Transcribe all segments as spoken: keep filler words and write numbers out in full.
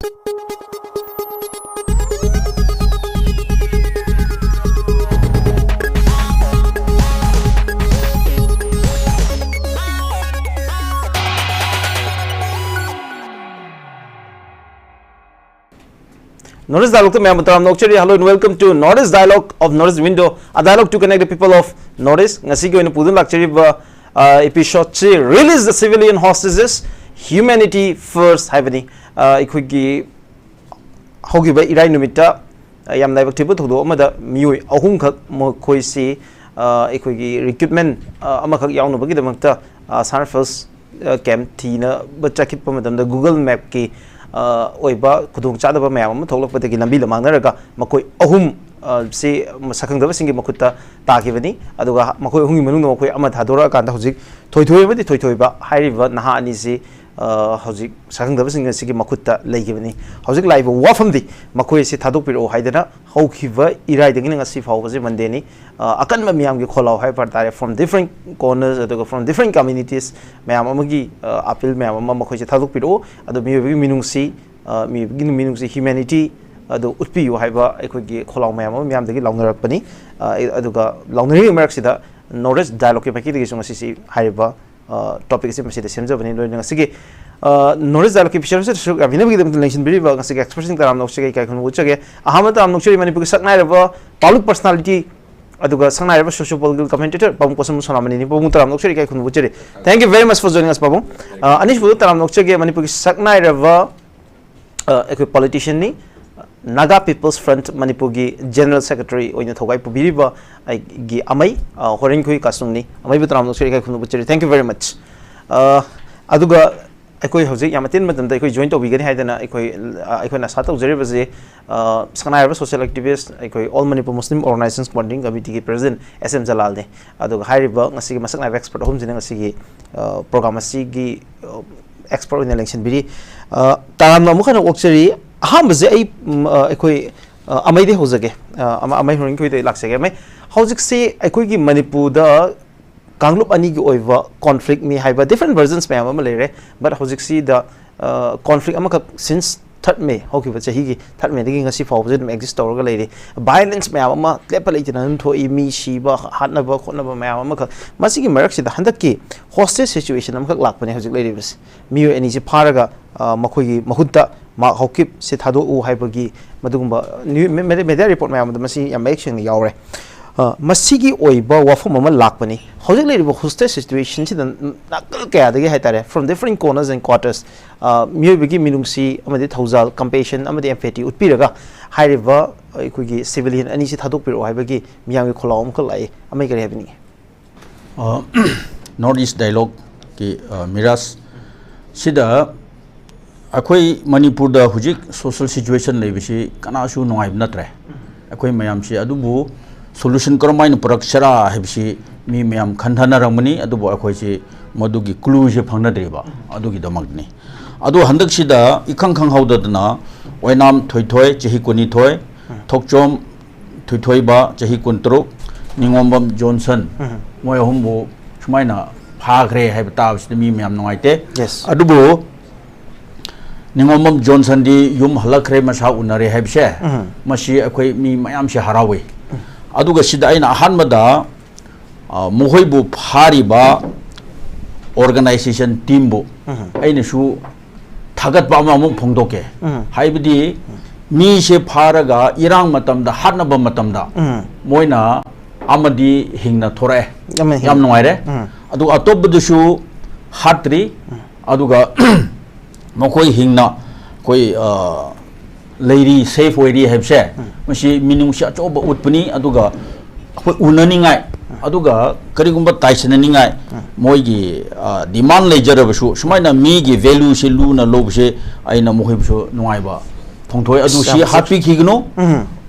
North East Dialogue ꯇ ꯃꯌꯥꯝꯕꯨ ꯇꯔꯥꯝꯅ ꯑꯣꯛꯆꯔꯤ꯫ Hello and welcome to North East Dialogue of North East Window, a dialogue to connect the people of North East꯫ ꯉꯁꯤꯒꯤ ꯑꯣꯏꯅ ꯄꯨꯗꯨꯅ ꯂꯥꯛꯆꯔꯤꯕ ꯑꯦꯄꯤꯁꯣꯗꯁꯤ "Release the Civilian Hostages, Humanity First" ꯍꯥꯏꯕꯅꯤ꯫ ꯑ, ꯑꯩꯈꯣꯏꯒꯤ ꯍꯧꯈꯤꯕ ꯏꯔꯥꯏ ꯅꯨꯃꯤꯠꯇ, ꯑ, ꯌꯥꯝ ꯂꯥꯏꯕꯛ ꯊꯤꯕ ꯊꯧꯗꯣꯛ ꯑꯃꯗ ꯃꯤꯑꯣꯏ ꯑꯍꯨꯝꯈꯛ, ꯃꯈꯣꯏꯁꯤ, ꯑ, ꯑꯩꯈꯣꯏꯒꯤ ꯔꯤꯀ꯭ꯔꯨꯠꯃꯦꯟ, ꯑ, ꯑꯃꯈꯛ ꯌꯥꯎꯅꯕꯒꯤꯗꯃꯛꯇ, ꯑ, ꯁꯥꯟ ꯔꯥꯏꯐꯜꯁ, ꯑ, ꯀꯦꯝꯞ ꯊꯤꯅꯕ ꯆꯠꯈꯤꯕ ꯃꯇꯝꯗ Google ꯃꯦꯞꯀꯤ, ꯑ, ꯑꯣꯏꯕ ꯈꯨꯗꯣꯡꯆꯥꯗꯕ ꯃꯌꯥꯝ ꯑꯃ ꯊꯣꯛꯂꯛꯄꯗꯒꯤ ꯂꯝꯕꯤ ꯂꯃꯥꯡꯅꯔꯒ ꯃꯈꯣꯏ ꯑꯍꯨꯝ, ꯑ, ꯁꯤ ꯁꯛꯈꯪꯗꯕꯁꯤꯡꯒꯤ ꯃꯈꯨꯠꯇ ꯇꯥꯈꯤꯕꯅꯤ꯫ ꯑꯗꯨꯒ ꯃꯈꯣꯏ ꯑꯍꯨꯝꯒꯤ ꯃꯅꯨꯡꯗ ꯃꯈꯣꯏ ꯑꯃ ꯊꯥꯗꯣꯔꯛꯑꯀꯥꯟꯗ ꯍꯧꯖꯤꯛ ꯊꯣꯏꯊꯣꯏ ꯑꯃꯗꯤ ꯊꯣꯏꯊꯣꯏꯕ ꯍꯥꯏꯔꯤꯕ ꯅꯍꯥ ꯑꯅꯤꯁꯤ, ꯑ, ꯍꯧꯖꯤꯛ ꯁꯛꯈꯪꯗꯕꯁꯤꯡ ꯑꯁꯤꯒꯤ ꯃꯈꯨꯠꯇ ꯂꯩꯈꯤꯕꯅꯤ꯫ ꯍꯧꯖꯤꯛ ꯂꯥꯛꯏꯕ ꯋꯥꯐꯝꯗꯤ ꯃꯈꯣꯏ ꯑꯁꯤ ꯊꯥꯗꯣꯛꯄꯤꯔꯛꯑꯣ ꯍꯥꯏꯗꯅ ꯍꯧꯈꯤꯕ ꯏꯔꯥꯏꯗꯒꯤꯅ ꯉꯁꯤ ꯐꯥꯎꯕꯁꯤ ꯃꯟꯗꯦꯅꯤ꯫ ꯑ, ꯑꯀꯟꯕ ꯃꯤꯌꯥꯝꯒꯤ ꯈꯣꯜꯂꯥꯎ ꯍꯥꯏꯕ ꯇꯥꯔꯦ, from different corners ꯑꯗꯨꯒ from different communities ꯃꯌꯥꯝ ꯑꯃꯒꯤ, ꯑ, ꯑꯥꯄꯤꯜ ꯃꯌꯥꯝ ꯑꯃ ꯃꯈꯣꯏꯁꯦ ꯊꯥꯗꯣꯛꯄꯤꯔꯛꯑꯣ꯫ ꯑꯗꯣ ꯃꯤꯑꯣꯏꯕꯒꯤ ꯃꯤꯅꯨꯡꯁꯤ, ꯑ, ꯃꯤꯑꯣꯏꯕꯒꯤ ꯃꯤꯅꯨꯡꯁꯤ, ꯍ꯭ꯌꯨꯃꯦꯅꯤꯇꯤ ꯑꯗꯨ ꯎꯠꯄꯤꯌꯨ ꯍꯥꯏꯕ ꯑꯩꯈꯣꯏꯒꯤ ꯈꯣꯜꯂꯥꯎ ꯃꯌꯥꯝ ꯑꯃ ꯃꯤꯌꯥꯝꯗꯒꯤ ꯂꯥꯎꯅꯔꯛꯄꯅꯤ꯫ ꯑ, ꯑꯗꯨꯒ ꯂꯥꯎꯅꯔꯤꯕ ꯃꯔꯛꯁꯤꯗ North East Dialogue ꯀꯤ ꯃꯥꯏꯀꯩꯗꯒꯤꯁꯨ ꯉꯁꯤꯁꯤ ꯍꯥꯏꯔꯤꯕ, ꯑ, ꯇꯣꯄꯤꯛ ꯑꯁꯤ ꯃꯁꯤꯗ ꯁꯦꯝꯖꯕꯅꯤ꯫ ꯂꯣꯏꯅ ꯉꯁꯤꯒꯤ, ꯑ, North East Dialogue ꯀꯤ ꯐꯤꯆꯔ ꯑꯁꯤꯗꯁꯨ ꯌꯥꯕꯤꯅꯕꯒꯤꯗꯃꯛꯇ ꯂꯦꯡꯁꯤꯟꯕꯤꯔꯤꯕ ꯉꯁꯤꯒꯤ ꯑꯦꯛꯁꯄꯔꯠꯁꯤꯡ ꯇꯔꯥꯝꯅ ꯑꯣꯛꯆꯒꯦ, ꯏꯀꯥꯏ ꯈꯨꯝꯅꯕ ꯎꯠꯆꯒꯦ꯫ ꯑꯍꯥꯟꯕ ꯇꯔꯥꯝꯅ ꯑꯣꯛꯆꯔꯤ ꯃꯅꯤꯄꯨꯔꯒꯤ ꯁꯛꯅꯥꯏꯔꯕ ꯄꯕ꯭ꯂꯤꯛ ꯄꯔꯁꯣꯅꯥꯂꯤꯇꯤ ꯑꯗꯨꯒ ꯁꯛꯅꯥꯏꯔꯕ ꯁꯣꯁꯤꯌꯣ ꯄꯣꯂꯤꯇꯤꯀꯦꯜ ꯀꯃꯦꯟꯇꯦꯇꯔ ꯄꯥꯕꯨꯡ ꯀꯣꯁꯝ ꯁꯣꯅꯥꯃꯅꯤꯅꯤ꯫ ꯄꯥꯕꯨꯡ ꯇꯔꯥꯝꯅ ꯑꯣꯛꯆꯔꯤ, ꯏꯀꯥꯏ ꯈꯨꯝꯅꯕ ꯎꯠꯆꯔꯤ꯫ Thank you very much for joining us, ꯄꯥꯕꯨꯡ꯫ ꯑ, ꯑꯅꯤꯁꯨꯕꯗ ꯇꯔꯥꯝꯅ ꯑꯣꯛꯆꯒꯦ ꯃꯅꯤꯄꯨꯔꯒꯤ ꯁꯛꯅꯥꯏꯔꯕ, ꯑ, ꯑꯩꯈꯣꯏ ꯄꯣꯂꯤꯇꯤꯁꯤꯌꯟꯅꯤ, Naga People's Front ꯃꯅꯤꯄꯨꯔꯒꯤ ꯖꯦꯅꯔꯦꯜ ꯁꯦꯀ꯭ꯔꯦꯇꯔꯤ ꯑꯣꯏꯅ ꯊꯧꯒꯥꯏ ꯄꯨꯕꯤꯔꯤꯕ ꯑꯩꯒꯤ ꯑꯃꯩ, ꯑ, ꯍꯣꯔꯦꯟꯈꯣꯏ ꯀꯥꯁꯅꯨꯡꯅꯤ꯫ ꯑꯃꯩꯕꯨ ꯇꯔꯥꯝꯅ ꯑꯣꯛꯆꯔꯤ, ꯏꯀꯥꯏ ꯈꯨꯝꯅꯕ ꯎꯠꯆꯔꯤ꯫ Thank you very much꯫ ꯑ, ꯑꯗꯨꯒ ꯑꯩꯈꯣꯏ ꯍꯧꯖꯤꯛ ꯌꯥꯝ ꯑꯇꯦꯟꯕ ꯃꯇꯝꯗ ꯑꯩꯈꯣꯏ ꯖꯣꯏꯟ ꯇꯧꯕꯤꯒꯅꯤ ꯍꯥꯏꯗꯅ ꯑꯩꯈꯣꯏ, ꯑ, ꯑꯩꯈꯣꯏꯅ ꯑꯥꯁꯥ ꯇꯧꯖꯔꯤꯕꯁꯤ, ꯑ, ꯁꯛꯅꯥꯏꯔꯕ ꯁꯣꯁꯤꯌꯦꯜ ꯑꯦꯛꯇꯤꯚꯤꯁ꯭ꯠ, ꯑꯩꯈꯣꯏ All Manipur Muslim Organisation Coordinating Committee ꯒꯤ ꯄ꯭ꯔꯦꯁꯤꯗꯦꯟꯠ ꯑꯦꯁ ꯑꯦꯝ ꯖꯂꯥꯜꯅꯤ꯫ ꯑꯗꯨꯒ ꯍꯥꯏꯔꯤꯕ ꯉꯁꯤꯒꯤ ꯃꯁꯛ ꯅꯥꯏꯕ ꯑꯦꯛꯁꯄꯔꯠ ꯑꯍꯨꯝꯁꯤꯅ ꯉꯁꯤꯒꯤ, ꯑ, ꯄ꯭ꯔꯣꯒ꯭ꯔꯥꯝ ꯑꯁꯤꯒꯤ, ꯑ, ꯑꯦꯛꯁꯄꯔꯠ ꯑꯣꯏꯅ ꯂꯦꯡꯁꯤꯟꯕꯤꯔꯤ꯫ ꯑ, ꯇꯔꯥꯝꯅ ꯑꯃꯨꯛ ꯍꯟꯅ ꯑꯣꯛꯆꯔꯤ꯫ ꯑꯍꯥꯟꯕꯁꯦ ꯑꯩ, ꯎꯝ, ꯑ, ꯑꯩꯈꯣꯏ, ꯑ, ꯑꯃꯩꯗꯩ ꯍꯧꯖꯒꯦ꯫ ꯑ, ꯑꯃ-, ꯑꯃꯩ ꯍꯣꯔꯦꯟꯈꯣꯏꯗꯩ ꯂꯥꯛꯆꯒꯦ꯫ ꯑꯃꯩ, ꯍꯧꯖꯤꯛꯁꯤ ꯑꯩꯈꯣꯏꯒꯤ ꯃꯅꯤꯄꯨꯔꯗ ꯀꯥꯡꯂꯨꯞ ꯑꯅꯤꯒꯤ ꯑꯣꯏꯕ ꯀꯣꯟꯐ꯭ꯂꯤꯛꯅꯤ ꯍꯥꯏꯕ ꯗꯤꯐ꯭ꯔꯦꯟꯠ ꯚꯔꯖꯟꯁ ꯃꯌꯥꯝ ꯑꯃ ꯂꯩꯔꯦ꯫ But ꯍꯧꯖꯤꯛꯁꯤꯗ, ꯑ, ꯀꯣꯟꯐ꯭ꯂꯤꯛ ꯑꯃꯈꯛ ꯁꯤꯟꯁ ꯊꯥꯔꯠ ꯃꯦ, ꯍꯧꯈꯤꯕ ꯆꯍꯤꯒꯤ ꯊꯥꯔꯠ ꯃꯦꯗꯒꯤ ꯉꯁꯤ ꯐꯥꯎꯕꯁꯨ ꯑꯗꯨꯝ ꯑꯦꯛꯖꯤꯁ ꯇꯧꯔꯒ ꯂꯩꯔꯤ꯫ ꯚꯥꯏꯑꯣꯂꯦꯟꯁ ꯃꯌꯥꯝ ꯑꯃ ꯂꯦꯞꯄ ꯂꯩꯇꯅ ꯑꯗꯨꯝ ꯊꯣꯛꯏ, ꯃꯤ ꯁꯤꯕ, ꯍꯥꯠꯅꯕ ꯈꯣꯠꯅꯕ ꯃꯌꯥꯝ ꯑꯃꯈꯛ꯫ ꯃꯁꯤꯒꯤ ꯃꯔꯛꯁꯤꯗ ꯍꯟꯗꯛꯀꯤ ꯍꯣꯁꯇꯦꯖ ꯁꯤꯆꯨꯋꯦꯁꯟ ꯑꯃꯈꯛ ꯂꯥꯛꯄꯅꯦ ꯍꯧꯖꯤꯛ ꯂꯩꯔꯤꯕꯁꯤ꯫ ꯃꯤꯑꯣꯏ ꯑꯅꯤꯁꯤ ꯐꯥꯔꯒ, ꯑ, ꯃꯈꯣꯏꯒꯤ ꯃꯍꯨꯠꯇ ꯃꯥꯔꯛ ꯍꯧꯀꯤꯞꯁꯦ ꯊꯥꯗꯣꯛꯎ ꯍꯥꯏꯕꯒꯤ ꯃꯗꯨꯒꯨꯝꯕ ꯅ꯭ꯌꯨ-, ꯃꯦ-, ꯃꯦ-, ꯃꯦꯗꯤꯌꯥ ꯔꯤꯄꯣꯔꯠ ꯃꯌꯥꯝ ꯑꯃꯗ ꯃꯁꯤ ꯌꯥꯝ ꯃꯌꯦꯛ ꯁꯦꯡꯅ ꯌꯥꯎꯔꯦ꯫ ꯑ, ꯃꯁꯤꯒꯤ ꯑꯣꯏꯕ ꯋꯥꯐꯝ ꯑꯃ ꯂꯥꯛꯄꯅꯤ꯫ ꯍꯧꯖꯤꯛ ꯂꯩꯔꯤꯕ ꯍꯣꯁꯇꯦꯖ ꯁꯤꯆꯨꯋꯦꯁꯟꯁꯤꯗ ꯅꯥꯀꯜ ꯀꯌꯥꯗꯒꯤ ꯍꯥꯏꯇꯥꯔꯦ, from different corners and quarters, ꯑ, ꯃꯤꯑꯣꯏꯕꯒꯤ ꯃꯤꯅꯨꯡꯁꯤ ꯑꯃꯗꯤ ꯊꯧꯖꯥꯜ, ꯀꯝꯄꯦꯁꯟ ꯑꯃꯗꯤ ꯑꯦꯝꯄꯦꯇꯤ ꯎꯠꯄꯤꯔꯒ ꯍꯥꯏꯔꯤꯕ ꯑꯩꯈꯣꯏꯒꯤ ꯁꯤꯚꯤꯂꯤꯌꯟ ꯑꯅꯤꯁꯤ ꯊꯥꯗꯣꯛꯄꯤꯔꯛꯑꯣ ꯍꯥꯏꯕꯒꯤ ꯃꯤꯌꯥꯝꯒꯤ ꯈꯣꯜꯂꯥꯎ ꯑꯃꯈꯛ ꯂꯥꯛꯏ꯫ ꯑꯃꯩ ꯀꯔꯤ ꯍꯥꯏꯕꯤꯅꯤꯡꯉꯤ? ꯅꯣꯔꯠ ꯏꯁ ꯗꯥꯏꯂꯣꯛꯀꯤ ꯃꯤꯔꯥꯖ ꯁꯤꯗ ꯑꯩꯈꯣꯏ ꯃꯅꯤꯄꯨꯔꯗ ꯍꯧꯖꯤꯛ ꯁꯣꯁꯦꯜ ꯁꯤꯆꯨꯋꯦꯁꯟ ꯂꯩꯕꯁꯤ ꯀꯅꯥꯁꯨ ꯅꯨꯡꯉꯥꯏꯕ ꯅꯠꯇ꯭ꯔꯦ꯫ ꯑꯩꯈꯣꯏ ꯃꯌꯥꯝꯁꯤ, ꯑꯗꯨꯕꯨ ꯁꯣꯂꯨꯁꯟ ꯀꯔꯝꯍꯥꯏꯅ ꯄꯨꯔꯛꯁꯤꯔꯥ ꯍꯥꯏꯕꯁꯤ ꯃꯤ ꯃꯌꯥꯝ ꯈꯟꯊꯅꯔꯝꯒꯅꯤ, ꯑꯗꯨꯕꯨ ꯑꯩꯈꯣꯏꯁꯤ ꯃꯗꯨꯒꯤ ꯀ꯭ꯂꯨꯁꯦ ꯐꯪꯅꯗ꯭ꯔꯤꯕ, ꯑꯗꯨꯒꯤꯗꯃꯛꯅꯤ꯫ ꯑꯗꯨ ꯍꯟꯗꯛꯁꯤꯗ ꯏꯈꯪ ꯈꯪꯍꯧꯗꯗꯅ ꯑꯣꯏꯅꯥꯝ ꯊꯣꯏꯊꯣꯏ, ꯆꯍꯤ ꯀꯨꯟꯅꯤꯊꯣꯏ, ꯊꯣꯛꯆꯣꯝ ꯊꯣꯏꯊꯣꯏꯕ, ꯆꯍꯤ ꯀꯨꯟꯇꯔꯨꯛ, ꯅꯤꯉꯣꯝꯕꯝ ꯖꯣꯟꯁꯟ, ꯃꯣꯏ ꯑꯍꯨꯝꯕꯨ ꯁꯨꯃꯥꯏꯅ ꯐꯥꯈ꯭ꯔꯦ ꯍꯥꯏꯕ ꯇꯥꯕꯁꯤꯗ ꯃꯤ ꯃꯌꯥꯝ ꯅꯨꯡꯉꯥꯏꯇꯦ꯫ Yes. ꯑꯗꯨꯕꯨ ꯅꯤꯉꯣꯝꯕꯝ ꯖꯣꯟꯁꯟꯗꯤ ꯌꯨꯝ ꯍꯜꯂꯛꯈ꯭ꯔꯦ, ꯃꯁꯥ ꯎꯅꯔꯦ ꯍꯥꯏꯕꯁꯦ, ꯃꯁꯤ ꯑꯩꯈꯣꯏ ꯃꯤ ꯃꯌꯥꯝꯁꯦ ꯍꯔꯥꯎꯏ꯫ ꯑꯗꯨꯒ ꯁꯤꯗ ꯑꯩꯅ ꯑꯍꯥꯟꯕꯗ, ꯑ, ꯃꯈꯣꯏꯕꯨ ꯐꯥꯔꯤꯕ ꯑꯣꯔꯒꯅꯥꯏꯖꯦꯁꯟ ꯇꯤꯝꯕꯨ ꯑꯩꯅꯁꯨ ꯊꯥꯒꯠꯄ ꯑꯃ ꯑꯃꯨꯛ ꯐꯣꯡꯗꯣꯛꯀꯦ꯫ ꯍꯥꯏꯕꯗꯤ ꯃꯤꯁꯦ ꯐꯥꯔꯒ ꯏꯔꯥꯡ ꯃꯇꯝꯗ, ꯍꯥꯠꯅꯕ ꯃꯇꯝꯗ ꯃꯣꯏꯅ ꯑꯃꯗꯤ ꯍꯤꯡꯅ ꯊꯣꯔꯛꯑꯦ꯫ ꯑꯃ ꯍꯤꯡ- ꯌꯥꯝ ꯅꯨꯡꯉꯥꯏꯔꯦ꯫ ꯎꯝ. ꯑꯗꯨꯒ ꯑꯇꯣꯞꯄꯗꯨꯁꯨ ꯍꯥꯠꯇ꯭ꯔꯤ꯫ ꯑꯗꯨꯒ ꯃꯈꯣꯏ ꯍꯤꯡꯅ ꯑꯩꯈꯣꯏ, ꯑ, ꯂꯩꯔꯤ, ꯁꯦꯐ ꯑꯣꯏꯔꯤ ꯍꯥꯏꯕꯁꯦ, ꯃꯁꯤ ꯃꯤꯅꯨꯡꯁꯤ ꯑꯆꯧꯕ ꯎꯠꯄꯅꯤ꯫ ꯑꯗꯨꯒ ꯑꯩꯈꯣꯏ ꯎꯅꯅꯤꯡꯉꯥꯏ, ꯑꯗꯨꯒ ꯀꯔꯤꯒꯨꯝꯕ ꯇꯥꯏꯁꯤꯟꯅꯅꯤꯡꯉꯥꯏ ꯃꯣꯏꯒꯤ, ꯑ, ꯗꯤꯃꯥꯟ ꯂꯩꯖꯔꯕꯁꯨ, ꯁꯨꯃꯥꯏꯅ ꯃꯤꯒꯤ ꯚꯦꯂꯨꯁꯤ ꯂꯨꯅ ꯂꯧꯕꯁꯦ ꯑꯩꯅ ꯃꯈꯣꯏꯕꯨꯁꯨ ꯅꯨꯡꯉꯥꯏꯕ ꯐꯣꯡꯗꯣꯛꯑꯦ꯫ ꯑꯗꯨ ꯁꯤ ꯌꯥꯝ ꯐꯖꯩ꯫ ꯍꯥꯠꯄꯤꯈꯤꯒꯅꯨ,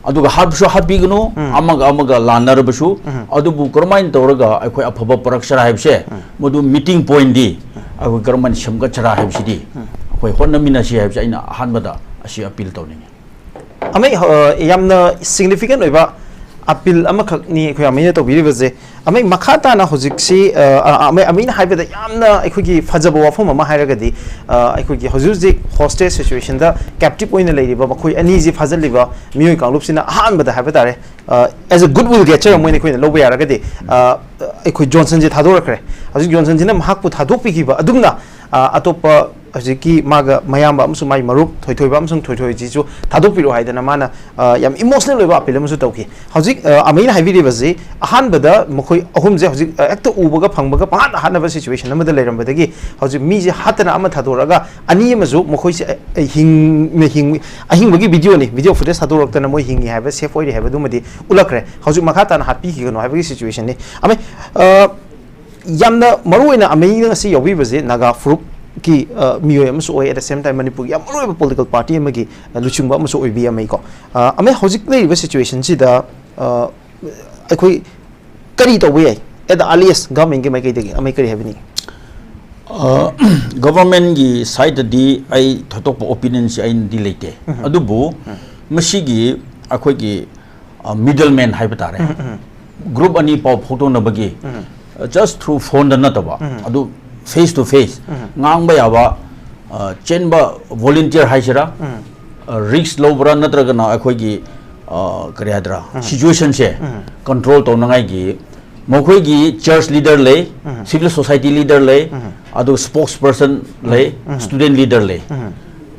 ꯑꯗꯨꯒ ꯍꯥꯠꯄꯁꯨ ꯍꯥꯠꯄꯤꯒꯅꯨ, ꯑꯃꯒ ꯑꯃꯒ ꯂꯥꯟꯅꯔꯕꯁꯨ, ꯑꯗꯨꯕꯨ ꯀꯔꯝꯍꯥꯏꯅ ꯇꯧꯔꯒ ꯑꯩꯈꯣꯏ ꯑꯐꯕ ꯄꯨꯔꯛꯁꯤꯔꯥ ꯍꯥꯏꯕꯁꯦ, ꯃꯗꯨ ꯃꯤꯇꯤꯡ ꯄꯣꯏꯟꯗꯤ ꯑꯩꯈꯣꯏ ꯀꯔꯝꯍꯥꯏꯅ ꯁꯦꯝꯒꯠꯁꯤꯔꯥ ꯍꯥꯏꯕꯁꯤꯗꯤ ꯑꯩꯈꯣꯏ ꯍꯣꯠꯅꯃꯤꯟꯅꯁꯤ ꯍꯥꯏꯕꯁꯦ ꯑꯩꯅ ꯑꯍꯥꯟꯕꯗ ꯑꯁꯤ ꯑꯄꯤꯜ ꯇꯧꯅꯤꯡꯉꯤ꯫ ꯑꯃꯩ, ꯑ, ꯌꯥꯝꯅ ꯁꯤꯒꯅꯤꯐꯤꯀꯦꯟ ꯑꯣꯏꯕ ꯑꯄꯤꯜ ꯑꯃꯈꯛꯅꯤ ꯑꯩꯈꯣꯏ ꯑꯃꯩꯅ ꯇꯧꯕꯤꯔꯤꯕꯁꯦ꯫ ꯑꯃꯩ ꯃꯈꯥ ꯇꯥꯅ ꯍꯧꯖꯤꯛꯁꯤ, ꯑ, ꯑ, ꯑꯃꯩ, ꯑꯃꯩꯅ ꯍꯥꯏꯕꯗ ꯌꯥꯝꯅ ꯑꯩꯈꯣꯏꯒꯤ ꯐꯖꯕ ꯋꯥꯐꯝ ꯑꯃ ꯍꯥꯏꯔꯒꯗꯤ, ꯑ, ꯑꯩꯈꯣꯏꯒꯤ ꯍꯧꯖꯤꯛ ꯍꯧꯖꯤꯛ ꯍꯣꯁꯇꯦꯖ ꯁꯤꯆꯨꯋꯦꯁꯟꯗ ꯀꯦꯞꯇꯤꯞ ꯑꯣꯏꯅ ꯂꯩꯔꯤꯕ ꯃꯈꯣꯏ ꯑꯅꯤꯁꯤ ꯐꯥꯖꯤꯜꯂꯤꯕ ꯃꯤꯑꯣꯏ ꯀꯥꯡꯂꯨꯞꯁꯤꯅ ꯑꯍꯥꯟꯕꯗ ꯍꯥꯏꯕ ꯇꯥꯔꯦ, ꯑ, as a good will gesture ꯑꯃ ꯑꯣꯏꯅ ꯑꯩꯈꯣꯏꯅ ꯂꯧꯕ ꯌꯥꯔꯒꯗꯤ, ꯑ, ꯑꯩꯈꯣꯏ ꯖꯣꯟꯁꯟꯁꯦ ꯊꯥꯗꯣꯔꯛꯈ꯭ꯔꯦ꯫ ꯍꯧꯖꯤꯛ ꯖꯣꯟꯁꯟꯁꯤꯅ ꯃꯍꯥꯛꯄꯨ ꯊꯥꯗꯣꯛꯄꯤꯈꯤꯕ ꯑꯗꯨꯝꯅ, ꯑ, ꯑꯇꯣꯞꯄ ꯍꯧꯖꯤꯛꯀꯤ ꯃꯥꯒ ꯃꯌꯥꯝꯕ ꯑꯃꯁꯨꯡ ꯃꯥꯒꯤ ꯃꯔꯨꯞ ꯊꯣꯏꯊꯣꯏꯕ ꯑꯃꯁꯨꯡ ꯊꯣꯏꯊꯣꯏꯁꯤꯁꯨ ꯊꯥꯗꯣꯛꯄꯤꯔꯛꯑꯣ ꯍꯥꯏꯗꯅ ꯃꯥꯅ, ꯑ, ꯌꯥꯝ ꯏꯃꯣꯁꯅꯦꯜ ꯑꯣꯏꯕ ꯑꯄꯤꯜ ꯑꯃꯁꯨ ꯇꯧꯈꯤ꯫ ꯍꯧꯖꯤꯛ, ꯑ, ꯑꯃꯩꯅ ꯍꯥꯏꯕꯤꯔꯤꯕꯁꯤ, ꯑꯍꯥꯟꯕꯗ ꯃꯈꯣꯏ ꯑꯍꯨꯝꯁꯦ ꯍꯧꯖꯤꯛ, ꯑ, ꯍꯦꯛꯇ ꯎꯕꯒ ꯐꯪꯕꯒ ꯄꯪꯍꯥꯠ ꯍꯥꯠꯅꯕ ꯁꯤꯆꯨꯋꯦꯁꯟ ꯑꯃꯗ ꯂꯩꯔꯝꯕꯗꯒꯤ ꯍꯧꯖꯤꯛ ꯃꯤꯁꯦ ꯍꯥꯠꯇꯅ ꯑꯃ ꯊꯥꯗꯣꯔꯛꯑꯒ ꯑꯅꯤ ꯑꯃꯁꯨ ꯃꯈꯣꯏꯁꯦ, ꯑ, ꯑ, ꯍꯤꯡ-, ꯍꯤꯡ-, ꯑꯍꯤꯡꯕꯒꯤ ꯚꯤꯗꯤꯑꯣꯅꯤ, ꯚꯤꯗꯤꯑꯣ ꯐꯨꯇꯦꯖ ꯊꯥꯗꯣꯔꯛꯇꯅ ꯃꯣꯏ ꯍꯤꯡꯉꯤ ꯍꯥꯏꯕ, ꯁꯦꯐ ꯑꯣꯏꯔꯤ ꯍꯥꯏꯕꯗꯨꯃꯗꯤ ꯎꯠꯂꯛꯈ꯭ꯔꯦ꯫ ꯍꯧꯖꯤꯛ ꯃꯈꯥ ꯇꯥꯅ ꯍꯥꯠꯄꯤꯈꯤꯒꯅꯨ ꯍꯥꯏꯕꯒꯤ ꯁꯤꯆꯨꯋꯦꯁꯟꯅꯤ꯫ ꯑꯃꯩ, ꯑ, ꯌꯥꯝꯅ ꯃꯔꯨꯑꯣꯏꯅ ꯑꯃꯩꯅ ꯉꯁꯤ ꯌꯥꯎꯕꯤꯕꯁꯦ ꯅꯥꯒꯥ ꯐꯨꯔꯨꯞꯀꯤ, ꯑ, ꯃꯤꯑꯣꯏ ꯑꯃꯁꯨ ꯑꯣꯏ, at the same time ꯃꯅꯤꯄꯨꯔꯒꯤ ꯌꯥꯝ ꯃꯔꯨꯑꯣꯏꯕ ꯄꯣꯂꯤꯇꯤꯀꯦꯜ ꯄꯥꯔꯇꯤ ꯑꯃꯒꯤ, ꯑ, ꯂꯨꯆꯤꯡꯕ ꯑꯃꯁꯨ ꯑꯣꯏꯕꯤ ꯑꯃꯩꯀꯣ꯫ ꯑ, ꯑꯃꯩ ꯍꯧꯖꯤꯛ ꯂꯩꯔꯤꯕ ꯁꯤꯆꯨꯋꯦꯁꯟꯁꯤꯗ, ꯑ, ꯑꯩꯈꯣꯏ ꯀꯔꯤ ꯇꯧꯕ ꯌꯥꯏ? At the earliest ꯒꯚꯔꯟꯃꯦꯟꯒꯤ ꯃꯥꯏꯀꯩꯗꯒꯤ ꯑꯃꯩ ꯀꯔꯤ ꯍꯥꯏꯕꯤꯅꯤꯡꯉꯤ? ꯒꯚꯔꯟꯃꯦꯟꯒꯤ ꯁꯥꯏꯠꯇꯗꯤ ꯑꯩ ꯊꯣꯏꯗꯣꯛꯄ ꯑꯣꯄꯤꯅꯤꯌꯟꯁꯤ ꯑꯩꯅꯗꯤ ꯂꯩꯇꯦ꯫ ꯑꯗꯨꯕꯨ ꯃꯁꯤꯒꯤ ꯑꯩꯈꯣꯏꯒꯤ ꯃꯤꯗꯜ ꯃꯦꯟ ꯍꯥꯏꯕ ꯇꯥꯔꯦ, ꯒ꯭ꯔꯨꯞ ꯑꯅꯤ ꯄꯥꯎ ꯐꯥꯎꯗꯣꯛꯅꯕꯒꯤ, just through phoneꯗ ꯅꯠꯇꯕ, ꯑꯗꯨ face to face ꯉꯥꯡꯕ ꯌꯥꯕ, ꯑ, ꯆꯦꯟꯕ ꯚꯣꯂꯨꯟꯇꯤꯌꯔ ꯍꯥꯏꯁꯤꯔꯥ, ꯔꯤꯛꯁ ꯂꯧꯕ꯭ꯔꯥ ꯅꯠꯇ꯭ꯔꯒꯅ ꯑꯩꯈꯣꯏꯒꯤ, ꯑ, ꯀꯔꯤ ꯍꯥꯏꯗ꯭ꯔꯥ, ꯁꯤꯆꯨꯋꯦꯁꯟꯁꯦ ꯀꯟꯇ꯭ꯔꯣꯜ ꯇꯧꯅꯉꯥꯏꯒꯤ ꯃꯈꯣꯏꯒꯤ ꯆꯔꯆ ꯂꯤꯗꯔ ꯂꯩ, ꯁꯤꯚꯤꯜ ꯁꯣꯁꯥꯏꯇꯤ ꯂꯤꯗꯔ ꯂꯩ, ꯑꯗꯨꯒ ꯁ꯭ꯄꯣꯛꯁ ꯄꯔꯁꯟ ꯂꯩ, ꯁ꯭ꯇꯨꯗꯦꯟ ꯂꯤꯗꯔ ꯂꯩ꯫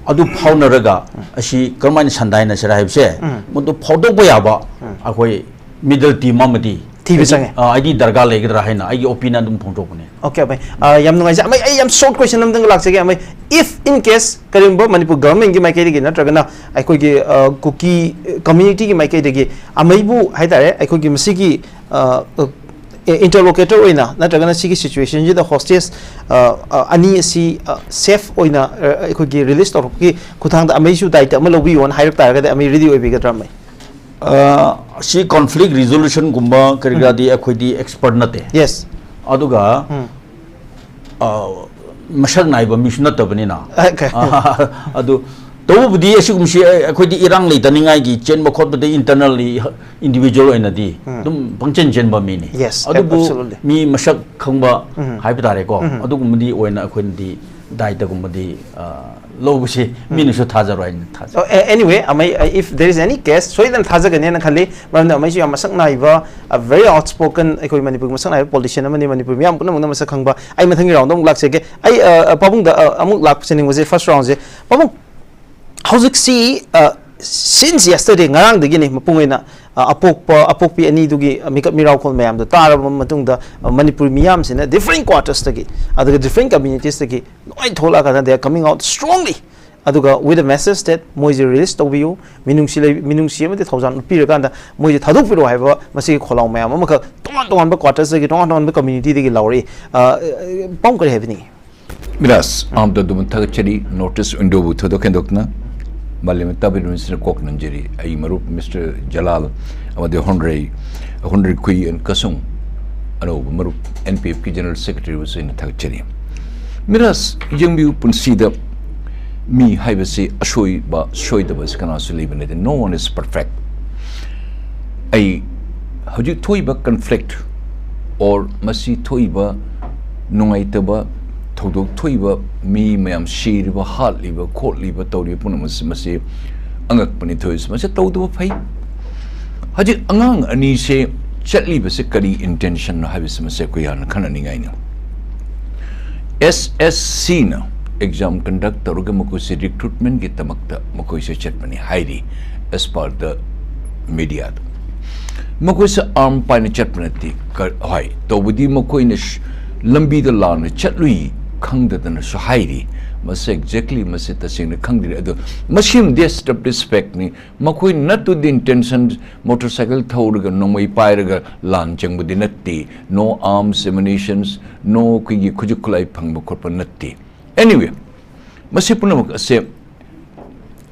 ꯑꯗꯨ ꯐꯥꯎꯅꯔꯒ ꯑꯁꯤ ꯀꯔꯝꯍꯥꯏꯅ ꯁꯟꯗꯥꯏꯅꯁꯤꯔꯥ ꯍꯥꯏꯕꯁꯦ ꯃꯗꯨ ꯐꯥꯎꯗꯣꯛꯄ ꯌꯥꯕ ꯑꯩꯈꯣꯏ ꯃꯤꯗꯜ ꯇꯤꯝ ꯑꯃꯗꯤ ꯊꯤꯕ ꯆꯪꯉꯦ꯫ ꯑ, ꯑꯩꯗꯤ ꯗꯔꯀꯥꯔ ꯂꯩꯒꯗ꯭ꯔꯥ ꯍꯥꯏꯅ ꯑꯩꯒꯤ ꯑꯣꯄꯤꯅꯤꯌꯟ ꯑꯗꯨꯝ ꯐꯣꯡꯗꯣꯛꯄꯅꯦ꯫ ꯑꯣꯀꯦ, ꯑꯃꯩ꯫ ꯑ, ꯌꯥꯝ ꯅꯨꯡꯉꯥꯏꯖꯩ꯫ ꯑꯃꯩ, ꯑꯩ ꯌꯥꯝ ꯁꯣꯔꯠ ꯀ꯭ꯋꯦꯁꯟ ꯑꯃꯇꯪ ꯂꯥꯛꯆꯒꯦ, ꯑꯃꯩ꯫ If in case ꯀꯔꯤꯒꯨꯝꯕ ꯃꯅꯤꯄꯨꯔ ꯒꯚꯔꯟꯃꯦꯟꯒꯤ ꯃꯥꯏꯀꯩꯗꯒꯤ ꯅꯠꯇ꯭ꯔꯒꯅ ꯑꯩꯈꯣꯏꯒꯤ, ꯑ, ꯀꯨꯀꯤ ꯀꯝꯃ꯭ꯌꯨꯅꯤꯇꯤꯒꯤ ꯃꯥꯏꯀꯩꯗꯒꯤ ꯑꯃꯩꯕꯨ ꯍꯥꯏ ꯇꯥꯔꯦ, ꯑꯩꯈꯣꯏꯒꯤ ꯃꯁꯤꯒꯤ, ꯑ, ꯑ, ꯏꯟꯇꯔꯂꯣꯀꯦꯇꯔ ꯑꯣꯏꯅ ꯅꯠꯇ꯭ꯔꯒꯅ ꯁꯤꯒꯤ ꯁꯤꯆꯨꯋꯦꯁꯟꯁꯤꯗ ꯍꯣꯁꯇꯦꯖ, ꯑ, ꯑ, ꯑꯅꯤ ꯑꯁꯤ, ꯑ, ꯁꯦꯐ ꯑꯣꯏꯅ, ꯑ, ꯑꯩꯈꯣꯏꯒꯤ ꯔꯤꯂꯤꯁ ꯇꯧꯔꯛꯄꯒꯤ ꯈꯨꯠꯊꯥꯡꯗ ꯑꯃꯩꯁꯨ ꯗꯥꯏꯇ ꯑꯃ ꯂꯧꯕꯤꯌꯣꯅ ꯍꯥꯏꯔꯛ ꯇꯥꯔꯒꯗꯤ ꯑꯃꯩ ꯔꯦꯗꯤ ꯑꯣꯏꯕꯤꯒꯗ꯭ꯔꯥ, ꯑꯃꯩ? ꯑ, ꯁꯤ ꯀꯣꯟꯐ꯭ꯂꯤꯛ ꯔꯤꯖꯣꯂꯨꯁꯟꯒꯨꯝꯕ ꯀꯔꯤ ꯀꯔꯥꯗꯤ ꯑꯩꯈꯣꯏꯗꯤ ꯑꯦꯛꯁꯄꯔꯠ ꯅꯠꯇꯦ꯫ ꯌꯦꯁ꯫ ꯑꯗꯨꯒ, ꯎꯝ꯫ ꯑ, ꯃꯁꯛ ꯅꯥꯏꯕ ꯃꯤꯁꯨ ꯅꯠꯇꯕꯅꯤꯅ꯫ ꯑꯣꯀꯦ꯫ ꯑ, ꯑꯗꯨ ꯇꯧꯕꯕꯨꯗꯤ ꯑꯁꯤꯒꯨꯝꯕꯁꯤ ꯑꯩꯈꯣꯏꯗꯤ ꯏꯔꯥꯡ ꯂꯩꯇꯅꯤꯡꯉꯥꯏꯒꯤ ꯆꯦꯟꯕ ꯈꯣꯠꯄꯗ internally individual ꯑꯣꯏꯅꯗꯤ ꯑꯗꯨꯝ ꯄꯪꯆꯦꯟ ꯆꯦꯟꯕ ꯃꯤꯅꯤ꯫ Yes, ꯑꯗꯨꯕꯨ absolutely. ꯃꯤ ꯃꯁꯛ ꯈꯪꯕ ꯍꯥꯏꯕ ꯇꯥꯔꯦꯀꯣ, ꯑꯗꯨꯒꯨꯝꯕꯗꯤ ꯑꯣꯏꯅ ꯑꯩꯈꯣꯏꯅꯗꯤ ꯗꯥꯏꯇꯒꯨꯝꯕꯗꯤ ꯑ, ꯂꯧꯕꯁꯤ ꯃꯤꯅꯁꯨ ꯊꯥꯖꯔꯣꯏ ꯍꯥꯏꯅ ꯊꯥꯖꯩ꯫ So, a- anyway, ꯑꯃꯩ, uh, if there is any case, ꯁꯣꯏꯗꯅ ꯊꯥꯖꯒꯅꯤꯅ ꯈꯜꯂꯤ꯫ ꯃꯔꯝꯗꯤ ꯑꯃꯩꯁꯨ ꯌꯥꯝ ꯃꯁꯛ ꯅꯥꯏꯕ, a very outspoken, ꯑꯩꯈꯣꯏ ꯃꯅꯤꯄꯨꯔꯒꯤ ꯃꯁꯛ ꯅꯥꯏꯕ politician ꯑꯃꯅꯤ, ꯃꯅꯤꯄꯨꯔ ꯃꯤꯌꯥꯝ ꯄꯨꯝꯅꯃꯛꯅ ꯃꯁꯛ ꯈꯪꯕ꯫ ꯑꯩ ꯃꯊꯪꯒꯤ round ꯑꯃꯨꯛ ꯂꯥꯛꯆꯒꯦ꯫ ꯑꯩ, uh, uh, ꯄꯥꯕꯨꯡꯗ, uh, ꯑꯃꯨꯛ ꯂꯥꯛꯆꯅꯤꯡꯕꯁꯦ first roundꯁꯦ꯫ ꯄꯥꯕꯨꯡ, ꯍꯧꯖꯤꯛꯁꯤ, uh, since yesterday, ꯉꯔꯥꯡꯗꯒꯤꯅꯤ, ꯃꯄꯨꯡ ꯑꯣꯏꯅ, uh, ꯑꯄꯣꯛꯄ, ꯑꯄꯣꯛꯄꯤ ꯑꯅꯤꯗꯨꯒꯤ, uh, ꯃꯤꯀꯞ ꯃꯤꯔꯥꯎꯈꯣꯜ ꯃꯌꯥꯝꯗꯣ ꯇꯥꯔꯕ ꯃꯇꯨꯡꯗ, uh, ꯃꯅꯤꯄꯨꯔ ꯃꯤꯌꯥꯝꯁꯤꯅ different quartersꯇꯒꯤ, ꯑꯗꯨꯒ different communitiesꯇꯒꯤ ꯂꯣꯏ ꯊꯣꯛꯂꯛꯑꯀꯥꯟꯗ they are coming out strongly꯫ ꯑꯗꯨꯒ with a message that ꯃꯣꯏꯁꯦ release ꯇꯧꯕꯤꯌꯨ, ꯃꯤꯅꯨꯡꯁꯤ ꯂꯩ-, ꯃꯤꯅꯨꯡꯁꯤ ꯑꯃꯗꯤ ꯊꯧꯖꯥꯜ ꯎꯠꯄꯤꯔꯀꯥꯟꯗ ꯃꯣꯏꯁꯦ ꯊꯥꯗꯣꯛꯄꯤꯔꯛꯑꯣ ꯍꯥꯏꯕ ꯃꯁꯤꯒꯤ ꯈꯣꯜꯂꯥꯎ ꯃꯌꯥꯝ ꯑꯃꯈꯛ ꯇꯣꯉꯥꯟ ꯇꯣꯉꯥꯟꯕ quartersꯇꯒꯤ, ꯇꯣꯉꯥꯟ ꯇꯣꯉꯥꯟꯕ communityꯗꯒꯤ ꯂꯥꯎꯔꯛꯏ꯫ ꯑ, ꯑ, ꯄꯥꯕꯨꯡ, ꯀꯔꯤ ꯍꯥꯏꯕꯤꯅꯤꯡꯉꯤ? ꯃꯤꯔꯥꯖ, ꯑꯍꯥꯟꯕꯗ ꯑꯗꯨꯝ ꯊꯥꯒꯠꯆꯔꯤ꯫ North East Windowꯕꯨ ꯊꯣꯏꯗꯣꯛ ꯍꯦꯟꯗꯣꯛꯇꯅ ꯃꯥꯂꯦꯝ ꯇꯥꯕꯤꯔꯤꯕꯁꯤꯡꯅ ꯀꯣꯛ ꯅꯝꯖꯔꯤ꯫ ꯑꯩ ꯃꯔꯨꯞ ꯃꯤꯁꯇꯔ ꯖꯂꯥꯜ ꯑꯃꯗꯤ ꯍꯣꯟꯔꯩ, ꯍꯣꯟꯔꯩ ꯈꯨꯏ ꯑꯦꯟ ꯀꯁꯨꯡ, ꯑꯅꯧꯕ ꯃꯔꯨꯞ NPFꯀꯤ General Secretaryꯕꯨꯁꯨ ꯑꯩꯅ ꯊꯥꯒꯠꯆꯔꯤ꯫ ꯃꯤꯔꯥꯖ, ꯌꯦꯡꯕꯤꯌꯨ, ꯄꯨꯟꯁꯤꯗ ꯃꯤ ꯍꯥꯏꯕꯁꯤ ꯑꯁꯣꯏꯕ ꯁꯣꯏꯗꯕꯁꯤ ꯀꯅꯥꯁꯨ ꯂꯩꯕ ꯅꯠꯇꯦ꯫ No one is perfect꯫ ꯑꯩ ꯍꯧꯖꯤꯛ ꯊꯣꯛꯏꯕ conflict or ꯃꯁꯤ ꯊꯣꯛꯏꯕ ꯅꯨꯡꯉꯥꯏꯇꯕ ꯊꯧꯗꯣꯛ ꯊꯣꯛꯏꯕ, ꯃꯤ ꯃꯌꯥꯝ ꯁꯤꯔꯤꯕ, ꯍꯥꯠꯂꯤꯕ, ꯈꯣꯠꯂꯤꯕ, ꯇꯧꯔꯤꯕ ꯄꯨꯝꯅꯃꯛꯁꯤ, ꯃꯁꯤ ꯑꯉꯛꯄꯅꯤ ꯊꯣꯛꯏꯁꯤ꯫ ꯃꯁꯤ ꯇꯧꯗꯕ ꯐꯩ꯫ ꯍꯧꯖꯤꯛ ꯑꯉꯥꯡ ꯑꯅꯤꯁꯦ ꯆꯠꯂꯤꯕꯁꯦ ꯀꯔꯤ intentionꯅꯣ ꯍꯥꯏꯕꯁꯤ ꯃꯁꯤ ꯑꯩꯈꯣꯏ ꯌꯥꯝꯅ ꯈꯟꯅꯅꯤꯡꯉꯥꯏꯅꯤ꯫ SSCꯅ exam conduct ꯇꯧꯔꯒ ꯃꯈꯣꯏꯁꯦ recruitmentꯒꯤꯗꯃꯛꯇ ꯃꯈꯣꯏꯁꯦ ꯆꯠꯄꯅꯤ ꯍꯥꯏꯔꯤ, as per the mediaꯗ꯫ ꯃꯈꯣꯏꯁꯦ arm ꯄꯥꯏꯅ ꯆꯠꯄ ꯅꯠꯇꯦ꯫ ꯀ-, ꯍꯣꯏ, ꯇꯧꯕꯗꯤ ꯃꯈꯣꯏꯅ ꯁ-, ꯂꯝꯕꯤꯗ ꯂꯥꯟꯅ ꯆꯠꯂꯨꯏ ꯈꯪꯗꯗꯅꯁꯨ ꯍꯥꯏꯔꯤ꯫ ꯃꯁꯤ exactly ꯃꯁꯤ ꯇꯁꯦꯡꯅ ꯈꯪꯗ꯭ꯔꯤ꯫ ꯑꯗꯣ ꯃꯁꯤ ꯑꯃꯗꯤ step respectꯅꯤ꯫ ꯃꯈꯣꯏ ꯅꯠꯇꯨꯗꯤ intention motorcycle ꯊꯧꯔꯒ ꯅꯣꯡꯃꯩ ꯄꯥꯏꯔꯒ ꯂꯥꯟ ꯆꯪꯕꯗꯤ ꯅꯠꯇꯦ꯫ No arms ammunitions, no ꯑꯩꯈꯣꯏꯒꯤ ꯈꯨꯠꯁꯨ ꯈꯨꯠꯂꯥꯏ ꯐꯪꯕ ꯈꯣꯠꯄ ꯅꯠꯇꯦ꯫ Anyway, ꯃꯁꯤ ꯄꯨꯝꯅꯃꯛ ꯑꯁꯦ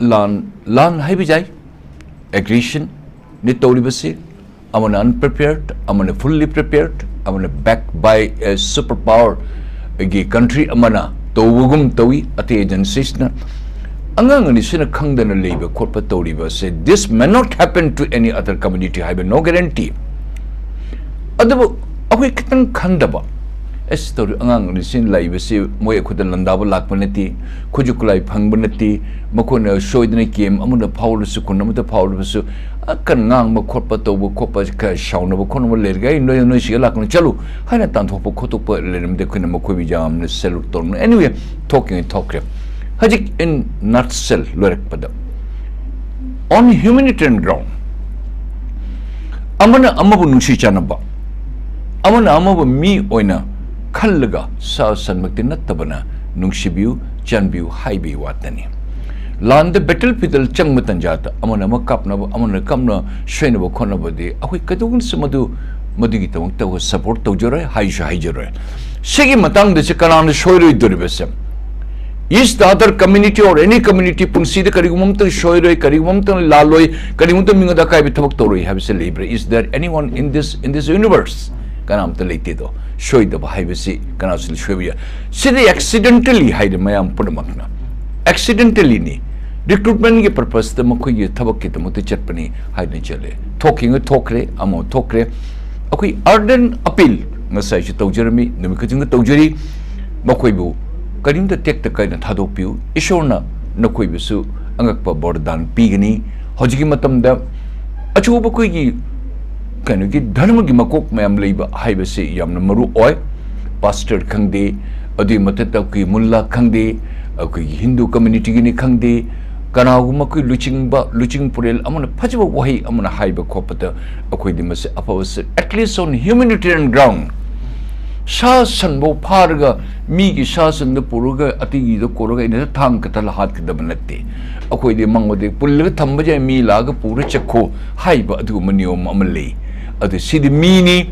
ꯂꯥꯟ, ꯂꯥꯟ ꯍꯥꯏꯕ ꯌꯥꯏ, aggressionꯅꯤ ꯇꯧꯔꯤꯕꯁꯤ꯫ ꯑꯃꯅ unprepared, ꯑꯃꯅ fully prepared, ꯑꯃꯅ backed by a superpowerꯒꯤ country ꯑꯃꯅ ꯇꯧꯕꯒꯨꯝ ꯇꯧꯏ꯫ ꯑꯇꯩ agencies ꯅ ꯑꯉꯥꯡ ꯑꯅꯤꯁꯤꯅ ꯈꯪꯗꯅ ꯂꯩꯕ ꯈꯣꯠꯄ ꯇꯧꯔꯤꯕ ꯑꯁꯦ, this may not happen to any other community ꯍꯥꯏꯕ no guarantee꯫ ꯑꯗꯨꯕꯨ ꯑꯩꯈꯣꯏ ꯈꯤꯇꯪ ꯈꯟꯗꯕ, ꯑꯁ ꯇꯧꯔꯤ ꯑꯉꯥꯡ ꯑꯅꯤꯁꯤꯅ ꯂꯩꯕꯁꯤ ꯃꯣꯏ ꯑꯩꯈꯣꯏꯗ ꯂꯥꯟꯗꯥꯕ ꯂꯥꯛꯄ ꯅꯠꯇꯦ, ꯈꯨꯠꯁꯨ ꯈꯨꯠꯂꯥꯏ ꯐꯪꯕ ꯅꯠꯇꯦ, ꯃꯈꯣꯏꯅ ꯁꯣꯏꯗꯅ ꯀꯦꯝ ꯑꯃꯗ ꯐꯥꯎꯔꯁꯨ ꯈꯨꯟ ꯑꯃꯗ ꯐꯥꯎꯔꯕꯁꯨ ꯑꯀꯟ ꯉꯥꯡꯕ ꯈꯣꯠꯄ ꯇꯧꯕ ꯈꯣꯠꯄ ꯈꯔ ꯁꯥꯎꯅꯕ ꯈꯣꯠꯅꯕ ꯂꯩꯔꯒ ꯑꯩ ꯅꯣꯏ ꯅꯣꯏ ꯁꯤꯒ ꯂꯥꯛꯀꯅꯨ ꯆꯠꯂꯨ ꯍꯥꯏꯅ ꯇꯥꯟꯊꯣꯛꯄ ꯈꯣꯠꯇꯣꯛꯄ ꯂꯩꯔꯝꯗꯦ꯫ ꯑꯩꯈꯣꯏꯅ ꯃꯈꯣꯏꯕꯨ ꯌꯥꯝꯅ salute ꯇꯧꯔꯝꯃꯤ꯫ Anyway, ꯊꯣꯛꯈꯤꯅꯤ ꯊꯣꯛꯈ꯭ꯔꯦ꯫ ꯍꯧꯖꯤꯛ in nutshell ꯂꯣꯏꯔꯛꯄꯗ, on humanitarian ground, ꯑꯃꯅ ꯑꯃꯕꯨ ꯅꯨꯡꯁꯤ ꯆꯥꯟꯅꯕ, ꯑꯃꯅ ꯑꯃꯕꯨ ꯃꯤ ꯑꯣꯏꯅ ꯈꯜꯂꯒ ꯁꯥ ꯁꯟꯃꯛꯇꯤ ꯅꯠꯇꯕꯅ ꯅꯨꯡꯁꯤꯕꯤꯌꯨ, ꯆꯥꯟꯕꯤꯌꯨ ꯍꯥꯏꯕꯒꯤ ꯋꯥꯇꯅꯤ꯫ ꯂꯥꯟꯗ ꯕꯦꯇꯜ ꯐꯤꯗꯜ ꯆꯪꯕ ꯇꯟꯖꯥꯗ ꯑꯃꯅ ꯑꯃ ꯀꯥꯞꯅꯕ, ꯑꯃꯅ ꯀꯞꯅ ꯁꯣꯏꯅꯕ ꯈꯣꯠꯅꯕꯗꯤ ꯑꯩꯈꯣꯏ ꯀꯩꯗꯧꯅꯁꯨ ꯃꯗꯨ, ꯃꯗꯨꯒꯤꯗꯃꯛꯇ ꯑꯩꯈꯣꯏ support ꯇꯧꯖꯔꯣꯏ, ꯍꯥꯏꯁꯨ ꯍꯥꯏꯖꯔꯣꯏ꯫ ꯁꯤꯒꯤ ꯃꯇꯥꯡꯗ ꯁꯤ ꯀꯅꯥꯅ ꯁꯣꯏꯔꯣꯏꯗꯧꯔꯤꯕꯁꯦ? Is the other community or any community ꯄꯨꯟꯁꯤꯗ ꯀꯔꯤꯒꯨꯝꯕ ꯑꯃꯇꯪ ꯁꯣꯏꯔꯣꯏ, ꯀꯔꯤꯒꯨꯝꯕ ꯑꯃꯇꯪ ꯂꯥꯜꯂꯣꯏ, ꯀꯔꯤꯒꯨꯝꯕ ꯑꯃꯇꯪ ꯃꯤꯉꯣꯟꯗ ꯑꯀꯥꯏꯕ ꯊꯕꯛ ꯇꯧꯔꯣꯏ ꯍꯥꯏꯕꯁꯦ ꯂꯩꯕ꯭ꯔꯥ? Is there anyone in this, in this universe? ꯀꯅꯥꯝꯇ ꯂꯩꯇꯦꯗꯣ꯫ ꯁꯣꯏꯗꯕ ꯍꯥꯏꯕꯁꯤ ꯀꯅꯥꯁꯨ ꯁꯣꯏꯕ ꯌꯥꯏ꯫ ꯁꯤꯗꯤ accidentally ꯍꯥꯏꯔꯦ ꯃꯌꯥꯝ ꯄꯨꯝꯅꯃꯛꯅ꯫ Accidentally ꯅꯤ꯫ Recruitment ꯀꯤ purpose ꯇ ꯃꯈꯣꯏꯒꯤ ꯊꯕꯛꯀꯤꯗꯃꯛꯇ ꯆꯠꯄꯅꯤ ꯍꯥꯏꯗꯨꯅ ꯆꯠꯂꯦ꯫ ꯊꯣꯛꯈꯤꯕ ꯊꯣꯛꯈ꯭ꯔꯦ, ꯑꯃ ꯊꯣꯛꯈ꯭ꯔꯦ꯫ ꯑꯩꯈꯣꯏ ardent appeal ꯉꯁꯥꯏꯁꯨ ꯇꯧꯖꯔꯝꯃꯤ, ꯅꯨꯃꯤꯠ ꯈꯨꯗꯤꯡꯒꯤ ꯇꯧꯖꯔꯤ꯫ ꯃꯈꯣꯏꯕꯨ ꯀꯔꯤꯝꯇ ꯇꯦꯛꯇ ꯀꯥꯏꯅ ꯊꯥꯗꯣꯛꯄꯤꯌꯨ꯫ ꯏꯁꯣꯔꯅ ꯅꯈꯣꯏꯕꯨꯁꯨ ꯑꯉꯛꯄ ꯕꯣꯔꯗꯥꯟ ꯄꯤꯒꯅꯤ꯫ ꯍꯧꯖꯤꯛꯀꯤ ꯃꯇꯝꯗ ꯑꯆꯧꯕ ꯑꯩꯈꯣꯏꯒꯤ ꯀꯩꯅꯣꯒꯤ ꯙꯔꯃꯒꯤ ꯃꯀꯣꯛ ꯃꯌꯥꯝ ꯂꯩꯕ ꯍꯥꯏꯕꯁꯤ ꯌꯥꯝꯅ ꯃꯔꯨ ꯑꯣꯏ꯫ Pastor ꯈꯪꯗꯦ, ꯑꯗꯨꯒꯤ ꯃꯊꯛꯇ ꯑꯩꯈꯣꯏꯒꯤ ꯃꯨꯜꯂꯥ ꯈꯪꯗꯦ, ꯑꯩꯈꯣꯏꯒꯤ ꯍꯤꯟꯗꯨ community ꯒꯤꯅꯤ ꯈꯪꯗꯦ, ꯀꯅꯥꯒꯨꯝꯕ ꯑꯩꯈꯣꯏ ꯂꯨꯆꯤꯡꯕ, ꯂꯨꯆꯤꯡ ꯄꯨꯔꯦꯜ ꯑꯃꯅ ꯐꯖꯕ ꯋꯥꯍꯩ ꯑꯃꯅ ꯍꯥꯏꯕ ꯈꯣꯠꯄꯗ ꯑꯩꯈꯣꯏꯗꯤ ꯃꯁꯤ ꯑꯐꯕ ꯁ-, at least on humanitarian ground, ꯁꯥ ꯁꯟꯐꯧ ꯐꯥꯔꯒ ꯃꯤꯒꯤ ꯁꯥ ꯁꯟꯗ ꯄꯨꯔꯒ ꯑꯇꯩꯒꯤꯗ ꯀꯣꯔꯒ ꯑꯩꯅ ꯊꯥꯡ ꯀꯠꯇꯂ ꯍꯥꯠꯀꯗꯕ ꯅꯠꯇꯦ꯫ ꯑꯩꯈꯣꯏꯗꯤ ꯃꯉꯣꯟꯗ ꯄꯨꯜꯂꯒ ꯊꯝꯕ ꯌꯥꯏ, ꯃꯤ ꯂꯥꯛꯑꯒ ꯄꯨꯔ ꯆꯠꯈꯣ ꯍꯥꯏꯕ ꯑꯗꯨꯒꯨꯝꯕ ꯅꯤꯌꯣꯝ ꯑꯃ ꯂꯩ꯫ ꯑꯗꯨ ꯁꯤꯗꯤ ꯃꯤꯅꯤ,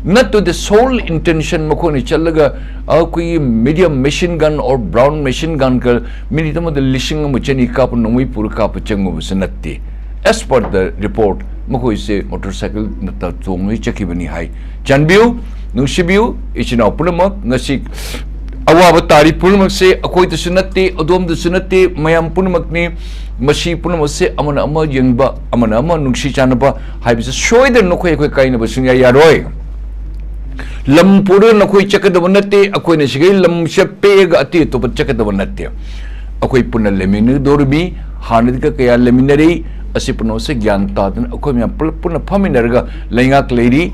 not with the sole intention ꯃꯈꯣꯏꯅ ꯆꯠꯂꯒ ꯑꯩꯈꯣꯏꯒꯤ medium machine gun or brown machine gun ꯒ ꯃꯤꯅꯤꯠ ꯑꯃꯗ ꯂꯤꯁꯤꯡ ꯑꯃ ꯆꯅꯤ ꯀꯥꯞꯄ, ꯅꯣꯡꯃꯩ ꯄꯨꯔ ꯀꯥꯞꯄ ꯆꯪꯉꯨꯕꯁꯨ ꯅꯠꯇꯦ꯫ As per the report, ꯃꯈꯣꯏꯁꯦ motorcycle ꯅꯠꯇ ꯇꯣꯡꯉꯒ ꯆꯠꯈꯤꯕꯅꯤ ꯍꯥꯏ꯫ ꯆꯥꯟꯕꯤꯌꯨ, ꯅꯨꯡꯁꯤꯕꯤꯌꯨ, ꯏꯆꯤꯟ ꯏꯅꯥꯎ ꯄꯨꯝꯅꯃꯛ꯫ ꯉꯁꯤ ꯑꯋꯥꯕ ꯇꯥꯔꯤ ꯄꯨꯝꯅꯃꯛꯁꯦ ꯑꯩꯈꯣꯏꯗꯁꯨ ꯅꯠꯇꯦ, ꯑꯗꯣꯝꯗꯁꯨ ꯅꯠꯇꯦ, ꯃꯌꯥꯝ ꯄꯨꯝꯅꯃꯛꯅꯤ꯫ ꯃꯁꯤ ꯄꯨꯝꯅꯃꯛꯁꯦ ꯑꯃꯅ ꯑꯃ ꯌꯦꯡꯕ, ꯑꯃꯅ ꯑꯃ ꯅꯨꯡꯁꯤ ꯆꯥꯟꯅꯕ ꯍꯥꯏꯕꯁꯦ ꯁꯣꯏꯗꯅ ꯅꯈꯣꯏ ꯑꯩꯈꯣꯏ ꯀꯥꯏꯅꯕ ꯁꯨꯡꯌꯥ ꯌꯥꯔꯣꯏ꯫ ꯂꯝ ꯄꯨꯔꯒ ꯅꯈꯣꯏ ꯆꯠꯀꯗꯕ ꯅꯠꯇꯦ, ꯑꯩꯈꯣꯏꯅ ꯁꯤꯒꯩ ꯂꯝꯁꯦ ꯄꯦꯛꯑꯒ ꯑꯇꯩ ꯑꯇꯣꯞꯄ ꯆꯠꯀꯗꯕ ꯅꯠꯇꯦ꯫ ꯑꯩꯈꯣꯏ ꯄꯨꯟꯅ ꯂꯩꯃꯤꯟꯅꯒꯗꯧꯔꯤꯃꯤ꯫ ꯍꯥꯟꯅꯗꯒꯤ ꯀꯌꯥ ꯂꯩꯃꯤꯟꯅꯔꯤ, ꯑꯁꯤ ꯄꯨꯝꯅꯃꯛꯁꯦ ꯒ꯭ꯌꯥꯟ ꯇꯥꯗꯅ ꯑꯩꯈꯣꯏ ꯃꯌꯥꯝ ꯄꯨꯂꯞ ꯄꯨꯟꯅ ꯐꯝꯃꯤꯟꯅꯔꯒ ꯂꯩꯉꯥꯛ ꯂꯩꯔꯤ,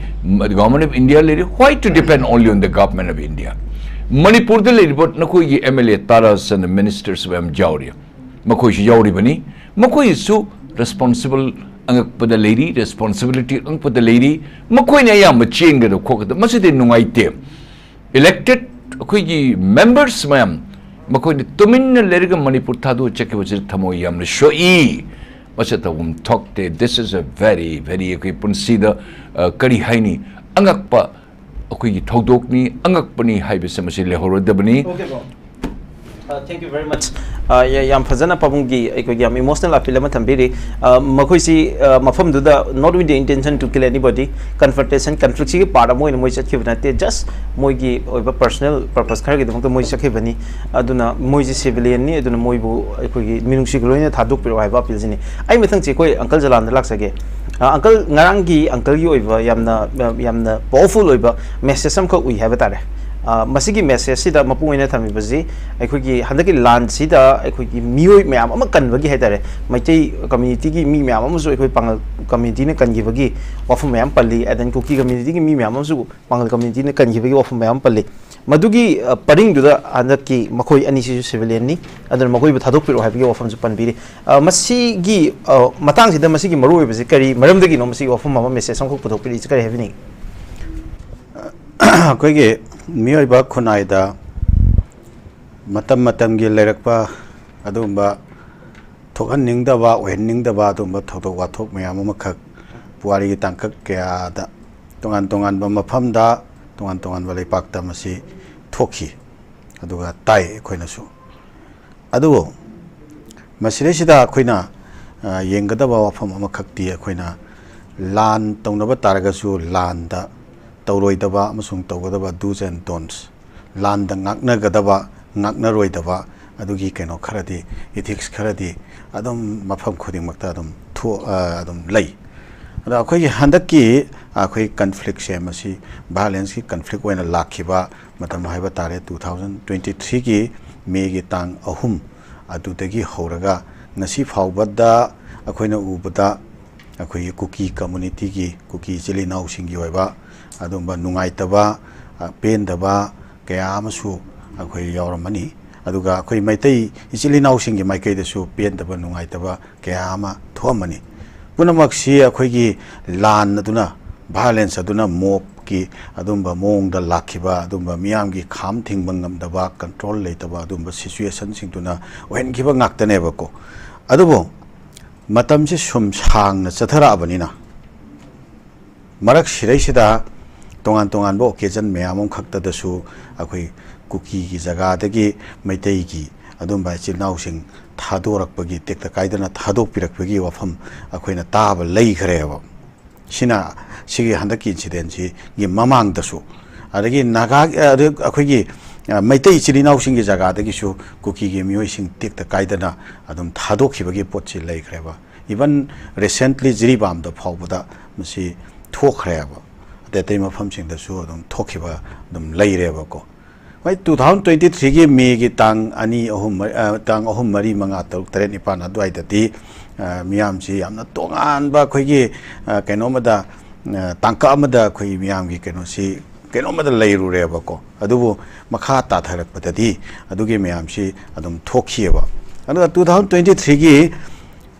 Government of India ꯂꯩꯔꯤ꯫ Why to depend only on the Government of India? ꯃꯅꯤꯄꯨꯔꯗ ꯂꯩꯔꯤꯕ ꯅꯈꯣꯏꯒꯤ M L A ꯇꯔꯥ ꯆꯟꯅ ministers ꯃꯌꯥꯝ ꯌꯥꯎꯔꯤ, ꯃꯈꯣꯏꯁꯨ ꯌꯥꯎꯔꯤꯕꯅꯤ꯫ ꯃꯈꯣꯏꯁꯨ responsible ꯑꯉꯛꯄꯗ ꯂꯩꯔꯤ, responsibility ꯑꯉꯛꯄꯗ ꯂꯩꯔꯤ꯫ ꯃꯈꯣꯏꯅ ꯑꯌꯥꯝꯕ ꯆꯦꯟꯒꯗꯕ ꯈꯣꯠꯀꯗꯕ, ꯃꯁꯤꯗꯤ ꯅꯨꯡꯉꯥꯏꯇꯦ꯫ Elected ꯑꯩꯈꯣꯏꯒꯤ members ꯃꯌꯥꯝ, ꯃꯈꯣꯏꯅ ꯇꯨꯃꯤꯟꯅ ꯂꯩꯔꯒ ꯃꯅꯤꯄꯨꯔ ꯊꯥꯗꯣꯛꯑ ꯆꯠꯈꯤꯕꯁꯤꯗ ꯊꯃꯣꯏ ꯌꯥꯝꯅ ꯁꯣꯛꯏ꯫ ꯃꯁꯤ ꯇꯧꯐꯝ ꯊꯣꯛꯇꯦ꯫ This is a very, very, ꯑꯩꯈꯣꯏ ꯄꯨꯟꯁꯤꯗ, ꯑ, ꯀꯔꯤ ꯍꯥꯏꯅꯤ, ꯑꯉꯛꯄ ꯑꯩꯈꯣꯏꯒꯤ ꯊꯧꯗꯣꯛꯅꯤ, ꯑꯉꯛꯄꯅꯤ ꯍꯥꯏꯕꯁꯦ ꯃꯁꯤ ꯂꯩꯍꯧꯔꯣꯏꯗꯕꯅꯤ꯫ Okay, bro. Uh, thank you very much. Uh, ꯌꯥ- ꯌꯥꯝ ꯐꯖꯅ ꯄꯥꯕꯨꯡꯒꯤ ꯑꯩꯈꯣꯏꯒꯤ ꯌꯥꯝ emotional appeal ꯑꯃ ꯊꯝꯕꯤꯔꯤ꯫ Uh, ꯃꯈꯣꯏꯁꯤ, uh, ꯃꯐꯝꯗꯨꯗ not with the intention to kill anybody, confrontation, conflict ꯁꯤꯒꯤ part ꯑꯃ ꯑꯣꯏꯅ ꯃꯣꯏ ꯆꯠꯈꯤꯕ ꯅꯠꯇꯦ, just ꯃꯣꯏꯒꯤ ꯑꯣꯏꯕ personal purpose ꯈꯔꯒꯤꯗꯃꯛꯇ ꯃꯣꯏ ꯆꯠꯈꯤꯕꯅꯤ꯫ ꯑꯗꯨꯅ ꯃꯣꯏꯁꯤ civilian ꯅꯤ, ꯑꯗꯨꯅ ꯃꯣꯏꯕꯨ ꯑꯩꯈꯣꯏꯒꯤ ꯃꯤꯅꯨꯡꯁꯤꯒ ꯂꯣꯏꯅ ꯊꯥꯗꯣꯛꯄꯤꯔꯛꯑꯣ ꯍꯥꯏꯕ appeal ꯁꯤꯅꯤ꯫ ꯑꯩ ꯃꯊꯪꯁꯤ ꯑꯩꯈꯣꯏ uncle ꯖꯂꯥꯟꯗ ꯂꯥꯛꯆꯒꯦ꯫ Uh, uncle, ꯉꯔꯥꯡꯒꯤ uncle ꯒꯤ ꯑꯣꯏꯕ ꯌꯥꯝꯅ, uh, ꯌꯥꯝꯅ powerful ꯑꯣꯏꯕ message ꯑꯃꯈꯛ ꯎꯏ ꯍꯥꯏꯕ ꯇꯥꯔꯦ꯫ ꯑ, ꯃꯁꯤꯒꯤ message ꯁꯤꯗ ꯃꯄꯨꯡ ꯑꯣꯏꯅ ꯊꯝꯃꯤꯕꯁꯤ ꯑꯩꯈꯣꯏꯒꯤ ꯍꯟꯗꯛꯀꯤ ꯂꯥꯟꯁꯤꯗ ꯑꯩꯈꯣꯏꯒꯤ ꯃꯤꯑꯣꯏ ꯃꯌꯥꯝ ꯑꯃ ꯀꯟꯕꯒꯤ ꯍꯥꯏꯇꯥꯔꯦ, ꯃꯩꯇꯩ community ꯒꯤ ꯃꯤ ꯃꯌꯥꯝ ꯑꯃꯁꯨ ꯑꯩꯈꯣꯏ ꯄꯥꯉꯜ community ꯅ ꯀꯟꯈꯤꯕꯒꯤ ꯋꯥꯐꯝ ꯃꯌꯥꯝ ꯄꯜꯂꯤ, and then ꯀꯨꯀꯤ community ꯒꯤ ꯃꯤ ꯃꯌꯥꯝ ꯑꯃꯁꯨ ꯄꯥꯉꯜ community ꯅ ꯀꯟꯈꯤꯕꯒꯤ ꯋꯥꯐꯝ ꯃꯌꯥꯝ ꯄꯜꯂꯤ꯫ ꯃꯗꯨꯒꯤ, ꯑ, ꯄꯔꯤꯡꯗꯨꯗ ꯍꯟꯗꯛꯀꯤ ꯃꯈꯣꯏ ꯑꯅꯤꯁꯤꯁꯨ civilian ꯅꯤ, ꯑꯗꯨꯅ ꯃꯈꯣꯏꯕꯨ ꯊꯥꯗꯣꯛꯄꯤꯔꯛꯑꯣ ꯍꯥꯏꯕꯒꯤ ꯋꯥꯐꯝꯁꯨ ꯄꯟꯕꯤꯔꯤ꯫ ꯑ, ꯃꯁꯤꯒꯤ, ꯑ, ꯃꯇꯥꯡꯁꯤꯗ ꯃꯁꯤꯒꯤ ꯃꯔꯨꯑꯣꯏꯕꯁꯤ ꯀꯔꯤ ꯃꯔꯝꯗꯒꯤꯅꯣ, ꯃꯁꯤꯒꯤ ꯋꯥꯐꯝ ꯑꯃ message ꯑꯃꯈꯛ ꯄꯨꯊꯣꯛꯄꯤꯔꯛꯏꯁꯤ ꯀꯔꯤ ꯍꯥꯏꯕꯤꯅꯤꯡꯏ? ꯑꯩꯈꯣꯏꯒꯤ ꯃꯤꯑꯣꯏꯕ ꯈꯨꯟꯅꯥꯏꯗ ꯃꯇꯝ ꯃꯇꯝꯒꯤ ꯂꯩꯔꯛꯄ ꯑꯗꯨꯒꯨꯝꯕ ꯊꯣꯛꯍꯟꯅꯤꯡꯗꯕ, ꯑꯣꯏꯍꯟꯅꯤꯡꯗꯕ ꯑꯗꯨꯒꯨꯝꯕ ꯊꯧꯗꯣꯛ ꯋꯥꯊꯣꯛ ꯃꯌꯥꯝ ꯑꯃꯈꯛ ꯄꯨꯋꯥꯔꯤꯒꯤ ꯇꯥꯡꯀꯛ ꯀꯌꯥꯗ ꯇꯣꯉꯥꯟ ꯇꯣꯉꯥꯟꯕ ꯃꯐꯝꯗ, ꯇꯣꯉꯥꯟ ꯇꯣꯉꯥꯟꯕ ꯂꯩꯄꯥꯛꯇ ꯃꯁꯤ ꯊꯣꯛꯈꯤ, ꯑꯗꯨꯒ ꯇꯥꯏ ꯑꯩꯈꯣꯏꯅꯁꯨ꯫ ꯑꯗꯨꯕꯨ ꯃꯁꯤꯗꯩꯁꯤꯗ ꯑꯩꯈꯣꯏꯅ, ꯑ, ꯌꯦꯡꯒꯗꯕ ꯋꯥꯐꯝ ꯑꯃꯈꯛꯇꯤ, ꯑꯩꯈꯣꯏꯅ ꯂꯥꯟ ꯇꯧꯅꯕ ꯇꯥꯔꯒꯁꯨ ꯂꯥꯟꯗ ꯇꯧꯔꯣꯏꯗꯕ ꯑꯃꯁꯨꯡ ꯇꯧꯒꯗꯕ do's and don'ts, ꯂꯥꯟꯗ ꯉꯥꯛꯅꯒꯗꯕ, ꯉꯥꯛꯅꯔꯣꯏꯗꯕ, ꯑꯗꯨꯒꯤ ꯀꯩꯅꯣ ꯈꯔꯗꯤ, ethics ꯈꯔꯗꯤ ꯑꯗꯨꯝ ꯃꯐꯝ ꯈꯨꯗꯤꯡꯃꯛꯇ ꯑꯗꯨꯝ ꯊꯣꯛ-, ꯑ, ꯑꯗꯨꯝ ꯂꯩ꯫ ꯑꯗꯣ ꯑꯩꯈꯣꯏꯒꯤ ꯍꯟꯗꯛꯀꯤ ꯑꯩꯈꯣꯏ conflictꯁꯦ, ꯃꯁꯤ violenceꯀꯤ conflict ꯑꯣꯏꯅ ꯂꯥꯛꯈꯤꯕ ꯃꯇꯝ ꯍꯥꯏꯕ ꯇꯥꯔꯦ, two thousand twenty threeꯒꯤ Mayꯒꯤ ꯇꯥꯡ ꯑꯍꯨꯝ ꯑꯗꯨꯗꯒꯤ ꯍꯧꯔꯒ ꯉꯁꯤ ꯐꯥꯎꯕꯗ ꯑꯩꯈꯣꯏꯅ ꯎꯕꯗ ꯑꯩꯈꯣꯏꯒꯤ ꯀꯨꯀꯤ communityꯒꯤ, ꯀꯨꯀꯤ ꯏꯆꯤꯜ ꯏꯅꯥꯎꯁꯤꯡꯒꯤ ꯑꯣꯏꯕ ꯑꯗꯨꯝꯕ ꯅꯨꯡꯉꯥꯏꯇꯕ, ꯑ, ꯄꯦꯟꯗꯕ ꯀꯌꯥ ꯑꯃꯁꯨ ꯑꯩꯈꯣꯏ ꯌꯥꯎꯔꯝꯃꯅꯤ꯫ ꯑꯗꯨꯒ ꯑꯩꯈꯣꯏ ꯃꯩꯇꯩ ꯏꯆꯤꯜ ꯏꯅꯥꯎꯁꯤꯡꯒꯤ ꯃꯥꯏꯀꯩꯗꯁꯨ ꯄꯦꯟꯗꯕ, ꯅꯨꯡꯉꯥꯏꯇꯕ ꯀꯌꯥ ꯑꯃ ꯊꯣꯛꯑꯝꯃꯅꯤ꯫ ꯄꯨꯝꯅꯃꯛꯁꯤ ꯑꯩꯈꯣꯏꯒꯤ ꯂꯥꯟ ꯑꯗꯨꯅ, violence ꯑꯗꯨꯅ, mobꯀꯤ ꯑꯗꯨꯝꯕ ꯃꯑꯣꯡꯗ ꯂꯥꯛꯈꯤꯕ, ꯑꯗꯨꯝꯕ ꯃꯤꯌꯥꯝꯒꯤ ꯈꯥꯝ ꯊꯤꯡꯕ ꯉꯝꯗꯕ, control ꯂꯩꯇꯕ ꯑꯗꯨꯝꯕ situationꯁꯤꯡꯗꯨꯅ ꯑꯣꯏꯍꯟꯈꯤꯕ ꯉꯥꯛꯇꯅꯦꯕꯀꯣ꯫ ꯑꯗꯨꯕꯨ ꯃꯇꯝꯁꯦ ꯁꯨꯝ ꯁꯥꯡꯅ ꯆꯠꯊꯔꯛꯑꯕꯅꯤꯅ, ꯃꯔꯛ ꯁꯤꯗꯩꯁꯤꯗ ꯇꯣꯉꯥꯟ ꯇꯣꯉꯥꯟꯕ occasion ꯃꯌꯥꯝ ꯑꯃꯈꯛꯇꯗꯁꯨ ꯑꯩꯈꯣꯏ ꯀꯨꯀꯤꯒꯤ ꯖꯒꯥꯗꯒꯤ ꯃꯩꯇꯩꯒꯤ ꯑꯗꯨꯝꯕ ꯏꯆꯤꯜ ꯏꯅꯥꯎꯁꯤꯡ ꯊꯥꯗꯣꯔꯛꯄꯒꯤ, ꯇꯦꯛꯇ ꯀꯥꯏꯗꯅ ꯊꯥꯗꯣꯛꯄꯤꯔꯛꯄꯒꯤ ꯋꯥꯐꯝ ꯑꯩꯈꯣꯏꯅ ꯇꯥꯕ ꯂꯩꯈ꯭ꯔꯦꯕ꯫ ꯁꯤꯅ, ꯁꯤꯒꯤ ꯍꯟꯗꯛꯀꯤ incidentꯁꯤꯒꯤ ꯃꯃꯥꯡꯗꯁꯨ, ꯑꯗꯒꯤ ꯅꯥꯒꯥ, ꯑꯗ ꯑꯩꯈꯣꯏꯒꯤ, ꯑ, ꯃꯩꯇꯩ ꯏꯆꯤꯜ ꯏꯅꯥꯎꯁꯤꯡꯒꯤ ꯖꯒꯥꯗꯒꯤꯁꯨ ꯀꯨꯀꯤꯒꯤ ꯃꯤꯑꯣꯏꯁꯤꯡ ꯇꯦꯛꯇ ꯀꯥꯏꯗꯅ ꯑꯗꯨꯝ ꯊꯥꯗꯣꯛꯈꯤꯕꯒꯤ ꯄꯣꯠꯁꯤ ꯂꯩꯈ꯭ꯔꯦꯕ꯫ Even recently ꯖꯤꯔꯤꯕꯥꯝꯗ ꯐꯥꯎꯕꯗ ꯃꯁꯤ ꯊꯣꯛꯈ꯭ꯔꯦꯕ꯫ ꯑꯇꯩ ꯑꯇꯩ ꯃꯐꯝꯁꯤꯡꯗꯁꯨ ꯑꯗꯨꯝ ꯊꯣꯛꯈꯤꯕ ꯑꯗꯨꯝ ꯂꯩꯔꯦꯕꯀꯣ꯫ ꯍꯣꯏ, two thousand twenty threeꯒꯤ Mayꯒꯤ ꯇꯥꯡ ꯑꯅꯤ, ꯑꯍꯨꯝ, ꯃꯔꯤ, ꯑ, ꯇꯥꯡ ꯑꯍꯨꯝ, ꯃꯔꯤ, ꯃꯉꯥ, ꯇꯔꯨꯛ, ꯇꯔꯦꯠ, ꯅꯤꯄꯥꯟ ꯑꯗꯨꯋꯥꯏꯗꯗꯤ, ꯑ, ꯃꯤꯌꯥꯝꯁꯤ ꯌꯥꯝꯅ ꯇꯣꯉꯥꯟꯕ ꯑꯩꯈꯣꯏꯒꯤ, ꯑ, ꯀꯩꯅꯣꯃꯗ, ꯑ, ꯇꯥꯡꯀꯛ ꯑꯃꯗ ꯑꯩꯈꯣꯏ ꯃꯤꯌꯥꯝꯒꯤ ꯀꯩꯅꯣꯁꯤ ꯀꯩꯅꯣꯃꯗ ꯂꯩꯔꯨꯔꯦꯕꯀꯣ꯫ ꯑꯗꯨꯕꯨ ꯃꯈꯥ ꯇꯥꯊꯔꯛꯄꯗꯗꯤ ꯑꯗꯨꯒꯤ ꯃꯌꯥꯝꯁꯤ ꯑꯗꯨꯝ ꯊꯣꯛꯈꯤꯑꯕ꯫ ꯑꯗꯨꯒ two thousand twenty threeꯒꯤ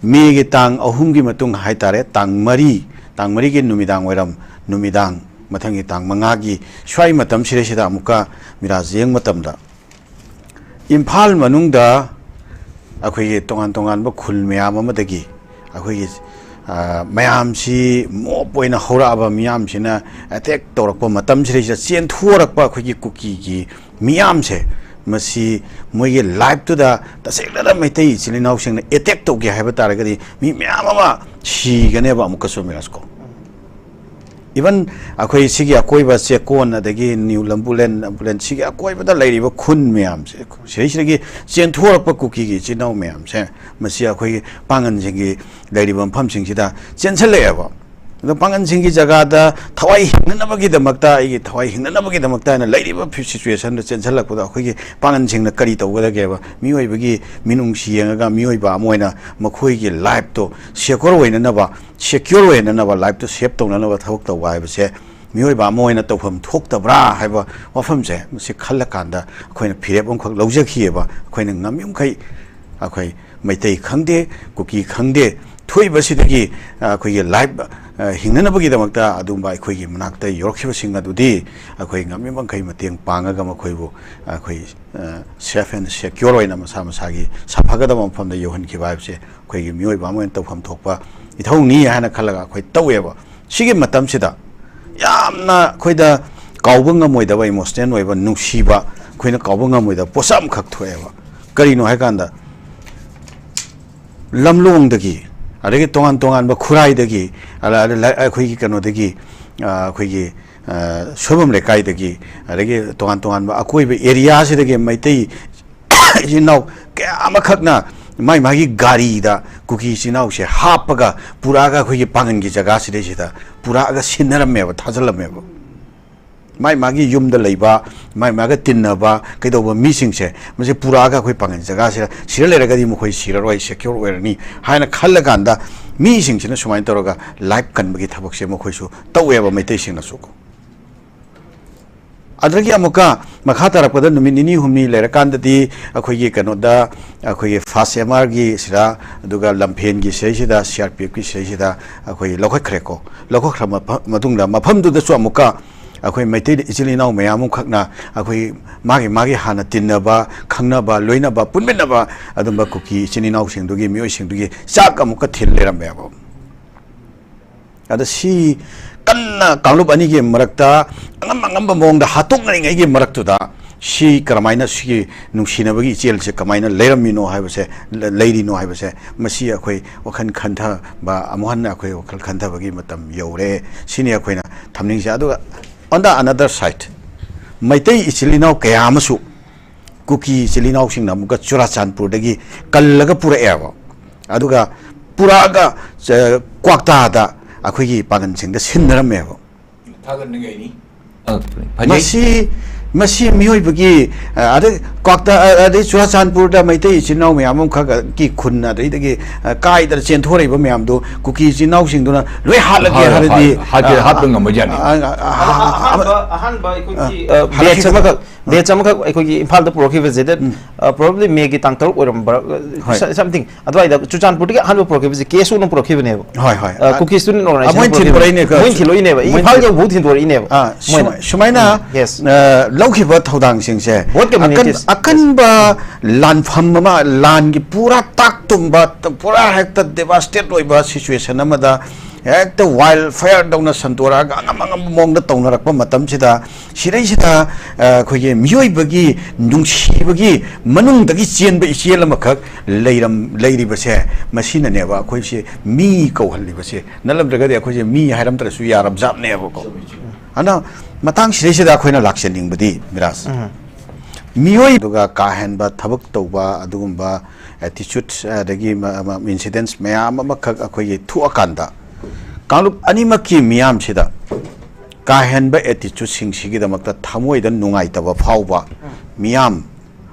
Mayꯒꯤ ꯇꯥꯡ ꯑꯍꯨꯝꯒꯤ ꯃꯇꯨꯡ ꯍꯥꯏꯇꯥꯔꯦ, ꯇꯥꯡ ꯃꯔꯤ, ꯇꯥꯡ ꯃꯔꯤꯒꯤ ꯅꯨꯃꯤꯗꯥꯡ ꯋꯥꯏꯔꯝ, ꯅꯨꯃꯤꯗꯥꯡ, ꯃꯊꯪꯒꯤ ꯇꯥꯡ ꯃꯉꯥꯒꯤ ꯁ꯭ꯋꯥꯏ ꯃꯇꯝꯁꯤꯗꯩꯁꯤꯗ ꯑꯃꯨꯛꯀ ꯃꯤꯔꯥꯖ ꯌꯦꯡꯕ ꯃꯇꯝꯗ, ꯏꯝꯐꯥꯜ ꯃꯅꯨꯡꯗ ꯑꯩꯈꯣꯏꯒꯤ ꯇꯣꯉꯥꯟ ꯇꯣꯉꯥꯟꯕ ꯈꯨꯜ ꯃꯌꯥꯝ ꯑꯃꯗꯒꯤ ꯑꯩꯈꯣꯏꯒꯤ, ꯑ, ꯃꯌꯥꯝꯁꯤ mob ꯑꯣꯏꯅ ꯍꯧꯔꯛꯑꯕ ꯃꯤꯌꯥꯝꯁꯤꯅ attack ꯇꯧꯔꯛꯄ ꯃꯇꯝꯁꯤꯗꯩꯁꯤꯗ ꯆꯦꯟꯊꯣꯔꯛꯄ ꯑꯩꯈꯣꯏꯒꯤ ꯀꯨꯀꯤꯒꯤ ꯃꯤꯌꯥꯝꯁꯦ, ꯃꯁꯤ ꯃꯣꯏꯒꯤ liveꯇꯨꯗ ꯇꯁꯦꯡꯅ ꯃꯩꯇꯩ ꯏꯆꯤꯜ ꯏꯅꯥꯎꯁꯤꯡꯅ attack ꯇꯧꯒꯦ ꯍꯥꯏꯕ ꯇꯥꯔꯒꯗꯤ ꯃꯤ ꯃꯌꯥꯝ ꯑꯃ ꯁꯤꯒꯅꯦꯕ ꯑꯃꯨꯛꯀꯁꯨ, ꯃꯤꯔꯥꯖꯀꯣ꯫ Even ꯑꯩꯈꯣꯏ ꯁꯤꯒꯤ ꯑꯀꯣꯏꯕ ꯆꯦꯛꯀꯣꯟ, ꯑꯗꯒꯤ ꯅ꯭ꯌꯨ ꯂꯝꯕꯨꯂꯦꯟ, ꯂꯝꯕꯨꯂꯦꯟ ꯁꯤꯒꯤ ꯑꯀꯣꯏꯕꯗ ꯂꯩꯔꯤꯕ ꯈꯨꯟ ꯃꯌꯥꯝꯁꯦ, ꯁꯤꯗꯩꯁꯤꯗꯒꯤ ꯆꯦꯟꯊꯣꯔꯛꯄ ꯀꯨꯀꯤꯒꯤ ꯏꯆꯤꯟ ꯏꯅꯥꯎ ꯃꯌꯥꯝꯁꯦ, ꯃꯁꯤ ꯑꯩꯈꯣꯏꯒꯤ ꯄꯥꯡꯒꯟꯁꯤꯡꯒꯤ ꯂꯩꯔꯤꯕ ꯃꯐꯝꯁꯤꯡꯁꯤꯗ ꯆꯦꯟꯁꯤꯜꯂꯛꯑꯦꯕ꯫ ꯑꯗꯣ ꯄꯥꯡꯒꯟꯁꯤꯡꯒꯤ ꯖꯒꯥꯗ ꯊꯋꯥꯏ ꯍꯤꯡꯅꯅꯕꯒꯤꯗꯃꯛꯇ, ꯑꯩꯒꯤ ꯊꯋꯥꯏ ꯍꯤꯡꯅꯅꯕꯒꯤꯗꯃꯛꯇ ꯍꯥꯏꯅ ꯂꯩꯔꯤꯕ ꯐꯤ-, situation ꯗ ꯆꯦꯟꯁꯤꯜꯂꯛꯄꯗ ꯑꯩꯈꯣꯏꯒꯤ ꯄꯥꯡꯒꯟꯁꯤꯡꯅ ꯀꯔꯤ ꯇꯧꯒꯗꯒꯦꯕ? ꯃꯤꯑꯣꯏꯕꯒꯤ ꯃꯤꯅꯨꯡꯁꯤ ꯌꯦꯡꯉꯒ ꯃꯤꯑꯣꯏꯕ ꯑꯃ ꯑꯣꯏꯅ ꯃꯈꯣꯏꯒꯤ life ꯇꯣ secure ꯑꯣꯏꯅꯅꯕ, secure ꯑꯣꯏꯅꯅꯕ, life ꯇꯣ save ꯇꯧꯅꯅꯕ ꯊꯕꯛ ꯇꯧꯕ ꯍꯥꯏꯕꯁꯦ ꯃꯤꯑꯣꯏꯕ ꯑꯃ ꯑꯣꯏꯅ ꯇꯧꯐꯝ ꯊꯣꯛꯇꯕ꯭ꯔꯥ ꯍꯥꯏꯕ ꯋꯥꯐꯝꯁꯦ, ꯃꯁꯤ ꯈꯜꯂꯀꯥꯟꯗ ꯑꯩꯈꯣꯏꯅ ꯐꯤꯔꯦꯞ ꯑꯃꯈꯛ ꯂꯧꯖꯈꯤꯑꯕ꯫ ꯑꯩꯈꯣꯏꯅ ꯉꯝꯃꯤꯃꯈꯩ ꯑꯩꯈꯣꯏ ꯃꯩꯇꯩ ꯈꯪꯗꯦ, ꯀꯨꯀꯤ ꯈꯪꯗꯦ, ꯊꯣꯛꯏꯕꯁꯤꯗꯒꯤ, ꯑ, ꯑꯩꯈꯣꯏꯒꯤ life, ꯑ, ꯍꯤꯡꯅꯅꯕꯒꯤꯗꯃꯛꯇ ꯑꯗꯨꯝꯕ ꯑꯩꯈꯣꯏꯒꯤ ꯃꯅꯥꯛꯇ ꯌꯧꯔꯛꯈꯤꯕꯁꯤꯡ ꯑꯗꯨꯗꯤ ꯑꯩꯈꯣꯏ ꯉꯝꯃꯤꯃꯈꯩ ꯃꯇꯦꯡ ꯄꯥꯡꯉꯒ ꯃꯈꯣꯏꯕꯨ ꯑꯩꯈꯣꯏ, ꯑ, safe and secure ꯑꯣꯏꯅ ꯃꯁꯥ ꯃꯁꯥꯒꯤ ꯁꯥꯐꯒꯗꯕ ꯃꯐꯝꯗ ꯌꯧꯍꯟꯈꯤꯕ ꯍꯥꯏꯕꯁꯦ ꯑꯩꯈꯣꯏꯒꯤ ꯃꯤꯑꯣꯏꯕ ꯑꯃ ꯑꯣꯏꯅ ꯇꯧꯐꯝ ꯊꯣꯛꯄ ꯏꯊꯧꯅꯤ ꯍꯥꯏꯅ ꯈꯜꯂꯒ ꯑꯩꯈꯣꯏ ꯇꯧꯋꯦꯕ꯫ ꯁꯤꯒꯤ ꯃꯇꯝꯁꯤꯗ ꯌꯥꯝꯅ ꯑꯩꯈꯣꯏꯗ ꯀꯥꯎꯕ ꯉꯝꯃꯣꯏꯗꯕ, emotional ꯑꯣꯏꯕ, ꯅꯨꯡꯁꯤꯕ, ꯑꯩꯈꯣꯏꯅ ꯀꯥꯎꯕ ꯉꯝꯃꯣꯏꯗꯕ ꯄꯣꯠꯁꯛ ꯑꯃꯈꯛ ꯊꯣꯛꯑꯦꯕ꯫ ꯀꯔꯤꯅꯣ ꯍꯥꯏꯀꯥꯟꯗ, ꯂꯝꯂꯣꯡꯗꯒꯤ, ꯑꯗꯒꯤ ꯇꯣꯉꯥꯟ ꯇꯣꯉꯥꯟꯕ ꯈꯨꯔꯥꯏꯗꯒꯤ, ꯑꯗ, ꯑꯗ ꯂ-, ꯑꯩꯈꯣꯏꯒꯤ ꯀꯩꯅꯣꯗꯒꯤ, ꯑ, ꯑꯩꯈꯣꯏꯒꯤ, ꯑ, ꯁꯣꯏꯕꯝ ꯂꯩꯀꯥꯏꯗꯒꯤ, ꯑꯗꯒꯤ ꯇꯣꯉꯥꯟ ꯇꯣꯉꯥꯟꯕ ꯑꯀꯣꯏꯕ area ꯁꯤꯗꯒꯤ ꯃꯩꯇꯩ ꯏꯆꯤꯟ ꯏꯅꯥꯎ ꯀꯌꯥ ꯑꯃꯈꯛꯅ ꯃꯥꯏ ꯃꯥꯒꯤ ꯒꯥꯔꯤꯗ ꯀꯨꯀꯤ ꯏꯆꯤꯟ ꯏꯅꯥꯎꯁꯦ ꯍꯥꯞꯄꯒ ꯄꯨꯔꯛꯑꯒ ꯑꯩꯈꯣꯏꯒꯤ ꯄꯥꯡꯒꯟꯒꯤ ꯖꯒꯥꯁꯤꯗꯩꯁꯤꯗ ꯄꯨꯔꯛꯑꯒ ꯁꯤꯟꯅꯔꯝꯃꯦꯕ, ꯊꯥꯖꯤꯜꯂꯝꯃꯦꯕ꯫ ꯃꯥꯏ ꯃꯥꯒꯤ ꯌꯨꯝꯗ ꯂꯩꯕ, ꯃꯥꯏ ꯃꯥꯒ ꯇꯤꯟꯅꯕ ꯀꯩꯗꯧꯕ ꯃꯤꯁꯤꯡꯁꯦ, ꯃꯁꯤ ꯄꯨꯔꯛꯑꯒ ꯑꯩꯈꯣꯏ ꯄꯥꯡꯒꯟ ꯖꯒꯥꯁꯤꯗ, ꯁꯤꯗ ꯂꯩꯔꯒꯗꯤ ꯃꯈꯣꯏ ꯁꯤꯔꯔꯣꯏ, secure ꯑꯣꯏꯔꯅꯤ ꯍꯥꯏꯅ ꯈꯜꯂꯀꯥꯟꯗ ꯃꯤꯁꯤꯡꯁꯤꯅ ꯁꯨꯃꯥꯏꯅ ꯇꯧꯔꯒ life ꯀꯟꯕꯒꯤ ꯊꯕꯛꯁꯦ ꯃꯈꯣꯏꯁꯨ ꯇꯧꯋꯦꯕ, ꯃꯩꯇꯩꯁꯤꯡꯅꯁꯨ꯫ ꯑꯗꯨꯗꯒꯤ ꯑꯃꯨꯛꯀ ꯃꯈꯥ ꯇꯥꯔꯛꯄꯗ ꯅꯨꯃꯤꯠ ꯅꯤꯅꯤ ꯍꯨꯝꯅꯤ ꯂꯩꯔꯀꯥꯟꯗꯗꯤ ꯑꯩꯈꯣꯏꯒꯤ ꯀꯩꯅꯣꯗ, ꯑꯩꯈꯣꯏꯒꯤ first M R ꯒꯤ ꯁꯤꯗ, ꯑꯗꯨꯒ ꯂꯝꯐꯦꯟꯒꯤ ꯁꯤꯗꯩꯁꯤꯗ, C R P F ꯀꯤ ꯁꯤꯗꯩꯁꯤꯗ ꯑꯩꯈꯣꯏ ꯂꯧꯈꯠꯈ꯭ꯔꯦꯀꯣ꯫ ꯂꯧꯈꯠꯈ꯭ꯔ ꯃꯐ-, ꯃꯇꯨꯡꯗ ꯃꯐꯝꯗꯨꯗꯁꯨ ꯑꯃꯨꯛꯀ ꯑꯩꯈꯣꯏ ꯃꯩꯇꯩ ꯏꯆꯤꯜ ꯏꯅꯥꯎ ꯃꯌꯥꯝ ꯑꯃꯈꯛꯅ ꯑꯩꯈꯣꯏ ꯃꯥꯒꯤ ꯃꯥꯒꯤ ꯍꯥꯟꯅ ꯇꯤꯟꯅꯕ, ꯈꯪꯅꯕ, ꯂꯣꯏꯅꯕ, ꯄꯨꯟꯃꯤꯟꯅꯕ ꯑꯗꯨꯝꯕ ꯀꯨꯀꯤ ꯏꯆꯤꯟ ꯏꯅꯥꯎꯁꯤꯡꯗꯨꯒꯤ, ꯃꯤꯑꯣꯏꯁꯤꯡꯗꯨꯒꯤ ꯆꯥꯛ ꯑꯃꯨꯛꯀ ꯊꯤꯜ ꯂꯩꯔꯝꯃꯦꯕ꯫ ꯑꯗ ꯁꯤ ꯀꯟꯅ ꯀꯥꯡꯂꯨꯞ ꯑꯅꯤꯒꯤ ꯃꯔꯛꯇ ꯑꯉꯝ ꯑꯉꯝꯕ ꯃꯑꯣꯡꯗ ꯍꯥꯠꯇꯣꯛꯅꯔꯤꯉꯩꯒꯤ ꯃꯔꯛꯇꯨꯗ ꯁꯤ ꯀꯔꯝꯍꯥꯏꯅ, ꯁꯤꯒꯤ ꯅꯨꯡꯁꯤꯅꯕꯒꯤ ꯏꯆꯦꯜꯁꯦ ꯀꯃꯥꯏꯅ ꯂꯩꯔꯝꯃꯤꯅꯣ ꯍꯥꯏꯕꯁꯦ, ꯂ-, ꯂꯩꯔꯤꯅꯣ ꯍꯥꯏꯕꯁꯦ, ꯃꯁꯤ ꯑꯩꯈꯣꯏ ꯋꯥꯈꯜ ꯈꯟꯊꯕ, ꯑꯃꯨꯛ ꯍꯟꯅ ꯑꯩꯈꯣꯏ ꯋꯥꯈꯜ ꯈꯟꯊꯕꯒꯤ ꯃꯇꯝ ꯌꯧꯔꯦ꯫ ꯁꯤꯅꯤ ꯑꯩꯈꯣꯏꯅ ꯊꯝꯅꯤꯡꯉꯤꯁꯦ꯫ ꯑꯗꯨꯒ on the another side, Meitei ꯏꯆꯤꯜ ꯏꯅꯥꯎ ꯀꯌꯥ ꯑꯃꯁꯨ ꯀꯨꯀꯤ ꯏꯆꯤꯜ ꯏꯅꯥꯎꯁꯤꯡꯅ ꯑꯃꯨꯛꯀ ꯆꯨꯔꯥꯆꯥꯟꯄꯨꯔꯗꯒꯤ ꯀꯜꯂꯒ ꯄꯨꯔꯛꯑꯦꯕ꯫ ꯑꯗꯨꯒ ꯄꯨꯔꯛꯑꯒ, ꯑ, ꯀ꯭ꯋꯥꯛꯇꯥꯗ ꯑꯩꯈꯣꯏꯒꯤ ꯄꯥꯡꯒꯟꯁꯤꯡꯗ ꯁꯤꯟꯅꯔꯝꯃꯦꯕ꯫ ꯊꯥꯒꯠꯅꯤꯡꯉꯥꯏꯅꯤ꯫ ꯑ, ꯐꯖꯩ꯫ ꯃꯁꯤ, ꯃꯁꯤ ꯃꯤꯑꯣꯏꯕꯒꯤ, ꯑ, ꯑꯗꯩ ꯀ꯭ꯋꯥꯛꯇ, ꯑ, ꯑꯗꯩ ꯆꯨꯔꯥꯆꯥꯟꯄꯨꯔꯗ ꯃꯩꯇꯩ ꯏꯆꯤꯟ ꯏꯅꯥꯎ ꯃꯌꯥꯝ ꯑꯃꯈꯛꯀꯤ ꯈꯨꯟ, ꯑꯗꯩꯗꯒꯤ, ꯑ, ꯀꯥꯏꯗꯅ ꯆꯦꯟꯊꯣꯔꯛꯏꯕ ꯃꯌꯥꯝꯗꯨ ꯀꯨꯀꯤ ꯏꯆꯤꯟ ꯏꯅꯥꯎꯁꯤꯡꯗꯨꯅ ꯂꯣꯏ ꯍꯥꯠꯂꯒꯦ ꯍꯥꯏ-, ꯍꯥꯏꯔꯗꯤ, ꯍꯥꯏ-, ꯍꯥꯠꯀꯦ-, ꯑ, ꯍꯥꯠꯄ ꯉꯝꯕ ꯌꯥꯠꯅꯤ꯫ ꯑ, ꯑ, ꯑ, ꯑꯍꯥꯟꯕ, ꯑ, ꯑꯍꯥꯟꯕ ꯑꯩꯈꯣꯏꯒꯤ, ꯑ, ꯑ, ꯍꯜꯂꯛꯈꯤꯕ꯫ Batch ꯑꯃꯈꯛ, batch ꯑꯃꯈꯛ ꯑꯩꯈꯣꯏꯒꯤ ꯏꯝꯐꯥꯜꯗ ꯄꯨꯔꯛꯈꯤꯕꯁꯦ, that, ꯎꯝ꯫ ꯑ, probably May ꯒꯤ ꯇꯥꯡ ꯇꯔꯨꯛ ꯑꯣꯏꯔꯝꯕ꯭ꯔꯥ, ꯑ, ꯍꯣꯏ꯫ ꯁ-, something꯫ ꯑꯗꯨꯋꯥꯏꯗ ꯆꯨꯔꯆꯥꯟꯄꯨꯔꯗꯒꯤ ꯑꯍꯥꯟꯕ ꯄꯨꯔꯛꯈꯤꯕꯁꯦ ꯀꯦ ꯑꯦꯁ ꯑꯣꯅ ꯄꯨꯔꯛꯈꯤꯕꯅꯦꯕ꯫ ꯍꯣꯏ, ꯍꯣꯏ꯫ ꯑ, ꯑ, ꯀꯨꯀꯤ ꯁ꯭ꯇꯨꯗꯦꯟꯠ ꯑ, ꯑꯣꯔꯒꯅꯥꯏꯖꯦꯁꯟ ꯃꯣꯏꯅ ꯄꯨꯔꯛꯈꯤꯕꯅꯦ꯫ ꯊꯤꯟꯗꯣꯔꯛꯏꯅꯦ, ꯀꯣ꯫ ꯃꯣꯏꯅ ꯊꯤꯜꯂꯛꯏꯅꯦꯕ꯫ ꯃꯣꯏꯅ ꯏꯝꯐꯥꯜ ꯊꯤꯜ-, ꯌꯧꯕꯧ ꯊꯤꯟꯗꯣꯔꯛꯏꯅꯦꯕ꯫ ꯑ, ꯁꯨꯃꯥꯏ-, ꯃꯣꯏꯅ꯫ ꯁꯨꯃꯥꯏꯅ, ꯎꯝ, yes꯫ ꯑ, ꯂꯧꯈꯤꯕ ꯊꯧꯗꯥꯡꯁꯤꯡꯁꯦ ꯕꯣꯠ ꯑꯀꯟ-, ꯀꯝꯃ꯭ꯌꯨꯅꯤꯇꯤꯁ꯫ ꯑꯀꯟꯕ ꯂꯥꯟꯐꯝ ꯑꯃ, ꯂꯥꯟꯒꯤ ꯄꯨꯔꯥ ꯇꯥꯛ ꯇꯨꯝꯕ, ꯄꯨꯔꯥ ꯍꯦꯛꯇ devastated ꯑꯣꯏꯕ situation ꯑꯃꯗ ꯍꯦꯛꯇ wildfire ꯗꯧꯅ ꯁꯟꯗꯣꯔꯛꯑꯒ ꯑꯉꯝ ꯑꯉꯝꯕ ꯃꯑꯣꯡꯗ ꯇꯧꯅꯔꯛꯄ ꯃꯇꯝꯁꯤꯗ, ꯁꯤꯗꯩꯁꯤꯗ, ꯑ, ꯑꯩꯈꯣꯏꯒꯤ ꯃꯤꯑꯣꯏꯕꯒꯤ ꯅꯨꯡꯁꯤꯕꯒꯤ ꯃꯅꯨꯡꯗꯒꯤ ꯆꯦꯟꯕ ꯏꯆꯦꯜ ꯑꯃꯈꯛ ꯂꯩꯔꯝ-, ꯂꯩꯔꯤꯕꯁꯦ, ꯃꯁꯤꯅꯅꯦꯕ ꯑꯩꯈꯣꯏꯁꯦ ꯃꯤ ꯀꯧꯍꯜꯂꯤꯕꯁꯦ꯫ ꯅꯠꯂꯝꯗ꯭ꯔꯒꯗꯤ ꯑꯩꯈꯣꯏꯁꯦ ꯃꯤ ꯍꯥꯏꯔꯝꯗ꯭ꯔꯁꯨ ꯌꯥꯔꯕꯖꯥꯠꯅꯦꯕꯀꯣ꯫ ꯑꯗꯣ ꯃꯇꯥꯡ ꯁꯤꯗꯩꯁꯤꯗ ꯑꯩꯈꯣꯏꯅ ꯂꯥꯛꯆꯅꯤꯡꯕꯗꯤ, ꯕꯤꯔꯥꯖ, ꯎꯝ꯫ ꯃꯤꯑꯣꯏ ꯑꯗꯨꯒ ꯀꯥ ꯍꯦꯟꯕ ꯊꯕꯛ ꯇꯧꯕ ꯑꯗꯨꯒꯨꯝꯕ attitude, ꯑꯗꯒꯤ ꯃ-, ꯃ-, incidents ꯃꯌꯥꯝ ꯑꯃꯈꯛ ꯑꯩꯈꯣꯏꯒꯤ ꯊꯣꯛꯑꯀꯥꯟꯗ, ꯀꯥꯡꯂꯨꯞ ꯑꯅꯤꯃꯛꯀꯤ ꯃꯤꯌꯥꯝꯁꯤꯗ ꯀꯥ ꯍꯦꯟꯕ attitude ꯁꯤꯡꯁꯤꯒꯤꯗꯃꯛꯇ ꯊꯃꯣꯏꯗ ꯅꯨꯡꯉꯥꯏꯇꯕ ꯐꯥꯎꯕ ꯎꯝ꯫ ꯃꯤꯌꯥꯝ ꯃꯌꯥꯝ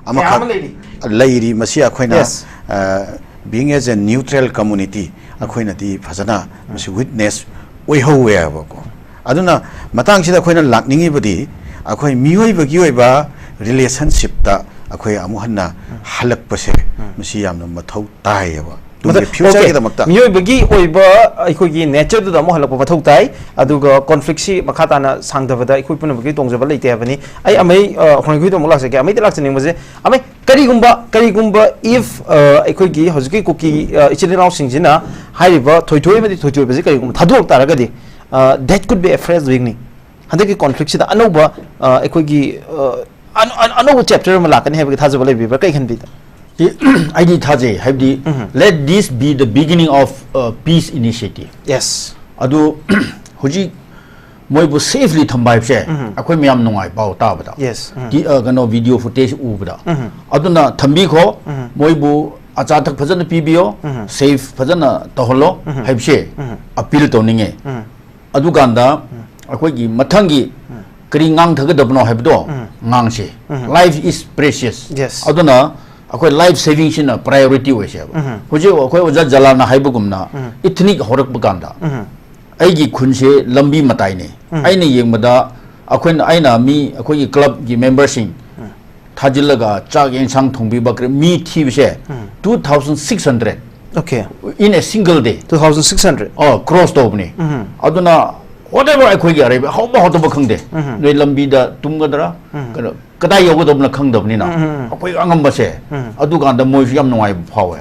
ꯑꯃꯈꯛ ꯑꯃ ꯂꯩꯔꯤ꯫ ꯂꯩꯔꯤ꯫ ꯃꯁꯤ ꯑꯩꯈꯣꯏꯅ, Yes꯫ ꯑ, being as a neutral community, ꯑꯩꯈꯣꯏꯅꯗꯤ ꯐꯖꯅ ꯃꯁꯤ witness ꯑꯣꯏꯍꯧꯋꯦꯕꯀꯣ꯫ ꯑꯗꯨꯅ ꯃꯇꯥꯡꯁꯤꯗ ꯑꯩꯈꯣꯏꯅ ꯂꯥꯛꯅꯤꯡꯉꯤꯕꯗꯤ, ꯑꯩꯈꯣꯏ ꯃꯤꯑꯣꯏꯕꯒꯤ ꯑꯣꯏꯕ relationship ꯇ ꯑꯩꯈꯣꯏ ꯑꯃꯨꯛ ꯍꯟꯅ ꯍꯜꯂꯛꯄꯁꯦ, ꯃꯁꯤ ꯌꯥꯝꯅ ꯃꯊꯧ ꯇꯥꯏꯌꯦꯕ꯫ ꯇꯨꯡꯒꯤ ꯃꯊꯧ-, future okay꯫ ꯒꯤꯗꯃꯛꯇ꯫ ꯃꯤꯑꯣꯏꯕꯒꯤ ꯑꯣꯏꯕ ꯑꯩꯈꯣꯏꯒꯤ nature ꯗꯨꯗ ꯑꯃꯨꯛ ꯍꯜꯂꯛꯄ ꯃꯊꯧ ꯇꯥꯏ, ꯑꯗꯨꯒ conflict ꯁꯤ ꯃꯈꯥ ꯇꯥꯅ ꯁꯥꯡꯊꯕꯗ ꯑꯩꯈꯣꯏ ꯄꯨꯝꯅꯃꯛꯀꯤ ꯇꯣꯡꯖꯕ ꯂꯩꯇꯦ ꯍꯥꯏꯕꯅꯤ꯫ ꯑꯩ ꯑꯃꯩ, ꯑ, ꯍꯣꯡꯂꯩꯈꯨꯗ ꯑꯃꯨꯛ ꯂꯥꯛꯆꯒꯦ꯫ ꯑꯃꯩꯗ ꯂꯥꯛꯆꯅꯤꯡꯕꯁꯦ, ꯑꯃꯩ, ꯀꯔꯤꯒꯨꯝꯕ, ꯀꯔꯤꯒꯨꯝꯕ if, ꯑ, ꯑꯩꯈꯣꯏꯒꯤ ꯍꯧꯖꯤꯛꯀꯤ ꯀꯨꯀꯤ, ꯑ, ꯏꯆꯤꯜ ꯏꯅꯥꯎꯁꯤꯡꯁꯤꯅ ꯍꯥꯏꯔꯤꯕ ꯊꯣꯏꯊꯣꯏ ꯑꯃꯗꯤ ꯊꯣꯏꯊꯣꯏꯕꯁꯤ ꯀꯔꯤꯒꯨꯝꯕ ꯊꯥꯗꯣꯔꯛ ꯇꯥꯔꯒꯗꯤ, ꯑ, that could be a fresh beginning꯫ ꯍꯟꯗꯛꯀꯤ conflict ꯁꯤꯗ ꯑꯅꯧꯕ, ꯑ, ꯑꯩꯈꯣꯏꯒꯤ, ꯑ, ꯑꯅꯧꯕ ꯆꯦꯞꯇꯔ ꯑꯃ ꯂꯥꯛꯀꯅꯤ ꯍꯥꯏꯕꯒꯤ ꯊꯥꯖꯕ ꯂꯩꯕꯤꯕ꯭ꯔꯥ? ꯀꯩ ꯈꯟꯕꯤꯗ? ꯑꯩꯗꯤ ꯊꯥꯖꯩ, ꯍꯥꯏꯕꯗꯤ let this be the beginning of peace initiative. Yes. ꯑꯗꯨ ꯍꯧꯖꯤꯛ ꯃꯣꯏꯕꯨ ꯁꯦꯐꯂꯤ ꯊꯝꯕ ꯍꯥꯏꯕꯁꯦ ꯑꯩꯈꯣꯏ ꯃꯌꯥꯝ ꯅꯨꯡꯉꯥꯏ, ꯄꯥꯎ ꯇꯥꯕꯗ, Yes. ꯀꯩꯅꯣ, ꯚꯤꯗꯤꯑꯣ ꯐꯨꯇꯦꯖ ꯎꯕꯗ꯫ ꯑꯗꯨꯅ ꯊꯝꯕꯤꯈꯣ, ꯃꯣꯏꯕꯨ ꯑꯆꯥ ꯑꯊꯛ ꯐꯖꯅ ꯄꯤꯕꯤꯌꯣ, ꯁꯦꯐ ꯐꯖꯅ ꯇꯧꯍꯜꯂꯣ ꯍꯥꯏꯕꯁꯦ ꯑꯄꯤꯜ ꯇꯧꯅꯤꯡꯉꯦ꯫ ꯑꯗꯨꯀꯥꯟꯗ ꯑꯩꯈꯣꯏꯒꯤ ꯃꯊꯪꯒꯤ ꯀꯔꯤ ꯉꯥꯡꯊꯒꯗꯕꯅꯣ ꯍꯥꯏꯕꯗꯣ ꯉꯥꯡꯁꯤ꯫ Life is precious. Yes. ꯑꯗꯨꯅ ꯑꯩꯈꯣꯏ ꯂꯥꯏꯐ ꯁꯦꯚꯤꯡꯁꯤꯅ ꯄ꯭ꯔꯥꯏꯌꯣꯔꯤꯇꯤ ꯑꯣꯏꯁꯦꯕ꯫ ꯍꯧꯖꯤꯛ ꯑꯩꯈꯣꯏ ꯑꯣꯖꯥ ꯖꯂꯥꯜꯅ ꯍꯥꯏꯕꯒꯨꯝꯅ, ꯏꯊꯅꯤꯛ ꯍꯧꯔꯛꯄ ꯀꯥꯟꯗ ꯑꯩꯒꯤ ꯈꯨꯟꯁꯦ ꯂꯝꯕꯤ ꯃꯇꯥꯏꯅꯤ꯫ ꯑꯩꯅ ꯌꯦꯡꯕꯗ ꯑꯩꯈꯣꯏꯅ, ꯑꯩꯅ ꯃꯤ, ꯑꯩꯈꯣꯏꯒꯤ ꯀ꯭ꯂꯕꯀꯤ ꯃꯦꯝꯕꯔꯁꯤꯡ ꯊꯥꯖꯤꯜꯂꯒ ꯆꯥꯛ ꯌꯦꯟꯁꯥꯡ ꯊꯣꯡꯕꯤꯕ ꯀꯔꯤ-, ꯃꯤ ꯊꯤꯕꯁꯦ two thousand six hundred Okay. in a single day. Two thousand six hundred. ꯑꯣ, ꯀ꯭ꯔꯣꯁ ꯇꯧꯕꯅꯤ꯫ ꯑꯗꯨꯅ whatever ꯑꯩꯈꯣꯏꯒꯤ ꯑꯔꯩꯕ, ꯍꯧꯕ ꯍꯧꯗꯕ ꯈꯪꯗꯦ, ꯅꯣꯏ ꯂꯝꯕꯤꯗ ꯇꯨꯝꯒꯗ꯭ꯔꯥ, ꯀꯩꯅꯣ, ꯀꯗꯥꯏ ꯌꯧꯒꯗꯕꯅ ꯈꯪꯗꯕꯅꯤꯅ, ꯑꯩꯈꯣꯏ ꯑꯉꯝꯕꯁꯦ, ꯑꯗꯨꯀꯥꯟꯗ ꯃꯣꯏꯁꯨ ꯌꯥꯝ ꯅꯨꯡꯉꯥꯏꯕ ꯐꯥꯎꯋꯦ꯫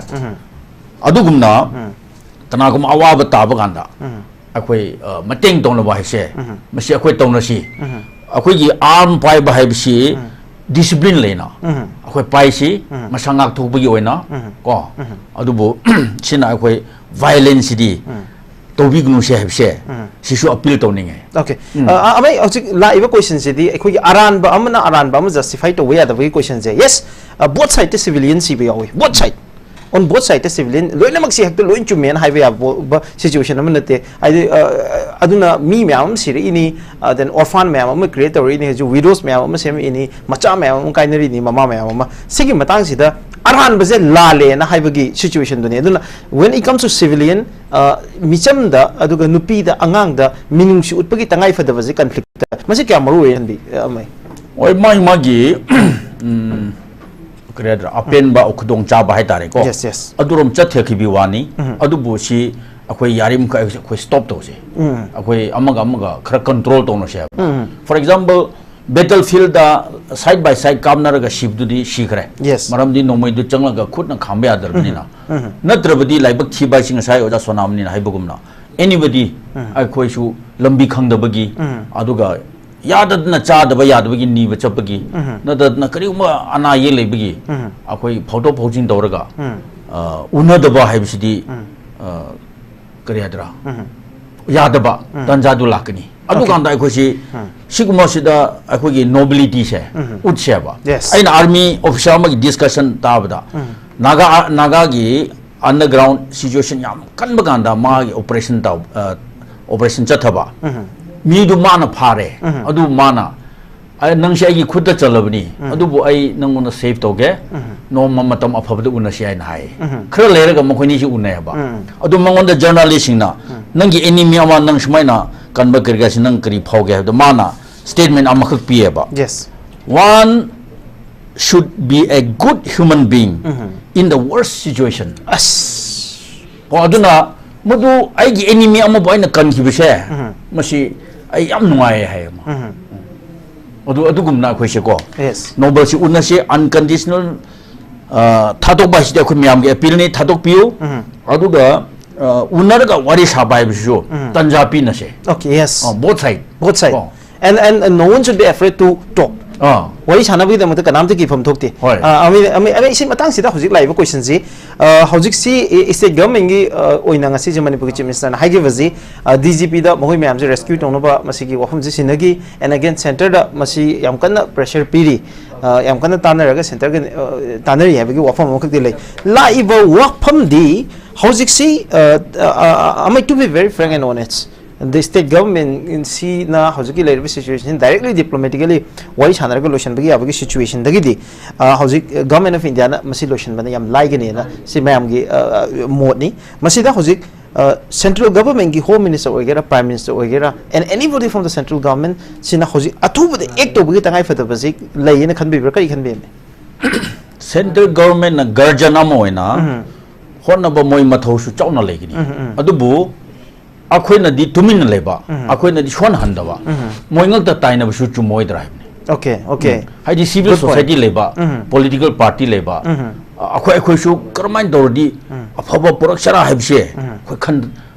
ꯑꯗꯨꯒꯨꯝꯅ ꯀꯅꯥꯒꯨꯝꯕ ꯑꯋꯥꯕ ꯇꯥꯕ ꯀꯥꯟꯗ ꯑꯩꯈꯣꯏ, ꯑ, ꯃꯇꯦꯡ ꯇꯧꯅꯕ ꯍꯥꯏꯁꯦ, ꯃꯁꯤ ꯑꯩꯈꯣꯏ ꯇꯧꯅꯁꯤ꯫ ꯑꯩꯈꯣꯏꯒꯤ ꯑꯥꯔꯝ ꯄꯥꯏꯕ ꯍꯥꯏꯕꯁꯤ ꯗꯤꯁꯤꯄ꯭ꯂꯤꯟ ꯂꯩꯅ ꯑꯩꯈꯣꯏ ꯄꯥꯏꯁꯤ, ꯃꯁꯥ ꯉꯥꯛꯊꯣꯛꯄꯒꯤ ꯑꯣꯏꯅ, ꯀꯣ꯫ ꯑꯗꯨꯕꯨ ꯁꯤꯅ ꯑꯩꯈꯣꯏ ꯚꯥꯏꯑꯣꯂꯦꯟꯁꯁꯤꯗꯤ ꯇꯧꯕꯤꯒꯅꯨꯁꯦ ꯍꯥꯏꯕꯁꯦ, ꯁꯤꯁꯨ ꯑꯄꯤꯜ ꯇꯧꯅꯤꯡꯉꯦ꯫ Okay. ꯑ, ꯑ, ꯑꯃꯩ ꯍꯧꯖꯤꯛ ꯂꯥꯛꯏꯕ ꯀꯣꯏꯁꯟꯁꯤꯗꯤ ꯑꯩꯈꯣꯏꯒꯤ ꯑꯔꯥꯟꯕ ꯑꯃꯅ ꯑꯔꯥꯟꯕ ꯑꯃ ꯖꯁꯇꯤꯐꯥꯏ ꯇꯧꯕ ꯌꯥꯗꯕꯒꯤ ꯀꯣꯏꯁꯟꯁꯦ꯫ Yes, ꯕꯣꯠ ꯁꯥꯏꯗꯇ ꯁꯤꯚꯤꯂꯤꯌꯟ ꯁꯤꯕ ꯌꯥꯎꯏ, both side. On both side, civilian ꯂꯣꯏꯅꯃꯛꯁꯤ ꯍꯦꯛꯇ ꯂꯣꯏ ꯆꯨꯝꯃꯦꯅ ꯍꯥꯏꯕ ꯌꯥꯕ situation ꯑꯃ ꯅꯠꯇꯦ꯫ ꯍꯥꯏꯗꯤ, ꯑ, ꯑꯗꯨꯅ ꯃꯤ ꯃꯌꯥꯝ ꯑꯃ ꯁꯤꯔꯛꯏꯅꯤ, ꯑ, then orphan ꯃꯌꯥꯝ ꯑꯃ create ꯇꯧꯔꯛꯏꯅꯤ, ꯍꯧꯖꯤꯛ widows ꯃꯌꯥꯝ ꯑꯃ ꯁꯦꯝꯃꯛꯏꯅꯤ, ꯃꯆꯥ ꯃꯌꯥꯝ ꯑꯃ ꯀꯥꯏꯅꯔꯤꯅꯤ, ꯃꯃꯥ ꯃꯌꯥꯝ ꯑꯃ꯫ ꯁꯤꯒꯤ ꯃꯇꯥꯡꯁꯤꯗ ꯑꯔꯥꯟꯕꯁꯦ ꯂꯥꯜꯂꯦꯅ ꯍꯥꯏꯕꯒꯤ situationꯗꯨꯅꯤ꯫ ꯑꯗꯨꯅ when it comes to civilian, ꯑ, ꯃꯤꯆꯝꯗ ꯑꯗꯨꯒ ꯅꯨꯄꯤꯗ, ꯑꯉꯥꯡꯗ ꯃꯤꯅꯨꯡꯁꯤ ꯎꯠꯄꯒꯤ ꯇꯉꯥꯏ ꯐꯗꯕꯁꯦ conflictꯇ ꯃꯁꯤ ꯀꯌꯥꯝ ꯃꯔꯨ ꯑꯣꯏ ꯈꯟꯕꯤ, ꯑ, ꯑꯃꯩ? ꯍꯣꯏ, ꯃꯥꯒꯤ, ꯃꯥꯒꯤ, ꯎꯝ, ꯀꯔꯤ ꯍꯥꯏꯗ꯭ꯔꯥ, ꯑꯄꯦꯟꯕ ꯈꯨꯗꯣꯡꯆꯥꯕ ꯍꯥꯏꯇꯥꯔꯦꯀꯣ꯫ Yes, yes. ꯑꯗꯨꯔꯣꯝ ꯆꯠꯊꯈꯤꯕ ꯋꯥꯅꯤ꯫ ꯑꯗꯨꯕꯨ ꯁꯤ ꯑꯩꯈꯣꯏ ꯌꯥꯔꯤꯃꯈꯩ ꯑꯩꯈꯣꯏ stop ꯇꯧꯁꯦ꯫ ꯑꯩꯈꯣꯏ ꯑꯃꯒ ꯑꯃꯒ ꯈꯔ control ꯇꯧꯅꯁꯦ ꯍꯥꯏꯕ꯫ For example, battlefield side by side ꯀꯥꯞꯅꯔꯒ ꯁꯤꯕꯗꯨꯗꯤ ꯁꯤꯈ꯭ꯔꯦ꯫ Yes. ꯃꯔꯝꯗꯤ ꯅꯣꯡꯃꯩꯗꯨ ꯆꯪꯂꯒ ꯈꯨꯠꯅ ꯈꯥꯝꯕ ꯌꯥꯗ꯭ꯔꯕꯅꯤꯅ꯫ ꯅꯠꯇ꯭ꯔꯕꯗꯤ ꯂꯥꯏꯕꯛ ꯊꯤꯕ ꯍꯥꯏꯁꯤ ꯉꯁꯥꯏ ꯑꯣꯖꯥ ꯁꯣꯅꯥꯃꯅꯤꯅ ꯍꯥꯏꯕꯒꯨꯝꯅ, anybody, ꯑꯩꯈꯣꯏꯁꯨ ꯂꯝꯕꯤ ꯈꯪꯗꯕꯒꯤ, ꯑꯗꯨꯒ ꯌꯥꯗꯗꯅ ꯆꯥꯗꯕ ꯌꯥꯗꯕꯒꯤ ꯅꯤꯕ ꯆꯠꯄꯒꯤ, ꯎꯝ꯫ ꯅꯠꯇꯗꯅ ꯀꯔꯤꯒꯨꯝꯕ ꯑꯅꯥ ꯑꯌꯦꯛ ꯂꯩꯕꯒꯤ ꯎꯝ꯫ ꯑꯩꯈꯣꯏ ꯐꯥꯎꯗꯣꯛ ꯐꯥꯎꯖꯤꯟ ꯇꯧꯔꯒ, ꯎꯝ꯫ ꯑ, ꯎꯅꯗꯕ ꯍꯥꯏꯕꯁꯤꯗꯤ, ꯎꯝ꯫ ꯑ, ꯀꯔꯤ ꯍꯥꯏꯗ꯭ꯔꯥ? ꯎꯝ꯫ ꯌꯥꯗꯕ ꯎꯝ꯫ ꯇꯥꯟꯖꯥꯗꯨ ꯂꯥꯛꯀꯅꯤ꯫ ꯑꯗꯨꯀꯥꯟꯗ ꯑꯩꯈꯣꯏꯁꯤ ꯎꯝ꯫ ꯁꯤꯒꯨꯝꯕꯁꯤꯗ ꯑꯩꯈꯣꯏꯒꯤ nobility ꯁꯦ ꯎꯝ꯫ ꯎꯠꯁꯦꯕ꯫ Yes. ꯑꯩꯅ army officer ꯑꯃꯒꯤ discussion ꯇꯥꯕꯗ, ꯎꯝ꯫ ꯅꯥꯒꯥ, ꯅꯥꯒꯥꯒꯤ underground situation ꯌꯥꯝ ꯀꯟꯕ ꯀꯥꯟꯗ ꯃꯥꯒꯤ operation ꯇꯧ-, ꯑ, operation ꯆꯠꯊꯕ꯫ ꯎꯝ꯫ ꯃꯤꯗꯨ ꯃꯥꯅ ꯐꯥꯔꯦ꯫ ꯎꯝ꯫ ꯑꯗꯨ ꯃꯥꯅ, "ꯑꯩ, ꯅꯪꯁꯦ ꯑꯩꯒꯤ ꯈꯨꯠꯇ ꯆꯜꯂꯕꯅꯤ, ꯎꯝ꯫ ꯑꯗꯨꯕꯨ ꯑꯩ ꯅꯪꯉꯣꯟꯗ save ꯇꯧꯒꯦ, ꯎꯝ꯫ ꯅꯣꯡꯃ ꯃꯇꯝ ꯑꯐꯕꯗ ꯎꯅꯁꯤ" ꯍꯥꯏꯅ ꯍꯥꯏ꯫ ꯎꯝ꯫ ꯈꯔ ꯂꯩꯔꯒ ꯃꯈꯣꯏꯅꯤꯁꯤ ꯎꯅꯩꯑꯕ꯫ ꯎꯝ꯫ ꯑꯗꯨ ꯃꯉꯣꯟꯗ journalist ꯁꯤꯡꯅ, ꯎꯝ꯫ "ꯅꯪꯒꯤ enemy ꯑꯃ ꯅꯪ ꯁꯨꯃꯥꯏꯅ ꯀꯟꯕ ꯀꯔꯤ ꯀꯔꯥꯁꯤ ꯅꯪ ꯀꯔꯤ ꯐꯥꯎꯒꯦ?" ꯍꯥꯏꯕꯗ ꯃꯥꯅ statement ꯑꯃꯈꯛ ꯄꯤꯌꯦꯕ꯫ Yes. "One should be a good human being um. in the worst situation." ꯑꯁ꯫ ꯀꯣ, ꯑꯗꯨꯅ ꯃꯗꯨ ꯑꯩꯒꯤ enemy ꯑꯃꯕꯨ ꯑꯩꯅ ꯀꯟꯈꯤꯕꯁꯦ, ꯎꯝ꯫ ꯃꯁꯤ ꯑꯩ ꯌꯥꯝ ꯅꯨꯡꯉꯥꯏꯌꯦ ꯍꯥꯏꯌꯦ ꯃꯥ꯫ ꯎꯝ꯫ ꯑꯗꯨ, ꯑꯗꯨꯒꯨꯝꯅ ꯑꯩꯈꯣꯏꯁꯦꯀꯣ, Yes. Nobel ꯁꯤ ꯎꯅꯁꯦ, unconditional, ꯑ, ꯊꯥꯗꯣꯛꯄ ꯍꯥꯏꯁꯤꯗꯤ ꯑꯩꯈꯣꯏ ꯃꯌꯥꯝꯒꯤ appeal ꯅꯤ, ꯊꯥꯗꯣꯛꯄꯤꯌꯨ꯫ ꯎꯝ꯫ ꯑꯗꯨꯒ, ꯑ, ꯎꯅꯔꯒ ꯋꯥꯔꯤ ꯁꯥꯕ ꯍꯥꯏꯕꯁꯤꯁꯨ ꯎꯝ꯫ ꯇꯟꯖꯥ ꯄꯤꯅꯁꯦ꯫ Okay, yes. ꯑ, both side. Both side. ꯀꯣ꯫ And, and, and no one should be afraid to talk. ꯑꯥ꯫ ꯋꯥꯔꯤ ꯁꯥꯟꯅꯕꯒꯤꯗꯃꯛꯇ ꯀꯅꯥꯝꯇ ꯀꯤꯐꯝ ꯊꯣꯛꯇꯦ꯫ ꯍꯣꯏ꯫ ꯑ, ꯑꯃꯤ-, ꯑꯃꯤ-, ꯑꯃꯤ-, ꯁꯤ ꯃꯇꯥꯡꯁꯤꯗ ꯍꯧꯖꯤꯛ ꯂꯥꯛꯏꯕ question ꯁꯤ, ꯑ, ꯍꯧꯖꯤꯛꯁꯤ ꯏ-, state government ꯀꯤ, ꯑ, ꯑꯣꯏꯅ ꯉꯁꯤꯁꯦ ꯃꯅꯤꯄꯨꯔꯒꯤ Chief Minister ꯅ ꯍꯥꯏꯈꯤꯕꯁꯤ, ꯑ, D G P ꯗ ꯃꯈꯣꯏ ꯃꯌꯥꯝꯁꯦ rescue ꯇꯧꯅꯕ ꯃꯁꯤꯒꯤ ꯋꯥꯐꯝꯁꯦ ꯁꯤꯟꯅꯈꯤ꯫ And again, centre ꯗ ꯃꯁꯤ ꯌꯥꯝ ꯀꯟꯅ pressure ꯄꯤꯔꯤ꯫ ꯑ, ꯌꯥꯝ ꯀꯟꯅ ꯇꯥꯟꯅꯔꯒ centre ꯒ, ꯑ, ꯇꯥꯟꯅꯔꯤ ꯍꯥꯏꯕꯒꯤ ꯋꯥꯐꯝ ꯑꯃꯈꯛꯇꯤ ꯂꯩ꯫ ꯂꯥꯛꯏꯕ ꯋꯥꯐꯝꯗꯤ ꯍꯧꯖꯤꯛꯁꯤ, ꯑ, ꯑ, ꯑ, ꯑ, I mean, to be very frank and honest, the state government ꯁꯤꯅ ꯍꯧꯖꯤꯛꯀꯤ ꯂꯩꯔꯤꯕ situation ꯁꯤ directly diplomatically ꯋꯥꯔꯤ ꯁꯥꯟꯅꯔꯒ ꯂꯣꯏꯁꯤꯟꯕꯒꯤ ꯌꯥꯕꯒꯤ situation ꯗꯒꯤꯗꯤ, ꯑ, ꯍꯧꯖꯤꯛ Government of India ꯅ ꯃꯁꯤ ꯂꯣꯏꯁꯤꯟꯕꯅ ꯌꯥꯝ ꯂꯥꯏꯒꯅꯤꯅ ꯁꯤ ꯃꯌꯥꯝꯒꯤ, ꯑ, ꯑ, ꯃꯣꯠꯅꯤ꯫ ꯃꯁꯤꯗ ꯍꯧꯖꯤꯛ, ꯑ, central government ꯀꯤ Home Minister ꯑꯣꯏꯒꯦꯔꯥ, Prime Minister ꯑꯣꯏꯒꯦꯔꯥ, and anybody from the central government ꯁꯤꯅ ꯍꯧꯖꯤꯛ ꯑꯊꯨꯕꯗ act ꯇꯧꯕꯒꯤ ꯇꯉꯥꯏꯐꯗꯕꯁꯤ ꯂꯩꯌꯦꯅ ꯈꯟꯕꯤꯕ꯭ꯔꯥ? ꯀꯔꯤ ꯈꯟꯕꯤꯕꯅꯤ? Central government ꯅ guardian ꯑꯃ ꯑꯣꯏꯅ ꯎꯝ꯫ ꯍꯣꯠꯅꯕ ꯃꯣꯏ ꯃꯊꯧꯁꯨ ꯆꯥꯎꯅ ꯂꯩꯒꯅꯤ꯫ ꯎꯝ, ꯎꯝ꯫ ꯑꯗꯨꯕꯨ ꯑꯩꯈꯣꯏꯅꯗꯤ ꯇꯨꯃꯤꯟꯅ ꯂꯩꯕ, ꯎꯝ꯫ ꯑꯩꯈꯣꯏꯅꯗꯤ ꯁꯣꯟꯍꯟꯗꯕ, ꯎꯝ꯫ ꯃꯣꯏ ꯉꯛꯇ ꯇꯥꯏꯅꯕꯁꯨ ꯆꯨꯝꯃꯣꯏꯗ꯭ꯔꯥ ꯍꯥꯏꯕꯅꯤ꯫ Okay, okay. ꯎꯝ꯫ ꯍꯥꯏꯗꯤ civil Good point. society ꯂꯩꯕ, ꯎꯝ꯫ Political party ꯂꯩꯕ, ꯎꯝ꯫ ꯑꯩꯈꯣꯏ, ꯑꯩꯈꯣꯏꯁꯨ ꯀꯔꯝꯍꯥꯏꯅ ꯇꯧꯔꯗꯤ ꯎꯝ꯫ ꯑꯐꯕ ꯄꯨꯔꯛꯁꯤꯔꯥ ꯍꯥꯏꯕꯁꯦ ꯎꯝ꯫ ꯑꯩꯈꯣꯏ ꯈꯟ-,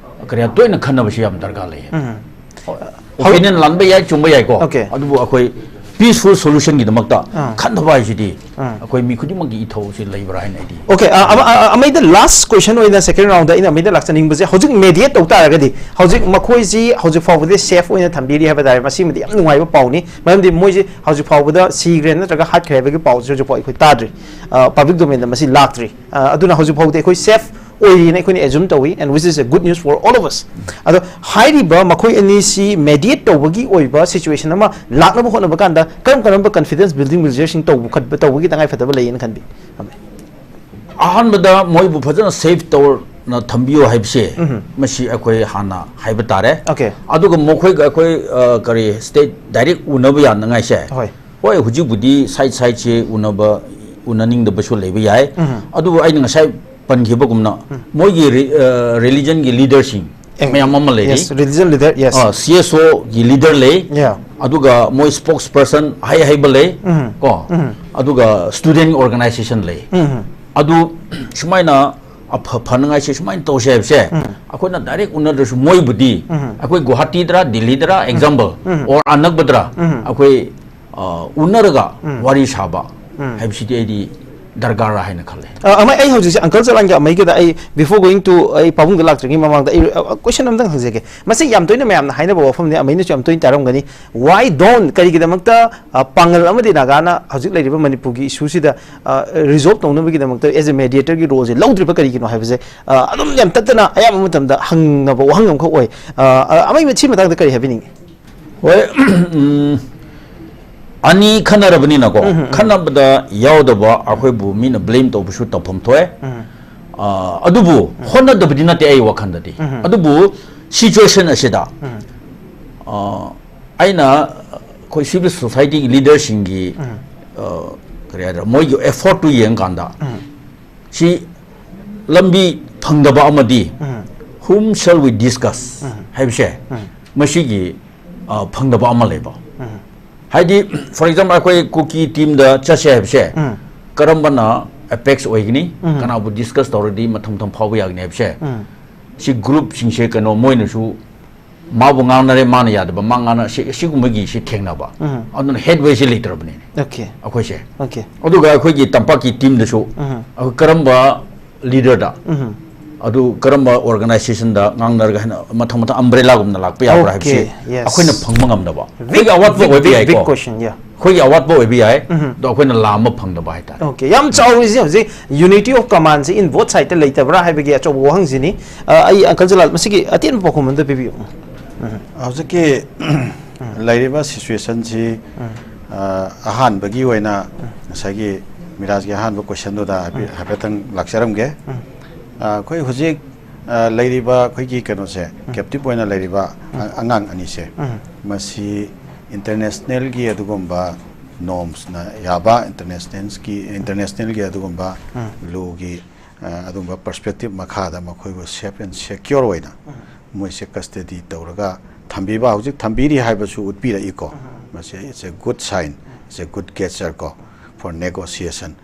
ꯀꯔꯤ ꯇꯣꯏꯅ ꯈꯟꯅꯕꯁꯤ ꯌꯥꯝ ꯗꯔꯀꯥꯔ ꯂꯩꯌꯦ꯫ ꯎꯝ꯫ ꯍꯣꯏ꯫ Opinion ꯂꯥꯟꯕ ꯌꯥꯏ, ꯆꯨꯝꯕ ꯌꯥꯏꯀꯣ꯫ Okay. ꯑꯗꯨꯕꯨ ꯑꯩꯈꯣꯏ peaceful solution ꯒꯤꯗꯃꯛꯇ ꯑꯥ. ꯈꯟꯊꯕ ꯍꯥꯏꯁꯤꯗꯤ ꯑꯥ. ꯑꯩꯈꯣꯏ ꯃꯤ ꯈꯨꯗꯤꯡꯃꯛꯀꯤ ꯏꯊꯧꯁꯤ ꯂꯩꯕ꯭ꯔꯥ ꯍꯥꯏꯅ ꯑꯩꯗꯤ Okay, uh, ꯑꯃ- ꯑ- ꯑ- ꯑꯃꯩꯗ last question ꯑꯣꯏꯅ second round ꯗ ꯑꯩꯅ ꯑꯃꯩꯗ ꯂꯥꯛꯆꯅꯤꯡꯕꯁꯦ, ꯍꯧꯖꯤꯛ mediate ꯇꯧ ꯇꯥꯔꯒꯗꯤ ꯍꯧꯖꯤꯛ ꯃꯈꯣꯏꯁꯤ ꯍꯧꯖꯤꯛ ꯐꯥꯎꯕꯗꯤ safe ꯑꯣꯏꯅ ꯊꯝꯕꯤꯔꯤ ꯍꯥꯏꯕ ꯇꯥꯔꯦ꯫ ꯃꯁꯤꯃꯗꯤ ꯌꯥꯝ ꯅꯨꯡꯉꯥꯏꯕ ꯄꯥꯎꯅꯤ, ꯃꯔꯝꯗꯤ ꯃꯣꯏꯁꯤ ꯍꯧꯖꯤꯛ ꯐꯥꯎꯕꯗ ꯁꯤꯈ꯭ꯔꯦ ꯅꯠꯇ꯭ꯔꯒ ꯍꯥꯠꯈ꯭ꯔꯦ ꯍꯥꯏꯕꯒꯤ ꯄꯥꯎꯁꯤ ꯍꯧꯖꯤꯛ ꯐꯥꯎ ꯑꯩꯈꯣꯏ ꯇꯥꯗ꯭ꯔꯤ꯫ ꯑ, public domain ꯗ ꯃꯁꯤ ꯂꯥꯛꯇ꯭ꯔꯤ꯫ ꯑ, ꯑꯗꯨꯅ ꯍꯧꯖꯤꯛ ꯐꯥꯎꯕꯗꯤ ꯑꯩꯈꯣꯏ safe ꯑꯣꯏꯔꯤꯅ ꯑꯩꯈꯣꯏꯅ assume ꯇꯧꯏ, and which is a good news for all of us. ꯑꯗꯣ ꯍꯥꯏꯔꯤꯕ ꯃꯈꯣꯏ ꯑꯅꯤꯁꯤ mediate ꯇꯧꯕꯒꯤ ꯑꯣꯏꯕ situation ꯑꯃ ꯂꯥꯛꯅꯕ ꯍꯣꯠꯅꯕ ꯀꯥꯟꯗ ꯀꯔꯝ ꯀꯔꯝꯕ confidence building measures ꯁꯤꯡ ꯇꯧꯕ ꯈꯠꯄ ꯇꯧꯕꯒꯤ ꯇꯉꯥꯏ ꯐꯗꯕ ꯂꯩꯌꯦꯅ ꯈꯟꯕꯤ? ꯑꯍꯥꯟꯕꯗ ꯃꯣꯏꯕꯨ ꯐꯖꯅ safe ꯇꯧꯅ ꯊꯝꯕꯤꯌꯨ ꯍꯥꯏꯕꯁꯦ, ꯎꯝ. ꯃꯁꯤ ꯑꯩꯈꯣꯏ ꯍꯥꯟꯅ ꯍꯥꯏꯕ ꯇꯥꯔꯦ꯫ Okay. ꯑꯗꯨꯒ ꯃꯈꯣꯏꯒ ꯑꯩꯈꯣꯏ, ꯑ, ꯀꯔꯤ, state direct ꯎꯅꯕ ꯌꯥꯅꯉꯥꯏꯁꯦ, ꯍꯣꯏ. ꯍꯣꯏ, ꯍꯧꯖꯤꯛꯄꯨꯗꯤ side side ꯁꯦ ꯎꯅꯕ, ꯎꯅꯅꯤꯡꯗꯕꯁꯨ ꯂꯩꯕ ꯌꯥꯏ꯫ ꯎꯝ. ꯑꯗꯨꯕꯨ ꯑꯩꯅ ꯉꯁꯥꯏ ꯄꯟꯈꯤꯕꯒꯨꯝꯅ, ꯃꯣꯏꯒꯤ ꯔꯤ-, ꯑ, religion ꯒꯤ leader ꯁꯤꯡ ꯑꯦ, ꯃꯌꯥꯝ ꯑꯃ ꯂꯩꯔꯤ꯫ Yes, religion leader, yes. ꯑ, C S O ꯒꯤ leader ꯂꯩ꯫ Yeah. ꯑꯗꯨꯒ ꯃꯣꯏ spokesperson ꯍꯩ ꯍꯩꯕ ꯂꯩ꯫ ꯎꯝ. ꯀꯣ? ꯎꯝ. ꯑꯗꯨꯒ student organization ꯂꯩ꯫ ꯎꯝ. ꯑꯗꯨ ꯁꯨꯃꯥꯏꯅ ꯑꯐ-, ꯐꯅꯉꯥꯏꯁꯦ ꯁꯨꯃꯥꯏꯅ ꯇꯧꯁꯦ ꯍꯥꯏꯕꯁꯦ, ꯎꯝ. ꯑꯩꯈꯣꯏꯅ direct ꯎꯅꯗ꯭ꯔꯁꯨ ꯃꯣꯏꯕꯨꯗꯤ, ꯎꯝ. ꯑꯩꯈꯣꯏ ꯒꯨꯋꯥꯍꯥꯇꯤꯗꯔ, ꯗꯤꯜꯂꯤꯗꯔ, example, ꯎꯝ. or ꯑꯅꯛꯄꯗꯔ, ꯎꯝ. ꯑꯩꯈꯣꯏ, ꯑ, ꯎꯅꯔꯒ ꯎꯝ. ꯋꯥꯔꯤ ꯁꯥꯕ ꯎꯝ. ꯍꯥꯏꯕꯁꯤꯗꯤ ꯑꯩꯗꯤ ꯗꯔꯀꯥꯔ ꯍꯥꯏꯅ ꯈꯜꯂꯦ꯫ ꯑ, ꯑꯃ ꯑꯩ ꯍꯧꯖꯤꯛꯁꯦ uncle ꯆꯂꯥꯟꯒꯤ ꯑꯃꯩꯒꯤꯗ ꯑꯩ, before going to ꯑꯩ ꯄꯥꯕꯨꯡꯗ ꯂꯥꯛꯇ꯭ꯔꯤꯉꯩ ꯃꯃꯥꯡꯗ ꯑꯩ, ꯑ, question ꯑꯝꯇꯪ ꯍꯪꯖꯒꯦ꯫ ꯃꯁꯤ ꯌꯥꯝ ꯇꯣꯏꯅ ꯃꯌꯥꯝꯅ ꯍꯥꯏꯅꯕ ꯋꯥꯐꯝꯅꯤ, ꯑꯃꯩꯅꯁꯨ ꯌꯥꯝ ꯇꯣꯏꯅ ꯇꯥꯔꯝꯒꯅꯤ꯫ Why don't? ꯀꯔꯤꯒꯤꯗꯃꯛꯇ, ꯑ, ꯄꯥꯡꯒꯜ ꯑꯃꯗꯤ ꯅꯥꯒꯥꯅ ꯍꯧꯖꯤꯛ ꯂꯩꯔꯤꯕ ꯃꯅꯤꯄꯨꯔꯒꯤ issue ꯁꯤꯗ, ꯑ, resolve ꯇꯧꯅꯕꯒꯤꯗꯃꯛꯇ as a mediator ꯒꯤ role ꯁꯦ ꯂꯧꯗ꯭ꯔꯤꯕ ꯀꯔꯤꯒꯤꯅꯣ ꯍꯥꯏꯕꯁꯦ, ꯑ, ꯑꯗꯨꯝ ꯌꯥꯝ ꯇꯠꯇꯅ ꯑꯌꯥꯝꯕ ꯃꯇꯝꯗ ꯍꯪꯅꯕ ꯋꯥꯍꯪ ꯑꯃꯈꯛ ꯑꯣꯏ꯫ ꯑ, ꯑ, ꯑꯃꯩ ꯁꯤ ꯃꯇꯥꯡꯗ ꯀꯔꯤ ꯍꯥꯏꯕꯤꯅꯤꯡꯉꯤ? ꯍꯣꯏ, ꯎꯝ, ꯑꯅꯤ ꯈꯟꯅꯔꯕꯅꯤꯅꯀꯣ, ꯎꯝ, ꯎꯝ. ꯈꯟꯅꯕꯗ ꯌꯥꯎꯗꯕ ꯑꯩꯈꯣꯏꯕꯨ ꯃꯤꯅ blame ꯇꯧꯕꯁꯨ ꯇꯧꯐꯝ ꯊꯣꯛꯑꯦ꯫ ꯎꯝ. ꯑ, ꯑꯗꯨꯕꯨ ꯍꯣꯠꯅꯗꯕꯗꯤ ꯅꯠꯇꯦ ꯑꯩ ꯋꯥꯈꯜꯗꯗꯤ꯫ ꯎꯝ. ꯑꯗꯨꯕꯨ situation ꯑꯁꯤꯗ, ꯎꯝ. ꯑ, ꯑꯩꯅ ꯑꯩꯈꯣꯏ civil society ꯒꯤ leader ꯁꯤꯡꯒꯤ, ꯎꯝ. ꯑ, ꯀꯔꯤ ꯍꯥꯏꯗ꯭ꯔꯥ, ꯃꯣꯏꯒꯤ effort ꯇꯨ ꯌꯦꯡꯀꯥꯟꯗ, ꯎꯝ. ꯁꯤ ꯂꯝꯕꯤ ꯐꯪꯗꯕ ꯑꯃꯗꯤ, ꯎꯝ. whom shall we discuss ꯎꯝ. ꯍꯥꯏꯕꯁꯦ, ꯎꯝ. ꯃꯁꯤꯒꯤ, ꯑ, ꯐꯪꯗꯕ ꯑꯃ ꯂꯩꯕ꯫ ꯎꯝ. ꯍꯥꯏꯗꯤ, for example, ꯑꯩꯈꯣꯏ ꯀꯨꯀꯤ team ꯗ ꯆꯠꯁꯦ ꯍꯥꯏꯕꯁꯦ, ꯎꯝ. ꯀꯔꯝꯕꯅ apex ꯑꯣꯏꯒꯅꯤ, ꯎꯝ. ꯀꯅꯥꯕꯨ discuss ꯇꯧꯔꯗꯤ ꯃꯊꯪ ꯃꯊꯪ ꯐꯥꯎꯕ ꯌꯥꯒꯅꯤ ꯍꯥꯏꯕꯁꯦ, ꯎꯝ. ꯁꯤ group ꯁꯤꯡꯁꯦ ꯀꯩꯅꯣ ꯃꯣꯏꯅꯁꯨ ꯃꯥꯕꯨ ꯉꯥꯡꯅꯔꯦ, ꯃꯥꯅ ꯌꯥꯗꯕ, ꯃꯥ ꯉꯥꯡꯅ ꯁꯤ, ꯁꯤꯒꯨꯝꯕꯒꯤ ꯁꯤ ꯊꯦꯡꯅꯕ꯫ ꯎꯝ꯫ ꯑꯗꯨꯅ headway ꯁꯤ ꯂꯩꯇ꯭ꯔꯕꯅꯤꯅꯦ ꯑꯣꯀꯦ꯫ ꯑꯩꯈꯣꯏꯁꯦ꯫ ꯑꯣꯀꯦ꯫ ꯑꯗꯨꯒ ꯑꯩꯈꯣꯏꯒꯤ ꯇꯝꯄꯥꯛꯀꯤ team ꯗꯁꯨ ꯎꯝ꯫ ꯑꯩꯈꯣꯏ ꯀꯔꯝꯕ leader ꯗ, ꯎꯝ꯫ ꯑꯗꯨ ꯀꯔꯝꯕ organization ꯗ ꯉꯥꯡꯅꯔꯒ ꯍꯦꯟꯅ ꯃꯊꯪ ꯃꯊꯪ umbrella ꯒꯨꯝꯅ ꯂꯥꯛꯄ ꯌꯥꯕ꯭ꯔꯥ ꯍꯥꯏꯕꯁꯤ ꯑꯣꯀꯦ, yes꯫ ꯑꯩꯈꯣꯏꯅ ꯐꯪꯕ ꯉꯝꯗꯕ꯫ Big, ꯑꯩꯈꯣꯏꯒꯤ ꯑꯋꯥꯠꯄ big, ꯑꯣꯏꯕ big, big ꯌꯥꯏꯀꯣ꯫ Question, yeah꯫ ꯑꯩꯈꯣꯏꯒꯤ ꯑꯋꯥꯠꯄ ꯑꯣꯏꯕ ꯌꯥꯏ, ꯎꯝ꯫ ꯑꯗꯣ ꯑꯩꯈꯣꯏꯅ ꯂꯥꯝꯕ ꯐꯪꯗꯕ ꯍꯥꯏꯇꯥꯔꯦ꯫ ꯑꯣꯀꯦ, ꯌꯥꯝ ꯆꯥꯎꯔꯤꯁꯦ ꯍꯧꯖꯤꯛ unity of command say in both side ꯇ ꯂꯩꯇꯕ꯭ꯔꯥ ꯍꯥꯏꯕꯒꯤ ꯑꯆꯧꯕ ꯋꯥꯍꯪꯁꯤꯅꯤ꯫ ꯑ, ꯑꯩ uncle ꯖꯂꯥꯜ, ꯃꯁꯤꯒꯤ ꯑꯇꯦꯟꯕ ꯄꯥꯎꯈꯨꯝ ꯑꯝꯇ ꯄꯤꯕꯤꯌꯨ꯫ ꯎꯝ꯫ ꯍꯧꯖꯤꯛꯀꯤ ꯂꯩꯔꯤꯕ situation ꯁꯤ, ꯎꯝ꯫ ꯑ, ꯑꯍꯥꯟꯕꯒꯤ ꯑꯣꯏꯅ ꯎꯝ꯫ ꯉꯁꯥꯏꯒꯤ ꯃꯤꯔꯥꯖꯀꯤ ꯑꯍꯥꯟꯕ question ꯗꯨꯗ ꯍꯥꯏꯐꯦ-, ꯎꯝ꯫ ꯍꯥꯏꯐꯦꯠꯇꯪ ꯂꯥꯛꯆꯔꯝꯒꯦ꯫ ꯎꯝ꯫ ꯑ, ꯑꯩꯈꯣꯏ ꯍꯧꯖꯤꯛ, ꯑ, ꯂꯩꯔꯤꯕ ꯑꯩꯈꯣꯏꯒꯤ ꯀꯩꯅꯣꯁꯦ, ꯎꯝ꯫ Captive ꯑꯣꯏꯅ ꯂꯩꯔꯤꯕ ꯎꯝ꯫ ꯑ-, ꯑꯉꯥꯡ ꯑꯅꯤꯁꯦ, ꯎꯝ꯫ ꯃꯁꯤ international ꯒꯤ ꯑꯗꯨꯒꯨꯝꯕ norms ꯅ ꯌꯥꯕ, international ꯒꯤ, international ꯒꯤ ꯑꯗꯨꯒꯨꯝꯕ ꯎꯝ꯫ Law ꯒꯤ, ꯑ, ꯑꯗꯨꯒꯨꯝꯕ perspective ꯃꯈꯥꯗ ꯃꯈꯣꯏꯕꯨ safe and secure ꯑꯣꯏꯅ ꯎꯝ꯫ ꯃꯣꯏꯁꯦ custody ꯇꯧꯔꯒ ꯊꯝꯕꯤꯕ, ꯍꯧꯖꯤꯛ ꯊꯝꯕꯤꯔꯤ ꯍꯥꯏꯕꯁꯨ ꯎꯠꯄꯤꯔꯛꯏꯀꯣ꯫ ꯎꯝ꯫ ꯃꯁꯤ it's a good sign, it's a good gesture ꯀꯣ, for negotiation꯫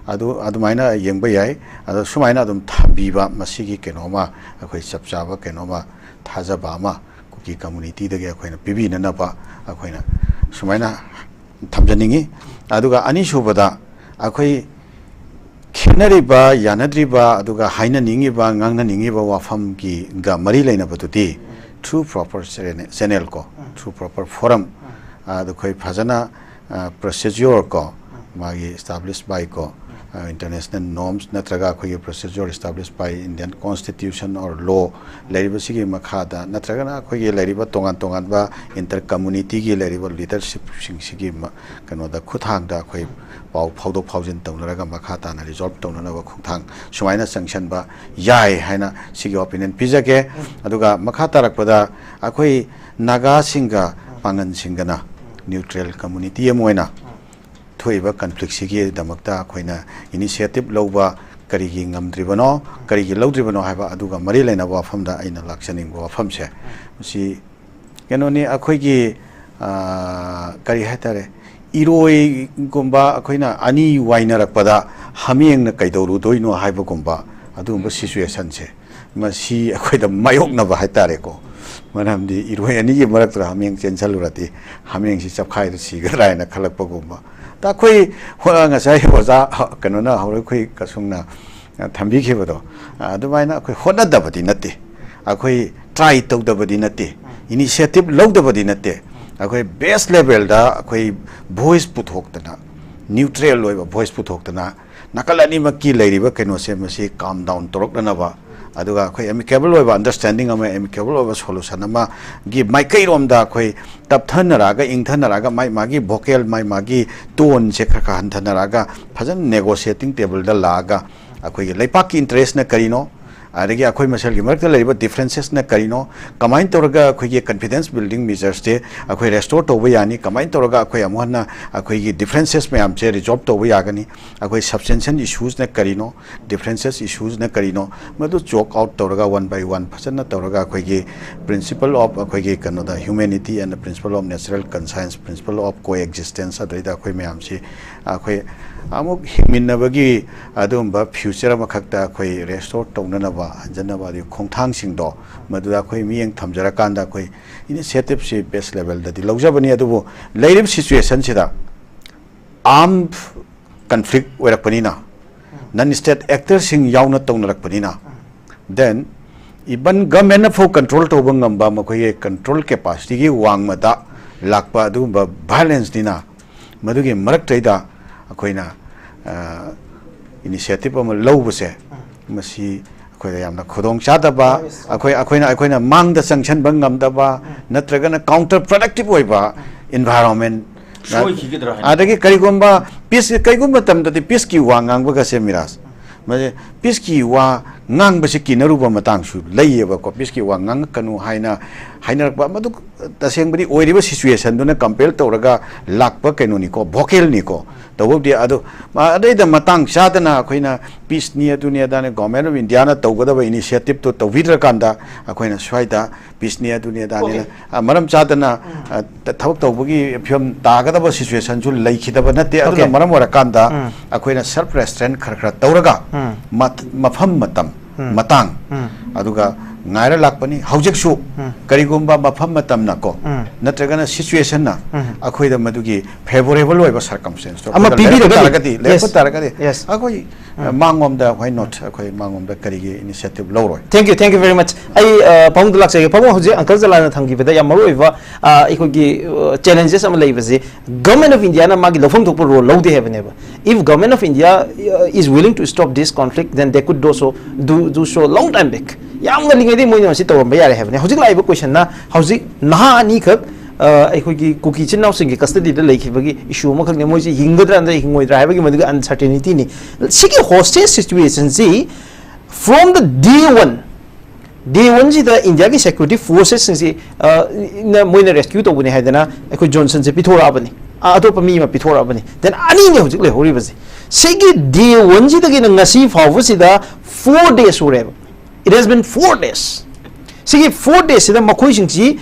ꯑꯗꯨ ꯑꯗꯨꯃꯥꯏꯅ ꯌꯦꯡꯕ ꯌꯥꯏ꯫ ꯑꯗꯣ ꯁꯨꯃꯥꯏꯅ ꯑꯗꯨꯝ ꯊꯝꯕꯤꯕ, ꯃꯁꯤꯒꯤ ꯀꯩꯅꯣꯃ, ꯑꯩꯈꯣꯏ ꯆꯞ ꯆꯥꯕ ꯀꯩꯅꯣꯃ, ꯊꯥꯖꯕ ꯑꯃ ꯀꯨꯀꯤ community ꯗꯒꯤ ꯑꯩꯈꯣꯏꯅ ꯄꯤꯕꯤꯅꯅꯕ ꯑꯩꯈꯣꯏꯅ ꯁꯨꯃꯥꯏꯅ ꯊꯝꯖꯅꯤꯡꯉꯤ꯫ ꯑꯗꯨꯒ ꯑꯅꯤꯁꯨꯕꯗ, ꯑꯩꯈꯣꯏ ꯈꯦꯠꯅꯔꯤꯕ, ꯌꯥꯅꯗ꯭ꯔꯤꯕ, ꯑꯗꯨꯒ ꯍꯥꯏꯅꯅꯤꯡꯉꯤꯕ, ꯉꯥꯡꯅꯅꯤꯡꯉꯤꯕ ꯋꯥꯐꯝꯒꯤꯒ ꯃꯔꯤ ꯂꯩꯅꯕꯗꯨꯗꯤ through proper channel ꯀꯣ, through proper forum, ꯑꯗꯨ ꯑꯩꯈꯣꯏ ꯐꯖꯅ, ꯑ, procedure ꯀꯣ, ꯃꯥꯒꯤ establish by ꯀꯣ, ꯑ, international norms ꯅꯠꯇ꯭ꯔꯒ ꯑꯩꯈꯣꯏꯒꯤ procedure establish by Indian constitution or law ꯂꯩꯔꯤꯕꯁꯤꯒꯤ ꯃꯈꯥꯗ, ꯅꯠꯇ꯭ꯔꯒꯅ ꯑꯩꯈꯣꯏꯒꯤ ꯂꯩꯔꯤꯕ ꯇꯣꯉꯥꯟ ꯇꯣꯉꯥꯟꯕ inter community ꯒꯤ ꯂꯩꯔꯤꯕ leadership ꯁꯤꯡꯁꯤꯒꯤ ꯃ-, ꯀꯩꯅꯣꯗ, ꯈꯨꯠꯊꯥꯡꯗ ꯑꯩꯈꯣꯏ ꯄꯥꯎ ꯐꯥꯎꯗꯣꯛ ꯐꯥꯎꯖꯤꯟ ꯇꯧꯅꯔꯒ ꯃꯈꯥ ꯇꯥꯅ resolve ꯇꯧꯅꯅꯕ ꯈꯣꯡꯊꯥꯡ ꯁꯨꯃꯥꯏꯅ ꯆꯪꯁꯤꯟꯕ ꯌꯥꯏ ꯍꯥꯏꯅ ꯁꯤꯒꯤ opinion ꯄꯤꯖꯒꯦ꯫ ꯑꯗꯨꯒ ꯃꯈꯥ ꯇꯥꯔꯛꯄꯗ ꯑꯩꯈꯣꯏ ꯅꯥꯒꯥꯁꯤꯡꯒ ꯄꯥꯡꯒꯟꯁꯤꯡꯒꯅ neutral community ꯑꯃ ꯑꯣꯏꯅ ꯊꯣꯛꯏꯕ conflict ꯁꯤꯒꯤꯗꯃꯛꯇ ꯑꯩꯈꯣꯏꯅ initiative ꯂꯧꯕ ꯀꯔꯤꯒꯤ ꯉꯝꯗ꯭ꯔꯤꯕꯅꯣ, ꯀꯔꯤꯒꯤ ꯂꯧꯗ꯭ꯔꯤꯕꯅꯣ ꯍꯥꯏꯕ ꯑꯗꯨꯒ ꯃꯔꯤ ꯂꯩꯅꯕ ꯋꯥꯐꯝꯗ ꯑꯩꯅ ꯂꯥꯛꯆꯅꯤꯡꯕ ꯋꯥꯐꯝꯁꯦ, ꯃꯁꯤ ꯀꯩꯅꯣꯅꯤ, ꯑꯩꯈꯣꯏꯒꯤ, ꯑ, ꯀꯔꯤ ꯍꯥꯏꯇꯥꯔꯦ, ꯏꯔꯣꯏꯒꯨꯝꯕ ꯑꯩꯈꯣꯏꯅ ꯑꯅꯤ ꯋꯥꯏꯅꯔꯛꯄꯗ ꯍꯥꯃꯦꯡꯅ ꯀꯩꯗꯧꯔꯨꯗꯣꯏꯅꯣ ꯍꯥꯏꯕꯒꯨꯝꯕ ꯑꯗꯨꯒꯨꯝꯕ situation ꯁꯦ, ꯃꯁꯤ ꯑꯩꯈꯣꯏꯗ ꯃꯥꯌꯣꯛꯅꯕ ꯍꯥꯏꯇꯥꯔꯦꯀꯣ, ꯃꯔꯝꯗꯤ ꯏꯔꯣꯏ ꯑꯅꯤꯒꯤ ꯃꯔꯛꯇ ꯍꯥꯃꯦꯡ ꯆꯦꯟꯁꯤꯜꯂꯨꯔꯗꯤ ꯍꯥꯃꯦꯡꯁꯤ ꯆꯞꯈꯥꯏꯗ ꯁꯤꯒꯗ꯭ꯔꯥ ꯍꯥꯏꯅ ꯈꯜꯂꯛꯄꯒꯨꯝꯕ꯫ ꯗ ꯑꯩꯈꯣꯏ ꯍꯣ-, ꯉꯁꯥꯏ ꯑꯣꯖꯥ ꯍ-, ꯀꯩꯅꯣꯅ, ꯍꯧꯔꯛꯈꯣꯏ ꯀꯁꯨꯡꯅ, ꯑ, ꯊꯝꯕꯤꯈꯤꯕꯗꯣ, ꯑ, ꯑꯗꯨꯃꯥꯏꯅ ꯑꯩꯈꯣꯏ ꯍꯣꯠꯅꯗꯕꯗꯤ ꯅꯠꯇꯦ, ꯑꯩꯈꯣꯏ ꯇ꯭ꯔꯥꯏ ꯇꯧꯗꯕꯗꯤ ꯅꯠꯇꯦ, ꯏꯅꯤꯁꯤꯌꯦꯇꯤꯞ ꯂꯧꯗꯕꯗꯤ ꯅꯠꯇꯦ꯫ ꯑꯩꯈꯣꯏ ꯕꯦꯁ ꯂꯦꯚꯦꯜꯗ ꯑꯩꯈꯣꯏ ꯚꯣꯏꯁ ꯄꯨꯊꯣꯛꯇꯅ, ꯅ꯭ꯌꯨꯇ꯭ꯔꯦꯜ ꯑꯣꯏꯕ ꯚꯣꯏꯁ ꯄꯨꯊꯣꯛꯇꯅ, ꯅꯥꯀꯜ ꯑꯅꯤꯃꯛꯀꯤ ꯂꯩꯔꯤꯕ ꯀꯩꯅꯣꯁꯦ ꯃꯁꯤ ꯀꯥꯝ ꯗꯥꯎꯟ ꯇꯧꯔꯛꯅꯅꯕ, ꯑꯗꯨꯒ ꯑꯩꯈꯣꯏ ꯑꯦꯃꯤꯀꯦꯕꯜ ꯑꯣꯏꯕ ꯑꯟꯗꯔꯁ꯭ꯇꯦꯟꯗꯤꯡ ꯑꯃ, ꯑꯦꯃꯤꯀꯦꯕꯜ ꯑꯣꯏꯕ ꯁꯣꯂꯨꯁꯟ ꯑꯃꯒꯤ ꯃꯥꯏꯀꯩꯔꯣꯝꯗ ꯑꯩꯈꯣꯏ ꯇꯞꯊꯅꯔꯛꯑꯒ, ꯏꯪꯊꯅꯔꯛꯑꯒ, ꯃꯥꯏ ꯃꯥꯒꯤ ꯚꯣꯀꯦꯜ, ꯃꯥꯏ ꯃꯥꯒꯤ ꯇꯣꯟꯁꯦ ꯈꯔ ꯈꯔ ꯍꯟꯊꯅꯔꯛꯑꯒ, ꯐꯖꯅ ꯅꯦꯒꯣꯁꯤꯌꯦꯇꯤꯡ ꯇꯦꯕꯜꯗ ꯂꯥꯛꯑꯒ, ꯑꯩꯈꯣꯏꯒꯤ ꯂꯩꯄꯥꯛꯀꯤ ꯏꯟꯇꯔꯦꯁꯅ ꯀꯔꯤꯅꯣ, ꯑꯗꯒꯤ ꯑꯩꯈꯣꯏ ꯃꯁꯦꯜꯒꯤ ꯃꯔꯛꯇ ꯂꯩꯔꯤꯕ ꯗꯤꯐ꯭ꯔꯦꯟꯁꯦꯁꯅ ꯀꯔꯤꯅꯣ, ꯀꯃꯥꯏꯅ ꯇꯧꯔꯒ ꯑꯩꯈꯣꯏꯒꯤ ꯀꯟꯐꯤꯗꯦꯟꯁ ꯕꯤꯜꯗꯤꯡ ꯃꯦꯖꯔꯁꯁꯦ ꯑꯩꯈꯣꯏ ꯔꯦꯁꯇꯣꯔ ꯇꯧꯕ ꯌꯥꯅꯤ, ꯀꯃꯥꯏꯅ ꯇꯧꯔꯒ ꯑꯩꯈꯣꯏ ꯑꯃꯨꯛ ꯍꯟꯅ ꯑꯩꯈꯣꯏꯒꯤ ꯗꯤꯐ꯭ꯔꯦꯟꯁꯦꯁ ꯃꯌꯥꯝꯁꯦ ꯔꯤꯖꯣꯜꯕ ꯇꯧꯕ ꯌꯥꯒꯅꯤ, ꯑꯩꯈꯣꯏ ꯁꯕꯁ꯭ꯇꯦꯟꯁꯤꯌꯦꯜ ꯏꯁꯨꯁꯅ ꯀꯔꯤꯅꯣ, ꯗꯤꯐ꯭ꯔꯦꯟꯁꯦꯁ ꯏꯁꯨꯁꯅ ꯀꯔꯤꯅꯣ, ꯃꯗꯨ ꯆꯣꯛ ꯑꯥꯎꯠ ꯇꯧꯔꯒ ꯋꯥꯟ ꯕꯥꯏ ꯋꯥꯟ ꯐꯖꯅ ꯇꯧꯔꯒ ꯑꯩꯈꯣꯏꯒꯤ principle of ꯑꯩꯈꯣꯏꯒꯤ ꯀꯩꯅꯣꯗ humanity and principle of natural conscience, principle of coexistence, ꯑꯗꯩꯗ ꯑꯩꯈꯣꯏ ꯃꯌꯥꯝꯁꯤ ꯑꯩꯈꯣꯏ ꯑꯃꯨꯛ ꯍꯤꯡꯃꯤꯟꯅꯕꯒꯤ ꯑꯗꯨꯒꯨꯝꯕ ꯐ꯭ꯌꯨꯆꯔ ꯑꯃꯈꯛꯇ ꯑꯩꯈꯣꯏ ꯔꯦꯁꯇꯣꯔ ꯇꯧꯅꯅꯕ, ꯍꯟꯖꯅꯕ ꯑꯗꯨꯒꯤ ꯈꯣꯡꯊꯥꯡꯁꯤꯡꯗꯣ ꯃꯗꯨꯗ ꯑꯩꯈꯣꯏ ꯃꯤꯠꯌꯦꯡ ꯊꯝꯖꯔꯀꯥꯟꯗ ꯑꯩꯈꯣꯏ ꯏꯅꯤꯁꯤꯌꯦꯇꯤꯞꯁꯤ ꯕꯦꯁ ꯂꯦꯚꯦꯜꯗꯗꯤ ꯂꯧꯖꯕꯅꯤ꯫ ꯑꯗꯨꯕꯨ ꯂꯩꯔꯤꯕ ꯁꯤꯆꯨꯋꯦꯁꯟꯁꯤꯗ ꯑꯥꯔꯝ ꯀꯟꯐ꯭ꯂꯤꯛ ꯑꯣꯏꯔꯛꯄꯅꯤꯅ, ꯅꯟ ꯁ꯭ꯇꯦꯠ ꯑꯦꯛꯇꯔꯁꯤꯡ ꯌꯥꯎꯅ ꯇꯧꯅꯔꯛꯄꯅꯤꯅ, then even ꯒꯚꯔꯟꯃꯦꯟꯅ ꯐꯥꯎ ꯀꯟꯇ꯭ꯔꯣꯜ ꯇꯧꯕ ꯉꯝꯕ, ꯃꯈꯣꯏꯒꯤ ꯀꯟꯇ꯭ꯔꯣꯜ ꯀꯦꯄꯥꯁꯤꯇꯤꯒꯤ ꯋꯥꯡꯃꯗ ꯂꯥꯛꯄ ꯑꯗꯨꯒꯨꯝꯕ ꯚꯥꯏꯑꯣꯂꯦꯟꯁꯅꯤꯅ, ꯃꯗꯨꯒꯤ ꯃꯔꯛꯇꯩꯗ ꯑꯩꯈꯣꯏꯅ, ꯑ, ꯏꯅꯤꯁꯤꯌꯦꯇꯤꯞ ꯑꯃ ꯂꯧꯕꯁꯦ, ꯃꯁꯤ ꯑꯩꯈꯣꯏꯗ ꯌꯥꯝꯅ ꯈꯨꯗꯣꯡ ꯆꯥꯗꯕ, ꯑꯩꯈꯣꯏ, ꯑꯩꯈꯣꯏꯅ, ꯑꯩꯈꯣꯏꯅ ꯃꯥꯡꯗ ꯆꯪꯁꯤꯟꯕ ꯉꯝꯗꯕ, ꯅꯠꯇ꯭ꯔꯒꯅ ꯀꯥꯎꯟꯇꯔ ꯄ꯭ꯔꯗꯛꯇꯤꯞ ꯑꯣꯏꯕ ꯏꯟꯚꯥꯏꯔꯣꯟꯃꯦꯟ, ꯁꯣꯏꯈꯤꯒꯗ꯭ꯔꯥ ꯍꯥꯏꯅ꯫ ꯑꯗꯒꯤ ꯀꯔꯤꯒꯨꯝꯕ ꯄꯤꯁ, ꯀꯔꯤꯒꯨꯝꯕ ꯃꯇꯝꯗꯗꯤ ꯄꯤꯁꯀꯤ ꯋꯥ ꯉꯥꯡꯕꯒꯁꯦ, ꯃꯤꯔꯥꯖ, ꯃꯁꯤ ꯄꯤꯁꯀꯤ ꯋꯥ ꯉꯥꯡꯕꯁꯤ ꯀꯤꯅꯔꯨꯕ ꯃꯇꯥꯡꯁꯨ ꯂꯩꯌꯦꯕꯀꯣ꯫ ꯄꯤꯁꯀꯤ ꯋꯥ ꯉꯥꯡꯉꯛꯀꯅꯨ ꯍꯥꯏꯅ ꯍꯥꯏꯅꯔꯛꯄ, ꯃꯗꯨ ꯇꯁꯦꯡꯕꯗꯤ ꯑꯣꯏꯔꯤꯕ ꯁꯤꯆꯨꯋꯦꯁꯟꯗꯨꯅ ꯀꯝꯄꯦꯜ ꯇꯧꯔꯒ ꯂꯥꯛꯄ ꯀꯩꯅꯣꯅꯤꯀꯣ, ꯚꯣꯀꯦꯜꯅꯤꯀꯣ꯫ ꯇꯧꯕꯕꯨꯗꯤ ꯑꯗꯨ, ꯃ-, ꯑꯗꯩꯗ ꯃꯇꯥꯡ ꯆꯥꯗꯅ ꯑꯩꯈꯣꯏꯅ ꯄꯤꯁꯅꯤ ꯑꯗꯨꯅꯤ ꯑꯗꯥꯅꯤ, ꯒꯣꯔꯃꯦꯟ ꯑꯣꯐ ꯏꯟꯗꯤꯌꯥꯅ ꯇꯧꯒꯗꯕ ꯏꯅꯤꯁꯤꯌꯦꯇꯤꯞꯇꯣ ꯇꯧꯕꯤꯗ꯭ꯔꯀꯥꯟꯗ ꯑꯩꯈꯣꯏꯅ ꯁ꯭ꯋꯥꯏꯗ ꯄꯤꯁꯅꯤ ꯑꯗꯨꯅꯤ ꯑꯗꯥꯅꯤꯅ, ꯑꯣꯀꯦ꯫ ꯑ, ꯃꯔꯝ ꯆꯥꯗꯅ, ꯑ, ꯊ-, ꯊꯕꯛ ꯇꯧꯕꯒꯤ ꯐꯤꯕꯝ ꯇꯥꯒꯗꯕ ꯁꯤꯆꯨꯋꯦꯁꯟꯁꯨ ꯂꯩꯈꯤꯗꯕ ꯅꯠꯇꯦ꯫ ꯑꯗꯨꯅ ꯑꯣꯀꯦ꯫ ꯃꯔꯝ ꯑꯣꯏꯔꯀꯥꯟꯗ ꯑꯩꯈꯣꯏꯅ ꯁꯦꯜꯐ ꯔꯦꯁꯇ꯭ꯔꯦꯟ ꯈꯔ ꯈꯔ ꯇꯧꯔꯒ ꯃꯠ-, ꯃꯐꯝ ꯃꯇꯝ, ꯃꯇꯥꯡ, ꯑꯗꯨꯒ ꯉꯥꯏꯔ ꯂꯥꯛꯄꯅꯤ꯫ ꯍꯧꯖꯤꯛꯁꯨ ꯀꯔꯤꯒꯨꯝꯕ ꯃꯐꯝ ꯃꯇꯝꯅ ꯀꯣ, ꯎꯝ꯫ ꯅꯠꯇ꯭ꯔꯒꯅ situation ꯅ ꯎꯝ꯫ ꯑꯩꯈꯣꯏꯗ ꯃꯗꯨꯒꯤ favourable ꯑꯣꯏꯕ circumstance ꯇꯣ ꯑꯃ ꯑꯩꯈꯣꯏꯗ ꯂꯩꯔꯛꯄ ꯄꯤꯕꯤꯔꯒꯗꯤ, ꯇꯥꯔꯒꯗꯤ, ꯂꯩꯔꯛꯄ yes, ꯇꯥꯔꯒꯗꯤ yes. ꯑꯩꯈꯣꯏ ꯃꯥꯡꯂꯣꯝꯗ, why not, ꯑꯩꯈꯣꯏ ꯃꯥꯡꯂꯣꯝꯗ ꯀꯔꯤꯒꯤ initiative ꯂꯧꯔꯣꯏ? Thank you, thank you very much. ꯑꯩ ꯑ, ꯄꯥꯕꯨꯡꯗ ꯂꯥꯛꯆꯒꯦ꯫ ꯄꯥꯕꯨꯡ, ꯍꯧꯖꯤꯛ uncle ꯖꯂꯥꯜꯅ ꯊꯝꯈꯤꯕꯗ ꯌꯥꯝ ꯃꯔꯨ ꯑꯣꯏꯕ, ꯑ, ꯑꯩꯈꯣꯏꯒꯤ ꯑ, challenges ꯑꯃ ꯂꯩꯕꯁꯤ, Government of India ꯅ ꯃꯥꯒꯤ ꯂꯧꯐꯝ ꯊꯣꯛꯄ role ꯂꯧꯗꯦ ꯍꯥꯏꯕꯅꯦꯕ꯫ If Government of India uh, is willing to stop this conflict, then they could do so, do, do so long time back. ꯌꯥꯝ ꯉꯜꯂꯤꯉꯩꯗꯒꯤ ꯃꯣꯏꯅ ꯃꯁꯤ ꯇꯧꯔꯝꯕ ꯌꯥꯔꯦ ꯍꯥꯏꯕꯅꯦ꯫ ꯍꯧꯖꯤꯛ ꯂꯥꯛꯏꯕ question ꯅ, ꯍꯧꯖꯤꯛ ꯅꯍꯥ ꯑꯅꯤꯈꯛ ꯑ, ꯑꯩꯈꯣꯏꯒꯤ ꯀꯨꯀꯤ ꯏꯆꯤꯟ ꯏꯅꯥꯎꯁꯤꯡꯒꯤ custody ꯗ ꯂꯩꯈꯤꯕꯒꯤ issue ꯑꯃꯈꯛꯅꯦ꯫ ꯃꯣꯏꯁꯦ ꯍꯤꯡꯒꯗ꯭ꯔꯥ ꯅꯠꯇ꯭ꯔꯒ ꯍꯤꯡꯉꯣꯏꯗ꯭ꯔꯥ ꯍꯥꯏꯕꯒꯤ ꯃꯗꯨꯒꯤ uncertainty ꯅꯤ꯫ ꯁꯤꯒꯤ hostage situation ꯁꯤ from the day one, day one ꯁꯤꯗ India ꯒꯤ security forces ꯁꯤꯡꯁꯤ, ꯑ, ꯅ ꯃꯣꯏꯅ rescue ꯇꯧꯕꯅꯤ ꯍꯥꯏꯗꯅ ꯑꯩꯈꯣꯏ Johnson ꯁꯦ ꯄꯤꯊꯣꯔꯛꯑꯕꯅꯤ꯫ ꯑ, ꯑꯇꯣꯞꯄ ꯃꯤ ꯑꯃ ꯄꯤꯊꯣꯔꯛꯑꯕꯅꯤ꯫ Then ꯑꯅꯤꯅꯦ ꯍꯧꯖꯤꯛ ꯂꯩꯍꯧꯔꯤꯕꯁꯦ꯫ ꯁꯤꯒꯤ day one ꯁꯤꯗꯒꯤꯅ ꯉꯁꯤ ꯐꯥꯎꯕꯁꯤꯗ four days ꯁꯨꯔꯦꯕ꯫ It has been four days꯫ ꯁꯤꯒꯤ four days ꯁꯤꯗ ꯃꯈꯣꯏꯁꯤꯡꯁꯤ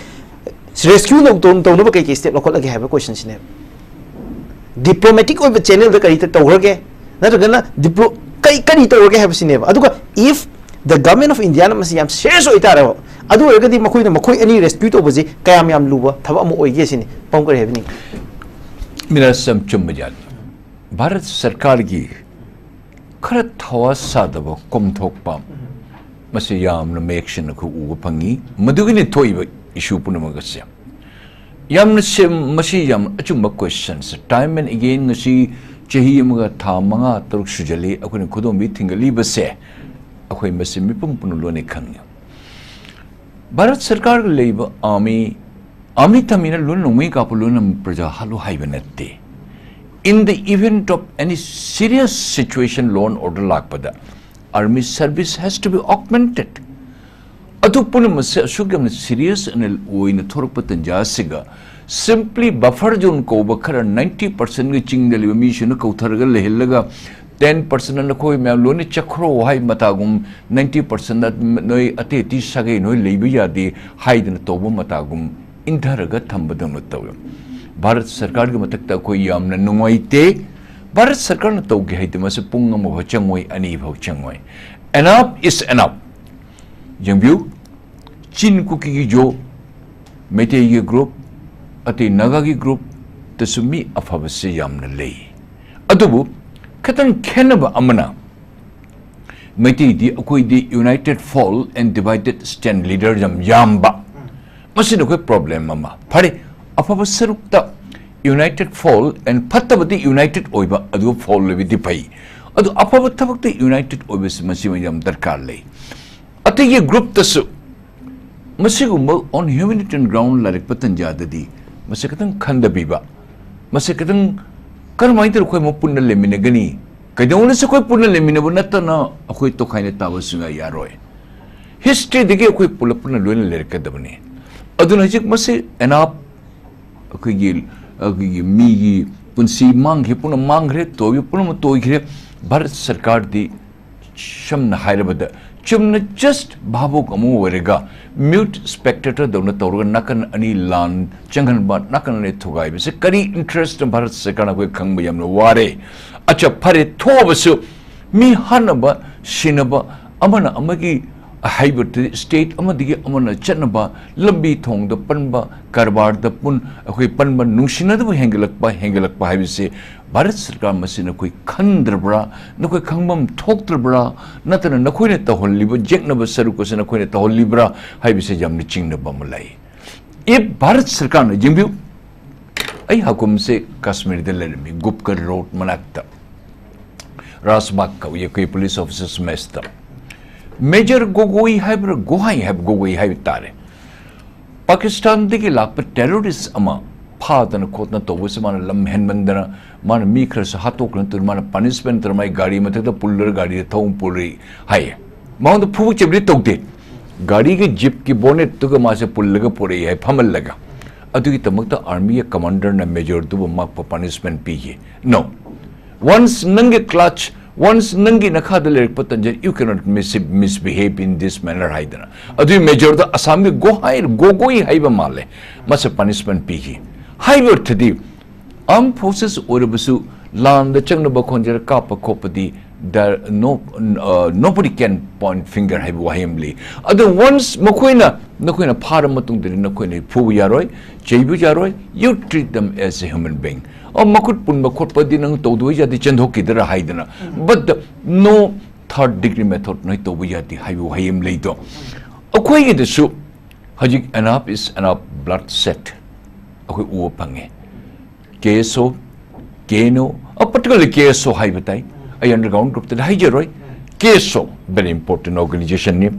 rescue ꯇꯧ-, ꯇꯧꯅꯕ ꯀꯩ ꯀꯩ step ꯂꯧꯈꯠꯂꯒꯦ ꯍꯥꯏꯕ question ꯁꯤꯅꯦꯕ꯫ Diplomatic ꯑꯣꯏꯕ channel ꯗ ꯀꯔꯤ ꯇꯧꯈ꯭ꯔꯒꯦ? ꯅꯠꯇ꯭ꯔꯒꯅ diplo-, ꯀꯔꯤ, ꯀꯔꯤ ꯇꯧꯔꯒꯦ ꯍꯥꯏꯕꯁꯤꯅꯦꯕ꯫ ꯑꯗꯨꯒ if the Government of India ꯅ ꯃꯁꯤ ꯌꯥꯝ serious ꯑꯣꯏꯇꯥꯔꯦꯕ, ꯑꯗꯨ ꯑꯣꯏꯔꯒꯗꯤ ꯃꯈꯣꯏꯅ ꯃꯈꯣꯏ ꯑꯅꯤ rescue ꯇꯧꯕꯁꯤ ꯀꯌꯥꯝ ꯌꯥꯝ ꯂꯨꯕ ꯊꯕꯛ ꯑꯃ ꯑꯣꯏꯒꯦ ꯁꯤꯅꯤ꯫ ꯄꯥꯕꯨꯡ ꯀꯔꯤ ꯍꯥꯏꯕꯤꯅꯤꯡꯉꯤ? ꯃꯤꯔꯥꯁ ꯌꯥꯝ ꯆꯨꯝꯕ ꯖꯥꯠꯅꯤ꯫ ꯚꯥꯔꯠ ꯁꯔꯀꯥꯔꯒꯤ ꯈꯔ ꯊꯋꯥ ꯁꯥꯗꯕ ꯀꯣꯝꯊꯣꯛꯄ, ꯃꯁꯤ ꯌꯥꯝꯅ ꯃꯌꯦꯛ ꯁꯦꯡꯅ ꯑꯩꯈꯣꯏ ꯎꯕ ꯐꯪꯉꯤ꯫ ꯃꯗꯨꯒꯤꯅꯤ ꯊꯣꯛꯏꯕ issue ꯄꯨꯝꯅꯃꯛ ꯑꯁꯦ꯫ ꯌꯥꯝꯅ ꯁꯦꯝ-, ꯃꯁꯤ ꯌꯥꯝ ꯑꯆꯨꯝꯕ question say. Time and again ꯉꯁꯤ ꯆꯍꯤ ꯑꯃꯒ ꯊꯥ ꯃꯉꯥ ꯇꯔꯨꯛ ꯁꯨꯖꯜꯂꯤ ꯑꯩꯈꯣꯏꯅ ꯈꯨꯗꯣꯝꯕꯤ ꯊꯤꯡꯒꯠꯂꯤꯕꯁꯦ꯫ ꯑꯩꯈꯣꯏ ꯃꯁꯤ ꯃꯤꯄꯨꯝ ꯄꯨꯝꯅꯃꯛ ꯂꯣꯏꯅ ꯈꯪꯉꯤ꯫ ꯚꯥꯔꯠ ꯁꯔꯀꯥꯔꯒ ꯂꯩꯕ army, army ꯊꯝꯃꯤꯅ ꯂꯣꯏꯅ ꯅꯣꯡꯃꯩ ꯀꯥꯞꯄ, ꯂꯣꯏꯅ ꯄ꯭ꯔꯖꯥ ꯍꯥꯠꯂꯨ ꯍꯥꯏꯕ ꯅꯠꯇꯦ꯫ In the event of any serious situation, law and order ꯂꯥꯛꯄꯗ, army service has to be augmented. ꯑꯗꯨ ꯄꯨꯝꯅꯃꯛꯁꯦ ꯑꯁꯨꯛ ꯌꯥꯝꯅ serious ꯑꯣꯏꯅ ꯊꯣꯔꯛꯄ ꯇꯟꯖꯥ ꯑꯁꯤꯒ, simply buffer zone ꯀꯧꯕ ꯈꯔ ninety percent ꯒꯤ ꯆꯤꯡꯗ ꯂꯩꯕ ꯃꯤꯁꯤꯡꯅ ꯀꯧꯊꯔꯒ ꯂꯩꯍꯜꯂꯒ, ten percent ꯅꯈꯣꯏ ꯃꯌꯥꯝ ꯂꯣꯏꯅ ꯆꯠꯈ꯭ꯔꯣ ꯍꯥꯏ ꯃꯇꯥꯒꯨꯝ, ninety percent ꯅꯣꯏ ꯑꯇꯩ ꯑꯇꯩ ꯁꯥꯒꯩ ꯅꯣꯏ ꯂꯩꯕ ꯌꯥꯗꯦ ꯍꯥꯏꯗꯅ ꯇꯧꯕ ꯃꯇꯥꯒꯨꯝ, ꯏꯟꯊꯔꯒ ꯊꯝꯕꯗꯧꯅ ꯇꯧꯋꯦ꯫ ꯚꯥꯔꯠ ꯁꯔꯀꯥꯔꯒꯤ ꯃꯊꯛꯇ ꯑꯩꯈꯣꯏ ꯌꯥꯝꯅ ꯅꯨꯡꯉꯥꯏꯇꯦ꯫ ꯚꯥꯔꯠ ꯁꯔꯀꯥꯔꯅ ꯇꯧꯒꯦ ꯍꯥꯏꯗꯤ ꯃꯁꯤ ꯄꯨꯡ ꯑꯃꯐꯥꯎ ꯆꯪꯉꯣꯏ, ꯑꯅꯤꯐꯥꯎ ꯆꯪꯉꯣꯏ꯫ Enough is enough꯫ ꯌꯦꯡꯕꯤꯌꯨ, ꯆꯤꯟ ꯀꯨꯀꯤꯒꯤ ꯖꯣ, ꯃꯩꯇꯩꯒꯤ ꯒ꯭ꯔꯨꯞ, ꯑꯇꯩ ꯅꯥꯒꯥꯒꯤ ꯒ꯭ꯔꯨꯞꯇꯁꯨ ꯃꯤ ꯑꯐꯕꯁꯦ ꯌꯥꯝꯅ ꯂꯩ꯫ ꯑꯗꯨꯕꯨ ꯈꯤꯇꯪ ꯈꯦꯠꯅꯕ ꯑꯃꯅ, ꯃꯩꯇꯩꯗꯤ ꯑꯩꯈꯣꯏꯗꯤ united fall and divided stand leader ꯌꯥꯝ ꯌꯥꯝꯕ꯫ ꯃꯁꯤꯅ ꯑꯩꯈꯣꯏ ꯄ꯭ꯔꯣꯕ꯭ꯂꯦꯝ ꯑꯃ꯫ ꯐꯔꯦ, ꯑꯐꯕ ꯁꯔꯨꯛꯇ united fall and ꯐꯠꯇꯕꯗꯤ united ꯑꯣꯏꯕ, ꯑꯗꯨꯒ fall ꯑꯣꯏꯕꯗꯤ ꯐꯩ꯫ ꯑꯗꯨ ꯑꯐꯕ ꯊꯕꯛꯇ united ꯑꯣꯏꯕꯁꯤ ꯃꯁꯤ ꯌꯥꯝ ꯗꯔꯀꯥꯔ ꯂꯩ꯫ ꯑꯇꯩꯒꯤ ꯒ꯭ꯔꯨꯞꯇꯁꯨ ꯃꯁꯤꯒꯨꯝꯕ on humanitarian ground ꯂꯩꯔꯛꯄ ꯇꯟꯖꯥꯗꯗꯤ ꯃꯁꯤ ꯈꯤꯇꯪ ꯈꯟꯗꯕꯤꯕ, ꯃꯁꯤ ꯈꯤꯇꯪ ꯀꯔꯝꯍꯥꯏꯅ ꯇꯧꯔꯒ ꯑꯩꯈꯣꯏ ꯑꯃꯨꯛ ꯄꯨꯟꯅ ꯂꯩꯃꯤꯟꯅꯒꯅꯤ? ꯀꯩꯗꯧꯅꯁꯨ ꯑꯩꯈꯣꯏ ꯄꯨꯟꯅ ꯂꯩꯃꯤꯟꯅꯕ ꯅꯠꯇꯅ ꯑꯩꯈꯣꯏ ꯇꯣꯈꯥꯏꯅ ꯇꯥꯕ ꯁꯨꯡꯌꯥ ꯌꯥꯔꯣꯏ꯫ ꯍꯤꯁꯇ꯭ꯔꯤꯗꯒꯤ ꯑꯩꯈꯣꯏ ꯄꯨꯂꯞ ꯄꯨꯟꯅ ꯂꯣꯏꯅ ꯂꯩꯔꯛꯀꯗꯕꯅꯤ꯫ ꯑꯗꯨꯅ ꯍꯧꯖꯤꯛ ꯃꯁꯤ enough ꯑꯩꯈꯣꯏꯒꯤ, ꯑꯩꯈꯣꯏꯒꯤ ꯃꯤꯒꯤ ꯄꯨꯟꯁꯤ ꯃꯥꯡꯈ꯭ꯔꯦ, ꯄꯨꯝꯅꯃꯛ ꯃꯥꯡꯈ꯭ꯔꯦ, ꯇꯣꯏꯕ ꯄꯨꯝꯅꯃꯛ ꯇꯣꯏꯈ꯭ꯔꯦ꯫ ꯚꯥꯔꯠ ꯁꯔꯀꯥꯔꯗꯤ ꯁꯝꯅ ꯍꯥꯏꯔꯕꯗ ꯆꯨꯝꯅ just ꯚꯥꯕꯣꯛ ꯑꯃ ꯑꯣꯏꯔꯒ mute spectator ꯗꯧꯅ ꯇꯧꯔꯒ ꯅꯥꯀꯟ ꯑꯅꯤ ꯂꯥꯟ ꯆꯪꯍꯟꯕ, ꯅꯥꯀꯟ ꯑꯅꯤ ꯊꯨꯒꯥꯏꯕꯁꯦ ꯀꯔꯤ interest ꯅ ꯚꯥꯔꯠ ꯁꯔꯀꯥꯔꯅ ꯑꯩꯈꯣꯏ ꯈꯪꯕ ꯌꯥꯝꯅ ꯋꯥꯔꯦ꯫ ꯑꯆꯥ, ꯐꯔꯦ, ꯊꯣꯛꯑꯕꯁꯨ ꯃꯤ ꯍꯥꯠꯅꯕ, ꯁꯤꯅꯕ, ꯑꯃꯅ ꯑꯃꯒꯤ ꯍꯥꯏꯕꯗꯤ state ꯑꯃꯗꯒꯤ ꯑꯃꯅ ꯆꯠꯅꯕ, ꯂꯝꯕꯤ ꯊꯣꯡꯗ ꯄꯟꯕ, ꯀꯔꯕꯥꯔꯗ ꯄꯨꯟ-, ꯑꯩꯈꯣꯏ ꯄꯟꯕ, ꯅꯨꯡꯁꯤꯅꯗꯕ ꯍꯦꯟꯒꯠꯂꯛꯄ, ꯍꯦꯟꯒꯠꯂꯛꯄ ꯍꯥꯏꯕꯁꯦ ꯚꯥꯔꯠ ꯁꯔꯀꯥꯔ ꯃꯁꯤ ꯅꯈꯣꯏ ꯈꯟꯗ꯭ꯔꯕ꯭ꯔꯥ? ꯅꯈꯣꯏ ꯈꯪꯐꯝ ꯊꯣꯛꯇ꯭ꯔꯕ꯭ꯔꯥ? ꯅꯠꯇ꯭ꯔꯅ ꯅꯈꯣꯏꯅ ꯇꯧꯍꯜꯂꯤꯕ ꯌꯦꯛꯅꯕ ꯁꯔꯨꯛ ꯑꯁꯤ ꯅꯈꯣꯏꯅ ꯇꯧꯍꯜꯂꯤꯕ꯭ꯔꯥ ꯍꯥꯏꯕꯁꯦ ꯌꯥꯝꯅ ꯆꯤꯡꯅꯕ ꯑꯃ ꯂꯩ꯫ If ꯚꯥꯔꯠ ꯁꯔꯀꯥꯔꯅ, ꯌꯦꯡꯕꯤꯌꯨ, ꯑꯩ ꯍꯀꯨꯝꯁꯦ ꯀꯥꯁꯃꯤꯔꯗ ꯂꯩꯔꯝꯃꯤ, ꯒꯨꯞꯀꯔ ꯔꯣꯗ ꯃꯅꯥꯛꯇ, ꯔꯥꯖꯕꯥꯒ ꯀꯧꯏ ꯑꯩꯈꯣꯏ ꯄꯨꯂꯤꯁ ꯑꯣꯐꯤꯁꯔꯁ ꯃꯦꯁꯇ꯫ ꯃꯦꯖꯔ ꯒꯣꯒꯣꯏ ꯍꯥꯏꯕ꯭ꯔꯥ, ꯒꯣꯍꯥꯏ ꯍꯥꯏꯕ, ꯒꯣꯒꯣꯏ ꯍꯥꯏꯕ ꯇꯥꯔꯦ꯫ ꯄꯥꯀꯤꯁꯇꯥꯟꯗꯒꯤ ꯂꯥꯛꯄ ꯇꯦꯔꯣꯔꯤꯁ ꯑꯃ ꯐꯥꯗꯅ ꯈꯣꯠꯇꯅ ꯇꯧꯕꯁꯤ ꯃꯥꯅ ꯂꯝ ꯍꯦꯟꯃꯟꯗꯅ ꯃꯥꯅ ꯃꯤ ꯈꯔꯁꯨ ꯍꯥꯠꯇꯣꯛꯈ꯭ꯔ ꯅꯠꯇꯅ ꯃꯥꯅ ꯄꯅꯤꯁꯃꯦꯟ ꯇꯧꯔ ꯃꯥꯒꯤ ꯒꯥꯔꯤ ꯃꯊꯛꯇ ꯄꯨꯜꯂꯔ ꯒꯥꯔꯤꯗ ꯊꯧ ꯄꯨꯔꯤ ꯍꯥꯏꯌꯦ꯫ ꯃꯉꯣꯟꯗ ꯐꯨꯕ ꯆꯩꯕꯗꯤ ꯇꯧꯗꯦ꯫ ꯒꯥꯔꯤꯒꯤ ꯖꯤꯞꯀꯤ ꯕꯣꯅꯦꯠꯇꯨꯒ ꯃꯥꯁꯦ ꯄꯨꯜꯂꯒ ꯄꯨꯔꯛꯏ ꯍꯥꯏ, ꯐꯝꯍꯜꯂꯒ꯫ ꯑꯗꯨꯒꯤꯗꯃꯛꯇ ꯑꯥꯔꯃꯤꯒꯤ ꯀꯃꯥꯟꯗꯔꯅ ꯃꯦꯖꯔꯗꯨꯕꯨ ꯃꯥꯛꯄ ꯄꯅꯤꯁꯃꯦꯟ ꯄꯤꯈꯤ꯫ No. Once ꯅꯪꯒꯤ clutch, once ꯅꯪꯒꯤ ꯅꯈꯥꯗ ꯂꯩꯔꯛꯄ ꯇꯟꯖꯥ, you cannot mis-, misbehave in this manner ꯍꯥꯏꯗꯅ꯫ ꯑꯗꯨꯒꯤ ꯃꯦꯖꯔꯗ ꯑꯁꯥꯝꯒꯤ ꯒꯣꯍꯥꯏ, ꯒꯣꯒꯣꯏ ꯍꯥꯏꯕ ꯃꯥꯜꯂꯦ, ꯃꯁꯤ ꯄꯅꯤꯁꯃꯦꯟ ꯄꯤꯈꯤ꯫ ꯍꯥꯏꯕ ꯑꯔꯊꯗꯤ ꯑꯥꯔꯝ ꯐꯣꯔꯁꯦꯁ ꯑꯣꯏꯔꯕꯁꯨ ꯂꯥꯟꯗ ꯆꯪꯅꯕ ꯈꯣꯟꯖꯦꯜ ꯀꯥꯞꯄ ꯈꯣꯠꯄꯗꯤ there no uh, nobody can point finger ꯍꯥꯏꯕ ꯋꯥꯍꯩ ꯑꯃ ꯂꯩ꯫ ꯑꯗꯨ once ꯃꯈꯣꯏꯅ ꯅꯈꯣꯏꯅ ꯐꯥꯔ ꯃꯇꯨꯡꯗꯗꯤ ꯅꯈꯣꯏꯅ ꯐꯨꯕ ꯌꯥꯔꯣꯏ, ꯆꯩꯕ ꯌꯥꯔꯣꯏ, you treat them as a human being꯫ ꯑꯣ, ꯃꯈꯨꯠ ꯄꯨꯟꯕ ꯈꯣꯠꯄꯗꯤ ꯅꯪ ꯇꯧꯗꯕ ꯌꯥꯗꯦ, ꯆꯦꯟꯊꯣꯛꯈꯤꯗꯔꯥ ꯍꯥꯏꯗꯅ꯫ But the no third degree method ꯅꯣꯏ ꯇꯧꯕ ꯌꯥꯗꯦ ꯍꯥꯏꯕ ꯋꯥꯍꯩ ꯑꯃ ꯂꯩꯗꯣ꯫ ꯑꯩꯈꯣꯏꯒꯤꯗꯁꯨ ꯍꯧꯖꯤꯛ enough is enough blood set ꯑꯩꯈꯣꯏ ꯎꯕ ꯐꯪꯉꯦ꯫ KSO, KNO, particularly KSO ꯍꯥꯏꯕ ꯇꯥꯏ꯫ ꯑꯩ underground group ꯇꯗꯤ ꯍꯥꯏꯖꯔꯣꯏ꯫ KSO very important organization ꯅꯤ꯫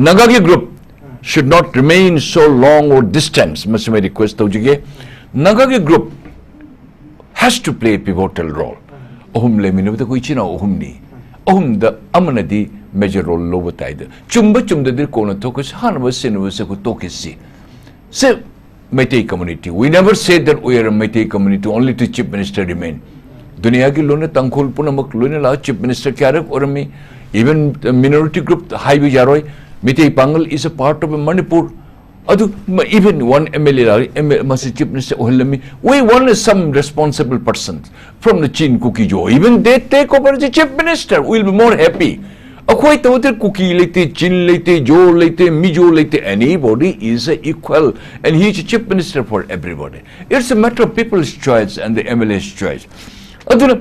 ꯅꯥꯒꯥꯒꯤ group should not remain so long or distance, ꯃꯁꯤꯃ request ꯇꯧꯖꯒꯦ꯫ ꯅꯥꯒꯥꯒꯤ group has to play a pivotal role꯫ ꯑꯍꯨꯝ ꯂꯩꯃꯤꯟꯅꯕꯗ ꯑꯩꯈꯣꯏ ꯏꯆꯤꯟ ꯏꯅꯥꯎ ꯑꯍꯨꯝꯅꯤ꯫ ꯑꯍꯨꯝꯗ ꯑꯃꯅꯗꯤ major role ꯂꯧꯕ ꯇꯥꯏꯗ꯫ ꯆꯨꯝꯕ ꯆꯨꯝꯗꯗꯤ ꯀꯣꯟꯅ ꯊꯣꯛꯀꯁꯤ, ꯍꯥꯟꯅꯕ ꯁꯤꯟꯅꯕꯁꯦ ꯑꯩꯈꯣꯏ ꯇꯣꯛꯈꯤꯁꯤ꯫ ꯁꯤ Meitei community, we never say that we are a Meitei community, only to Chief Minister remain꯫ ꯗꯨꯅꯤꯌꯥꯒꯤ ꯂꯣꯏꯅ ꯇꯥꯡꯈꯨꯜ ꯄꯨꯝꯅꯃꯛ ꯂꯣꯏꯅ ꯂꯥꯛꯑ Chief Minister ꯀꯌꯥꯔꯛ ꯑꯣꯏꯔꯝꯃꯤ꯫ Even minority group ꯍꯥꯏꯕ ꯌꯥꯔꯣꯏ꯫ ꯃꯩꯇꯩ ꯄꯥꯉꯜ is a part of Manipur꯫ ꯑꯗꯨ even one MLA ꯂꯥꯛꯑ ꯃꯁꯤ Chief Minister ꯑꯣꯏꯍꯜꯂꯝꯃꯤ꯫ We want some responsible person from the Chin Kuki Zo, even they take over as a Chief Minister, we'll be more happy꯫ ꯑꯩꯈꯣꯏ ꯇꯧꯗ ꯀꯨꯀꯤ ꯂꯩꯇꯦ, ꯆꯤꯟ ꯂꯩꯇꯦ, ꯖꯣ ꯂꯩꯇꯦ, ꯃꯤꯖꯣ ꯂꯩꯇꯦ, anybody is equal and he is a Chief Minister for everybody꯫ It's a matter of people's choice and the MLA's choice꯫ ꯑꯗꯨꯅ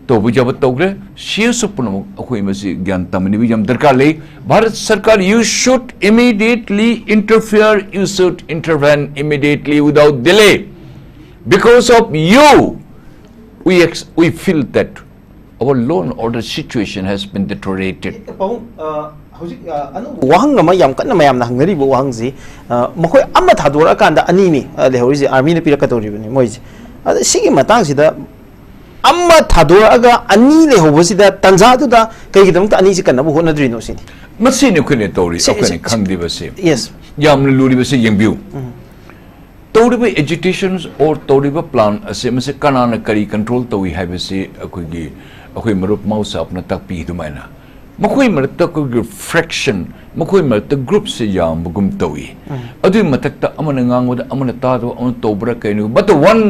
ꯇꯧꯕ ꯌꯥꯕ ꯇꯧꯈ꯭ꯔꯦ꯫ CSO ꯄꯨꯝꯅꯃꯛ ꯑꯩꯈꯣꯏ ꯃꯁꯤ ꯒ꯭ꯌꯥꯟ ꯇꯥꯃꯤꯟꯅꯕ ꯌꯥꯝ ꯗꯔꯀꯥꯔ ꯂꯩ꯫ ꯚꯥꯔꯠ ꯁꯔꯀꯥꯔ, you should immediately interfere, you should intervene immediately without delay, because of you we ex- we feel that our law and order situation has been deteriorated꯫ ꯄꯥꯕꯨꯡ, ꯑ, ꯍꯧꯖꯤꯛ, ꯑ, ꯑꯅꯧꯕ ꯋꯥꯍꯪ ꯑꯃ ꯌꯥꯝ ꯀꯟꯅ ꯃꯌꯥꯝꯅ ꯍꯪꯅꯔꯤꯕ ꯋꯥꯍꯪꯁꯤ, ꯑ, ꯃꯈꯣꯏ ꯑꯃ ꯊꯥꯗꯣꯔꯛꯑꯀꯥꯟꯗ ꯑꯅꯤꯅꯤ, ꯑ, ꯂꯩꯍꯧꯔꯤꯁꯦ, ꯑꯥꯔꯃꯤꯅ ꯄꯤꯔꯛꯀꯗꯧꯔꯤꯕꯅꯤ ꯃꯣꯏꯁꯦ꯫ ꯑꯗ ꯁꯤꯒꯤ ꯃꯇꯥꯡꯁꯤꯗ ꯑꯃ ꯊꯥꯗꯣꯔꯛꯑꯒ ꯑꯅꯤ ꯂꯩꯍꯧꯕꯁꯤꯗ ꯇꯟꯖꯥꯗꯨꯗ ꯀꯩꯒꯤꯗꯃꯛꯇ ꯑꯅꯤꯁꯤ ꯀꯟꯅꯕ ꯍꯣꯠꯅꯗ꯭ꯔꯤꯅꯣ ꯁꯤꯅꯤ꯫ ꯃꯁꯤꯅꯤ ꯑꯩꯈꯣꯏꯅ ꯇꯧꯔꯤ, ꯁꯤ- ꯑꯩꯈꯣꯏꯅ ꯁꯤ- ꯈꯪꯗ꯭ꯔꯤꯕꯁꯤ꯫ Yes. ꯌꯥꯝꯅ ꯂꯨꯔꯤꯕꯁꯤ ꯌꯦꯡꯕꯤꯌꯨ꯫ ꯇꯧꯔꯤꯕ agitations or ꯇꯧꯔꯤꯕ plan ꯑꯁꯤ ꯃꯁꯤ ꯀꯅꯥꯅ ꯀꯔꯤ control ꯇꯧꯏ ꯍꯥꯏꯕꯁꯤ ꯑꯩꯈꯣꯏꯒꯤ, ꯑꯩꯈꯣꯏ ꯃꯔꯨꯞ ꯃꯥꯎꯁꯥꯞꯅ ꯇꯥꯛꯄꯤ ꯑꯗꯨꯃꯥꯏꯅ꯫ ꯃꯈꯣꯏ ꯃꯔꯛꯇ ꯑꯩꯈꯣꯏꯒꯤ fraction, ꯃꯈꯣꯏ ꯃꯔꯛꯇ groupꯁꯦ ꯌꯥꯝꯕꯒꯨꯝ ꯇꯧꯏ꯫ ꯑꯗꯨꯒꯤ ꯃꯊꯛꯇ ꯑꯃꯅ ꯉꯥꯡꯕꯗ ꯑꯃꯅ ꯇꯥꯗꯕ, ꯑꯃꯅ ꯇꯧꯕ꯭ꯔꯥ ꯀꯩꯅꯣ, but the one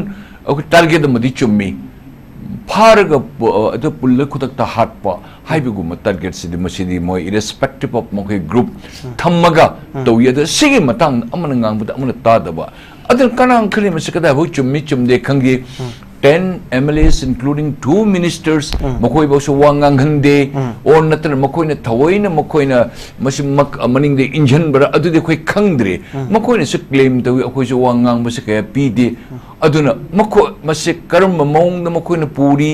ꯑꯩꯈꯣꯏ target ꯑꯃꯗꯤ ꯆꯨꯝꯃꯤ꯫ ꯐꯥꯔꯒ ꯄꯨ- ꯑꯗꯨ ꯄꯨꯜꯂ ꯈꯨꯗꯛꯇ ꯍꯥꯠꯄ ꯍꯥꯏꯕꯒꯨꯝꯕ ꯇꯥꯔꯒꯦꯠꯁꯤꯗꯤ ꯃꯁꯤꯗꯤ ꯃꯣꯏ ꯏꯔꯦꯁꯄꯦꯛꯇꯤꯞ ꯑꯣꯐ ꯃꯈꯣꯏ ꯒ꯭ꯔꯨꯞ ꯊꯝꯃꯒ ꯇꯧꯏ꯫ ꯑꯗꯣ ꯁꯤꯒꯤ ꯃꯇꯥꯡꯗ ꯑꯃꯅ ꯉꯥꯡꯕꯗ ꯑꯃꯅ ꯇꯥꯗꯕ꯫ ꯑꯗꯨꯅ ꯀꯅꯥꯅ ꯈꯜꯂꯤ ꯃꯁꯤ ꯀꯗꯥꯏꯐꯥꯎ ꯆꯨꯝꯃꯤ ꯆꯨꯝꯗꯦ ꯈꯪꯗꯦ꯫ Ten M L As, including two ministers, ꯃꯈꯣꯏꯐꯥꯎꯁꯨ ꯋꯥ ꯉꯥꯡꯍꯟꯗꯦ꯫ ꯑꯣꯔ ꯅꯠꯇ꯭ꯔꯒ ꯃꯈꯣꯏꯅ ꯊꯑꯣꯏꯅ ꯃꯈꯣꯏꯅ ꯃꯁꯤ ꯃꯛ- ꯃꯅꯤꯡꯗ ꯏꯟꯁꯤꯟꯕ꯭ꯔꯥ ꯑꯗꯨꯗꯤ ꯑꯩꯈꯣꯏ ꯈꯪꯗ꯭ꯔꯦ꯫ ꯃꯈꯣꯏꯅꯁꯨ ꯀ꯭ꯂꯦꯝ ꯇꯧꯏ, ꯑꯩꯈꯣꯏꯁꯨ ꯋꯥ ꯉꯥꯡꯕꯁꯦ ꯀꯌꯥ ꯄꯤꯗꯦ꯫ ꯑꯗꯨꯅ ꯃꯈꯣꯏ ꯃꯁꯤ ꯀꯔꯝꯕ ꯃꯑꯣꯡꯗ ꯃꯈꯣꯏꯅ ꯄꯨꯔꯤ,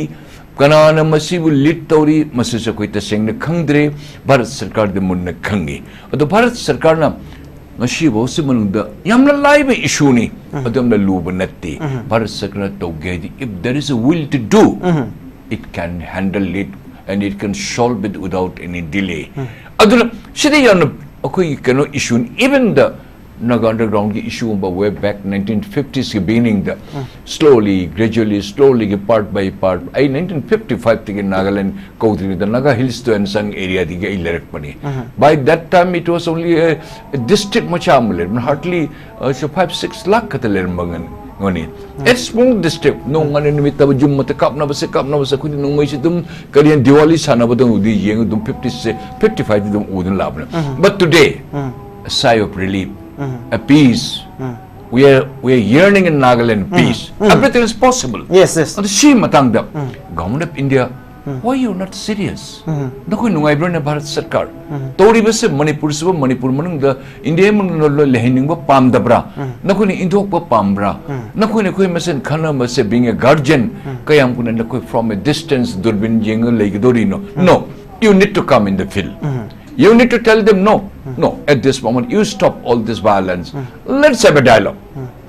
ꯀꯅꯥꯅ ꯃꯁꯤꯕꯨ ꯂꯤꯗ ꯇꯧꯔꯤ, ꯃꯁꯤꯁꯨ ꯑꯩꯈꯣꯏ ꯇꯁꯦꯡꯅ ꯈꯪꯗ꯭ꯔꯦ꯫ ꯚꯥꯔꯠ ꯁꯔꯀꯥꯔꯗꯤ ꯃꯨꯟꯅ ꯈꯪꯉꯤ꯫ ꯑꯗꯣ ꯚꯥꯔꯠ ꯁꯔꯀꯥꯔꯅ ꯉꯁꯤꯐꯥꯎꯁꯤ ꯃꯅꯨꯡꯗ ꯌꯥꯝꯅ ꯂꯥꯏꯕ ꯏꯁꯨꯅꯤ, ꯑꯗꯨ ꯌꯥꯝꯅ ꯂꯨꯕ ꯅꯠꯇꯦ꯫ ꯚꯥꯔꯠ ꯁꯔꯀꯥꯔꯅ ꯇꯧꯒꯦ ꯍꯥꯏꯗꯤ, if there is a will to do, it can handle it and it can solve it without any delay. ꯑꯗꯨꯅ ꯁꯤꯗꯤ ꯌꯥꯝꯅ ꯑꯩꯈꯣꯏꯒꯤ ꯀꯩꯅꯣ ꯏꯁꯨꯅꯤ꯫ Even the Naga underground ꯒꯤ ꯏꯁꯨꯒꯨꯝꯕ way back nineteen fifties ꯀꯤ beginning ꯗ slowly, gradually, slowly ꯒꯤ part by part, ꯑꯩ nineteen fifty five ꯇꯒꯤ ꯅꯥꯒꯥꯂꯦꯟ ꯀꯧꯗ꯭ꯔꯤꯉꯩꯗ Naga hills Tuensang ꯑꯦꯔꯤꯌꯥꯗꯒꯤ ꯑꯩ ꯂꯩꯔꯛꯄꯅꯤ꯫ By that time it was only a, a district ꯃꯆꯥ ꯑꯃ ꯂꯩꯔꯝꯅꯤ, hardly, uh, so five six lakh ꯈꯛꯇ ꯂꯩꯔꯝꯕ ꯉꯅꯤ꯫ It's small district. ꯅꯣꯡ ꯉꯥꯅꯤ ꯅꯨꯃꯤꯠ ꯇꯕ ꯌꯨꯝ ꯃꯊꯛ ꯀꯥꯞꯅꯕꯁꯦ, ꯀꯥꯞꯅꯕꯁꯦ ꯑꯩꯈꯣꯏꯗꯤ ꯅꯣꯡꯃꯩꯁꯦ ꯑꯗꯨꯝ ꯀꯔꯤꯅ ꯗꯤꯋꯥꯂꯤ ꯁꯥꯟꯅꯕꯗꯧꯅꯗꯤ ꯌꯦꯡꯉ ꯑꯗꯨꯝ fifty six, fifty five ꯗꯤ ꯑꯗꯨꯝ ꯎꯗꯨꯅ ꯂꯥꯛꯄꯅꯦ꯫ But today, a sigh of relief, a peace. We are, we are yearning in Nagaland peace. Everything is possible. Yes, yes. ꯑꯗꯨ ꯁꯤ ꯃꯇꯥꯡꯗ Government of India, why you not serious? ꯅꯈꯣꯏ ꯅꯨꯡꯉꯥꯏꯕ꯭ꯔꯅꯦ ꯚꯥꯔꯠ ꯁꯔꯀꯥꯔ? ꯇꯧꯔꯤꯕꯁꯦ ꯃꯅꯤꯄꯨꯔꯁꯤꯕꯨ ꯃꯅꯤꯄꯨꯔ ꯃꯅꯨꯡꯗ India ꯃꯅꯨꯡꯗ ꯂꯣꯏ ꯂꯩꯍꯟꯅꯤꯡꯕ ꯄꯥꯝꯗꯕ꯭ꯔꯥ? ꯅꯈꯣꯏꯅ ꯏꯟꯊꯣꯛꯄ ꯄꯥꯝꯕ꯭ꯔꯥ? ꯅꯈꯣꯏꯅ ꯑꯩꯈꯣꯏ ꯃꯁꯦꯟ ꯈꯟꯅꯕꯁꯦ, being a guardian, ꯀꯌꯥꯝ ꯀꯨꯏꯅ ꯅꯈꯣꯏ from a distance ꯗꯨꯔꯕꯤꯟ ꯌꯦꯡꯉ ꯂꯩꯒꯗꯧꯔꯤꯅꯣ? No, you need to come in the field. You need to tell them, no, no, at this moment, you stop all this violence. Let's have a dialogue.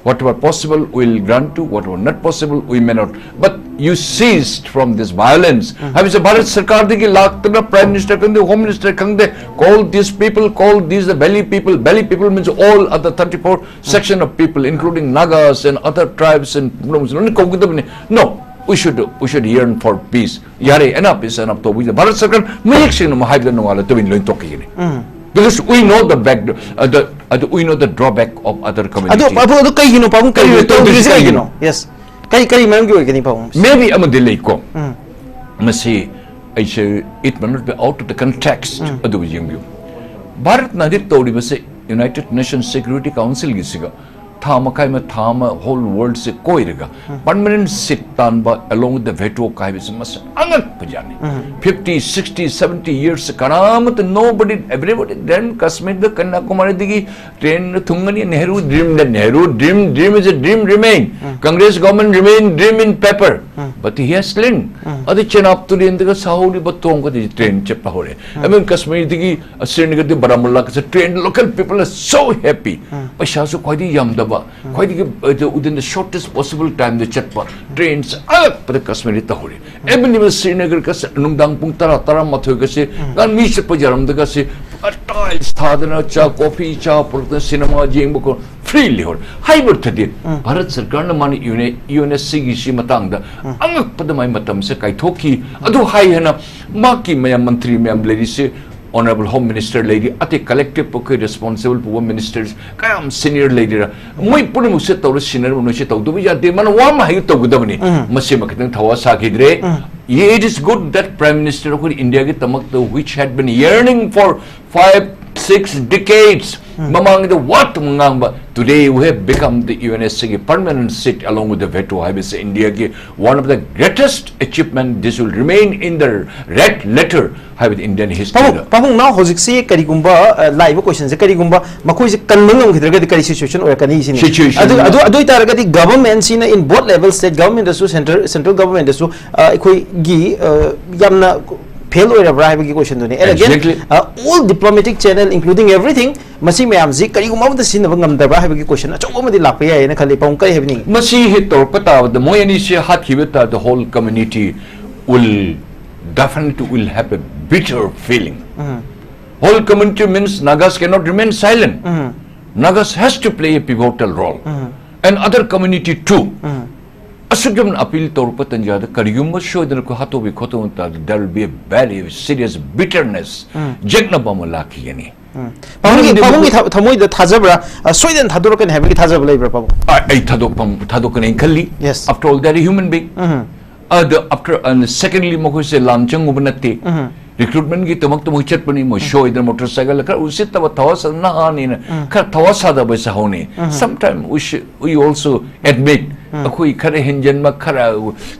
Whatever possible, we'll grant to, whatever not possible, we may not. But you ceased from this violence. ꯍꯥꯏꯕꯁꯦ Bharat ꯁꯔꯀꯥꯔꯗꯒꯤ ꯂꯥꯛꯇꯅ Prime Minister ꯈꯪꯗꯦ, Home Minister ꯈꯪꯗꯦ, call these people, call these the valley people. Valley people means all other thirty four section of people, including Nagas and other tribes and problems, ꯂꯣꯏꯅ ꯀꯧꯒꯗꯕꯅꯤ꯫ No, we should, we should yearn for peace. ꯌꯥꯔꯦ, enough is enough ꯇꯧꯕꯤꯗ Bharat ꯁꯔꯀꯥꯔ ꯃꯌꯦꯛ ꯁꯦꯡꯅ ꯑꯃ ꯍꯥꯏꯕꯗ ꯅꯣꯡꯉꯥꯜꯂꯛꯇꯕꯅꯤ ꯂꯣꯏꯅ ꯇꯣꯛꯈꯤꯒꯅꯤ꯫ Because we know the back, uh, the, uh, the, we know the drawback of other ꯑꯗꯣ communities. ꯑꯗꯣ ꯑꯗꯣ ꯀꯩꯒꯤꯅꯣ ꯄꯥꯕꯨꯡ ꯀꯩꯒꯤꯅꯣ ꯀꯩꯒꯤꯅꯣ ꯇꯧꯗ꯭ꯔꯤꯁꯦ ꯇꯧꯗ꯭ꯔꯤꯁꯦ ꯀꯩꯒꯤꯅꯣ? ꯀꯩꯒꯤꯅꯣ? Yes. ꯀꯔꯤ ꯀꯔꯤ ꯃꯔꯝꯒꯤ ꯑꯣꯏꯒꯅꯤ ꯄꯥꯕꯨꯡ? Maybe ꯑꯃꯗꯤ ꯂꯩꯀꯣ, ꯃꯁꯤ ꯑꯩꯁꯦ, it may not be out of the context, ꯑꯗꯨꯕꯨ ꯌꯦꯡꯕꯤꯌꯨ, ꯚꯥꯔꯠꯅ ꯍꯧꯖꯤꯛ ꯇꯧꯔꯤꯕꯁꯦ United Nations Security Council ꯒꯤꯁꯤꯒ ꯊꯥ ꯃꯈꯥꯏ ꯑꯃ, ꯊꯥ ꯑꯃ whole world ꯁꯦ ꯀꯣꯏꯔꯒ permanent seat ꯇꯥꯟꯕ along with the veto ꯍꯥꯏꯕꯁꯤ ꯃꯁꯤ ꯑꯉꯛꯄ ꯖꯥꯠꯅꯤ꯫ Fifty, sixty, seventy years ꯀꯅꯥꯃꯠꯇ, nobody, everybody dream, ꯀꯁꯃꯤꯔꯗ ꯀꯟꯌꯥꯀꯨꯃꯥꯔꯤꯗꯒꯤ train ꯊꯨꯡꯒꯅꯤ꯫ Nehru dream, the Nehru dream, dream is a dream remain. Congress government remain dream in paper. But he has learned. ꯑꯗꯨ ꯆꯦꯅꯥꯕ ꯇꯨꯔꯦꯟꯗꯒ ꯁꯥꯍꯧꯔꯤꯕ ꯇꯣꯡꯒꯗꯤ train ꯆꯠꯄ ꯍꯧꯔꯦ꯫ ꯑꯃꯦꯟ ꯀꯁꯃꯤꯔꯗꯒꯤ ꯁ꯭ꯔꯤꯅꯒꯔꯗꯤ ꯕꯥꯔꯥꯃꯨꯜꯂꯥꯒꯁꯦ train, local people are so happy. ꯄꯩꯁꯥꯁꯨ ꯈ꯭ꯋꯥꯏꯗꯒꯤ ꯌꯥꯝꯗꯕ, ꯈ꯭ꯋꯥꯏꯗꯒꯤ, ꯑ, within the shortest possible time ꯗ ꯆꯠꯄ train ꯁꯦ ꯑꯉꯛꯄꯗ ꯀꯁꯃꯤꯔꯗ ꯇꯧꯍꯧꯔꯦ꯫ ꯑꯦꯕꯦꯟ ꯅꯨꯃꯤꯠ ꯁ꯭ꯔꯤꯅꯒꯔꯒꯁꯦ ꯅꯨꯡꯗꯥꯡ ꯄꯨꯡ ꯇꯔꯥ, ꯇꯔꯥꯃꯥꯊꯣꯏꯒꯁꯦ ꯃꯤ ꯆꯠꯄ ꯌꯥꯔꯝꯗꯒꯁꯦ, ꯑ, tiles ꯊꯥꯗꯅ, ꯆꯥ, coffee, ꯆꯥ ꯄꯨꯔꯛꯇꯅ, cinema ꯌꯦꯡꯕ ꯈꯣꯠ free ꯂꯩꯍꯧꯔꯦ꯫ ꯍꯥꯏꯕ ꯑꯣꯏꯔꯗꯤ ꯚꯥꯔꯠ ꯁꯔꯀꯥꯔꯅ ꯃꯥꯅ UNSC ꯒꯤ ꯁꯤ ꯃꯇꯥꯡꯗ ꯑꯉꯛꯄꯗ ꯃꯥꯏ ꯃꯇꯝꯁꯦ ꯀꯥꯏꯊꯣꯛꯈꯤ꯫ ꯑꯗꯨ ꯍꯥꯏ ꯍꯥꯏꯅ ꯃꯍꯥꯛꯀꯤ ꯃꯌꯥꯝ ꯃꯟꯇ꯭ꯔꯤ ꯃꯌꯥꯝ ꯂꯩꯔꯤꯁꯦ, Honourable Home Minister ꯂꯩꯔꯤ, ꯑꯇꯩ collective ꯑꯩꯈꯣꯏ responsible ꯄꯨꯕ ministers ꯀꯌꯥꯝ senior ꯂꯩꯔꯤꯔꯥ, ꯃꯣꯏ ꯄꯨꯝꯅꯃꯛꯁꯦ ꯇꯧꯔ ꯁꯤꯟꯅꯔꯕ ꯅꯣꯏꯁꯦ ꯇꯧꯗꯕ ꯌꯥꯗꯦ, ꯃꯥꯅ ꯋꯥ ꯑꯃ ꯍꯥꯏꯒꯦ ꯇꯧꯒꯗꯕꯅꯤ꯫ ꯃꯁꯤꯃ ꯈꯤꯇꯪ ꯊꯋꯥ ꯁꯥꯈꯤꯗ꯭ꯔꯦ꯫ It is good that Prime Minister ꯑꯩꯈꯣꯏ ꯏꯟꯗꯤꯌꯥꯒꯤꯗꯃꯛꯇ, which had been yearning for five, six decades, ꯃꯃꯥꯡꯗ ꯋꯥꯠꯇꯨꯝ ꯉꯥꯡꯕ, today we have become the UNSC ꯒꯤ permanent seat along with the veto ꯍꯥꯏꯕꯁꯤ ꯏꯟꯗꯤꯌꯥꯒꯤ one of the greatest achievement, this will remain in the red letter ꯍꯥꯏꯕꯗꯤ Indian history ꯗ꯫ ꯄꯥꯕꯨꯡ, ꯄꯥꯕꯨꯡ, ꯅꯥꯎ ꯍꯧꯖꯤꯛꯁꯤ ꯀꯔꯤꯒꯨꯝꯕ, ꯑ, ꯂꯥꯛꯏꯕ question ꯁꯦ, ꯀꯔꯤꯒꯨꯝꯕ ꯃꯈꯣꯏꯁꯦ ꯀꯟꯕ ꯉꯝꯈꯤꯗ꯭ꯔꯒꯗꯤ ꯀꯔꯤ situation ꯑꯣꯏꯔꯛꯀꯅꯤ ꯁꯤꯅꯤ꯫ Situation ꯑꯗꯨ, ꯅ- ꯑꯗꯨ, ꯑꯗꯨ ꯑꯣꯏꯇꯥꯔꯒꯗꯤ government ꯁꯤꯅ in both level, state government ꯗꯁꯨ, central, central government ꯗꯁꯨ, ꯑ, ꯑꯩꯈꯣꯏꯒꯤ, ꯑ, ꯌꯥꯝꯅ fail ꯑꯣꯏꯔꯕ꯭ꯔꯥ ꯍꯥꯏꯕꯒꯤ question ꯗꯨꯅꯤ꯫ And again, Exactly. ꯑ, all diplomatic channel, including everything, ꯃꯁꯤ ꯃꯌꯥꯝꯁꯤ ꯀꯔꯤꯒꯨꯝꯕ ꯑꯃꯠꯇ ꯁꯤꯖꯤꯟꯅꯕ ꯉꯝꯗꯕ꯭ꯔꯥ ꯍꯥꯏꯕꯒꯤ question ꯑꯆꯧꯕ ꯑꯃꯗꯤ ꯂꯥꯛꯄ ꯌꯥꯏꯌꯦꯅ ꯈꯜꯂꯤ꯫ ꯄꯥꯕꯨꯡ, ꯀꯔꯤ ꯍꯥꯏꯕꯤꯅꯤꯡꯉꯤ? ꯃꯁꯤ ꯍꯦꯛ ꯇꯧꯔꯛꯄ ꯇꯥꯕꯗ, ꯃꯣꯏ ꯑꯅꯤꯁꯦ ꯍꯥꯠꯈꯤꯕ ꯇꯥꯕꯗ, whole community will definitely will have a bitter feeling. Whole community means Nagas cannot remain silent. Nagas has to play a pivotal role. And other community too. ꯑꯁꯨꯛ ꯌꯥꯝꯅ appeal ꯇꯧꯔꯛꯄ ꯇꯟꯖꯥꯗ ꯀꯔꯤꯒꯨꯝꯕ ꯁꯣꯏꯗꯅ ꯑꯩꯈꯣꯏ ꯍꯥꯠꯇꯣꯛꯄꯤ ꯈꯣꯠꯇꯣꯛꯄ ꯇꯥꯔꯗꯤ, there will be a very serious bitterness, ꯌꯦꯛꯅꯕ ꯑꯃ ꯂꯥꯛꯈꯤꯒꯅꯤ꯫ ꯎꯝ꯫ ꯄꯥꯕꯨꯡꯒꯤ, ꯃꯔꯝꯗꯤ ꯄꯥꯕꯨꯡꯒꯤ ꯃꯈꯣꯏ ꯊ-, ꯊꯃꯣꯏꯗ ꯊꯥꯖꯕ꯭ꯔꯥ? ꯑ, ꯁꯣꯏꯗꯅ ꯊꯥꯗꯣꯔꯛꯀꯅꯤ ꯍꯥꯏꯕꯒꯤ ꯊꯥꯖꯕ ꯂꯩꯕ꯭ꯔꯥ, ꯄꯥꯕꯨꯡ? ꯑ, ꯑꯩ ꯊꯥꯗꯣꯛꯐꯝ, ꯊꯥꯗꯣꯛꯀꯅꯤ ꯈꯜꯂꯤ꯫ Yes. After all, they are human being. ꯎꯝ꯫ ꯑꯗ after, and secondly, ꯃꯈꯣꯏꯁꯦ ꯂꯥꯟ ꯆꯪꯉꯨꯕ ꯅꯠꯇꯦ꯫ ꯎꯝ꯫ Recruitment ꯒꯤꯗꯃꯛꯇ ꯃꯣꯏ ꯆꯠꯄꯅꯤ, ꯃꯣꯏ ꯎꯝ꯫ ꯁꯣꯏꯗꯅ motorcycle ꯈꯔ ꯎꯁꯤꯠꯇꯕ ꯊꯋꯥ ꯁꯥꯗꯕ ꯅꯍꯥꯅꯤꯅ ꯎꯝ꯫ ꯈꯔ ꯊꯋꯥ ꯁꯥꯗꯕ ꯁꯥꯍꯧꯅꯤ꯫ ꯎꯝ꯫ Sometimes we should, we also admit, ꯎꯝ꯫ ꯑꯩꯈꯣꯏ ꯈꯔ ꯍꯦꯟꯖꯟꯕ, ꯈꯔ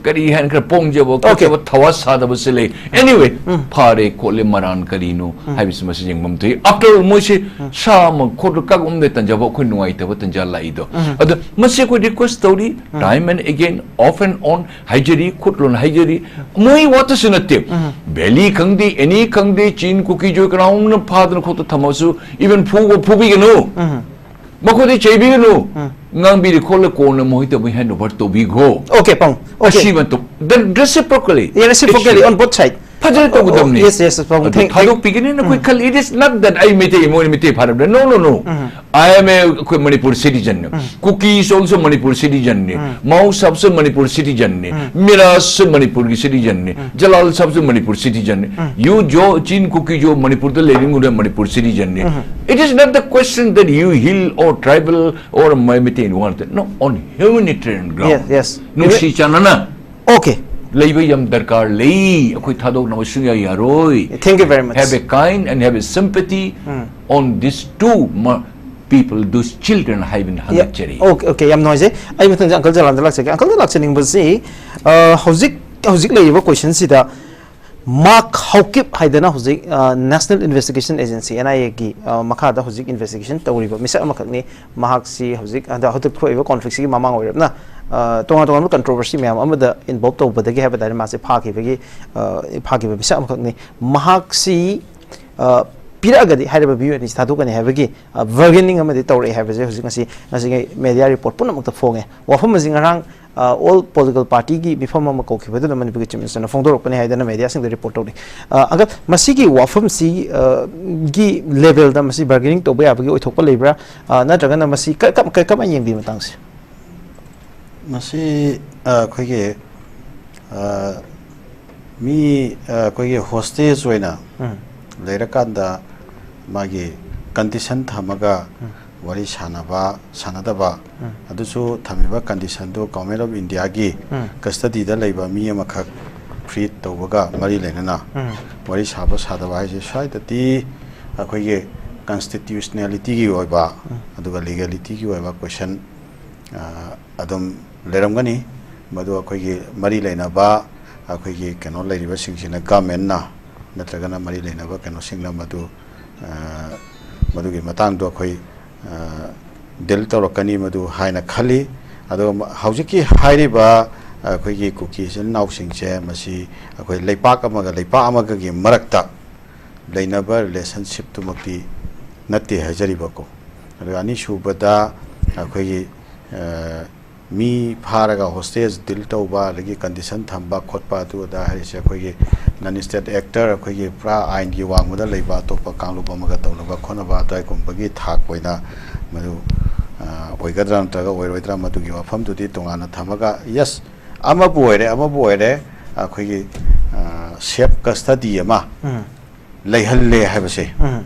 ꯀꯔꯤ ꯍꯥꯏꯅ ꯈꯔ ꯄꯣꯡꯖꯕ, Okay. ꯈꯣꯠꯆꯕ, ꯊꯋꯥ ꯁꯥꯗꯕꯁꯦ ꯂꯩ꯫ Anyway, ꯎꯝ꯫ ꯐꯔꯦ ꯈꯣꯠꯂꯦ, ꯃꯔꯥꯟ ꯀꯔꯤꯅꯣ ꯎꯝ꯫ ꯍꯥꯏꯕꯁꯤ ꯃꯁꯤ ꯌꯦꯡꯐꯝ ꯊꯣꯛꯏ꯫ After all, ꯃꯣꯏꯁꯦ ꯎꯝ꯫ ꯁꯥ ꯑꯃ ꯈꯣꯠꯂ ꯀꯛ ꯑꯃꯗ ꯇꯟꯖꯕ, ꯑꯩꯈꯣꯏ ꯅꯨꯡꯉꯥꯏꯇꯕ ꯇꯟꯖꯥ ꯂꯥꯛꯏꯗꯣ꯫ ꯎꯝ꯫ ꯑꯗꯣ ꯃꯁꯤ ꯑꯩꯈꯣꯏ request ꯇꯧꯔꯤ, ꯎꯝ꯫ Time and again, off and on, ꯍꯥꯏꯖꯔꯤ, ꯈꯨꯠꯂꯣꯟ ꯍꯥꯏꯖꯔꯤ, ꯃꯣꯏ ꯋꯥꯇꯁꯨ ꯅꯠꯇꯦ꯫ ꯎꯝ꯫ Valley ꯈꯪꯗꯦ, any ꯈꯪꯗꯦ, ꯆꯤꯟ ꯀꯨꯀꯤ ꯖꯣꯏ ꯀꯅꯥꯒꯨꯝꯕꯅ ꯐꯥꯗꯅ ꯈꯣꯠꯇ ꯊꯝꯃꯁꯨ, even ꯐꯨꯕ ꯐꯨꯕꯤꯒꯅꯨ꯫ ꯎꯝ꯫ ꯃꯈꯣꯏꯗꯤ ꯆꯩꯕꯤꯒꯅꯨ꯫ ꯎꯝ꯫ ꯉꯥꯡꯕꯤꯔꯤ ꯈꯣꯠꯂ ꯀꯣꯟꯅ ꯃꯈꯣꯏ ꯇꯧꯕ hand over ꯇꯧꯕꯤꯈꯣ꯫ Okay, ꯄꯥꯕꯨꯡ꯫ Okay. ꯑꯁꯤ ꯃꯇꯝ, the reciprocally. Yeah, reciprocally, on both side. ꯐꯖꯅ ꯇꯧꯒꯗꯕꯅꯤ꯫ Oh, yes, yes, ꯄꯥꯕꯨꯡ꯫ ꯑꯗꯨ thank-, thank-, ꯊꯥꯗꯣꯛꯄꯤꯒꯅꯤ ꯅꯈꯣꯏ ꯎꯝ꯫ ꯈꯜꯂꯤ꯫ It is not that ꯑꯩ ꯃꯩꯇꯩ, ꯃꯣꯏꯅ Meitei ꯐꯥꯔꯕ꯭ꯔꯥ? No, no, no. Um. I am a, ꯑꯩꯈꯣꯏ ꯃꯅꯤꯄꯨꯔ citizen ꯅꯤ꯫ ꯎꯝ꯫ Kuki is also Manipur citizen ꯅꯤ꯫ ꯎꯝ꯫ Mao ꯁꯥꯕꯁꯨ ꯃꯅꯤꯄꯨꯔ citizen ꯅꯤ꯫ ꯎꯝ꯫ Mira ꯁꯨ ꯃꯅꯤꯄꯨꯔꯒꯤ citizen ꯅꯤ꯫ ꯎꯝ꯫ ꯖꯂꯥꯜ ꯁꯥꯕꯁꯨ ꯃꯅꯤꯄꯨꯔ citizen ꯅꯤ꯫ ꯎꯝ꯫ You ꯖꯣ, ꯆꯤꯟ ꯀꯨꯀꯤ ꯖꯣ ꯃꯅꯤꯄꯨꯔꯗ ꯂꯩꯔꯤꯉꯨꯗ ꯃꯅꯤꯄꯨꯔ citizen ꯅꯤ꯫ ꯎꯝ꯫ It is not the question that you hill or tribal or ꯃꯩ-, ꯃꯩꯇꯩ ꯋꯥ ꯅꯠꯇꯦ꯫ No, on humanitarian ground. Yes, yes. ꯅꯨꯡꯁꯤ ꯆꯥꯟꯅꯅ Okay. ꯂꯩꯕ ꯌꯥꯝ ꯗꯔꯀꯥꯔ ꯂꯩ꯫ ꯑꯩꯈꯣꯏ ꯊꯥꯗꯣꯛꯅꯕ ꯁꯨꯡꯌꯥ ꯌꯥꯔꯣꯏ꯫ Thank you very much. Have a kind and have a sympathy um. On these two ma-, people, those children ꯍꯥꯏꯕꯅ ꯌꯥ-, ꯍꯪꯒꯠꯆꯔꯤ꯫ Okay, okay, ꯌꯥꯝ ꯅꯨꯡꯉꯥꯏꯖꯩ꯫ ꯑꯩ ꯃꯊꯪꯗ uncle ꯖꯂꯥꯜꯗ ꯂꯥꯛꯆꯒꯦ꯫ Uncle ꯗ ꯂꯥꯛꯆꯅꯤꯡꯕꯁꯤ, ꯑ, ꯍꯧꯖꯤꯛ, ꯍꯧꯖꯤꯛ ꯂꯩꯔꯤꯕ question ꯁꯤꯗ ꯃꯥꯔꯛ ꯍꯧꯀꯤꯞ ꯍꯥꯏꯗꯅ ꯍꯧꯖꯤꯛ, ꯑ, National Investigation Agency, N I A ꯒꯤ, ꯑ, ꯃꯈꯥꯗ ꯍꯧꯖꯤꯛ investigation ꯇꯧꯔꯤꯕ ꯃꯤꯁꯛ ꯑꯃꯈꯛꯅꯤ꯫ ꯃꯍꯥꯛꯁꯤ ꯍꯧꯖꯤꯛ ꯍꯟꯗꯛ, ꯍꯧꯖꯤꯛ ꯊꯣꯛꯏꯕ conflict ꯁꯤꯒꯤ ꯃꯃꯥꯡ ꯑꯣꯏꯔꯞꯅ, ꯑ, ꯇꯣꯉꯥꯟ ꯇꯣꯉꯥꯟꯕ controversy ꯃꯌꯥꯝ ꯑꯃꯗ involve ꯇꯧꯕꯗꯒꯤ ꯍꯥꯏꯕ ꯇꯥꯔꯦ, ꯃꯥꯁꯦ ꯐꯥꯈꯤꯕꯒꯤ, ꯑ, ꯐꯥꯈꯤꯕ ꯃꯤꯁꯛ ꯑꯃꯈꯛꯅꯤ꯫ ꯃꯍꯥꯛꯁꯤ, ꯑ, ꯄꯤꯔꯛꯑꯒꯗꯤ ꯍꯥꯏꯔꯤꯕ ꯚꯤꯌꯨ ꯑꯦꯟ ꯁꯤ ꯊꯥꯗꯣꯛꯀꯅꯤ ꯍꯥꯏꯕꯒꯤ, ꯑ, bargaining ꯑꯃꯗꯤ ꯇꯧꯔꯛꯑꯦ ꯍꯥꯏꯕꯁꯦ ꯍꯧꯖꯤꯛ ꯉꯁꯤ, ꯉꯁꯤꯒꯤ media report ꯄꯨꯝꯅꯃꯛꯇ ꯐꯣꯡꯉꯦ꯫ ꯋꯥꯐꯝ ꯑꯁꯤ ꯉꯔꯥꯡ, ꯑ, all political party ꯒꯤ ꯃꯤꯐꯝ ꯑꯃ ꯀꯧꯈꯤꯕꯗꯨꯗ ꯃꯅꯤꯄꯨꯔꯒꯤ Chief Minister ꯅ ꯐꯣꯡꯗꯣꯔꯛꯄꯅꯤ ꯍꯥꯏꯗꯅ media ꯁꯤꯡꯗ report ꯇꯧꯔꯤ꯫ ꯑ, ꯑꯗ ꯃꯁꯤꯒꯤ ꯋꯥꯐꯝꯁꯤ, ꯑ, ꯒꯤ level ꯗ ꯃꯁꯤ bargaining ꯇꯧꯕ ꯌꯥꯕꯒꯤ ꯑꯣꯏꯊꯣꯛꯄ ꯂꯩꯕ꯭ꯔꯥ? ꯑ, ꯅꯠꯇ꯭ꯔꯒꯅ ꯃꯁꯤ ꯀ-, ꯀ-, ꯀ-, ꯀꯃꯥꯏꯅ ꯌꯦꯡꯕꯤ ꯃꯇꯥꯡꯁꯦ? ꯃꯁꯤ, ꯑ, ꯑꯩꯈꯣꯏꯒꯤ, ꯑ, ꯃꯤ, ꯑ, ꯑꯩꯈꯣꯏꯒꯤ hostage ꯑꯣꯏꯅ ꯎꯝ꯫ ꯂꯩꯔꯀꯥꯟꯗ, ꯃꯥꯒꯤ ꯀꯟꯗꯤꯁꯟ ꯊꯝꯃꯒ ꯋꯥꯔꯤ ꯁꯥꯟꯅꯕ ꯁꯥꯟꯅꯗꯕ, ꯑꯗꯨꯁꯨ ꯊꯝꯃꯤꯕ ꯀꯟꯗꯤꯁꯟꯗꯨ ꯒꯣꯔꯃꯦꯟ ꯑꯣꯐ ꯏꯟꯗꯤꯌꯥꯒꯤ ꯀꯁꯇꯗꯤꯗ ꯂꯩꯕ ꯃꯤ ꯑꯃꯈꯛ ꯐ꯭ꯔꯤ ꯇꯧꯕꯒ ꯃꯔꯤ ꯂꯩꯅꯅ ꯋꯥꯔꯤ ꯁꯥꯕ ꯁꯥꯗꯕ ꯍꯥꯏꯁꯦ ꯁ꯭ꯋꯥꯏꯗꯗꯤ ꯑꯩꯈꯣꯏꯒꯤ ꯀꯟꯁꯇꯤꯇ꯭ꯌꯨꯁꯅꯦꯂꯤꯇꯤꯒꯤ ꯑꯣꯏꯕ ꯑꯗꯨꯒ ꯂꯤꯒꯦꯂꯤꯇꯤꯒꯤ ꯑꯣꯏꯕ ꯀꯣꯏꯁꯟ ꯑꯗꯨꯝ ꯂꯩꯔꯝꯒꯅꯤ꯫ ꯃꯗꯨ ꯑꯩꯈꯣꯏꯒꯤ ꯃꯔꯤ ꯂꯩꯅꯕ ꯑꯩꯈꯣꯏꯒꯤ ꯀꯩꯅꯣ ꯂꯩꯔꯤꯕꯁꯤꯡꯁꯤꯅ, ꯒꯃꯦꯟꯅ ꯅꯠꯇ꯭ꯔꯒꯅ ꯃꯔꯤ ꯂꯩꯅꯕ ꯀꯩꯅꯣꯁꯤꯡꯅ ꯃꯗꯨ ꯃꯗꯨꯒꯤ ꯃꯇꯥꯡꯗꯣ ꯑꯩꯈꯣꯏ ꯗꯤꯜ ꯇꯧꯔꯛꯀꯅꯤ ꯃꯗꯨ ꯍꯥꯏꯅ ꯈꯜꯂꯤ꯫ ꯑꯗꯨꯒ ꯍꯧꯖꯤꯛꯀꯤ ꯍꯥꯏꯔꯤꯕ ꯑꯩꯈꯣꯏꯒꯤ ꯀꯨꯀꯤ ꯏꯆꯤꯜ ꯏꯅꯥꯎꯁꯤꯡꯁꯦ ꯃꯁꯤ ꯑꯩꯈꯣꯏ ꯂꯩꯄꯥꯛ ꯑꯃꯒ ꯂꯩꯄꯥꯛ ꯑꯃꯒꯒꯤ ꯃꯔꯛꯇ ꯂꯩꯅꯕ ꯔꯤꯂꯦꯁꯟꯁꯤꯞꯇꯨꯃꯛꯇꯤ ꯅꯠꯇꯦ ꯍꯥꯏꯖꯔꯤꯕꯀꯣ꯫ ꯑꯗꯨꯒ ꯑꯅꯤꯁꯨꯕꯗ ꯑꯩꯈꯣꯏꯒꯤ ꯃꯤ ꯐꯥꯔꯒ ꯍꯣꯁꯇꯦꯖ ꯗꯤꯜ ꯇꯧꯕ, ꯑꯗꯒꯤ ꯀꯟꯗꯤꯁꯟ ꯊꯝꯕ ꯈꯣꯠꯄ, ꯑꯗꯨ ꯑꯗꯥ ꯍꯥꯏꯔꯤꯁꯦ ꯑꯩꯈꯣꯏꯒꯤ ꯅꯟ ꯏꯁꯇꯦꯠ ꯑꯦꯛꯇꯔ, ꯑꯩꯈꯣꯏꯒꯤ ꯄꯨꯔꯥ ꯑꯥꯏꯟꯒꯤ ꯋꯥꯡꯃꯗ ꯂꯩꯕ ꯑꯇꯣꯞꯄ ꯀꯥꯡꯂꯨꯞ ꯑꯃꯒ ꯇꯧꯅꯕ ꯈꯣꯠꯅꯕ ꯑꯗꯨꯋꯥꯏꯒꯨꯝꯕꯒꯤ ꯊꯥꯛ ꯑꯣꯏꯅ ꯃꯗꯨ ꯑꯣꯏꯒꯗ꯭ꯔꯥ ꯅꯠꯇ꯭ꯔꯒ ꯑꯣꯏꯔꯣꯏꯗ꯭ꯔꯥ, ꯃꯗꯨꯒꯤ ꯋꯥꯐꯝꯗꯨꯗꯤ ꯇꯣꯉꯥꯟꯅ ꯊꯝꯃꯒ, ꯌꯦꯁ, ꯑꯃꯕꯨ ꯑꯣꯏꯔꯦ ꯑꯃꯕꯨ ꯑꯣꯏꯔꯦ, ꯑꯩꯈꯣꯏꯒꯤ ꯁꯦꯐ ꯀꯁꯇꯗꯤ ꯑꯃ ꯂꯩꯍꯜꯂꯦ ꯍꯥꯏꯕꯁꯦ,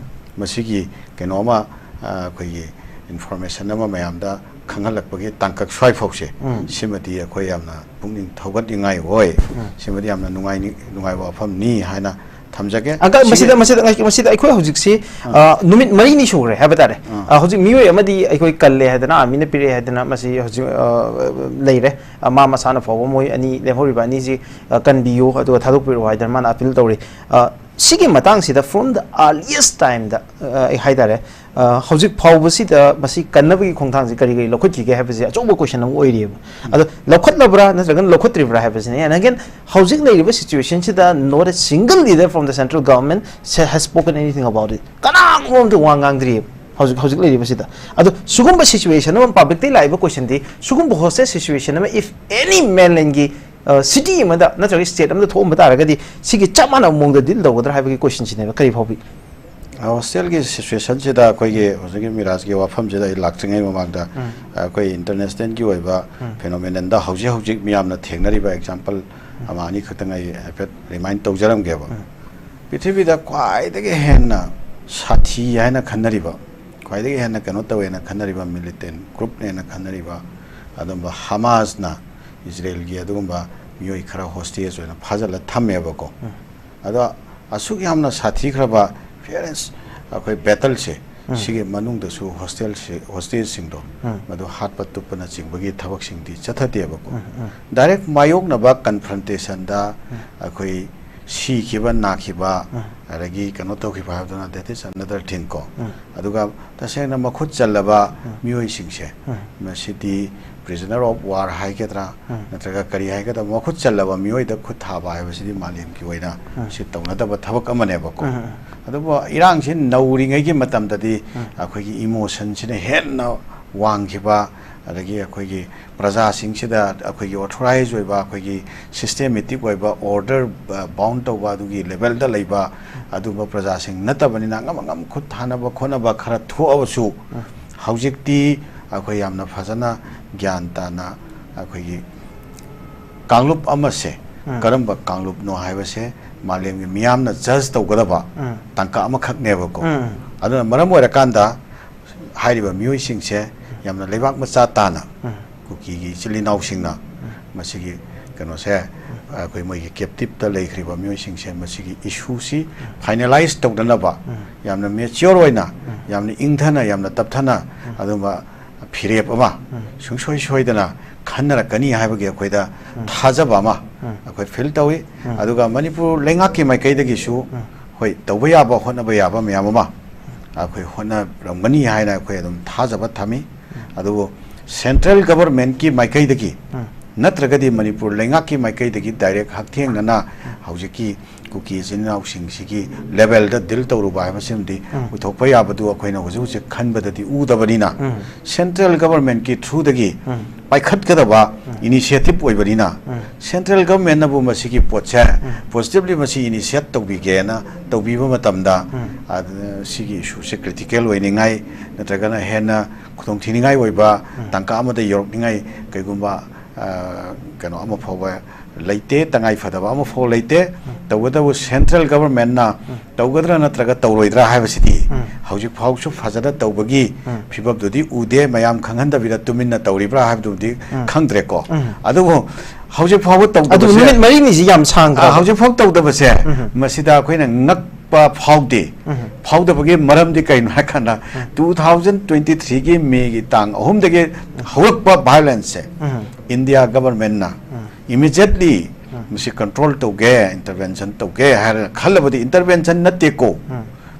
ꯃꯁꯤꯒꯤ ꯀꯩꯅꯣ ꯑꯃ, ꯑꯩꯈꯣꯏꯒꯤ ꯏꯟꯐꯣꯔꯃꯦꯁꯟ ꯑꯃ ꯃꯌꯥꯝꯗ ꯈꯪꯍꯜꯂꯛꯄꯒꯤ ꯇꯥꯡꯀꯛ ꯁ꯭ꯋꯥꯏꯐꯥꯎꯁꯦ, ꯁꯤꯃꯗꯤ ꯑꯩꯈꯣꯏ ꯌꯥꯝꯅ ꯄꯨꯛꯅꯤꯡ ꯊꯧꯒꯠꯅꯤꯡꯉꯥꯏ ꯑꯣꯏ꯫ ꯁꯤꯃꯗꯤ ꯌꯥꯝꯅ ꯅꯨꯡꯉꯥꯏꯅꯤꯡ-, ꯅꯨꯡꯉꯥꯏꯕ ꯋꯥꯐꯝꯅꯤ ꯍꯥꯏꯅ ꯊꯝꯖꯒꯦ꯫ ꯑꯪꯀꯜ, ꯁꯤꯒꯤ ꯃꯁꯤꯗ, ꯃꯁꯤꯗ, ꯃꯁꯤꯗ ꯑꯩꯈꯣꯏ ꯍꯧꯖꯤꯛꯁꯤ, ꯑ, ꯅꯨꯃꯤꯠ ꯃꯔꯤꯅꯤ ꯁꯨꯈ꯭ꯔꯦ ꯍꯥꯏꯕ ꯇꯥꯔꯦ꯫ ꯑ, ꯍꯧꯖꯤꯛ ꯃꯤꯑꯣꯏ ꯑꯃꯗꯤ ꯑꯩꯈꯣꯏ ꯀꯜꯂꯦ ꯍꯥꯏꯗꯅ, ꯑꯥꯔꯃꯤꯅ ꯄꯤꯔꯛꯑꯦ ꯍꯥꯏꯗꯅ, ꯃꯁꯤ ꯍꯧꯖꯤꯛ, ꯑ, ꯂꯩꯔꯦ꯫ ꯑ, ꯃꯥ ꯃꯁꯥꯅ ꯐꯥꯎꯕ, ꯃꯣꯏ ꯑꯅꯤ ꯂꯦꯝꯍꯧꯔꯤꯕ ꯑꯅꯤꯁꯤ, ꯑ, ꯀꯟꯕꯤꯌꯨ, ꯑꯗꯨꯒ ꯊꯥꯗꯣꯛꯄꯤꯔꯛꯑꯣ ꯍꯥꯏꯗꯅ ꯃꯥꯅ ꯑꯄꯤꯜ ꯇꯧꯔꯤ꯫ ꯑ, ꯁꯤꯒꯤ ꯃꯇꯥꯡꯁꯤꯗ from the earliest time ꯗ, ꯑ, ꯑꯩ ꯍꯥꯏ ꯇꯥꯔꯦ, ꯑ, ꯍꯧꯖꯤꯛ ꯐꯥꯎꯕꯁꯤꯗ ꯃꯁꯤ ꯀꯟꯅꯕꯒꯤ ꯈꯣꯡꯊꯥꯡꯁꯤ ꯀꯔꯤ ꯀꯔꯤ ꯂꯧꯈꯠꯈꯤꯒꯦ ꯍꯥꯏꯕꯁꯤ ꯑꯆꯧꯕ ꯀꯣꯏꯁꯟ ꯑꯃ ꯑꯣꯏꯔꯤꯑꯕ꯫ ꯑꯗꯣ ꯂꯧꯈꯠꯂꯕ꯭ꯔꯥ ꯅꯠꯇ꯭ꯔꯒꯅ ꯂꯧꯈꯠꯇ꯭ꯔꯤꯕ꯭ꯔꯥ ꯍꯥꯏꯕꯁꯤꯅꯤ꯫ And again, ꯍꯧꯖꯤꯛ ꯂꯩꯔꯤꯕ ꯁꯤꯆꯨꯋꯦꯁꯟꯁꯤꯗ not a single leader from the central government has spoken anything about it. ꯀꯅꯥꯒꯨꯝꯕ ꯑꯝꯇ ꯋꯥ ꯉꯥꯡꯗ꯭ꯔꯤꯑꯕ ꯍꯧꯖꯤꯛ, ꯍꯧꯖꯤꯛ ꯂꯩꯔꯤꯕꯁꯤꯗ꯫ ꯑꯗꯣ ꯁꯤꯒꯨꯝꯕ ꯁꯤꯆꯨꯋꯦꯁꯟ ꯑꯃ ꯄꯕ꯭ꯂꯤꯛꯇꯒꯤ ꯂꯥꯛꯏꯕ ꯀꯣꯏꯁꯟꯗꯤ, ꯁꯤꯒꯨꯝꯕ ꯍꯣꯁꯇꯦꯖ ꯁꯤꯆꯨꯋꯦꯁꯟ ꯑꯃ if any mainland ꯒꯤ, ꯑ, ꯁꯤꯇꯤ ꯑꯃꯗ ꯅꯠꯇ꯭ꯔꯒ ꯁ꯭ꯇꯦꯠ ꯑꯃꯗ ꯊꯣꯛꯑꯝꯕ ꯇꯥꯔꯒꯗꯤ ꯁꯤꯒꯤ ꯆꯞ ꯃꯥꯟꯅꯕ ꯃꯑꯣꯡꯗ ꯗꯤꯜ ꯇꯧꯒꯗ꯭ꯔꯥ ꯍꯥꯏꯕꯒꯤ ꯀꯣꯏꯁꯟꯁꯤꯅꯦꯕ꯫ ꯀꯔꯤ ꯐꯥꯎꯕꯤ? ꯍꯣꯁꯇꯦꯜꯒꯤ ꯁꯤꯆꯨꯋꯦꯁꯟꯁꯤꯗ ꯑꯩꯈꯣꯏꯒꯤ ꯍꯧꯖꯤꯛꯀꯤ ꯃꯤꯔꯥꯖꯀꯤ ꯋꯥꯐꯝꯁꯤꯗ ꯑꯩ ꯂꯥꯛꯇ꯭ꯔꯤꯉꯩ ꯃꯃꯥꯡꯗ ꯑꯩꯈꯣꯏ ꯏꯟꯇꯔꯅꯦꯁꯅꯦꯜꯒꯤ ꯑꯣꯏꯕ ꯐꯦꯅꯣꯃꯦꯅꯟꯗ ꯍꯧꯖꯤꯛ ꯍꯧꯖꯤꯛ ꯃꯤꯌꯥꯝꯅ ꯊꯦꯡꯅꯔꯤꯕ ꯑꯦꯛꯖꯥꯝꯄꯜ ꯑꯃ ꯑꯅꯤꯈꯛꯇꯪ ꯑꯩ ꯍꯥꯏꯐꯦꯠ ꯔꯤꯃꯥꯏꯟ ꯇꯧꯖꯔꯝꯒꯦꯕ꯫ ꯄ꯭ꯔꯤꯊꯤꯕꯤꯗ ꯈ꯭ꯋꯥꯏꯗꯒꯤ ꯍꯦꯟꯅ ꯁꯥꯊꯤ ꯍꯥꯏꯅ ꯈꯟꯅꯔꯤꯕ, ꯈ꯭ꯋꯥꯏꯗꯒꯤ ꯍꯦꯟꯅ ꯀꯩꯅꯣ ꯇꯧꯋꯦꯅ ꯈꯟꯅꯔꯤꯕ ꯃꯤꯂꯤꯇꯦꯟ ꯒ꯭ꯔꯨꯞꯅꯦꯅ ꯈꯟꯅꯔꯤꯕ ꯑꯗꯨꯝꯕ ꯍꯃꯥꯁꯅ ꯏꯖꯔꯦꯜꯒꯤ ꯑꯗꯨꯒꯨꯝꯕ ꯃꯤꯑꯣꯏ ꯈꯔ ꯍꯣꯁꯇꯦꯖ ꯑꯣꯏꯅ ꯐꯥꯖꯤꯜꯂ ꯊꯝꯃꯦꯕꯀꯣ꯫ ꯑꯗꯣ ꯑꯁꯨꯛ ꯌꯥꯝꯅ ꯁꯥꯊꯤꯈ꯭ꯔꯕ ꯐꯤꯌꯔꯦꯁ ꯑꯩꯈꯣꯏ ꯕꯦꯇꯜꯁꯦ, ꯁꯤꯒꯤ ꯃꯅꯨꯡꯗꯁꯨ ꯍꯣꯁꯇꯦꯜꯁꯦ, ꯍꯣꯁꯇꯦꯖꯁꯤꯡꯗꯣ ꯃꯗꯨ ꯍꯥꯠꯄ ꯇꯨꯞꯄꯅꯆꯤꯡꯕꯒꯤ ꯊꯕꯛꯁꯤꯡꯗꯤ ꯆꯠꯊꯗꯦꯕꯀꯣ꯫ ꯗꯥꯏꯔꯦꯛ ꯃꯥꯌꯣꯛꯅꯕ ꯀꯟꯐ꯭ꯔꯟꯇꯦꯁꯟꯗ ꯑꯩꯈꯣꯏ ꯁꯤꯈꯤꯕ, ꯅꯥꯈꯤꯕ, ꯑꯗꯒꯤ ꯀꯩꯅꯣ ꯇꯧꯈꯤꯕ ꯍꯥꯏꯕꯗꯨꯅ that is another thing ꯀꯣ꯫ ꯑꯗꯨꯒ ꯇꯁꯦꯡꯅ ꯃꯈꯨꯠ ꯆꯜꯂꯕ ꯃꯤꯑꯣꯏꯁꯤꯡꯁꯦ, ꯃꯁꯤꯗꯤ prisoner of war ꯍꯥꯏꯒꯗ꯭ꯔꯥ, ꯅꯠꯇ꯭ꯔꯒ ꯀꯔꯤ ꯍꯥꯏꯒꯗ꯭ꯔꯥ, ꯃꯈꯨꯠ ꯆꯜꯂꯕ ꯃꯤꯑꯣꯏꯗ ꯈꯨꯠ ꯊꯥꯕ ꯍꯥꯏꯕꯁꯤꯗꯤ ꯃꯥꯂꯦꯝꯒꯤ ꯑꯣꯏꯅ ꯁꯤ ꯇꯧꯅꯗꯕ ꯊꯕꯛ ꯑꯃꯅꯦꯕꯀꯣ꯫ ꯑꯗꯨꯕꯨ ꯏꯔꯥꯡꯁꯤ ꯅꯧꯔꯤꯉꯩꯒꯤ ꯃꯇꯝꯗꯗꯤ ꯑꯩꯈꯣꯏꯒꯤ ꯏꯃꯣꯁꯟꯁꯤꯅ ꯍꯦꯟꯅ ꯋꯥꯡꯈꯤꯕ, ꯑꯗꯒꯤ ꯑꯩꯈꯣꯏꯒꯤ ꯄ꯭ꯔꯖꯥꯁꯤꯡꯁꯤꯗ ꯑꯩꯈꯣꯏꯒꯤ ꯑꯣꯊꯣꯔꯥꯏꯖ ꯑꯣꯏꯕ, ꯑꯩꯈꯣꯏꯒꯤ ꯁꯤꯁꯇꯦꯃꯦꯇꯤꯛ ꯑꯣꯏꯕ ꯑꯣꯔꯗꯔ ꯕꯥꯎꯟ ꯇꯧꯕ ꯑꯗꯨꯒꯤ ꯂꯦꯚꯦꯜꯗ ꯂꯩꯕ ꯑꯗꯨꯒꯨꯝꯕ ꯄ꯭ꯔꯖꯥꯁꯤꯡ ꯅꯠꯇꯕꯅꯤꯅ, ꯑꯉꯝ ꯑꯉꯝ ꯈꯨꯠ ꯊꯥꯅꯕ ꯈꯣꯠꯅꯕ ꯈꯔ ꯊꯣꯛꯑꯕꯁꯨ, ꯍꯧꯖꯤꯛꯇꯤ ꯑꯩꯈꯣꯏ ꯌꯥꯝꯅ ꯐꯖꯅ ꯒ꯭ꯌꯥꯟ ꯇꯥꯅ ꯑꯩꯈꯣꯏꯒꯤ ꯀꯥꯡꯂꯨꯞ ꯑꯃꯁꯦ ꯀꯔꯝꯕ ꯀꯥꯡꯂꯨꯞꯅꯣ ꯍꯥꯏꯕꯁꯦ ꯃꯥꯂꯦꯝꯒꯤ ꯃꯤꯌꯥꯝꯅ ꯖꯖ ꯇꯧꯒꯗꯕ ꯇꯥꯡꯀꯛ ꯑꯃꯈꯛꯅꯦꯕꯀꯣ꯫ ꯑꯗꯨꯅ ꯃꯔꯝ ꯑꯣꯏꯔꯀꯥꯟꯗ ꯍꯥꯏꯔꯤꯕ ꯃꯤꯑꯣꯏꯁꯤꯡꯁꯦ ꯌꯥꯝꯅ ꯂꯩꯕꯥꯛ ꯃꯆꯥ ꯇꯥꯅ ꯀꯨꯀꯤꯒꯤ ꯏꯆꯤꯜ ꯏꯅꯥꯎꯁꯤꯡꯅ ꯃꯁꯤꯒꯤ ꯀꯩꯅꯣꯁꯦ, ꯑꯩꯈꯣꯏ ꯃꯣꯏꯒꯤ ꯀꯦꯞꯇꯤꯞꯇ ꯂꯩꯈ꯭ꯔꯤꯕ ꯃꯤꯑꯣꯏꯁꯤꯡꯁꯦ ꯃꯁꯤꯒꯤ ꯏꯁꯨꯁꯤ ꯐꯥꯏꯅꯦꯂꯥꯏꯁ ꯇꯧꯅꯅꯕ ꯌꯥꯝꯅ ꯃꯦꯆꯤꯌꯣꯔ ꯑꯣꯏꯅ, ꯌꯥꯝꯅ ꯏꯪꯊꯅ, ꯌꯥꯝꯅ ꯇꯞꯊꯅ ꯑꯗꯨꯝꯕ ꯐꯤꯔꯦꯞ ꯑꯃ ꯁꯨꯡꯁꯣꯏ ꯁꯣꯏꯗꯅ ꯈꯟꯅꯔꯛꯀꯅꯤ ꯍꯥꯏꯕꯒꯤ ꯑꯩꯈꯣꯏꯗ ꯊꯥꯖꯕ ꯑꯃ ꯑꯩꯈꯣꯏ ꯐꯤꯜ ꯇꯧꯏ꯫ ꯑꯗꯨꯒ ꯃꯅꯤꯄꯨꯔ ꯂꯩꯉꯥꯛꯀꯤ ꯃꯥꯏꯀꯩꯗꯒꯤꯁꯨ ꯍꯣꯏ, ꯇꯧꯕ ꯌꯥꯕ, ꯍꯣꯠꯅꯕ ꯌꯥꯕ ꯃꯌꯥꯝ ꯑꯃ ꯑꯩꯈꯣꯏ ꯍꯣꯠꯅꯔꯝꯒꯅꯤ ꯍꯥꯏꯅ ꯑꯩꯈꯣꯏ ꯑꯗꯨꯝ ꯊꯥꯖꯕ ꯊꯝꯃꯤ꯫ ꯑꯗꯨꯕꯨ ꯁꯦꯟꯇ꯭ꯔꯦꯜ ꯒꯚꯔꯟꯃꯦꯟꯠꯀꯤ ꯃꯥꯏꯀꯩꯗꯒꯤ ꯅꯠꯇ꯭ꯔꯒꯗꯤ ꯃꯅꯤꯄꯨꯔ ꯂꯩꯉꯥꯛꯀꯤ ꯃꯥꯏꯀꯩꯗꯒꯤ ꯗꯥꯏꯔꯦꯛ ꯍꯛꯊꯦꯡꯅꯅ ꯍꯧꯖꯤꯛꯀꯤ ꯀꯨꯀꯤ ꯏꯆꯤꯟ ꯏꯅꯥꯎꯁꯤꯡꯁꯤꯒꯤ ꯂꯦꯚꯦꯜꯗ ꯗꯤꯜ ꯇꯧꯔꯨꯕ ꯍꯥꯏꯕꯁꯤꯃꯗꯤ ꯑꯣꯏꯊꯣꯛꯄ ꯌꯥꯕꯗꯨ ꯑꯩꯈꯣꯏꯅ ꯍꯧꯖꯤꯛ ꯍꯧꯖꯤꯛ ꯈꯟꯕꯗꯗꯤ ꯎꯗꯕꯅꯤꯅ, ꯁꯦꯟꯇ꯭ꯔꯦꯜ ꯒꯚꯔꯟꯃꯦꯟꯠꯀꯤ ꯊ꯭ꯔꯨꯗꯒꯤ ꯄꯥꯏꯈꯠꯀꯗꯕ ꯏꯅꯤꯁꯤꯌꯦꯇꯤꯚ ꯑꯣꯏꯕꯅꯤꯅ, ꯁꯦꯟꯇ꯭ꯔꯦꯜ ꯒꯚꯔꯟꯃꯦꯟꯠꯅꯕꯨ ꯃꯁꯤꯒꯤ ꯄꯣꯠꯁꯦ ꯄꯣꯖꯤꯇꯤꯚꯂꯤ ꯃꯁꯤ ꯏꯅꯤꯁꯤꯌꯦꯠ ꯇꯧꯕꯤꯒꯦꯅ ꯇꯧꯕꯤꯕ ꯃꯇꯝꯗ, ꯑꯗꯨꯅ ꯁꯤꯒꯤ ꯏꯁꯨꯁꯦ ꯀ꯭ꯔꯤꯇꯤꯀꯦꯜ ꯑꯣꯏꯅꯤꯡꯉꯥꯏ ꯅꯠꯇ꯭ꯔꯒꯅ ꯍꯦꯟꯅ ꯈꯨꯗꯣꯡꯊꯤꯅꯤꯡꯉꯥꯏ ꯑꯣꯏꯕ ꯇꯥꯡꯀꯛ ꯑꯃꯗ ꯌꯧꯔꯛꯅꯤꯡꯉꯥꯏ ꯀꯩꯒꯨꯝꯕ, ꯑ, ꯀꯩꯅꯣ ꯑꯃ ꯐꯥꯎꯕ ꯂꯩꯇꯦ, ꯇꯉꯥꯏ ꯐꯗꯕ ꯑꯃꯐꯥꯎ ꯂꯩꯇꯦ꯫ ꯇꯧꯕꯇꯕꯨ central government ꯅ ꯇꯧꯒꯗ꯭ꯔꯥ ꯅꯠꯇ꯭ꯔꯒ ꯇꯧꯔꯣꯏꯗ꯭ꯔꯥ ꯍꯥꯏꯕꯁꯤꯗꯤ ꯍꯧꯖꯤꯛ ꯐꯥꯎꯁꯨ ꯐꯖꯅ ꯇꯧꯕꯒꯤ ꯐꯤꯕꯝꯗꯨꯗꯤ ꯎꯗꯦ꯫ ꯃꯌꯥꯝ ꯈꯪꯍꯟꯗꯕꯤꯗ ꯇꯨꯃꯤꯟꯅ ꯇꯧꯔꯤꯕ꯭ꯔꯥ ꯍꯥꯏꯕꯗꯨꯕꯨꯗꯤ ꯈꯪꯗ꯭ꯔꯦꯀꯣ꯫ ꯑꯗꯨꯕꯨ ꯍꯧꯖꯤꯛ ꯐꯥꯎꯕ ꯑꯗꯨ ꯇꯧꯗꯕꯁꯦ, ꯅꯨꯃꯤꯠ ꯃꯔꯤꯅꯤꯁꯤ ꯌꯥꯝ ꯁꯥꯡꯗ꯭ꯔꯥ? ꯍꯧꯖꯤꯛ ꯐꯥꯎ ꯇꯧꯗꯕꯁꯦ ꯃꯁꯤꯗ ꯑꯩꯈꯣꯏꯅ ꯉꯛꯄ ꯐꯥꯎꯗꯦ꯫ ꯐꯥꯎꯗꯕꯒꯤ ꯃꯔꯝꯗꯤ ꯀꯩꯅꯣ ꯍꯥꯏ ꯀꯥꯟꯗ, two thousand twenty three ꯒꯤ May ꯒꯤ ꯇꯥꯡ ꯑꯍꯨꯝꯗꯒꯤ ꯍꯧꯔꯛꯄ violence ꯁꯦ India government ꯅ immediately ꯃꯁꯤ control ꯇꯧꯒꯦ, intervention ꯇꯧꯒꯦ ꯍꯥꯏꯔꯒ ꯈꯜꯂꯕꯗꯤ, intervention ꯅꯠꯇꯦꯀꯣ,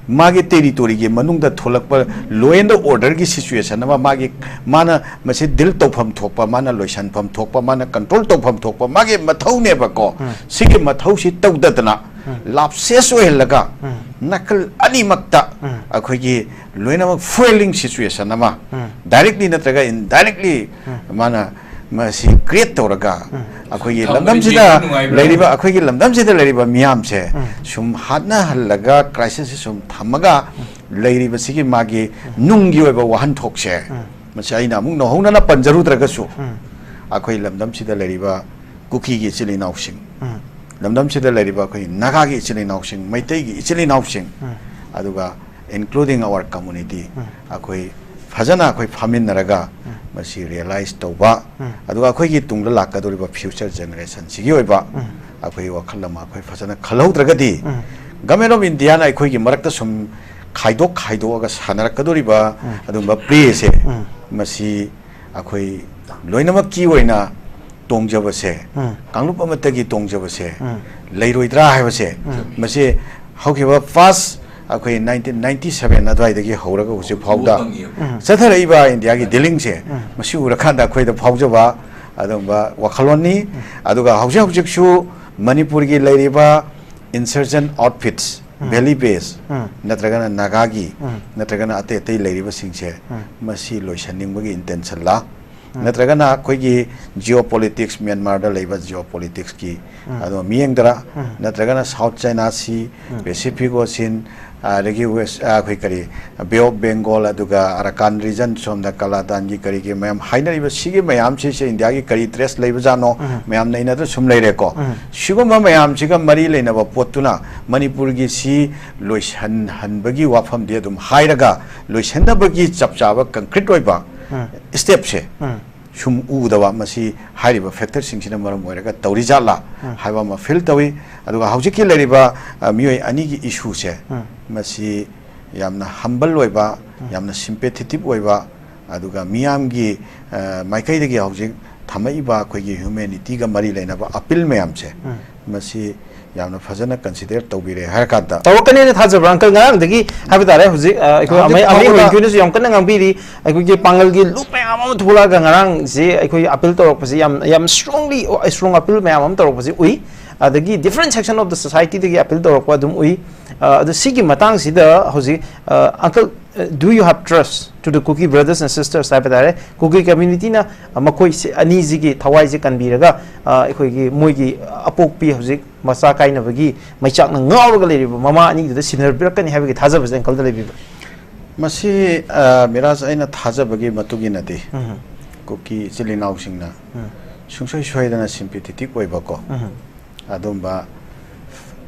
ꯃꯥꯒꯤ territory ꯒꯤ ꯃꯅꯨꯡꯗ ꯊꯣꯛꯂꯛꯄ law and order ꯒꯤ situation ꯑꯃ, ꯃꯥꯒꯤ, ꯃꯥꯅ ꯃꯁꯤ deal ꯇꯧꯐꯝ ꯊꯣꯛꯄ, ꯃꯥꯅ ꯂꯣꯏꯁꯤꯟꯐꯝ ꯊꯣꯛꯄ, ꯃꯥꯅ control ꯇꯧꯐꯝ ꯊꯣꯛꯄ ꯃꯥꯒꯤ ꯃꯊꯧꯅꯦꯕꯀꯣ꯫ ꯁꯤꯒꯤ ꯃꯊꯧꯁꯤ ꯇꯧꯗꯗꯅ lapses ꯑꯣꯏꯍꯜꯂꯒ ꯅꯥꯀꯜ ꯑꯅꯤꯃꯛꯇ ꯑꯩꯈꯣꯏꯒꯤ ꯂꯣꯏꯅꯃꯛ fueling situation ꯑꯃ directly ꯅꯠꯇ꯭ꯔꯒ indirectly ꯃꯥꯅ ꯃꯁꯤ create ꯇꯧꯔꯒ ꯑꯩꯈꯣꯏꯒꯤ ꯂꯝꯗꯝꯁꯤꯗ ꯂꯩꯔꯤꯕ, ꯑꯩꯈꯣꯏꯒꯤ ꯂꯝꯗꯝꯁꯤꯗ ꯂꯩꯔꯤꯕ ꯃꯤꯌꯥꯝꯁꯦ ꯁꯨꯝ ꯍꯥꯠꯅꯍꯜꯂꯒ crisis ꯁꯤ ꯁꯨꯝ ꯊꯝꯃꯒ ꯂꯩꯔꯤꯕꯁꯤꯒꯤ ꯃꯥꯒꯤ ꯅꯨꯡꯒꯤ ꯑꯣꯏꯕ ꯋꯥꯍꯟꯊꯣꯛꯁꯦ, ꯃꯁꯤ ꯑꯩꯅ ꯑꯃꯨꯛ ꯅꯧꯍꯧꯅꯅ ꯄꯟꯖꯔꯨꯗ꯭ꯔꯒꯁꯨ, ꯑꯩꯈꯣꯏ ꯂꯝꯗꯝꯁꯤꯗ ꯂꯩꯔꯤꯕ ꯀꯨꯀꯤꯒꯤ ꯏꯆꯤꯜ ꯏꯅꯥꯎꯁꯤꯡ, ꯂꯝꯗꯝꯁꯤꯗ ꯂꯩꯔꯤꯕ ꯑꯩꯈꯣꯏ ꯅꯥꯒꯥꯒꯤ ꯏꯆꯤꯜ ꯏꯅꯥꯎꯁꯤꯡ, ꯃꯩꯇꯩꯒꯤ ꯏꯆꯤꯜ ꯏꯅꯥꯎꯁꯤꯡ, ꯑꯗꯨꯒ including our community, ꯑꯩꯈꯣꯏ ꯐꯖꯅ ꯑꯩꯈꯣꯏ ꯐꯝꯃꯤꯟꯅꯔꯒ ꯃꯁꯤ realize ꯇꯧꯕ, ꯑꯗꯨꯒ ꯑꯩꯈꯣꯏꯒꯤ ꯇꯨꯡꯗ ꯂꯥꯛꯀꯗꯧꯔꯤꯕ future generation ꯁꯤꯒꯤ ꯑꯣꯏꯕ ꯑꯩꯈꯣꯏ ꯋꯥꯈꯜ ꯑꯃ ꯑꯩꯈꯣꯏ ꯐꯖꯅ ꯈꯜꯍꯧꯗ꯭ꯔꯒꯗꯤ, Government of India ꯅ ꯑꯩꯈꯣꯏꯒꯤ ꯃꯔꯛꯇ ꯁꯨꯝ ꯈꯥꯏꯗꯣꯛ ꯈꯥꯏꯗꯣꯛꯑꯒ ꯁꯥꯟꯅꯔꯛꯀꯗꯧꯔꯤꯕ ꯑꯗꯨꯒꯨꯝꯕ play ꯁꯦ, ꯃꯁꯤ ꯑꯩꯈꯣꯏ ꯂꯣꯏꯅꯃꯛꯀꯤ ꯑꯣꯏꯅ ꯇꯣꯡꯖꯕꯁꯦ, ꯀꯥꯡꯂꯨꯞ ꯑꯃꯠꯇꯒꯤ ꯇꯣꯡꯖꯕꯁꯦ ꯂꯩꯔꯣꯏꯗ꯭ꯔꯥ ꯍꯥꯏꯕꯁꯦ, ꯃꯁꯤ ꯍꯧꯈꯤꯕ past ꯑꯩꯈꯣꯏ nineteen ninety seven ꯑꯗꯨꯋꯥꯏꯗꯒꯤ ꯍꯧꯔꯒ ꯍꯧꯖꯤꯛ ꯐꯥꯎꯗ ꯆꯠꯊꯔꯛꯏꯕ ꯏꯟꯗꯤꯌꯥꯒꯤ dealing ꯁꯦ, ꯃꯁꯤ ꯎꯔꯀꯥꯟꯗ ꯑꯩꯈꯣꯏꯗ ꯐꯥꯎꯖꯕ ꯑꯗꯨꯒꯨꯝꯕ ꯋꯥꯈꯜꯂꯣꯟꯅꯤ꯫ ꯑꯗꯨꯒ ꯍꯧꯖꯤꯛ ꯍꯧꯖꯤꯛꯁꯨ ꯃꯅꯤꯄꯨꯔꯒꯤ ꯂꯩꯔꯤꯕ insurgent outfits, valley base, ꯅꯠꯇ꯭ꯔꯒꯅ ꯅꯥꯒꯥꯒꯤ, ꯅꯠꯇ꯭ꯔꯒꯅ ꯑꯇꯩ ꯑꯇꯩ ꯂꯩꯔꯤꯕꯁꯤꯡꯁꯦ, ꯃꯁꯤ ꯂꯣꯏꯁꯟꯅꯤꯡꯕꯒꯤ intention ꯂꯥ, ꯅꯠꯇ꯭ꯔꯒꯅ ꯑꯩꯈꯣꯏꯒꯤ ꯖꯤꯑꯣ ꯄꯣꯂꯤꯇꯤꯛꯁ, ꯃ꯭ꯌꯥꯟꯃꯥꯔꯗ ꯂꯩꯕ ꯖꯤꯑꯣ ꯄꯣꯂꯤꯇꯤꯛꯁꯀꯤ ꯑꯗꯨꯒ ꯃꯤꯠꯌꯦꯡꯗꯔ, ꯅꯠꯇ꯭ꯔꯒꯅ ꯁꯥꯎꯠ ꯆꯥꯏꯅꯥ ꯁꯤ, ꯄꯦꯁꯤꯐꯤꯛ ꯑꯣꯁꯤꯟ, ꯑꯗꯒꯤ ꯋꯦꯁ ꯑꯩꯈꯣꯏ ꯀꯔꯤ, ꯕꯦ ꯑꯣꯐ ꯕꯦꯡꯒꯣꯜ, ꯑꯗꯨꯒ ꯑꯔꯥꯀꯥꯟ ꯔꯤꯖꯟ, ꯁꯣꯝꯗ ꯀꯂꯥꯗꯥꯟꯒꯤ ꯀꯔꯤꯒꯤ ꯃꯌꯥꯝ ꯍꯥꯏꯅꯔꯤꯕ ꯁꯤꯒꯤ ꯃꯌꯥꯝꯁꯤꯁꯦ ꯏꯟꯗꯤꯌꯥꯒꯤ ꯀꯔꯤ ꯇ꯭ꯔꯦꯁ ꯂꯩꯕꯖꯥꯠꯅꯣ ꯃꯌꯥꯝ ꯅꯩꯅꯗꯅ ꯁꯨꯝ ꯂꯩꯔꯦꯀꯣ꯫ ꯁꯤꯒꯨꯝꯕ ꯃꯌꯥꯝꯁꯤꯒ ꯃꯔꯤ ꯂꯩꯅꯕ ꯄꯣꯠꯇꯨꯅ ꯃꯅꯤꯄꯨꯔꯒꯤ ꯁꯤ ꯂꯣꯏꯁꯤꯟꯍꯟꯕꯒꯤ ꯋꯥꯐꯝꯗꯤ ꯑꯗꯨꯝ ꯍꯥꯏꯔꯒ, ꯂꯣꯏꯁꯤꯟꯅꯕꯒꯤ ꯆꯞ ꯆꯥꯕ ꯀꯪꯀ꯭ꯔꯤꯠ ꯑꯣꯏꯕ ꯁ꯭ꯇꯦꯞꯁꯦ ꯁꯨꯝ ꯎꯗꯕ, ꯃꯁꯤ ꯍꯥꯏꯔꯤꯕ ꯐꯦꯛꯇꯔꯁꯤꯡꯁꯤꯅ ꯃꯔꯝ ꯑꯣꯏꯔꯒ ꯇꯧꯔꯤꯖꯥꯠꯂꯥ ꯍꯥꯏꯕ ꯑꯃ ꯐꯤꯜ ꯇꯧꯏ꯫ ꯑꯗꯨꯒ ꯍꯧꯖꯤꯛꯀꯤ ꯂꯩꯔꯤꯕ, ꯑ, ꯃꯤꯑꯣꯏ ꯑꯅꯤꯒꯤ ꯏꯁꯨꯁꯦ, ꯃꯁꯤ ꯌꯥꯝꯅ ꯍꯝꯕꯜ ꯑꯣꯏꯕ, ꯌꯥꯝꯅ ꯁꯤꯝꯄꯦꯊꯦꯇꯤꯛ ꯑꯣꯏꯕ, ꯑꯗꯨꯒ ꯃꯤꯌꯥꯝꯒꯤ, ꯑ, ꯃꯥꯏꯀꯩꯗꯒꯤ ꯍꯧꯖꯤꯛ ꯊꯝꯃꯛꯏꯕ ꯑꯩꯈꯣꯏꯒꯤ ꯍ꯭ꯌꯨꯃꯦꯅꯤꯇꯤꯒ ꯃꯔꯤ ꯂꯩꯅꯕ ꯑꯄꯤꯜ ꯃꯌꯥꯝꯁꯦ, ꯃꯁꯤ ꯌꯥꯝꯅ ꯐꯖꯅ ꯀꯟꯁꯤꯗꯔ ꯇꯧꯕꯤꯔꯦ ꯍꯥꯏꯔ ꯀꯥꯟꯗ, ꯇꯧꯔꯛꯀꯅꯦꯅ ꯊꯥꯖꯕ꯭ꯔꯥ, ꯑꯪꯀꯜ? ꯉꯔꯥꯡꯗꯒꯤ ꯍꯥꯏꯕ ꯇꯥꯔꯦ, ꯍꯧꯖꯤꯛ, ꯑ, ꯑꯩꯈꯣꯏ ꯍꯧꯖꯤꯛ ꯑꯃꯩ, ꯑꯃꯩ ꯐꯥꯎꯕꯗ ꯍꯣꯏ ꯀꯨꯏꯅꯁꯨ ꯌꯥꯝ ꯀꯟꯅ ꯉꯥꯡꯕꯤꯔꯤ, ꯑꯩꯈꯣꯏꯒꯤ ꯄꯥꯡꯒꯜꯒꯤ ꯂꯨꯞ ꯃꯌꯥꯝ ꯑꯃ ꯊꯣꯛꯂꯛꯑꯒ ꯉꯔꯥꯡꯁꯦ ꯑꯩꯈꯣꯏ ꯑꯄꯤꯜ ꯇꯧꯔꯛꯄꯁꯦ ꯌꯥꯝ, ꯌꯥꯝ ꯁ꯭ꯇꯔꯣꯡꯂꯤ, ꯁ꯭ꯇꯔꯣꯡ ꯑꯄꯤꯜ ꯃꯌꯥꯝ ꯑꯃ ꯇꯧꯔꯛꯄꯁꯦ ꯎꯏ꯫ ꯑꯗꯒꯤ ꯗꯤꯐ꯭ꯔꯦꯟ ꯁꯦꯛꯁꯟ ꯑꯣꯐ ꯗ ꯁꯣꯁꯥꯏꯇꯤꯗꯒꯤ ꯑꯄꯤꯜ ꯇꯧꯔꯛꯄ ꯑꯗꯨꯝ ꯎꯏ꯫ ꯑ, ꯑꯗꯨ ꯁꯤꯒꯤ ꯃꯇꯥꯡꯁꯤꯗ ꯍꯧꯖꯤꯛ, ꯑ, ꯑꯪꯀꯜ, do you have trust to the Kuki brothers and sisters ꯍꯥꯏꯕ ꯇꯥꯔꯦ, ꯀꯨꯀꯤ ꯀꯝꯃ꯭ꯌꯨꯅꯤꯇꯤꯅ ꯃꯈꯣꯏ ꯑꯅꯤꯁꯤꯒꯤ ꯊꯋꯥꯏꯁꯦ ꯀꯟꯕꯤꯔꯒ, ꯑ, ꯑꯩꯈꯣꯏꯒꯤ ꯃꯣꯏꯒꯤ ꯑꯄꯣꯛꯄꯤ ꯍꯧꯖꯤꯛ ꯃꯆꯥ ꯀꯥꯏꯅꯕꯒꯤ ꯃꯩꯆꯥꯛꯅ ꯉꯥꯎꯔꯒ ꯂꯩꯔꯤꯕ ꯃꯃꯥ ꯑꯅꯤꯗꯨꯗ ꯁꯤꯟꯅꯕꯤꯔꯛꯀꯅꯤ ꯍꯥꯏꯕꯒꯤ ꯊꯥꯖꯕꯁꯦ ꯑꯪꯀꯜꯗ ꯂꯩꯕꯤꯕ꯭ꯔꯥ? ꯃꯁꯤ, ꯑ, ꯃꯤꯔꯥꯖ, ꯑꯩꯅ ꯊꯥꯖꯕꯒꯤ ꯃꯇꯨꯡ ꯏꯟꯅꯗꯤ ꯎꯝ꯫ ꯀꯨꯀꯤ ꯏꯆꯤꯜ ꯏꯅꯥꯎꯁꯤꯡꯅ ꯎꯝ꯫ ꯁꯨꯡꯁꯣꯏ ꯁꯣꯏꯗꯅ ꯁꯤꯝꯄꯦꯊꯦꯇꯤꯛ ꯑꯣꯏꯕꯀꯣ, ꯎꯝ꯫ ꯑꯗꯨꯝꯕ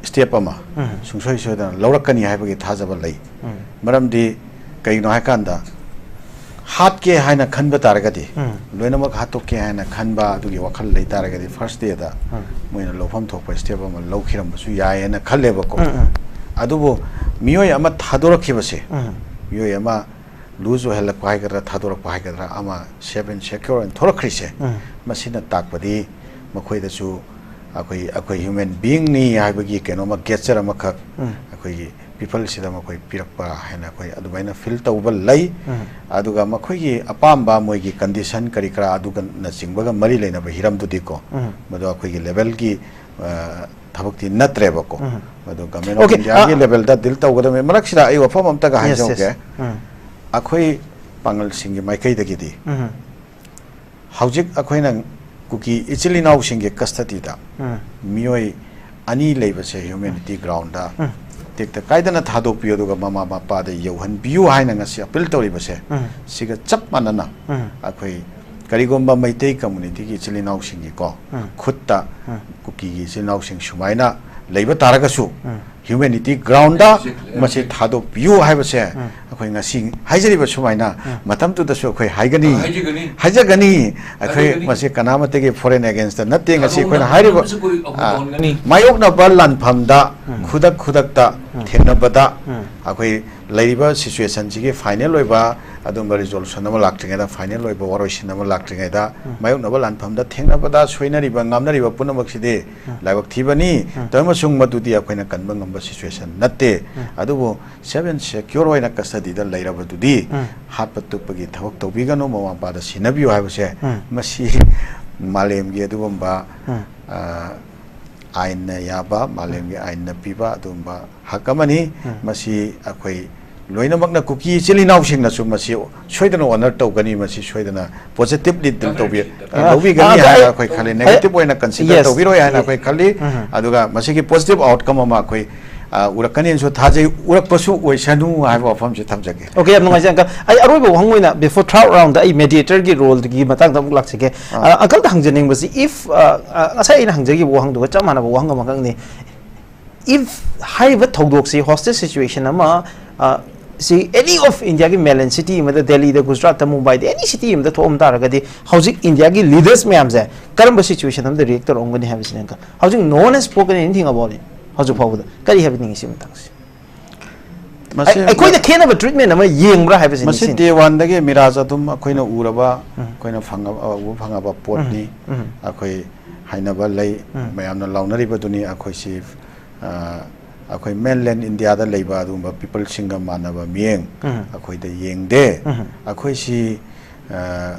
ꯁ꯭ꯇꯦꯞ ꯑꯃ ꯎꯝ꯫ ꯁꯨꯡꯁꯣꯏ ꯁꯣꯏꯗꯅ ꯂꯧꯔꯛꯀꯅꯤ ꯍꯥꯏꯕꯒꯤ ꯊꯥꯖꯕ ꯂꯩ꯫ ꯎꯝ꯫ ꯃꯔꯝꯗꯤ ꯀꯩꯒꯤꯅꯣ ꯍꯥꯏꯀꯥꯟꯗ, ꯍꯥꯠꯀꯦ ꯍꯥꯏꯅ ꯈꯟꯕ ꯇꯥꯔꯒꯗꯤ, ꯎꯝ꯫ ꯂꯣꯏꯅꯃꯛ ꯍꯥꯠꯇꯣꯛꯀꯦ ꯍꯥꯏꯅ ꯈꯟꯕ ꯑꯗꯨꯒꯤ ꯋꯥꯈꯜ ꯂꯩ ꯇꯥꯔꯒꯗꯤ, ꯐꯥꯔꯁ ꯗꯦꯗ ꯎꯝ꯫ ꯃꯣꯏꯅ ꯂꯧꯐꯝ ꯊꯣꯛꯄ ꯁ꯭ꯇꯦꯞ ꯑꯃ ꯂꯧꯈꯤꯔꯝꯕꯁꯨ ꯌꯥꯏꯌꯦꯅ ꯈꯜꯂꯦꯕꯀꯣ꯫ ꯎꯝ, ꯎꯝ꯫ ꯑꯗꯨꯕꯨ ꯃꯤꯑꯣꯏ ꯑꯃ ꯊꯥꯗꯣꯔꯛꯈꯤꯕꯁꯦ, ꯎꯝ꯫ ꯃꯤꯑꯣꯏ ꯑꯃ ꯂꯨꯖ ꯑꯣꯏꯍꯜꯂꯛꯄ ꯍꯥꯏꯒꯗ꯭ꯔꯥ, ꯊꯥꯗꯣꯔꯛꯄ ꯍꯥꯏꯒꯗ꯭ꯔꯥ, ꯑꯃ ꯁꯦꯐ ꯑꯦꯟ ꯁꯦꯀ꯭ꯌꯣꯔ ꯑꯣꯏꯅ ꯊꯣꯛꯂꯛꯈ꯭ꯔꯤꯁꯦ, ꯎꯝ꯫ ꯃꯁꯤꯅ ꯇꯥꯛꯄꯗꯤ ꯃꯈꯣꯏꯗꯁꯨ ꯑꯩꯈꯣꯏ, ꯑꯩꯈꯣꯏ ꯍ꯭ꯌꯨꯃꯦꯟ ꯕꯤꯏꯪꯅꯤ ꯍꯥꯏꯕꯒꯤ ꯀꯩꯅꯣꯃ, ꯒꯦꯁꯆꯔ ꯑꯃꯈꯛ ꯎꯝ꯫ ꯑꯩꯈꯣꯏꯒꯤ ꯄꯤꯄꯜꯁꯤꯗ ꯃꯈꯣꯏ ꯄꯤꯔꯛꯄ ꯍꯥꯏꯅ ꯑꯩꯈꯣꯏ ꯑꯗꯨꯃꯥꯏꯅ ꯐꯤꯜ ꯇꯧꯕ ꯂꯩ꯫ ꯎꯝ꯫ ꯑꯗꯨꯒ ꯃꯈꯣꯏꯒꯤ ꯑꯄꯥꯝꯕ, ꯃꯣꯏꯒꯤ ꯀꯟꯗꯤꯁꯟ ꯀꯔꯤ ꯀꯔꯥ ꯑꯗꯨꯒꯅꯆꯤꯡꯕꯒ ꯃꯔꯤ ꯂꯩꯅꯕ ꯍꯤꯔꯝꯗꯨꯗꯤꯀꯣ, ꯎꯝ꯫ ꯃꯗꯨ ꯑꯩꯈꯣꯏꯒꯤ ꯂꯦꯚꯦꯜꯒꯤ, ꯑ, ꯊꯕꯛꯇꯤ ꯅꯠꯇ꯭ꯔꯦꯕꯀꯣ꯫ ꯎꯝ꯫ ꯃꯗꯨ ꯒꯃꯦꯟ ꯑꯣꯐ ꯑꯣꯀꯦ, ꯏꯟꯗꯤꯌꯥꯒꯤ ꯑ, ꯂꯦꯚꯦꯜꯗ ꯗꯤꯜ ꯇꯧꯒꯗꯕꯅꯤ꯫ ꯃꯔꯛꯁꯤꯗ ꯑꯩ ꯋꯥꯐꯝ ꯑꯝꯇꯒ ꯌꯦꯁ, ꯍꯥꯏꯖꯍꯧꯒꯦ꯫ ꯌꯦꯁ꯫ ꯎꯝ꯫ ꯑꯩꯈꯣꯏ ꯄꯥꯡꯒꯜꯁꯤꯡꯒꯤ ꯃꯥꯏꯀꯩꯗꯒꯤꯗꯤ ꯎꯝ꯫ ꯍꯧꯖꯤꯛ ꯑꯩꯈꯣꯏꯅ ꯀꯨꯀꯤ ꯏꯆꯤꯜ ꯏꯅꯥꯎꯁꯤꯡꯒꯤ ꯀꯁꯇꯗꯤꯗ ꯎꯝ꯫ ꯃꯤꯑꯣꯏ ꯑꯅꯤ ꯂꯩꯕꯁꯦ ꯍ꯭ꯌꯨꯃꯦꯅꯤꯇꯤ ꯒ꯭ꯔꯥꯎꯟꯗ ꯎꯝ꯫ ꯇꯦꯛꯇ ꯀꯥꯏꯗꯅ ꯊꯥꯗꯣꯛꯄꯤꯌꯨ, ꯑꯗꯨꯒ ꯃꯃꯥ ꯃꯄꯥꯗ ꯌꯧꯍꯟꯕꯤꯌꯨ ꯍꯥꯏꯅ ꯉꯁꯤ ꯑꯄꯤꯜ ꯇꯧꯔꯤꯕꯁꯦ, ꯎꯝ꯫ ꯁꯤꯒ ꯆꯞ ꯃꯥꯟꯅꯅ ꯎꯝ꯫ ꯑꯩꯈꯣꯏ ꯀꯔꯤꯒꯨꯝꯕ ꯃꯩꯇꯩ ꯀꯝꯃꯨꯅꯤꯇꯤꯒꯤ ꯏꯆꯤꯜ ꯏꯅꯥꯎꯁꯤꯡꯒꯤꯀꯣ ꯎꯝ꯫ ꯈꯨꯠꯇ ꯎꯝ꯫ ꯀꯨꯀꯤꯒꯤ ꯏꯆꯤꯜ ꯏꯅꯥꯎꯁꯤꯡ ꯁꯨꯃꯥꯏꯅ ꯂꯩꯕ ꯇꯥꯔꯒꯁꯨ, ꯎꯝ꯫ ꯍ꯭ꯌꯨꯃꯦꯅꯤꯇꯤ ꯒ꯭ꯔꯥꯎꯟꯗ ꯃꯁꯤ ꯊꯥꯗꯣꯛꯄꯤꯌꯨ ꯍꯥꯏꯕꯁꯦ ꯎꯝ꯫ ꯑꯩꯈꯣꯏ ꯉꯁꯤ ꯍꯥꯏꯖꯔꯤꯕ ꯁꯨꯃꯥꯏꯅ ꯎꯝ꯫ ꯃꯇꯝꯗꯨꯗꯁꯨ ꯑꯩꯈꯣꯏ ꯍꯥꯏꯒꯅꯤ꯫ ꯍꯥꯏꯖꯒꯅꯤ꯫ ꯍꯥꯏꯖꯒꯅꯤ꯫ ꯑꯩꯈꯣꯏ ꯍꯥꯏꯖꯒꯅꯤ꯫ ꯃꯁꯤ ꯀꯅꯥꯃꯠꯇꯒꯤ ꯐꯣꯔꯦꯟ ꯑꯦꯒꯦꯟꯁꯇ ꯅꯠꯇꯦ꯫ ꯉꯁꯤ ꯑꯩꯈꯣꯏꯅ ꯍꯥꯏꯔꯤꯕ, ꯀꯅꯥꯃꯠꯇꯁꯨ ꯑꯩꯈꯣꯏ ꯑ, ꯇꯧꯍꯟꯒꯅꯤ꯫ ꯃꯥꯌꯣꯛꯅꯕ ꯂꯥꯟꯐꯝꯗ ꯎꯝ꯫ ꯈꯨꯗꯛ ꯈꯨꯗꯛꯇ ꯎꯝ꯫ ꯊꯦꯡꯅꯕꯗ ꯎꯝ꯫ ꯑꯩꯈꯣꯏ ꯂꯩꯔꯤꯕ ꯁꯤꯆꯨꯋꯦꯁꯟꯁꯤꯒꯤ ꯐꯥꯏꯅꯦꯜ ꯑꯣꯏꯕ ꯑꯗꯨꯝꯕ ꯔꯤꯖꯣꯂꯨꯁꯟ ꯑꯃ ꯂꯥꯛꯇ꯭ꯔꯤꯉꯩꯗ, ꯐꯥꯏꯅꯦꯜ ꯑꯣꯏꯕ ꯋꯥꯔꯣꯏꯁꯤꯟ ꯑꯃ ꯂꯥꯛꯇ꯭ꯔꯤꯉꯩꯗ, ꯎꯝ꯫ ꯃꯥꯌꯣꯛꯅꯕ ꯂꯥꯟꯐꯝꯗ ꯊꯦꯡꯅꯕꯗ ꯁꯣꯏꯅꯔꯤꯕ ꯉꯥꯝꯅꯔꯤꯕ ꯄꯨꯝꯅꯃꯛꯁꯤꯗꯤ ꯎꯝ꯫ ꯂꯥꯏꯕꯛ ꯊꯤꯕꯅꯤ꯫ ꯎꯝ꯫ ꯑꯃꯁꯨꯡ ꯃꯗꯨꯗꯤ ꯑꯩꯈꯣꯏꯅ ꯀꯟꯕ ꯉꯝꯕ ꯁꯤꯆꯨꯋꯦꯁꯟ ꯅꯠꯇꯦ꯫ ꯎꯝ꯫ ꯑꯗꯨꯕꯨ ꯁꯦꯐ ꯑꯦꯟ ꯁꯦꯀ꯭ꯌꯣꯔ ꯑꯣꯏꯅ ꯀꯁꯇꯗꯤꯗ ꯂꯩꯔꯕꯗꯨꯗꯤ ꯎꯝ꯫ ꯍꯥꯠꯄ ꯇꯨꯞꯄꯒꯤ ꯊꯕꯛ ꯇꯧꯕꯤꯒꯅꯨ, ꯃꯃꯥ ꯃꯄꯥꯗ ꯁꯤꯟꯅꯕꯤꯌꯨ ꯍꯥꯏꯕꯁꯦ ꯎꯝ꯫ ꯃꯁꯤ ꯃꯥꯂꯦꯝꯒꯤ ꯑꯗꯨꯒꯨꯝꯕ, ꯎꯝ꯫ ꯑ, ꯑꯥꯏꯟꯅ ꯌꯥꯕ, ꯃꯥꯂꯦꯝꯒꯤ ꯑꯥꯏꯟꯅ ꯄꯤꯕ ꯑꯗꯨꯒꯨꯝꯕ ꯍꯛ ꯑꯃꯅꯤ꯫ ꯎꯝ꯫ ꯃꯁꯤ ꯑꯩꯈꯣꯏ ꯂꯣꯏꯅꯃꯛꯅ ꯀꯨꯀꯤ ꯏꯆꯤꯜ ꯏꯅꯥꯎꯁꯤꯡꯅꯁꯨ ꯃꯁꯤ ꯁꯣꯏꯗꯅ ꯑꯣꯅꯔ ꯇꯧꯒꯅꯤ, ꯃꯁꯤ ꯁꯣꯏꯗꯅ ꯄꯣꯖꯤꯇꯤꯚꯂꯤ ꯗꯤꯜ ꯇꯧꯕꯤ-, ꯑ, ꯂꯧꯕꯤꯒꯅꯤ ꯑ, ꯍꯥꯏꯅ ꯑ, ꯑꯩꯈꯣꯏ ꯈꯜꯂꯤ꯫ ꯑ, ꯅꯦꯒꯦꯇꯤꯚ ꯑꯣꯏꯅ ꯀꯟꯁꯤꯗꯔ yes꯫ ꯇꯧꯕꯤꯔꯣꯏ ꯍꯥꯏꯅ ꯑꯩꯈꯣꯏ ꯈꯜꯂꯤ꯫ ꯎꯝ꯫ ꯑꯗꯨꯒ ꯃꯁꯤꯒꯤ ꯄꯣꯖꯤꯇꯤꯚ ꯑꯥꯎꯠꯀꯝ ꯑꯃ ꯑꯩꯈꯣꯏ, ꯑ, ꯎꯔꯛꯀꯅꯤꯅꯁꯨ ꯊꯥꯖꯩ꯫ ꯎꯔꯛꯄꯁꯨ ꯑꯣꯏꯁꯅꯨ ꯍꯥꯏꯕ ꯋꯥꯐꯝꯁꯤ ꯊꯝꯖꯒꯦ꯫ ꯑꯣꯀꯦ, ꯌꯥꯝ ꯅꯨꯡꯉꯥꯏꯖꯩ, ꯑꯪꯀꯜ꯫ ꯑꯩ ꯑꯔꯣꯏꯕ ꯋꯥꯍꯪ ꯑꯣꯏꯅ, before third round, ꯑꯩ ꯃꯦꯗꯤꯌꯦꯇꯔꯒꯤ ꯔꯣꯜꯒꯤ ꯃꯇꯥꯡꯗ ꯑꯃꯨꯛ ꯂꯥꯛꯆꯒꯦ꯫ ꯑꯥ꯫ ꯑ, ꯑꯪꯀꯜꯗ ꯍꯪꯖꯅꯤꯡꯕꯁꯤ, if, ꯑ, ꯑ, ꯉꯁꯥꯏ ꯑꯩꯅ ꯍꯪꯖꯈꯤꯕ ꯋꯥꯍꯪꯗꯨꯒ ꯆꯞ ꯃꯥꯟꯅꯕ ꯋꯥꯍꯪ ꯑꯃꯈꯛꯅꯤ꯫ If ꯍꯥꯏꯔꯤꯕ ꯊꯧꯗꯣꯛꯁꯤ, ꯍꯣꯁꯇꯦꯖ ꯁꯤꯆꯨꯋꯦꯁꯟ ꯑꯃ, ꯑ, ꯁꯤ any of ꯏꯟꯗꯤꯌꯥꯒꯤ ꯃꯦꯟꯂꯦꯟ ꯁꯤꯇꯤ ꯑꯃꯗ, ꯗꯦꯜꯂꯤꯗ, ꯒꯨꯖꯔꯥꯠꯇ, ꯃꯨꯝꯕꯥꯏꯗ, ꯑꯦꯅꯤ ꯁꯤꯇꯤ ꯑꯃꯗ ꯊꯣꯛꯑꯝ ꯇꯥꯔꯒꯗꯤ, ꯍꯧꯖꯤꯛ ꯏꯟꯗꯤꯌꯥꯒꯤ ꯂꯤꯗꯔꯁ ꯃꯌꯥꯝꯁꯦ ꯀꯔꯝꯕ ꯁꯤꯆꯨꯋꯦꯁꯟ ꯑꯃꯗ ꯔꯤꯌꯦꯛ ꯇꯧꯔꯛꯑꯝꯒꯅꯤ ꯍꯥꯏꯕꯁꯤꯅꯦ, ꯑꯪꯀꯜ? ꯍꯧꯖꯤꯛ no one has spoken anything about it꯫ ꯍꯧꯖꯤꯛ ꯐꯥꯎꯕꯗ ꯀꯔꯤ ꯍꯥꯏꯕꯤꯅꯤꯡꯉꯤ ꯁꯤ ꯃꯇꯥꯡꯁꯦ? ꯃꯁꯤ ꯑꯩ-, ꯑꯩꯈꯣꯏꯗ ꯈꯦꯠꯅꯕ ꯇ꯭ꯔꯤꯠꯃꯦꯟ ꯑꯃ ꯌꯦꯡꯕ꯭ꯔꯥ ꯍꯥꯏꯕꯁꯤꯅꯤ ꯃꯁꯤ ꯁꯤꯅꯤ꯫ ꯗꯦ ꯋꯥꯟꯗꯒꯤ ꯃꯤꯔꯥꯖ ꯑꯗꯨꯝ ꯑꯩꯈꯣꯏꯅ ꯎꯔꯕ, ꯎꯝ꯫ ꯑꯩꯈꯣꯏꯅ ꯐꯪꯉꯕ, ꯎꯕ ꯐꯪꯉꯕ ꯄꯣꯠꯅꯤ꯫ ꯎꯝ꯫ ꯎꯝ꯫ ꯑꯩꯈꯣꯏ ꯍꯥꯏꯅꯕ ꯂꯩ, ꯎꯝ꯫ ꯃꯌꯥꯝꯅ ꯂꯥꯎꯅꯔꯤꯕꯗꯨꯅꯤ꯫ ꯑꯩꯈꯣꯏꯁꯤ, ꯑ, ꯑꯩꯈꯣꯏ ꯃꯦꯟꯂꯦꯟ ꯏꯟꯗꯤꯌꯥꯗ ꯂꯩꯕ ꯑꯗꯨꯒꯨꯝꯕ ꯄꯤꯄꯜꯁꯤꯡꯒ ꯃꯥꯟꯅꯕ ꯃꯤꯠꯌꯦꯡ ꯎꯝ꯫ ꯑꯩꯈꯣꯏꯗ ꯌꯦꯡꯗꯦ꯫ ꯎꯝ꯫ ꯑꯩꯈꯣꯏꯁꯤ, ꯑ,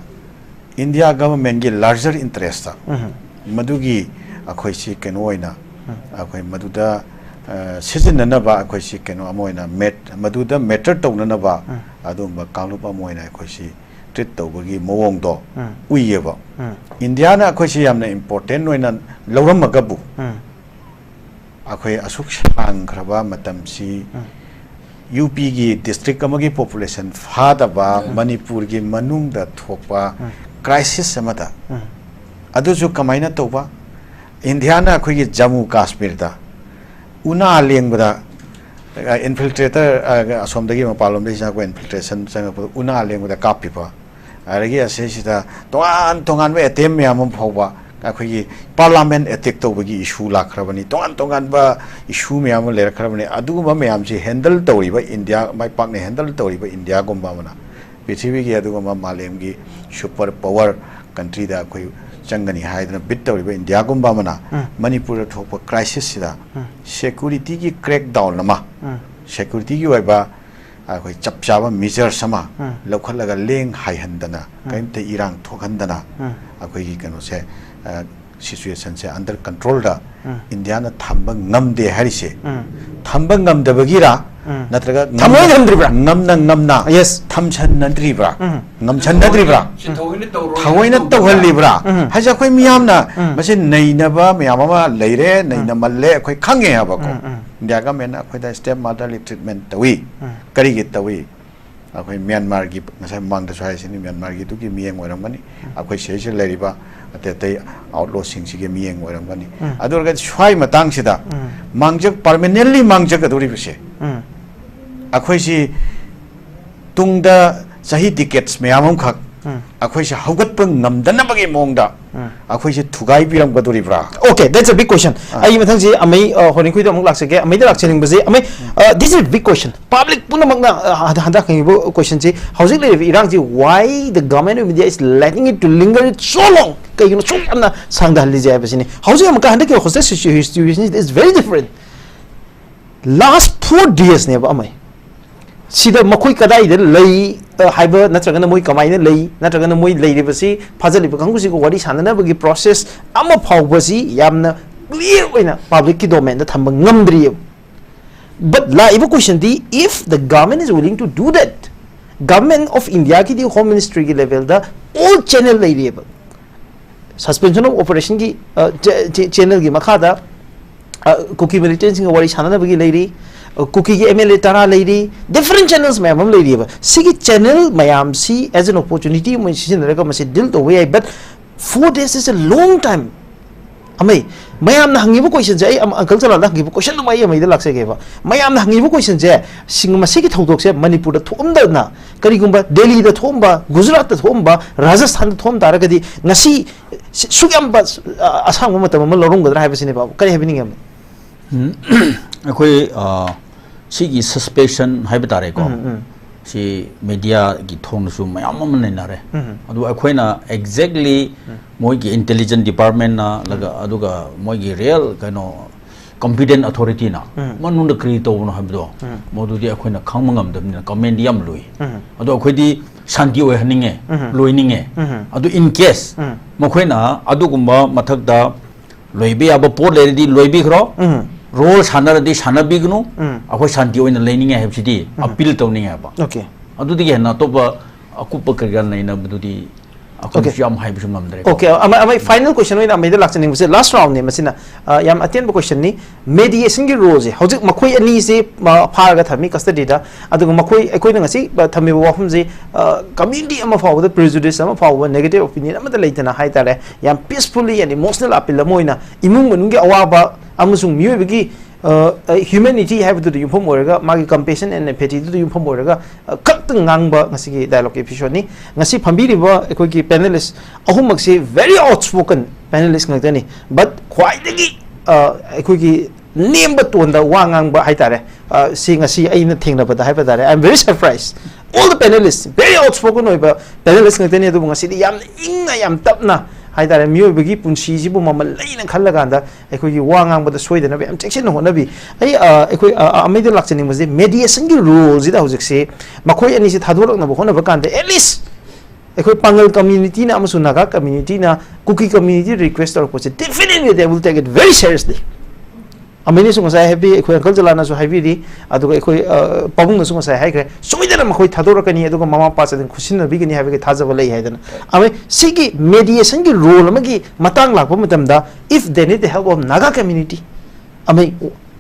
ꯏꯟꯗꯤꯌꯥ ꯒꯚꯔꯟꯃꯦꯟꯒꯤ ꯂꯥꯔꯖꯔ ꯏꯟꯇꯔꯦꯁꯇ ꯎꯝ꯫ ꯃꯗꯨꯒꯤ ꯑꯩꯈꯣꯏꯁꯤ ꯀꯩꯅꯣ ꯑꯣꯏꯅ, ꯎꯝ꯫ ꯑꯩꯈꯣꯏ ꯃꯗꯨꯗ, ꯑ, ꯁꯤꯖꯤꯟꯅꯅꯕ ꯑꯩꯈꯣꯏꯁꯤ ꯀꯩꯅꯣ ꯑꯃ ꯑꯣꯏꯅ ꯃꯦꯠ-, ꯃꯗꯨꯗ ꯃꯦꯇꯔ ꯇꯧꯅꯅꯕ ꯎꯝ꯫ ꯑꯗꯨꯒꯨꯝꯕ ꯀꯥꯡꯂꯨꯞ ꯑꯃ ꯑꯣꯏꯅ ꯑꯩꯈꯣꯏꯁꯤ ꯇ꯭ꯔꯤꯠ ꯇꯧꯕꯒꯤ ꯃꯑꯣꯡꯗꯣ ꯎꯝ. ꯎꯏꯌꯦꯕ꯫ ꯎꯝ. ꯏꯟꯗꯤꯌꯥꯅ ꯑꯩꯈꯣꯏꯁꯤ ꯌꯥꯝꯅ ꯏꯝꯄꯣꯔꯇꯦꯟ ꯑꯣꯏꯅ ꯂꯧꯔꯝꯃꯒꯕꯨ, ꯎꯝ. ꯑꯩꯈꯣꯏ ꯑꯁꯨꯛ ꯁꯥꯡꯈ꯭ꯔꯕ ꯃꯇꯝꯁꯤ ꯎꯝ. ꯌꯨ ꯄꯤꯒꯤ ꯗꯤꯁꯇ꯭ꯔꯤꯛ ꯑꯃꯒꯤ ꯄꯣꯄꯨꯂꯦꯁꯟ ꯐꯥꯗꯕ ꯃꯅꯤꯄꯨꯔꯒꯤ ꯃꯅꯨꯡꯗ ꯊꯣꯛꯄ ꯎꯝ. ꯀ꯭ꯔꯥꯏꯁꯤꯁ ꯑꯃꯗ, ꯎꯝ. ꯑꯗꯨꯁꯨ ꯀꯃꯥꯏꯅ ꯇꯧꯕ? ꯏꯟꯗꯤꯌꯥꯅ ꯑꯩꯈꯣꯏꯒꯤ ꯖꯝꯃꯨ ꯀꯥꯁꯃꯤꯔꯗ ꯎꯅꯥ ꯂꯦꯡꯕꯗ, ꯏꯟꯐꯤꯜꯇ꯭ꯔꯦꯇꯔ, ꯑꯁꯣꯝꯗꯒꯤ ꯃꯄꯥꯟꯂꯣꯝꯗꯒꯤ ꯆꯪꯉꯛꯄ ꯏꯟꯐꯤꯜꯇ꯭ꯔꯦꯁꯟ ꯆꯪꯉꯛꯄꯗ ꯎꯅꯥ ꯂꯦꯡꯕꯗ ꯀꯥꯞꯄꯤꯕ, ꯑꯗꯒꯤ ꯑꯁꯤꯁꯤꯗ ꯇꯣꯉꯥꯟ ꯇꯣꯉꯥꯟꯕ ꯑꯦꯇꯦꯝ ꯃꯌꯥꯝ ꯑꯃ ꯐꯥꯎꯕ ꯑꯩꯈꯣꯏꯒꯤ ꯄꯥꯔꯂꯥꯃꯦꯟ ꯑꯦꯇꯦꯛ ꯇꯧꯕꯒꯤ ꯏꯁꯨ ꯂꯥꯛꯈ꯭ꯔꯕꯅꯤ, ꯇꯣꯉꯥꯟ ꯇꯣꯉꯥꯟꯕ ꯏꯁꯨ ꯃꯌꯥꯝ ꯑꯃ ꯂꯩꯔꯛꯈ꯭ꯔꯕꯅꯤ꯫ ꯑꯗꯨꯒꯨꯝꯕ ꯃꯌꯥꯝꯁꯤ ꯍꯦꯟꯗꯜ ꯇꯧꯔꯤꯕ ꯏꯟꯗꯤꯌꯥ, ꯃꯥꯏ ꯄꯥꯛꯅ ꯍꯦꯟꯗꯜ ꯇꯧꯔꯤꯕ ꯏꯟꯗꯤꯌꯥꯒꯨꯝꯕ ꯑꯃꯅ, ꯄ꯭ꯔꯤꯊꯤꯕꯤꯒꯤ ꯑꯗꯨꯒꯨꯝꯕ ꯃꯥꯂꯦꯝꯒꯤ ꯁꯨꯄꯔ ꯄꯋꯔ ꯀꯟꯇ꯭ꯔꯤꯗ ꯑꯩꯈꯣꯏ ꯆꯪꯒꯅꯤ ꯍꯥꯏꯗꯅ ꯕꯤꯠ ꯇꯧꯔꯤꯕ ꯏꯟꯗꯤꯌꯥꯒꯨꯝꯕ ꯑꯃꯅ ꯎꯝ. ꯃꯅꯤꯄꯨꯔꯗ ꯊꯣꯛꯄ ꯀ꯭ꯔꯥꯏꯁꯤꯁꯁꯤꯗ ꯎꯝ. ꯁꯦꯀ꯭ꯌꯨꯔꯤꯇꯤꯒꯤ ꯀ꯭ꯔꯦꯛ ꯗꯥꯎꯟ ꯑꯃ, ꯎꯝ. ꯁꯦꯀ꯭ꯌꯨꯔꯤꯇꯤꯒꯤ ꯑꯣꯏꯕ ꯑꯩꯈꯣꯏ ꯆꯞ ꯆꯥꯕ ꯃꯤꯖꯔꯁ ꯑꯃ ꯎꯝ. ꯂꯧꯈꯠꯂꯒ ꯂꯦꯡ ꯍꯥꯏꯍꯟꯗꯅ, ꯎꯝ. ꯀꯔꯤꯝꯇ ꯏꯔꯥꯡ ꯊꯣꯛꯍꯟꯗꯅ ꯎꯝ. ꯑꯩꯈꯣꯏꯒꯤ ꯀꯩꯅꯣꯁꯦ, ꯁꯤꯆꯨꯋꯦꯁꯟꯁꯦ ꯑꯟꯗꯔ ꯀꯟꯇ꯭ꯔꯣꯜꯗ ꯎꯝ. ꯏꯟꯗꯤꯌꯥꯅ ꯊꯝꯕ ꯉꯝꯗꯦ ꯍꯥꯏꯔꯤꯁꯦ, ꯎꯝ. ꯊꯝꯕ ꯉꯝꯗꯕꯒꯤꯔ ꯎꯝ. ꯅꯠꯇ꯭ꯔꯒ ꯊꯃꯣꯏ ꯊꯝꯗ꯭ꯔꯤꯕ꯭ꯔꯥ? ꯉꯝꯅ ꯉꯝꯅ Yes. ꯊꯝꯁꯟꯅꯗ꯭ꯔꯤꯕ꯭ꯔꯥ? ꯎꯝ. ꯉꯝꯁꯟꯅꯗ꯭ꯔꯤꯕ꯭ꯔꯥ? ꯁꯤ ꯊꯑꯣꯏꯅ ꯇꯧꯔꯣꯏ ꯊꯑꯣꯏꯅ ꯇꯧꯗꯕ꯭ꯔꯥ? ꯇꯧꯍꯜꯂꯤꯕ꯭ꯔꯥ ꯎꯝ. ꯍꯥꯏꯁꯦ ꯑꯩꯈꯣꯏ ꯃꯤꯌꯥꯝꯅ ꯎꯝ. ꯃꯁꯤ ꯅꯩꯅꯕ ꯃꯌꯥꯝ ꯑꯃ ꯂꯩꯔꯦ, ꯅꯩꯅꯃꯜꯂꯦ, ꯑꯩꯈꯣꯏ ꯈꯪꯉꯦ ꯍꯥꯏꯕꯀꯣ꯫ ꯎꯝ, ꯎꯝ. ꯏꯟꯗꯤꯌꯥ ꯒꯃꯦꯟꯅ ꯑꯩꯈꯣꯏꯗ ꯁ꯭ꯇꯦꯞ ꯃꯥꯗꯔꯂꯤ ꯇ꯭ꯔꯤꯠꯃꯦꯟ ꯇꯧꯏ꯫ ꯎꯝ. ꯀꯔꯤꯒꯤ ꯇꯧꯏ? ꯑꯩꯈꯣꯏ ꯃ꯭ꯌꯥꯟꯃꯥꯔꯒꯤ, ꯉꯁꯥꯏ ꯃꯃꯥꯡꯗꯁꯨ ꯍꯥꯏꯔꯤꯁꯤꯅꯤ, ꯃ꯭ꯌꯥꯟꯃꯥꯔꯒꯤꯗꯨꯒꯤ ꯃꯤꯠꯌꯦꯡ ꯑꯣꯏꯔꯝꯒꯅꯤ, ꯑꯩꯈꯣꯏ ꯁꯤꯗꯩꯁꯤꯗ ꯂꯩꯔꯤꯕ ꯑꯇꯩ ꯑꯇꯩ ꯑꯥꯎꯠꯂꯣꯁꯤꯡꯁꯤꯒꯤ ꯃꯤꯠꯌꯦꯡ ꯑꯣꯏꯔꯝꯒꯅꯤ꯫ ꯎꯝ. ꯑꯗꯨ ꯑꯣꯏꯔꯒꯗꯤ ꯁ꯭ꯋꯥꯏ ꯃꯇꯥꯡꯁꯤꯗ ꯎꯝ. ꯃꯥꯡꯖ ꯄꯔꯃꯅꯦꯟꯂꯤ ꯃꯥꯡꯖꯒꯗꯧꯔꯤꯕꯁꯦ, ꯎꯝ. ꯑꯩꯈꯣꯏꯁꯤ ꯇꯨꯡꯗ ꯆꯍꯤ ꯗꯤꯀꯦꯠꯁ ꯃꯌꯥꯝ ꯑꯃꯈꯛ ꯎꯝ. ꯑꯩꯈꯣꯏꯁꯦ ꯍꯧꯒꯠꯄ ꯉꯝꯗꯅꯕꯒꯤ ꯃꯑꯣꯡꯗ ꯎꯝ. ꯑꯩꯈꯣꯏꯁꯦ ꯊꯨꯒꯥꯏꯕꯤꯔꯝꯒꯗꯧꯔꯤꯕ꯭ꯔꯥ? Okay, that's a big question. ꯑꯥ. ꯑꯩ ꯃꯊꯪꯁꯤ ꯑꯃꯩ, ꯑ, ꯍꯣꯔꯦꯟꯈꯣꯏꯗ ꯑꯃꯨꯛ ꯂꯥꯛꯆꯒꯦ꯫ ꯑꯃꯩꯗ ꯂꯥꯛꯆꯅꯤꯡꯕꯁꯤ, ꯑꯃꯩ, ꯑ, this is a big question. Public ꯄꯨꯝꯅꯃꯛꯅ, ꯑ, ꯍꯟꯗꯛ, ꯍꯟꯗꯛ ꯍꯪꯉꯤꯕ question ꯁꯤ, ꯍꯧꯖꯤꯛ ꯂꯩꯔꯤꯕ ꯏꯔꯥꯡꯁꯤ, why the government of India is letting it to linger it so long? ꯀꯩꯒꯤꯅꯣ ꯁꯨꯛ ꯌꯥꯝꯅ ꯁꯥꯡꯊꯍꯜꯂꯤꯁꯦ ꯍꯥꯏꯕꯁꯤꯅꯤ꯫ ꯍꯧꯖꯤꯛ ꯑꯃꯨꯛꯀ ꯍꯟꯗꯛꯀꯤ hostage situation is very different. Last four days ꯅꯦꯕ ꯑꯃꯩ꯫ ꯁꯤꯗ ꯃꯈꯣꯏ ꯀꯗꯥꯏꯗ ꯂꯩ, ꯑ, ꯍꯥꯏꯕ, ꯅꯠꯇ꯭ꯔꯒꯅ ꯃꯣꯏ ꯀꯃꯥꯏꯅ ꯂꯩ, ꯅꯠꯇ꯭ꯔꯒꯅ ꯃꯣꯏ ꯂꯩꯔꯤꯕꯁꯤ ꯐꯥꯖꯤꯜꯂꯤꯕ ꯀꯥꯡꯕꯨꯁꯤꯒ ꯋꯥꯔꯤ ꯁꯥꯟꯅꯅꯕꯒꯤ process ꯑꯃ ꯐꯥꯎꯕꯁꯤ ꯌꯥꯝꯅ clear ꯑꯣꯏꯅ publicꯀꯤ domainꯗ ꯊꯝꯕ ꯉꯝꯗ꯭ꯔꯤꯑꯕ꯫ But ꯂꯥꯛꯏꯕ question D, if the government is willing to do that, Government of Indiaꯒꯤꯗꯤ Home Ministryꯒꯤ levelꯗ all channel ꯂꯩꯔꯤꯑꯕ꯫ Suspension of Operationꯒꯤ ꯆꯦꯅꯦꯜꯒꯤ ꯃꯈꯥꯗ ꯀꯨꯀꯤ ꯃꯤꯂꯤꯇꯦꯟꯁꯤꯡꯒ ꯋꯥꯔꯤ ꯁꯥꯟꯅꯅꯕꯒꯤ ꯂꯩꯔꯤ, ꯀꯨꯀꯤꯒꯤ ꯑꯦꯝ ꯑꯦꯜ ꯑꯦ ꯇꯔꯥ ꯂꯩꯔꯤ, different channels ꯃꯌꯥꯝ ꯑꯃ ꯂꯩꯔꯤꯑꯕ꯫ ꯁꯤꯒꯤ ꯆꯦꯅꯦꯜ ꯃꯌꯥꯝꯁꯤ as an opportunity ꯑꯃ ꯑꯣꯏꯅ ꯁꯤꯖꯤꯟꯅꯔꯒ ꯃꯁꯤ ꯗꯤꯜ ꯇꯧꯕ ꯌꯥꯏ꯫ But four days is a long time. ꯑꯃꯩ, ꯃꯌꯥꯝꯅ ꯍꯪꯉꯤꯕ questionꯁꯦ, ꯑꯩ ꯑꯪꯀꯜ ꯆꯂꯥꯟꯗ ꯍꯪꯉꯤꯕ questionꯗꯨꯃ ꯑꯩ ꯑꯃꯩꯗ ꯂꯥꯛꯆꯒꯦꯕ꯫ ꯃꯌꯥꯝꯅ ꯍꯪꯉꯤꯕ questionꯁꯦ, ꯁꯤꯡ-, ꯃꯁꯤꯒꯤ ꯊꯧꯗꯣꯛꯁꯦ ꯃꯅꯤꯄꯨꯔꯗ ꯊꯣꯛꯑꯝꯗꯅ, ꯀꯔꯤꯒꯨꯝꯕ ꯗꯦꯜꯂꯤꯗ ꯊꯣꯛꯑꯝꯕ, ꯒꯨꯖꯔꯥꯠꯇ ꯊꯣꯛꯑꯝꯕ, ꯔꯥꯖꯁꯊꯥꯟꯗ ꯊꯣꯛꯑꯝ ꯇꯥꯔꯒꯗꯤ ꯉꯁꯤ ꯁꯤ-, ꯁꯨꯛ ꯌꯥꯝꯕ, ꯑ, ꯑꯁꯥꯡꯕ ꯃꯇꯝ ꯑꯃ ꯂꯧꯔꯝꯒꯗ꯭ꯔꯥ ꯍꯥꯏꯕꯁꯤꯅꯦꯕ꯫ ꯀꯔꯤ ꯍꯥꯏꯕꯤꯅꯤꯡꯉꯦ? ꯎꯝ, ꯑꯩꯈꯣꯏ, ꯑ, ꯁꯤꯒꯤ suspicion ꯍꯥꯏꯕ ꯇꯥꯔꯦꯀꯣ꯫ ꯎꯝ, ꯎꯝ꯫ ꯁꯤ mediaꯒꯤ ꯊꯣꯡꯗꯁꯨ ꯃꯌꯥꯝ ꯑꯃ ꯅꯩꯅꯔꯦ꯫ ꯎꯝ꯫ ꯑꯗꯨ ꯑꯩꯈꯣꯏꯅ exactly ꯎꯝ꯫ ꯃꯣꯏꯒꯤ intelligence departmentꯅ ꯂꯒ-, ꯎꯝ꯫ ꯑꯗꯨꯒ ꯃꯣꯏꯒꯤ real ꯀꯩꯅꯣ competent authorityꯅ ꯎꯝ꯫ ꯃꯅꯨꯡꯗ ꯀꯔꯤ ꯇꯧꯕꯅꯣ ꯍꯥꯏꯕꯗꯣ ꯎꯝ꯫ ꯃꯗꯨꯗꯤ ꯑꯩꯈꯣꯏꯅ ꯈꯪꯕ ꯉꯝꯗꯕꯅꯤꯅ commentꯗꯤ ꯌꯥꯝ ꯂꯨꯏ꯫ ꯎꯝ꯫ ꯑꯗꯣ ꯑꯩꯈꯣꯏꯗꯤ ꯁꯥꯟꯇꯤ ꯑꯣꯏꯍꯟꯅꯤꯡꯉꯦ, ꯎꯝ꯫ ꯂꯣꯏꯅꯤꯡꯉꯦ꯫ ꯎꯝ꯫ ꯑꯗꯨ in case ꯎꯝ꯫ ꯃꯈꯣꯏꯅ ꯑꯗꯨꯒꯨꯝꯕ ꯃꯊꯛꯇ ꯂꯣꯏꯕ ꯌꯥꯕ ꯄꯣꯠ ꯂꯩꯔꯗꯤ ꯂꯣꯏꯕꯤꯈ꯭ꯔꯣ꯫ ꯎꯝ꯫ Role ꯁꯥꯟꯅꯔꯗꯤ ꯁꯥꯟꯅꯕꯤꯒꯅꯨ꯫ ꯎꯝ꯫ ꯑꯩꯈꯣꯏ ꯁꯥꯟꯇꯤ ꯑꯣꯏꯅ ꯂꯩꯅꯤꯡꯉꯦ ꯍꯥꯏꯕꯁꯤꯗꯤ ꯎꯝ꯫ Appeal ꯇꯧꯅꯤꯡꯉꯦ ꯍꯥꯏꯕ꯫ Okay꯫ ꯑꯗꯨꯗꯒꯤ ꯍꯦꯟꯅ ꯑꯇꯣꯞꯄ ꯑꯀꯨꯞꯄ ꯀꯔꯤ ꯀꯔꯥ ꯅꯩꯅꯕꯗꯨꯗꯤ ꯑꯩꯈꯣꯏꯁꯨ Okay꯫ ꯌꯥꯝ ꯍꯥꯏꯕꯁꯨ ꯉꯝꯗ꯭ꯔꯦꯀꯣ꯫ Okay, ꯑꯃ-, ꯑꯃ final question ꯑꯣꯏꯅ ꯑꯃꯩꯗ ꯂꯥꯛꯆꯅꯤꯡꯕꯁꯦ, last roundꯅꯦ ꯃꯁꯤꯅ꯫ ꯑ, ꯌꯥꯝ ꯑꯇꯦꯟꯕ questionꯅꯤ꯫ Mediationꯒꯤ roleꯁꯦ ꯍꯧꯖꯤꯛ ꯃꯈꯣꯏ ꯑꯅꯤꯁꯦ, ꯑ, ꯐꯥꯔꯒ ꯊꯝꯃꯤ custodyꯗ, ꯑꯗꯨꯒ ꯃꯈꯣꯏ, ꯑꯩꯈꯣꯏꯅ ꯉꯁꯤ, ꯑ, ꯊꯝꯃꯤꯕ ꯋꯥꯐꯝꯁꯦ, ꯑ, community ꯑꯃ ꯐꯥꯎꯕꯗ prejudice ꯑꯃ ꯐꯥꯎꯕ, negative opinion ꯑꯃꯠꯇ ꯂꯩꯇꯅ ꯍꯥꯏꯇꯥꯔꯦ, ꯌꯥꯝ peacefully and emotional appeal ꯑꯃ ꯑꯣꯏꯅ ꯏꯃꯨꯡ ꯃꯅꯨꯡꯒꯤ ꯑꯋꯥꯕ ꯑꯃꯁꯨꯡ ꯃꯤꯑꯣꯏꯕꯒꯤ, ꯑ, ꯑ, humanity ꯍꯥꯏꯕꯗꯨꯗ ꯌꯨꯝꯐꯝ ꯑꯣꯏꯔꯒ, ꯃꯥꯒꯤ compassion and empathyꯗꯨꯗ ꯌꯨꯝꯐꯝ ꯑꯣꯏꯔꯒ, ꯑ, ꯈꯛꯇꯪ ꯉꯥꯡꯕ ꯉꯁꯤꯒꯤ dialogueꯀꯤ episodeꯅꯤ꯫ ꯉꯁꯤ ꯐꯝꯕꯤꯔꯤꯕ ꯑꯩꯈꯣꯏꯒꯤ panelist ꯑꯍꯨꯝꯃꯛꯁꯤ very outspoken panelist ꯉꯥꯛꯇꯅꯤ꯫ But ꯈ꯭ꯋꯥꯏꯗꯒꯤ, ꯑ, ꯑꯩꯈꯣꯏꯒꯤ ꯅꯦꯝꯕ ꯇꯣꯟꯗ ꯋꯥ ꯉꯥꯡꯕ ꯍꯥꯏꯇꯥꯔꯦ, ꯑ, ꯁꯤ ꯉꯁꯤ ꯑꯩꯅ ꯊꯦꯡꯅꯕꯗ ꯍꯥꯏꯕ ꯇꯥꯔꯦ, I am very surprised. All the panelists very outspoken ꯑꯣꯏꯕ panelist ꯉꯥꯛꯇꯅꯤ, ꯑꯗꯨꯕꯨ ꯉꯁꯤꯗꯤ ꯌꯥꯝꯅ ꯏꯪꯅ, ꯌꯥꯝ ꯇꯞꯅ ꯍꯥꯏꯇꯥꯔꯦ, ꯃꯤꯑꯣꯏꯕꯒꯤ ꯄꯨꯟꯁꯤꯁꯤꯕꯨ ꯃꯃꯜ ꯂꯩꯅ ꯈꯜꯂꯀꯥꯟꯗ ꯑꯩꯈꯣꯏꯒꯤ ꯋꯥ ꯉꯥꯡꯕꯗ ꯁꯣꯏꯗꯅꯕ ꯌꯥꯝ ꯆꯦꯛꯁꯤꯟꯅ ꯍꯣꯠꯅꯕꯤ꯫ ꯑꯩ, ꯑ, ꯑꯩꯈꯣꯏ, ꯑ, ꯑ, ꯑꯃꯩꯗ ꯂꯥꯛꯆꯅꯤꯡꯕꯁꯦ, mediationꯒꯤ roleꯁꯤꯗ ꯍꯧꯖꯤꯛꯁꯦ ꯃꯈꯣꯏ ꯑꯅꯤꯁꯤ ꯊꯥꯗꯣꯔꯛꯅꯕ ꯍꯣꯠꯅꯕ ꯀꯥꯟꯗ at least ꯑꯩꯈꯣꯏ ꯄꯥꯉꯜ communityꯅ ꯑꯃꯁꯨꯡ ꯅꯥꯒꯥ communityꯅ, ꯀꯨꯀꯤ community request ꯇꯧꯔꯛꯄꯁꯦ, definitely they will take it very seriously꯫ ꯑꯃꯩꯅꯁꯨ ꯉꯁꯥꯏ ꯍꯥꯏꯕꯤ, ꯑꯩꯈꯣꯏ ꯑꯪꯀꯜ ꯖꯂꯥꯅꯁꯨ ꯍꯥꯏꯕꯤꯔꯤ, ꯑꯗꯨꯒ ꯑꯩꯈꯣꯏ, ꯑ, ꯄꯥꯕꯨꯡꯅꯁꯨ ꯉꯁꯥꯏ ꯍꯥꯏꯈ꯭ꯔꯦ, ꯁꯣꯏꯗꯅ ꯃꯈꯣꯏ ꯊꯥꯗꯣꯔꯛꯀꯅꯤ, ꯑꯗꯨꯒ ꯃꯃꯥ ꯃꯄꯥꯁꯤꯡ ꯈꯨꯠꯁꯤꯟꯅꯕꯤꯒꯅꯤ ꯍꯥꯏꯕꯒꯤ ꯊꯥꯖꯕ ꯂꯩ ꯍꯥꯏꯗꯅ꯫ ꯑꯃꯩ ꯁꯤꯒꯤ mediation ꯒꯤ role ꯑꯃꯒꯤ ꯃꯇꯥꯡ ꯂꯥꯛꯄ ꯃꯇꯝꯗ, if they need the help of Naga community, ꯑꯃꯩ,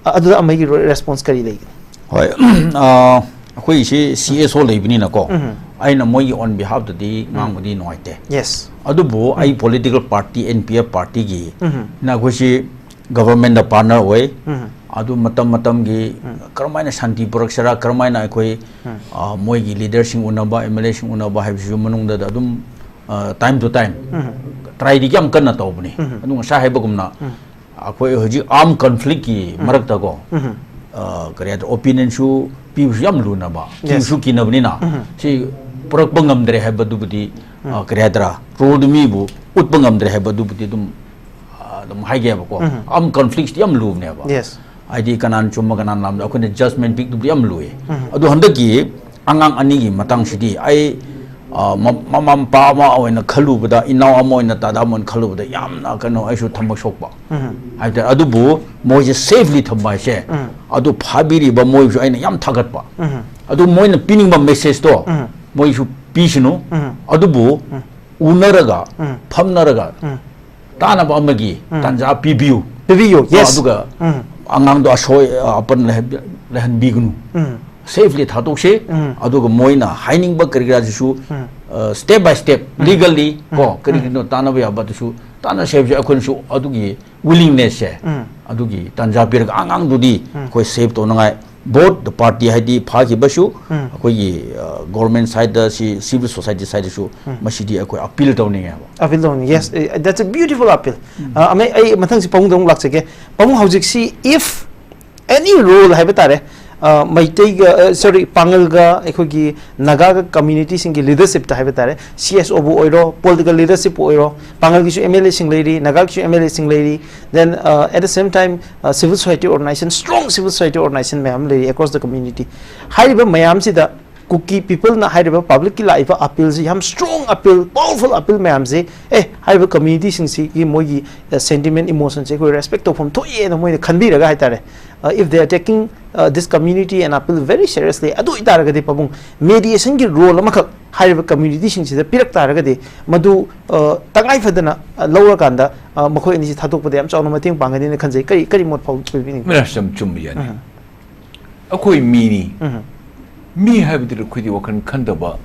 ꯑꯗꯨꯗ ꯑꯃꯩꯒꯤ response ꯀꯔꯤ ꯂꯩꯒꯅꯤ? ꯍꯣꯏ꯫ ꯑ, ꯑꯩꯈꯣꯏꯁꯤ C S O ꯂꯩꯕꯅꯤꯅꯀꯣ, ꯎꯝ꯫ ꯑꯩꯅ ꯃꯣꯏꯒꯤ on behalf ꯇꯗꯤ ꯉꯥꯡꯕꯗꯤ ꯅꯨꯡꯉꯥꯏꯇꯦ꯫ Yes. ꯑꯗꯨꯕꯨ ꯑꯩ political party N P F party ꯒꯤ ꯎꯝ꯫ ꯅ ꯑꯩꯈꯣꯏꯁꯤ government ꯗ partner ꯑꯣꯏ꯫ ꯎꯝ꯫ ꯑꯗꯨ ꯃꯇꯝ ꯃꯇꯝꯒꯤ ꯀꯔꯝꯍꯥꯏꯅ ꯁꯥꯟꯇꯤ ꯄꯨꯔꯛꯁꯤꯔꯥ, ꯀꯔꯝꯍꯥꯏꯅ ꯑꯩꯈꯣꯏ, ꯎꯝ꯫ ꯑ, ꯃꯣꯏꯒꯤ leader ꯁꯤꯡ ꯎꯅꯕ, M L A ꯁꯤꯡ ꯎꯅꯕ ꯍꯥꯏꯕꯁꯤꯁꯨ ꯃꯅꯨꯡꯗ ꯑꯗꯨꯝ, ꯑ, time to time um. try ꯗꯤ ꯌꯥꯝ ꯀꯟꯅ ꯇꯧꯕꯅꯤ꯫ ꯎꯝ꯫ ꯑꯗꯨ ꯉꯁꯥꯏ ꯍꯥꯏꯕꯒꯨꯝꯅ ꯎꯝ꯫ ꯑꯩꯈꯣꯏ ꯍꯧꯖꯤꯛ armed conflict ꯀꯤ ꯎꯝ꯫ ꯃꯔꯛꯇꯀꯣ, ꯎꯝ꯫ ꯑ, ꯀꯔꯤ ꯍꯥꯏꯇꯥꯔꯦ, opinion ꯁꯨ ꯄꯤꯕꯁꯨ ꯌꯥꯝ ꯂꯨꯅꯕ, Yes. ꯀꯤꯕꯁꯨ ꯀꯤꯅꯕꯅꯤꯅ ꯎꯝ꯫ ꯁꯤ ꯄꯨꯔꯛꯄ ꯉꯝꯗ꯭ꯔꯦ ꯍꯥꯏꯕꯗꯨꯕꯨꯗꯤ, ꯑ, ꯎꯝ꯫ ꯀꯔꯤ ꯍꯥꯏꯇꯥꯔꯥ, role ꯗꯨ ꯃꯤꯕꯨ ꯎꯠꯄ ꯉꯝꯗ꯭ꯔꯦ ꯍꯥꯏꯕꯗꯨꯕꯨꯗꯤ ꯑꯗꯨꯝ, ꯑ, ꯑꯗꯨꯝ ꯍꯥꯏꯒꯦꯕꯀꯣ꯫ ꯎꯝ꯫ Armed conflict ꯁꯤ ꯌꯥꯝ ꯂꯨꯕꯅꯦꯕ꯫ Yes. ꯍꯥꯏꯗꯤ ꯀꯅꯥꯅ ꯆꯨꯝꯕ ꯀꯅꯥꯅ ꯂꯥꯟꯕ ꯑꯩꯈꯣꯏꯅ judgement ꯄꯤꯗꯕꯗꯤ ꯌꯥꯝ ꯂꯨꯏ꯫ ꯎꯝ꯫ ꯑꯗꯨ ꯍꯟꯗꯛꯀꯤ ꯑꯉꯥꯡ ꯑꯅꯤꯒꯤ ꯃꯇꯥꯡꯁꯤꯗꯤ ꯑꯩ, ꯑ, ꯃ-, ꯃꯃꯥ ꯃꯄꯥ ꯑꯃ ꯑꯣꯏꯅ ꯈꯜꯂꯨꯕꯗ, ꯏꯅꯥꯎ ꯑꯃ ꯑꯣꯏꯅ, ꯗꯥꯗꯥ ꯑꯃ ꯑꯣꯏꯅ ꯈꯜꯂꯨꯕꯗ ꯌꯥꯝꯅ ꯀꯩꯅꯣ, ꯑꯩꯁꯨ ꯊꯃꯣꯏ ꯁꯣꯛꯄ꯫ ꯎꯝ꯫ ꯍꯥꯏꯕ ꯇꯥꯔꯦ꯫ ꯑꯗꯨꯕꯨ ꯃꯣꯏꯁꯦ safely ꯊꯝꯕ ꯍꯥꯏꯁꯦ, ꯎꯝ꯫ ꯑꯗꯨ ꯐꯥꯕꯤꯔꯤꯕ ꯃꯣꯏꯕꯨꯁꯨ ꯑꯩꯅ ꯌꯥꯝ ꯊꯥꯒꯠꯄ꯫ ꯎꯝ꯫ ꯑꯗꯨ ꯃꯣꯏꯅ ꯄꯤꯅꯤꯡꯕ message ꯇꯣ ꯎꯝ꯫ ꯃꯣꯏꯁꯨ ꯄꯤꯁꯅꯨ꯫ ꯎꯝ꯫ ꯑꯗꯨꯕꯨ ꯎꯝ꯫ ꯎꯅꯔꯒ, ꯎꯝ꯫ ꯐꯝꯅꯔꯒ ꯎꯝ꯫ ꯇꯥꯅꯕ ꯑꯃꯒꯤ ꯎꯝ꯫ ꯇꯥꯟꯖꯥ ꯄꯤꯕꯤꯌꯨ꯫ ꯄꯤꯕꯤꯌꯨ, yes. ꯑꯗꯨꯒ ꯎꯝ꯫ ꯑꯉꯥꯡꯗꯣ ꯑꯁꯣꯏ ꯑꯄꯟ ꯂꯩꯍꯟꯕꯤ-, ꯂꯩꯍꯟꯕꯤꯒꯅꯨ꯫ ꯎꯝ꯫ Safely ꯊꯥꯗꯣꯛꯁꯤ꯫ ꯎꯝ꯫ ꯑꯗꯨꯒ ꯃꯣꯏꯅ ꯍꯥꯏꯅꯤꯡꯕ ꯀꯔꯤ ꯀꯔꯥꯁꯤꯁꯨ, ꯎꯝ꯫ ꯑ, step by step, um. legally ꯀꯣ, ꯎꯝ꯫ ꯀꯔꯤ ꯎꯝ꯫ ꯀꯔꯤꯅꯣ ꯇꯥꯟꯅꯕ ꯌꯥꯕ ꯑꯗꯨꯁꯨ ꯇꯥꯟꯅꯁꯦ ꯍꯥꯏꯕꯁꯦ ꯑꯩꯈꯣꯏꯅꯁꯨ ꯑꯗꯨꯒꯤ willingness ꯁꯦ, ꯎꯝ꯫ ꯑꯗꯨꯒꯤ ꯇꯥꯟꯖꯥ ꯄꯤꯔꯒ ꯑꯉꯥꯡꯗꯨꯗꯤ ꯎꯝ꯫ ꯑꯩꯈꯣꯏ save ꯇꯧꯅꯉꯥꯏ, both the party, ꯍꯥꯏꯗꯤ ꯐꯥꯈꯤꯕꯁꯨ, ꯎꯝ꯫ ꯑꯩꯈꯣꯏꯒꯤ, ꯑ, government side ꯁꯤ, civil society side ꯁꯨ ꯎꯝ꯫ ꯃꯁꯤꯗꯤ ꯑꯩꯈꯣꯏ appeal ꯇꯧꯅꯤꯡꯉꯦꯕ꯫ Appeal ꯇꯧꯅꯤ, yes, eh, that's a beautiful appeal. ꯑ, ꯑꯃꯩ, ꯑꯩ ꯃꯊꯪꯁꯤ ꯄꯥꯕꯨꯡꯗ ꯑꯃꯨꯛ ꯂꯥꯛꯆꯒꯦ꯫ ꯄꯥꯕꯨꯡ, ꯍꯧꯖꯤꯛꯁꯤ if any role ꯍꯥꯏꯕ ꯇꯥꯔꯦ, ꯑ, ꯃꯩꯇꯩꯒ, ꯑ, sorry, ꯄꯥꯉꯜꯒ ꯑꯩꯈꯣꯏꯒꯤ ꯅꯥꯒꯥꯒ community ꯁꯤꯡꯒꯤ leadership ꯇ ꯍꯥꯏꯕ ꯇꯥꯔꯦ, C S O ꯕꯨ ꯑꯣꯏꯔꯣ, political leadership ꯄꯨ ꯑꯣꯏꯔꯣ, ꯄꯥꯉꯜꯒꯤꯁꯨ M L A ꯁꯤꯡ ꯂꯩꯔꯤ, ꯅꯥꯒꯥꯒꯤꯁꯨ M L A ꯁꯤꯡ ꯂꯩꯔꯤ, then, uh, at the same time, uh, civil society organization, strong civil society organization ꯃꯌꯥꯝ ꯂꯩꯔꯤ across the community꯫ ꯍꯥꯏꯔꯤꯕ ꯃꯌꯥꯝꯁꯤꯗ ꯀꯨꯀꯤ ꯄꯤꯄꯜꯅ ꯍꯥꯏꯔꯤꯕ ꯄꯕ꯭ꯂꯤꯛꯀꯤ ꯂꯥꯛꯏꯕ ꯑꯄꯤꯜꯁꯤ ꯌꯥꯝ ꯁ꯭ꯇ꯭ꯔꯣꯡ ꯑꯄꯤꯜ, ꯄꯥꯋꯔꯐꯨꯜ ꯑꯄꯤꯜ ꯃꯌꯥꯝꯁꯦ, ꯑꯦ, ꯍꯥꯏꯔꯤꯕ ꯀꯝꯃ꯭ꯌꯨꯅꯤꯇꯤꯁꯤꯡꯁꯤꯒꯤ ꯃꯣꯏꯒꯤ ꯁꯦꯟꯇꯤꯃꯦꯟ, ꯏꯃꯣꯁꯟꯁꯦ ꯑꯩꯈꯣꯏ ꯔꯦꯁꯄꯦꯛ ꯇꯧꯐꯝ ꯊꯣꯛꯑꯦꯅ ꯃꯣꯏꯅ ꯈꯟꯕꯤꯔꯒ ꯍꯥꯏꯇꯥꯔꯦ, if they are taking this community and appeal very seriously, ꯑꯗꯨ ꯑꯣꯏꯇꯥꯔꯒꯗꯤ ꯄꯥꯕꯨꯡ, ꯃꯦꯗꯤꯌꯦꯁꯟꯒꯤ ꯔꯣꯜ ꯑꯃꯈꯛ ꯍꯥꯏꯔꯤꯕ ꯀꯝꯃ꯭ꯌꯨꯅꯤꯇꯤꯁꯤꯡꯁꯤꯗ ꯄꯤꯔꯛ ꯇꯥꯔꯒꯗꯤ ꯃꯗꯨ ꯑ, ꯇꯉꯥꯏ ꯐꯗꯅ ꯑ, ꯂꯧꯔꯀꯥꯟꯗ ꯑ, ꯃꯈꯣꯏ ꯑꯅꯤꯁꯤ ꯊꯥꯗꯣꯛꯄꯗ ꯌꯥꯝ ꯆꯥꯎꯅ ꯃꯇꯦꯡ ꯄꯥꯡꯒꯅꯤꯅ ꯈꯟꯖꯩ꯫ ꯀꯔꯤ ꯀꯔꯤ ꯃꯣꯠ ꯐꯥꯎꯕꯤꯅꯤꯡꯕ? ꯃꯤꯔꯥꯁ ꯌꯥꯝ ꯆꯨꯝꯕ ꯌꯥꯅꯤ꯫ ꯑꯩꯈꯣꯏ ꯃꯤꯅꯤ꯫ ꯃꯤ ꯍꯥꯏꯕꯗꯤ ꯑꯩꯈꯣꯏꯗꯤ ꯋꯥꯈꯜ ꯈꯟꯗꯕ,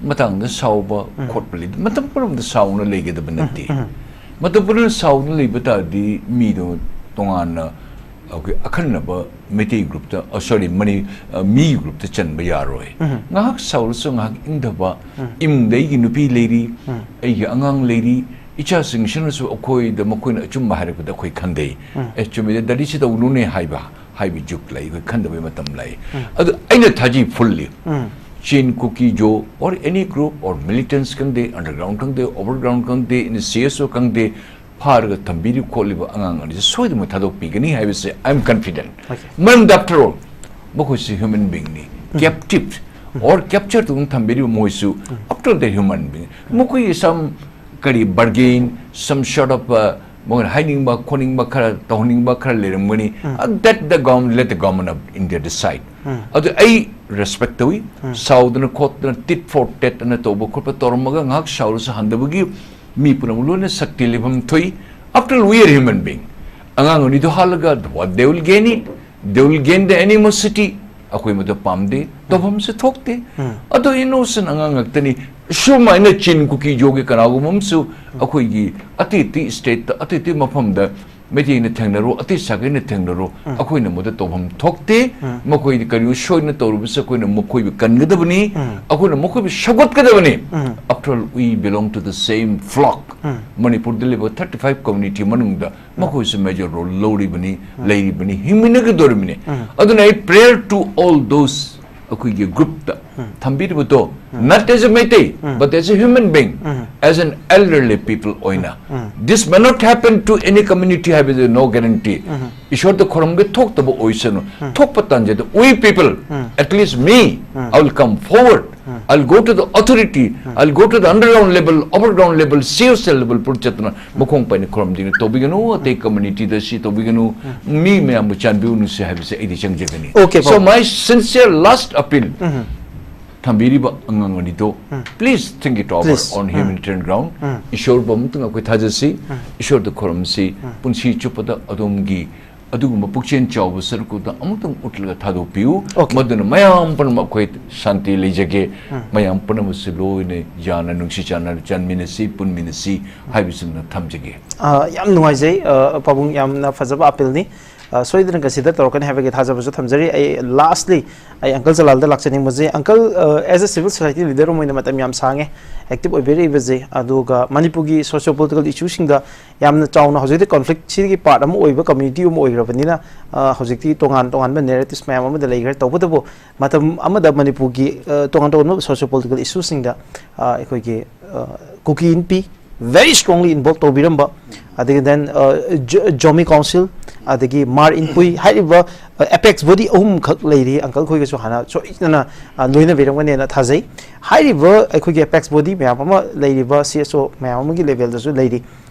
ꯃꯇꯥꯡꯗ ꯁꯥꯎꯕ ꯈꯣꯠꯄ ꯂꯩ꯫ ꯃꯇꯝ ꯄꯨꯝꯅꯃꯛꯇ ꯁꯥꯎꯅ ꯂꯩꯒꯗꯕ ꯅꯠꯇꯦ꯫ ꯃꯇꯝ ꯄꯨꯝꯅꯃꯛ ꯁꯥꯎꯅ ꯂꯩꯕ ꯇꯥꯔꯗꯤ ꯃꯤꯗꯣ ꯇꯣꯉꯥꯟꯅ, ꯑꯩꯈꯣꯏ ꯑꯈꯟꯅꯕ ꯃꯩꯇꯩ ꯒ꯭ꯔꯨꯞꯇ, ꯑ, ꯁꯣꯔꯤ, ꯃꯅꯤ-, ꯑ, ꯃꯤ ꯒ꯭ꯔꯨꯞꯇ ꯆꯟꯕ ꯌꯥꯔꯣꯏ꯫ ꯉꯥꯏꯍꯥꯛ ꯁꯥꯎꯔꯁꯨ ꯉꯥꯏꯍꯥꯛ ꯏꯪꯊꯕ, ꯏꯃꯨꯡꯗ ꯑꯩꯒꯤ ꯅꯨꯄꯤ ꯂꯩꯔꯤ, ꯑꯩꯒꯤ ꯑꯉꯥꯡ ꯂꯩꯔꯤ, ꯏꯆꯥꯁꯤꯡꯁꯤꯅꯁꯨ ꯑꯩꯈꯣꯏꯗ ꯃꯈꯣꯏꯅ ꯑꯆꯨꯝꯕ ꯍꯥꯏꯔꯛꯄꯗ ꯑꯩꯈꯣꯏ ꯈꯟꯗꯩ꯫ ꯑꯦ, ꯆꯨꯝꯃꯤꯗ, ꯗꯥꯗꯤ ꯁꯤ ꯇꯧꯅꯨꯅꯦ ꯍꯥꯏꯕ, ꯍꯥꯏꯕ ꯖꯨꯛ ꯂꯩ, ꯑꯩꯈꯣꯏ ꯈꯟꯗꯕꯩ ꯃꯇꯝ ꯂꯩ꯫ ꯑꯗꯨ ꯑꯩꯅ ꯊꯥꯖꯩ ꯐꯨꯜꯂꯤ꯫ ꯆꯤꯟ ꯀꯨꯀꯤ ꯖꯣ or any group or militants ꯈꯪꯗꯦ, underground ꯈꯪꯗꯦ, overground ꯈꯪꯗꯦ, in C S O ꯈꯪꯗꯦ, ꯐꯥꯔꯒ ꯊꯝꯕꯤꯔꯤꯕ ꯈꯣꯠꯂꯤꯕ ꯑꯉꯥꯡ ꯑꯅꯤꯁꯦ ꯁꯣꯏꯗꯅ ꯊꯥꯗꯣꯛꯄꯤꯒꯅꯤ ꯍꯥꯏꯕꯁꯦ I am confident꯫ ꯃꯔꯝꯗꯤ after all ꯃꯈꯣꯏꯁꯤ human being ꯅꯤ꯫ Captive or capture ꯇꯧꯗꯨꯅ ꯊꯝꯕꯤꯔꯤꯕ ꯃꯣꯏꯁꯨ after all they human being꯫ ꯃꯈꯣꯏꯒꯤ some ꯀꯔꯤ bargain, some sort of, uh, ꯃꯣꯏꯅ ꯍꯥꯏꯅꯤꯡꯕ ꯈꯣꯠꯅꯤꯡꯕ ꯈꯔ ꯇꯧꯍꯟꯅꯤꯡꯕ ꯈꯔ ꯂꯩꯔꯝꯒꯅꯤ꯫ Uh, that the government, let the government of India decide꯫ ꯑꯗꯨ ꯑꯩ ꯔꯦꯁꯄꯦꯛ ꯇꯧꯏ꯫ ꯁꯥꯎꯗꯅ ꯈꯣꯠꯇꯅ tit for tat ꯑꯅ ꯇꯧꯕ ꯈꯣꯠꯄ ꯇꯧꯔꯝꯃꯒ ꯉꯥꯏꯍꯥꯛ ꯁꯥꯎꯔꯁꯨ ꯍꯟꯊꯕꯒꯤ ꯃꯤ ꯄꯨꯝꯅꯃꯛ ꯂꯣꯏꯅ ꯁꯛꯇꯤ ꯂꯩꯐꯝ ꯊꯣꯛꯏ꯫ After all, we are human being꯫ ꯑꯉꯥꯡ ꯑꯅꯤꯗꯣ ꯍꯥꯠꯂꯒ what they will gain it, they will gain the animosity꯫ ꯑꯩꯈꯣꯏ ꯃꯗꯨ ꯄꯥꯝꯗꯦ, ꯇꯧꯐꯝꯁꯨ ꯊꯣꯛꯇꯦ꯫ ꯑꯗꯣ innocent ꯑꯉꯥꯡ ꯉꯥꯛꯇꯅꯤ꯫ ꯁꯨꯃꯥꯏꯅ ꯆꯤꯟ ꯀꯨꯀꯤ ꯖꯣꯒꯤ ꯀꯅꯥꯒꯨꯝꯕ ꯑꯃꯁꯨ ꯑꯩꯈꯣꯏꯒꯤ ꯑꯇꯩ ꯑꯇꯩ stateꯇ, ꯑꯇꯩ ꯑꯇꯩ ꯃꯐꯝꯗ ꯃꯩꯇꯩꯅ ꯊꯦꯡꯅꯔꯣ, ꯑꯇꯩ ꯁꯥꯒꯩꯅ ꯊꯦꯡꯅꯔꯣ, ꯑꯩꯈꯣꯏꯅ ꯃꯗꯨ ꯇꯧꯐꯝ ꯊꯣꯛꯇꯦ꯫ ꯃꯈꯣꯏꯗꯤ ꯀꯔꯤꯒꯨꯝꯕ ꯁꯣꯏꯅ ꯇꯧꯔꯨꯕꯁꯨ ꯑꯩꯈꯣꯏꯅ ꯃꯈꯣꯏꯕꯨ ꯀꯟꯒꯗꯕꯅꯤ, ꯑꯩꯈꯣꯏꯅ ꯃꯈꯣꯏꯕꯨ ꯁꯧꯒꯠꯀꯗꯕꯅꯤ꯫ After all, we belong to the same flock꯫ ꯃꯅꯤꯄꯨꯔꯗ ꯂꯩꯕ thirty five community ꯃꯅꯨꯡꯗ ꯃꯈꯣꯏꯁꯨ major role ꯂꯧꯔꯤꯕꯅꯤ, ꯂꯩꯔꯤꯕꯅꯤ, ꯍꯤꯡꯃꯤꯟꯅꯒꯗꯧꯔꯤꯕꯅꯤ꯫ ꯑꯗꯨꯅ ꯑꯩ prayer to all those ꯑꯩꯈꯣꯏꯒꯤ groupꯇ ꯊꯝꯕꯤꯔꯤꯕꯗꯣ, not as a Meitei, but as a human being, as an elderly people ꯑꯣꯏꯅ꯫ This may not happen to any community ꯍꯥꯏꯕꯗꯨ no guarantee꯫ ꯏꯁꯣꯔꯗ ꯈꯨꯔꯨꯝꯒꯦ ꯊꯣꯛꯇꯕ ꯑꯣꯏꯁꯅꯨ꯫ ꯊꯣꯛꯄ ꯇꯥꯟꯖꯥꯗ we people At least me, I will come forward. I'll go to the authority. I'll go to the underground level, upper ground level, C O cell level ꯄꯨꯔ ꯆꯠꯇꯅ ꯃꯈꯣꯡ ꯄꯥꯏꯅ ꯈꯨꯔꯨꯝꯗꯅ ꯇꯧꯕꯤꯒꯅꯨ, ꯑꯇꯩ communityꯗ ꯁꯤ ꯇꯧꯕꯤꯒꯅꯨ, ꯃꯤ ꯃꯌꯥꯝꯕꯨ ꯆꯥꯟꯕꯤꯌꯨ ꯅꯨꯡꯁꯤ ꯍꯥꯏꯕꯁꯦ ꯑꯩꯗꯤ ꯆꯪꯖꯒꯅꯤ꯫ Okay, So ꯄꯥꯕꯨꯡ꯫ My sincere last appeal, ꯊꯝꯕꯤꯔꯤꯕ ꯑꯉꯥꯡ ꯑꯅꯤꯗꯣ, please think it over Please. on humanitarian ground. ꯏꯁꯣꯔꯕꯨ ꯑꯃꯨꯛꯇꯪ ꯑꯩꯈꯣꯏ ꯊꯥꯖꯁꯤ, ꯏꯁꯣꯔꯗ ꯈꯨꯔꯨꯝꯁꯤ, ꯄꯨꯟꯁꯤ ꯆꯨꯞꯄꯗ ꯑꯗꯣꯝꯒꯤ ꯑꯗꯨꯒꯨꯝꯕ ꯄꯨꯛꯆꯦꯜ ꯆꯥꯎꯕ ꯁꯔꯨꯛꯇꯨꯗ ꯑꯃꯨꯛꯇꯪ ꯎꯠꯂꯒ ꯊꯥꯗꯣꯛꯄꯤꯌꯨ꯫ Okay. ꯃꯗꯨꯅ ꯃꯌꯥꯝ ꯄꯨꯝꯅꯃꯛ ꯑꯩꯈꯣꯏ ꯁꯥꯟꯇꯤ ꯂꯩꯖꯒꯦ꯫ ꯃꯌꯥꯝ ꯄꯨꯝꯅꯃꯛꯁꯨ ꯂꯣꯏꯅ ꯌꯥꯅ ꯅꯨꯡꯁꯤ ꯆꯥꯟꯅ ꯆꯟꯃꯤꯟꯅꯁꯤ, ꯄꯨꯟꯃꯤꯟꯅꯁꯤ ꯍꯥꯏꯕꯁꯤꯃ ꯊꯝꯖꯒꯦ꯫ ꯑ, ꯌꯥꯝ ꯅꯨꯡꯉꯥꯏꯖꯩ, ꯑ, ꯄꯥꯕꯨꯡ, ꯌꯥꯝꯅ ꯐꯖꯕ appealꯅꯤ꯫ ꯑ, ꯁꯣꯏꯗꯅ consider ꯇꯧꯔꯛꯀꯅꯤ ꯍꯥꯏꯕꯒꯤ ꯊꯥꯖꯕꯁꯨ ꯊꯝꯖꯔꯤ꯫ ꯑꯩ lastly ꯑꯩ uncle ꯖꯂꯥꯜꯗ ꯂꯥꯛꯆꯅꯤꯡꯕꯁꯦ꯫ Uncle, ꯑ, as a civil society leader ꯑꯃ ꯑꯣꯏꯅ ꯃꯇꯝ ꯌꯥꯝ ꯁꯥꯡꯉꯦ active ꯑꯣꯏꯕꯤꯔꯛꯏꯕꯁꯦ, ꯑꯗꯨꯒ ꯃꯅꯤꯄꯨꯔꯒꯤ socio political issueꯁꯤꯡꯗ ꯌꯥꯝꯅ ꯆꯥꯎꯅ ꯍꯧꯖꯤꯛꯇꯤ conflictꯁꯤꯒꯤ part ꯑꯃ ꯑꯣꯏꯕ community ꯑꯃ ꯑꯣꯏꯈ꯭ꯔꯕꯅꯤꯅ, ꯑ, ꯍꯧꯖꯤꯛꯇꯤ ꯇꯣꯉꯥꯟ ꯇꯣꯉꯥꯟꯕ narratives ꯃꯌꯥꯝ ꯑꯃꯗ ꯂꯩꯈ꯭ꯔꯦ꯫ ꯇꯧꯕꯇꯕꯨ ꯃꯇꯝ ꯑꯃꯗ ꯃꯅꯤꯄꯨꯔꯒꯤ, ꯑ, ꯇꯣꯉꯥꯟ ꯇꯣꯉꯥꯟꯕ socio political issueꯁꯤꯡꯗ, ꯑ, ꯑꯩꯈꯣꯏꯒꯤ, ꯑ, ꯀꯨꯀꯤ ꯏꯟꯄꯤ very strongly involve ꯇꯧꯕꯤꯔꯝꯕ, ꯑꯗꯒꯤ then, ꯑ, ꯖꯣ-, ꯖꯣꯃꯤ council, ꯑꯗꯒꯤ ꯃꯥꯔ ꯏꯟꯄꯨꯏ ꯍꯥꯏꯔꯤꯕ, ꯑ, apex body ꯑꯍꯨꯝꯈꯛ ꯂꯩꯔꯤ꯫ Uncle ꯈꯣꯏꯒꯁꯨ ꯍꯥꯟꯅ ꯁꯣꯏꯗꯅ, ꯑ, ꯂꯣꯏꯅꯕꯤꯔꯝꯒꯅꯦꯅ ꯊꯥꯖꯩ꯫ ꯍꯥꯏꯔꯤꯕ ꯑꯩꯈꯣꯏꯒꯤ apex body ꯃꯌꯥꯝ ꯑꯃ ꯂꯩꯔꯤꯕ, C S O ꯃꯌꯥꯝ ꯑꯃꯒꯤ levelꯗꯁꯨ ꯂꯩꯔꯤ꯫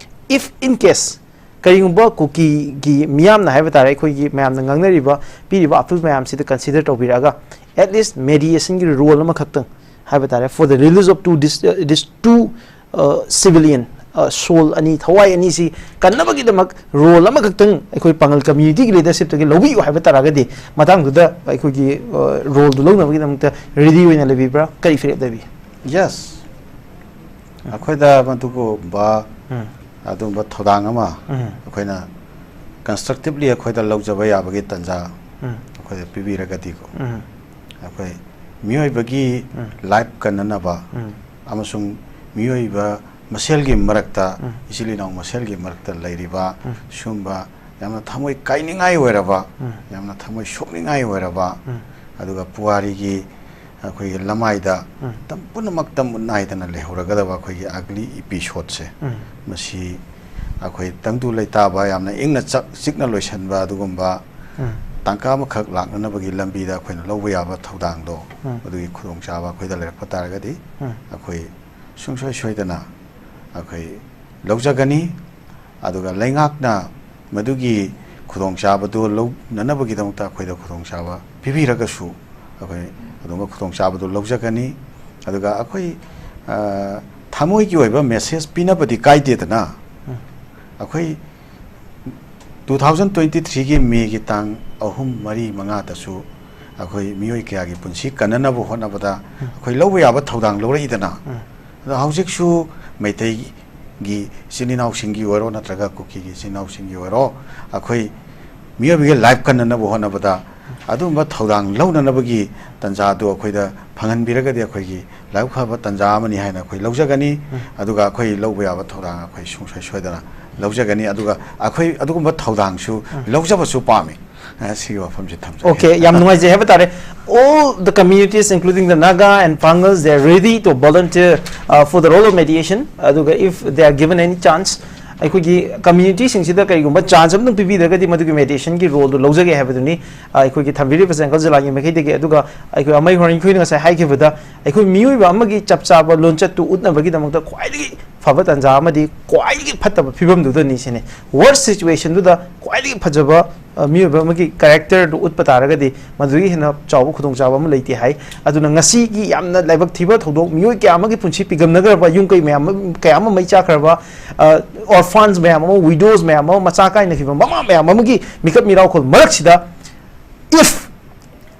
If in case ꯀꯔꯤꯒꯨꯝꯕ ꯀꯨꯀꯤꯒꯤ ꯃꯤꯌꯥꯝꯅ ꯍꯥꯏꯕ ꯇꯥꯔꯦ, ꯑꯩꯈꯣꯏꯒꯤ ꯃꯌꯥꯝꯅ ꯉꯥꯡꯅꯔꯤꯕ, ꯄꯤꯔꯤꯕ appeal ꯃꯌꯥꯝꯁꯤꯗ consider ꯇꯧꯕꯤꯔꯛꯑꯒ at least mediationꯒꯤ role ꯑꯃꯈꯛꯇꯪ ꯍꯥꯏꯕ ꯇꯥꯔꯦ, for the release of two dis-, uh, this two, uh, civilian, uh, soul ꯑꯅꯤ, ꯊꯋꯥꯏ ꯑꯅꯤꯁꯤ ꯀꯟꯅꯕꯒꯤꯗꯃꯛ role ꯑꯃꯈꯛꯇꯪ ꯑꯩꯈꯣꯏ ꯄꯥꯉꯜ communityꯒꯤ leadershipꯇꯒꯤ ꯂꯧꯕꯤꯌꯨ ꯍꯥꯏꯕ ꯇꯥꯔꯒꯗꯤ, ꯃꯇꯥꯡꯗꯨꯗ ꯑꯩꯈꯣꯏꯒꯤ, ꯑ, roleꯗꯨ ꯂꯧꯅꯕꯒꯤꯗꯃꯛꯇ ready ꯑꯣꯏꯅ ꯂꯩꯕꯤꯕ꯭ꯔꯥ? ꯀꯔꯤ ꯐꯤꯔꯦꯞ ꯂꯩꯕꯤ? Yes. ꯑꯩꯈꯣꯏꯗ ꯃꯗꯨꯒꯨꯝꯕ ꯎꯝ꯫ ꯑꯗꯨꯒꯨꯝꯕ ꯊꯧꯗꯥꯡ ꯑꯃ ꯎꯝ꯫ ꯑꯩꯈꯣꯏꯅ constructively ꯑꯩꯈꯣꯏꯗ ꯂꯧꯖꯕ ꯌꯥꯕꯒꯤ ꯇꯥꯟꯖꯥ ꯎꯝ꯫ ꯑꯩꯈꯣꯏꯗ ꯄꯤꯕꯤꯔꯒꯗꯤꯀꯣ, ꯎꯝ꯫ ꯑꯩꯈꯣꯏ ꯃꯤꯑꯣꯏꯕꯒꯤ ꯎꯝ꯫ life ꯀꯟꯅꯅꯕ ꯎꯝ꯫ ꯑꯃꯁꯨꯡ ꯃꯤꯑꯣꯏꯕ ꯃꯁꯦꯜꯒꯤ ꯃꯔꯛꯇ, ꯎꯝ꯫ ꯏꯆꯤꯜ ꯏꯅꯥꯎ ꯃꯁꯦꯜꯒꯤ ꯃꯔꯛꯇ ꯂꯩꯔꯤꯕ ꯎꯝ꯫ ꯁꯤꯒꯨꯝꯕ ꯌꯥꯝꯅ ꯊꯃꯣꯏ ꯀꯥꯏꯅꯤꯡꯉꯥꯏ ꯑꯣꯏꯔꯕ, ꯎꯝ꯫ ꯌꯥꯝꯅ ꯊꯃꯣꯏ ꯁꯣꯛꯅꯤꯡꯉꯥꯏ ꯑꯣꯏꯔꯕ, ꯎꯝ꯫ ꯑꯗꯨꯒ ꯄꯨꯋꯥꯔꯤꯒꯤ ꯑꯩꯈꯣꯏꯒꯤ ꯂꯃꯥꯏꯗ ꯎꯝ꯫ ꯃꯇꯝ ꯄꯨꯝꯅꯃꯛꯇ ꯃꯨꯠ ꯅꯥꯏꯗꯅ ꯂꯩꯍꯧꯔꯒꯗꯕ ꯑꯩꯈꯣꯏꯒꯤ ugly episodeꯁꯦ, ꯎꯝ꯫ ꯃꯁꯤ ꯑꯩꯈꯣꯏ ꯇꯪꯗꯨ ꯂꯩꯇꯥꯕ, ꯌꯥꯝꯅ ꯏꯪꯅ ꯆꯛ-, ꯆꯤꯛꯅ ꯂꯣꯏꯁꯟꯕ ꯑꯗꯨꯒꯨꯝꯕ ꯎꯝ꯫ ꯇꯥꯡꯀꯛ ꯑꯃꯈꯛ ꯂꯥꯛꯅꯅꯕꯒꯤ ꯂꯝꯕꯤꯗ ꯑꯩꯈꯣꯏꯅ ꯂꯧꯕ ꯌꯥꯕ ꯊꯧꯗꯥꯡꯗꯣ, ꯎꯝ꯫ ꯃꯗꯨꯒꯤ ꯈꯨꯗꯣꯡꯆꯥꯕ ꯑꯩꯈꯣꯏꯗ ꯂꯩꯔꯛꯄ ꯇꯥꯔꯒꯗꯤ, ꯎꯝ꯫ ꯑꯩꯈꯣꯏ ꯁꯨꯡꯁꯣꯏ ꯁꯣꯏꯗꯅ ꯑꯩꯈꯣꯏ ꯂꯧꯖꯒꯅꯤ꯫ ꯑꯗꯨꯒ ꯂꯩꯉꯥꯛꯅ ꯃꯗꯨꯒꯤ ꯈꯨꯗꯣꯡꯆꯥꯕꯗꯨ ꯂꯧꯅꯅꯕꯒꯤꯗꯃꯛꯇ ꯑꯩꯈꯣꯏꯗ ꯈꯨꯗꯣꯡꯆꯥꯕ ꯄꯤꯕꯤꯔꯒꯁꯨ, ꯑꯩꯈꯣꯏ ꯑꯗꯨꯒꯨꯝꯕ ꯈꯨꯗꯣꯡꯆꯥꯕꯗꯨ ꯂꯧꯖꯒꯅꯤ꯫ ꯑꯗꯨꯒ ꯑꯩꯈꯣꯏ, ꯑ, ꯊꯃꯣꯏꯒꯤ ꯑꯣꯏꯕ message ꯄꯤꯅꯕꯗꯤ ꯀꯥꯏꯗꯦꯗꯅ꯫ ꯎꯝ꯫ ꯑꯩꯈꯣꯏ two thousand twenty three ꯒꯤ ꯃꯦꯒꯤ ꯇꯥꯡ ꯑꯍꯨꯝ, ꯃꯔꯤ, ꯃꯉꯥꯗꯁꯨ ꯑꯩꯈꯣꯏ ꯃꯤꯑꯣꯏ ꯀꯌꯥꯒꯤ ꯄꯨꯟꯁꯤ ꯀꯟꯅꯅꯕ ꯍꯣꯠꯅꯕꯗ ꯎꯝ꯫ ꯑꯩꯈꯣꯏ ꯂꯧꯕ ꯌꯥꯕ ꯊꯧꯗꯥꯡ ꯂꯧꯔꯛꯏꯗꯅ꯫ ꯎꯝ꯫ ꯑꯗꯣ ꯍꯧꯖꯤꯛꯁꯨ ꯃꯩꯇꯩꯒꯤ ꯏꯆꯤꯜ ꯏꯅꯥꯎꯁꯤꯡꯒꯤ ꯑꯣꯏꯔꯣ, ꯅꯠꯇ꯭ꯔꯒ ꯀꯨꯀꯤꯒꯤ ꯏꯆꯤꯜ ꯏꯅꯥꯎꯁꯤꯡꯒꯤ ꯑꯣꯏꯔꯣ, ꯑꯩꯈꯣꯏ ꯃꯤꯑꯣꯏꯕꯒꯤ life ꯀꯟꯅꯅꯕ ꯍꯣꯠꯅꯕꯗ ꯑꯗꯨꯒꯨꯝꯕ ꯊꯧꯗꯥꯡ ꯂꯧꯅꯅꯕꯒꯤ ꯇꯥꯟꯖꯥꯗꯨ ꯑꯩꯈꯣꯏꯗ ꯐꯪꯍꯟꯕꯤꯔꯒꯗꯤ ꯑꯩꯈꯣꯏꯒꯤ ꯂꯥꯏꯕꯛ ꯐꯕ ꯇꯥꯟꯖꯥ ꯑꯃꯅꯤ ꯍꯥꯏꯅ ꯑꯩꯈꯣꯏ ꯂꯧꯖꯒꯅꯤ꯫ ꯎꯝ꯫ ꯑꯗꯨꯒ ꯑꯩꯈꯣꯏ ꯂꯧꯕ ꯌꯥꯕ ꯊꯧꯗꯥꯡ ꯑꯩꯈꯣꯏ ꯁꯨꯡꯁꯣꯏ ꯁꯣꯏꯗꯅ ꯂꯧꯖꯒꯅꯤ꯫ ꯑꯗꯨꯒ ꯑꯩꯈꯣꯏ ꯑꯗꯨꯒꯨꯝꯕ ꯊꯧꯗꯥꯡꯁꯨ ꯎꯝ꯫ ꯂꯧꯖꯕꯁꯨ ꯄꯥꯝꯃꯤ꯫ ꯑ, ꯁꯤꯒꯤ ꯋꯥꯐꯝꯁꯤ ꯊꯝꯖꯒꯦ꯫ Okay, ꯌꯥꯝ ꯅꯨꯡꯉꯥꯏꯖꯩ ꯍꯥꯏꯕ ꯇꯥꯔꯦ꯫ All the communities, including the Naga and Pangal, they are ready to volunteer, uh, for the role of mediation. ꯑꯗꯨꯒ if they are given any chance, ꯑꯩꯈꯣꯏꯒꯤ community ꯁꯤꯡꯁꯤꯗ ꯀꯔꯤꯒꯨꯝꯕ chance ꯑꯃꯇꯪ ꯄꯤꯕꯤꯔꯒꯗꯤ ꯃꯗꯨꯒꯤ mediation ꯒꯤ role ꯗꯨ ꯂꯧꯖꯒꯦ ꯍꯥꯏꯕꯗꯨꯅꯤ, ꯑ, ꯑꯩꯈꯣꯏꯒꯤ ꯊꯝꯕꯤꯔꯤꯕ ꯖꯪꯒꯜ ꯖꯤꯂꯥꯒꯤ ꯃꯥꯏꯀꯩꯗꯒꯤ꯫ ꯑꯗꯨꯒ ꯑꯩꯈꯣꯏ ꯑꯃꯩ ꯍꯣꯔꯦꯟ ꯑꯩꯈꯣꯏꯅ ꯉꯁꯥꯏ ꯍꯥꯏꯈꯤꯕꯗ, ꯑꯩꯈꯣꯏ ꯃꯤꯑꯣꯏꯕ ꯑꯃꯒꯤ ꯆꯞ ꯆꯥꯕ ꯂꯣꯟꯆꯠꯇꯨ ꯎꯠꯅꯕꯒꯤꯗꯃꯛꯇ ꯈ꯭ꯋꯥꯏꯗꯒꯤ ꯐꯕ ꯇꯥꯟꯖꯥ ꯑꯃꯗꯤ ꯈ꯭ꯋꯥꯏꯗꯒꯤ ꯐꯠꯇꯕ ꯐꯤꯕꯝꯗꯨꯗꯅꯤ ꯁꯤꯅꯤ꯫ Worst situation ꯗꯨꯗ ꯈ꯭ꯋꯥꯏꯗꯒꯤ ꯐꯖꯕ, ꯑ, ꯃꯤꯑꯣꯏꯕ ꯑꯃꯒꯤ character ꯗꯨ ꯎꯠꯄ ꯇꯥꯔꯒꯗꯤ ꯃꯗꯨꯗꯒꯤ ꯍꯦꯟꯅ ꯆꯥꯎꯕ ꯈꯨꯗꯣꯡꯆꯥꯕ ꯑꯃ ꯂꯩꯇꯦ ꯍꯥꯏ꯫ ꯑꯗꯨꯅ ꯉꯁꯤꯒꯤ ꯌꯥꯝꯅ ꯂꯥꯏꯕꯛ ꯊꯤꯕ ꯊꯧꯗꯣꯛ, ꯃꯤꯑꯣꯏ ꯀꯌꯥ ꯑꯃꯒꯤ ꯄꯨꯟꯁꯤ ꯄꯤꯒꯝꯅꯈ꯭ꯔꯕ, ꯌꯨꯝ ꯀꯩ ꯃꯌꯥꯝ ꯑꯃ, ꯀꯌꯥ ꯑꯃ ꯃꯩ ꯆꯥꯛꯈ꯭ꯔꯕ, ꯑ, orphans ꯃꯌꯥꯝ ꯑꯃ, widows ꯃꯌꯥꯝ ꯑꯃ, ꯃꯆꯥ ꯀꯥꯏꯅꯈꯤꯕ ꯃꯃꯥ ꯃꯌꯥꯝ ꯑꯃꯒꯤ ꯃꯤꯀꯞ ꯃꯤꯔꯥꯎꯈꯣꯜ ꯃꯔꯛꯁꯤꯗ, if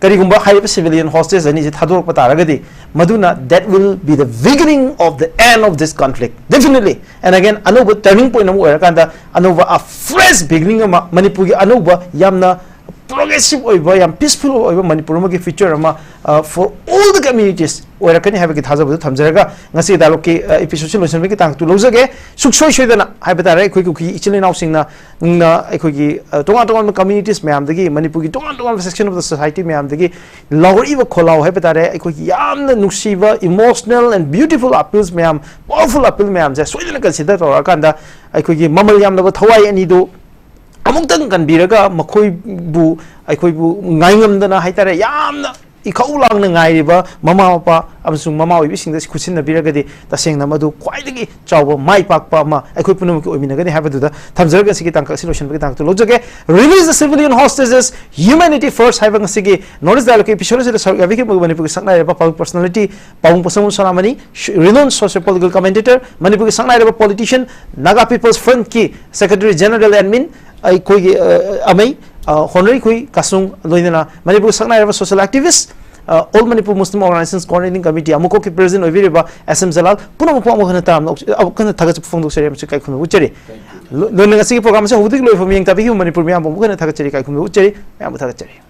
ꯀꯔꯤꯒꯨꯝꯕ ꯍꯥꯏꯔꯤꯕ civilian hostage ꯑꯅꯤꯁꯤ ꯊꯥꯗꯣꯔꯛꯄ ꯇꯥꯔꯒꯗꯤ, ꯃꯗꯨꯅ that will be the beginning of the end of this conflict, definitely. And again, ꯑꯅꯧꯕ turning point ꯑꯃ ꯑꯣꯏꯔꯀꯥꯟꯗ, ꯑꯅꯧꯕ, a fresh beginning ꯑꯃ, ꯃꯅꯤꯄꯨꯔꯒꯤ ꯑꯅꯧꯕ ꯌꯥꯝꯅ progressive ꯑꯣꯏꯕ, ꯌꯥꯝ peaceful ꯑꯣꯏꯕ ꯃꯅꯤꯄꯨꯔ ꯑꯃꯒꯤ future ꯑꯃ, uh, for all the communities ꯑꯣꯏꯔꯛꯀꯅꯤ ꯍꯥꯏꯕꯒꯤ ꯊꯥꯖꯕꯗꯨ ꯊꯝꯖꯔꯒ, ꯉꯁꯤ dialogue ꯀꯤ, uh, episode ꯁꯤ ꯂꯣꯏꯁꯤꯟꯕꯒꯤ ꯇꯥꯡ two ꯂꯧꯖꯒꯦ꯫ ꯁꯨꯡꯁꯣꯏ ꯁꯣꯏꯗꯅ ꯍꯥꯏꯕ ꯇꯥꯔꯦ, ꯑꯩꯈꯣꯏ ꯀꯨꯀꯤ ꯏꯆꯤꯜ ꯏꯅꯥꯎꯁꯤꯡꯅ, ꯅ, ꯑꯩꯈꯣꯏꯒꯤ, uh, ꯇꯣꯉꯥꯟ ꯇꯣꯉꯥꯟꯕ communities ꯃꯌꯥꯝꯗꯒꯤ, ꯃꯅꯤꯄꯨꯔꯒꯤ ꯇꯣꯉꯥꯟ ꯇꯣꯉꯥꯟꯕ section of the society ꯃꯌꯥꯝꯗꯒꯤ ꯂꯥꯎꯔꯛꯏꯕ ꯈꯣꯜꯂꯥꯎ ꯍꯥꯏꯕ ꯇꯥꯔꯦ, ꯑꯩꯈꯣꯏꯒꯤ ꯌꯥꯝꯅ ꯅꯨꯡꯁꯤꯕ emotional and beautiful appeals ꯃꯌꯥꯝ, powerful appeal ꯃꯌꯥꯝꯁꯦ ꯁꯣꯏꯗꯅ consider ꯇꯧꯔꯛꯑꯀꯥꯟꯗ, ꯑꯩꯈꯣꯏꯒꯤ ꯃꯃꯜ ꯌꯥꯝꯂꯕ ꯊꯋꯥꯏ ꯑꯅꯤꯗꯨ ꯑꯃꯨꯛꯇꯪ ꯀꯟꯕꯤꯔꯒ ꯃꯈꯣꯏꯕꯨ, ꯑꯩꯈꯣꯏꯕꯨ ꯉꯥꯏꯉꯝꯗꯅ ꯍꯥꯏꯇꯥꯔꯦ, ꯌꯥꯝꯅ ꯏꯈꯧ ꯂꯥꯡꯅ ꯉꯥꯏꯔꯤꯕ ꯃꯃꯥ ꯃꯄꯥ ꯑꯃꯁꯨꯡ ꯃꯃꯥ ꯑꯣꯏꯕꯤꯁꯤꯡꯗ ꯈꯨꯠꯁꯤꯟꯅꯕꯤꯔꯒꯗꯤ ꯇꯁꯦꯡꯅ ꯃꯗꯨ ꯈ꯭ꯋꯥꯏꯗꯒꯤ ꯆꯥꯎꯕ ꯃꯥꯏ ꯄꯥꯛꯄ ꯑꯃ ꯑꯩꯈꯣꯏ ꯄꯨꯝꯅꯃꯛꯀꯤ ꯑꯣꯏꯃꯤꯟꯅꯒꯅꯤ ꯍꯥꯏꯕꯗꯨꯗ ꯊꯝꯖꯔꯒ ꯉꯁꯤꯒꯤ ꯇꯥꯡꯀꯛ ꯑꯁꯤ ꯂꯣꯏꯁꯤꯟꯕꯒꯤ ꯇꯥꯡꯀꯛꯇ ꯂꯧꯖꯒꯦ꯫ Release the civilian hostages, humanity first ꯍꯥꯏꯕ ꯉꯁꯤꯒꯤ Knowledge Dialogue episode ꯑꯁꯤꯗ ꯁꯔꯨꯛ ꯌꯥꯕꯤꯈꯤꯕ ꯃꯅꯤꯄꯨꯔꯒꯤ ꯁꯛꯅꯥꯏꯔꯕ public personality ꯄꯥꯕꯨꯡ ꯄꯁꯪꯕꯝ ꯁꯣꯅꯥꯃꯅꯤ, renowned socio-political commentator, ꯃꯅꯤꯄꯨꯔꯒꯤ ꯁꯛꯅꯥꯏꯔꯕ politician, Naga People's Front ꯀꯤ secretary general admin, ꯑꯩꯈꯣꯏꯒꯤ, ꯑ, ꯑꯃꯩ, ꯑ, ꯍꯣꯅꯔꯤ ꯈꯨꯏ ꯀꯥꯁꯨꯡ, ꯂꯣꯏꯅꯅ ꯃꯅꯤꯄꯨꯔꯒꯤ ꯁꯛꯅꯥꯏꯔꯕ social activist, ꯑ, All Manipur Muslim Organizations Coordinating Committee ꯑꯃꯨꯛꯀꯣꯛꯀꯤ president ꯑꯣꯏꯕꯤꯔꯤꯕ ꯑꯦꯁ ꯑꯦꯝ ꯖꯂꯥꯜ, ꯄꯨꯝꯅꯃꯛꯄꯨ ꯑꯃꯨꯛ ꯍꯟꯅ ꯇꯔꯥꯝꯅ ꯑꯣꯛ-, ꯑꯃꯨꯛ ꯍꯟꯅ ꯊꯥꯒꯠꯆꯕ ꯐꯣꯡꯗꯣꯛꯆꯔꯤ ꯑꯃꯁꯨꯡ ꯏꯀꯥꯏ ꯈꯨꯝꯅꯕ ꯎꯠꯆꯔꯤ꯫ ꯂꯣ-, ꯂꯣꯏꯅ ꯉꯁꯤꯒꯤ program ꯑꯁꯤ ꯍꯧꯕꯗꯒꯤ ꯂꯣꯏꯕ ꯐꯥꯎꯕ ꯌꯦꯡ ꯇꯥꯕꯤꯈꯤꯕ ꯃꯅꯤꯄꯨꯔ ꯃꯤꯌꯥꯝꯕꯨ ꯑꯃꯨꯛ ꯍꯟꯅ ꯊꯥꯒꯠꯆꯔꯤ, ꯏꯀꯥꯏ ꯈꯨꯝꯅꯕ ꯎꯠꯆꯔꯤ, ꯃꯌꯥꯝꯕꯨ ꯊꯥꯒꯠꯆꯔꯤ꯫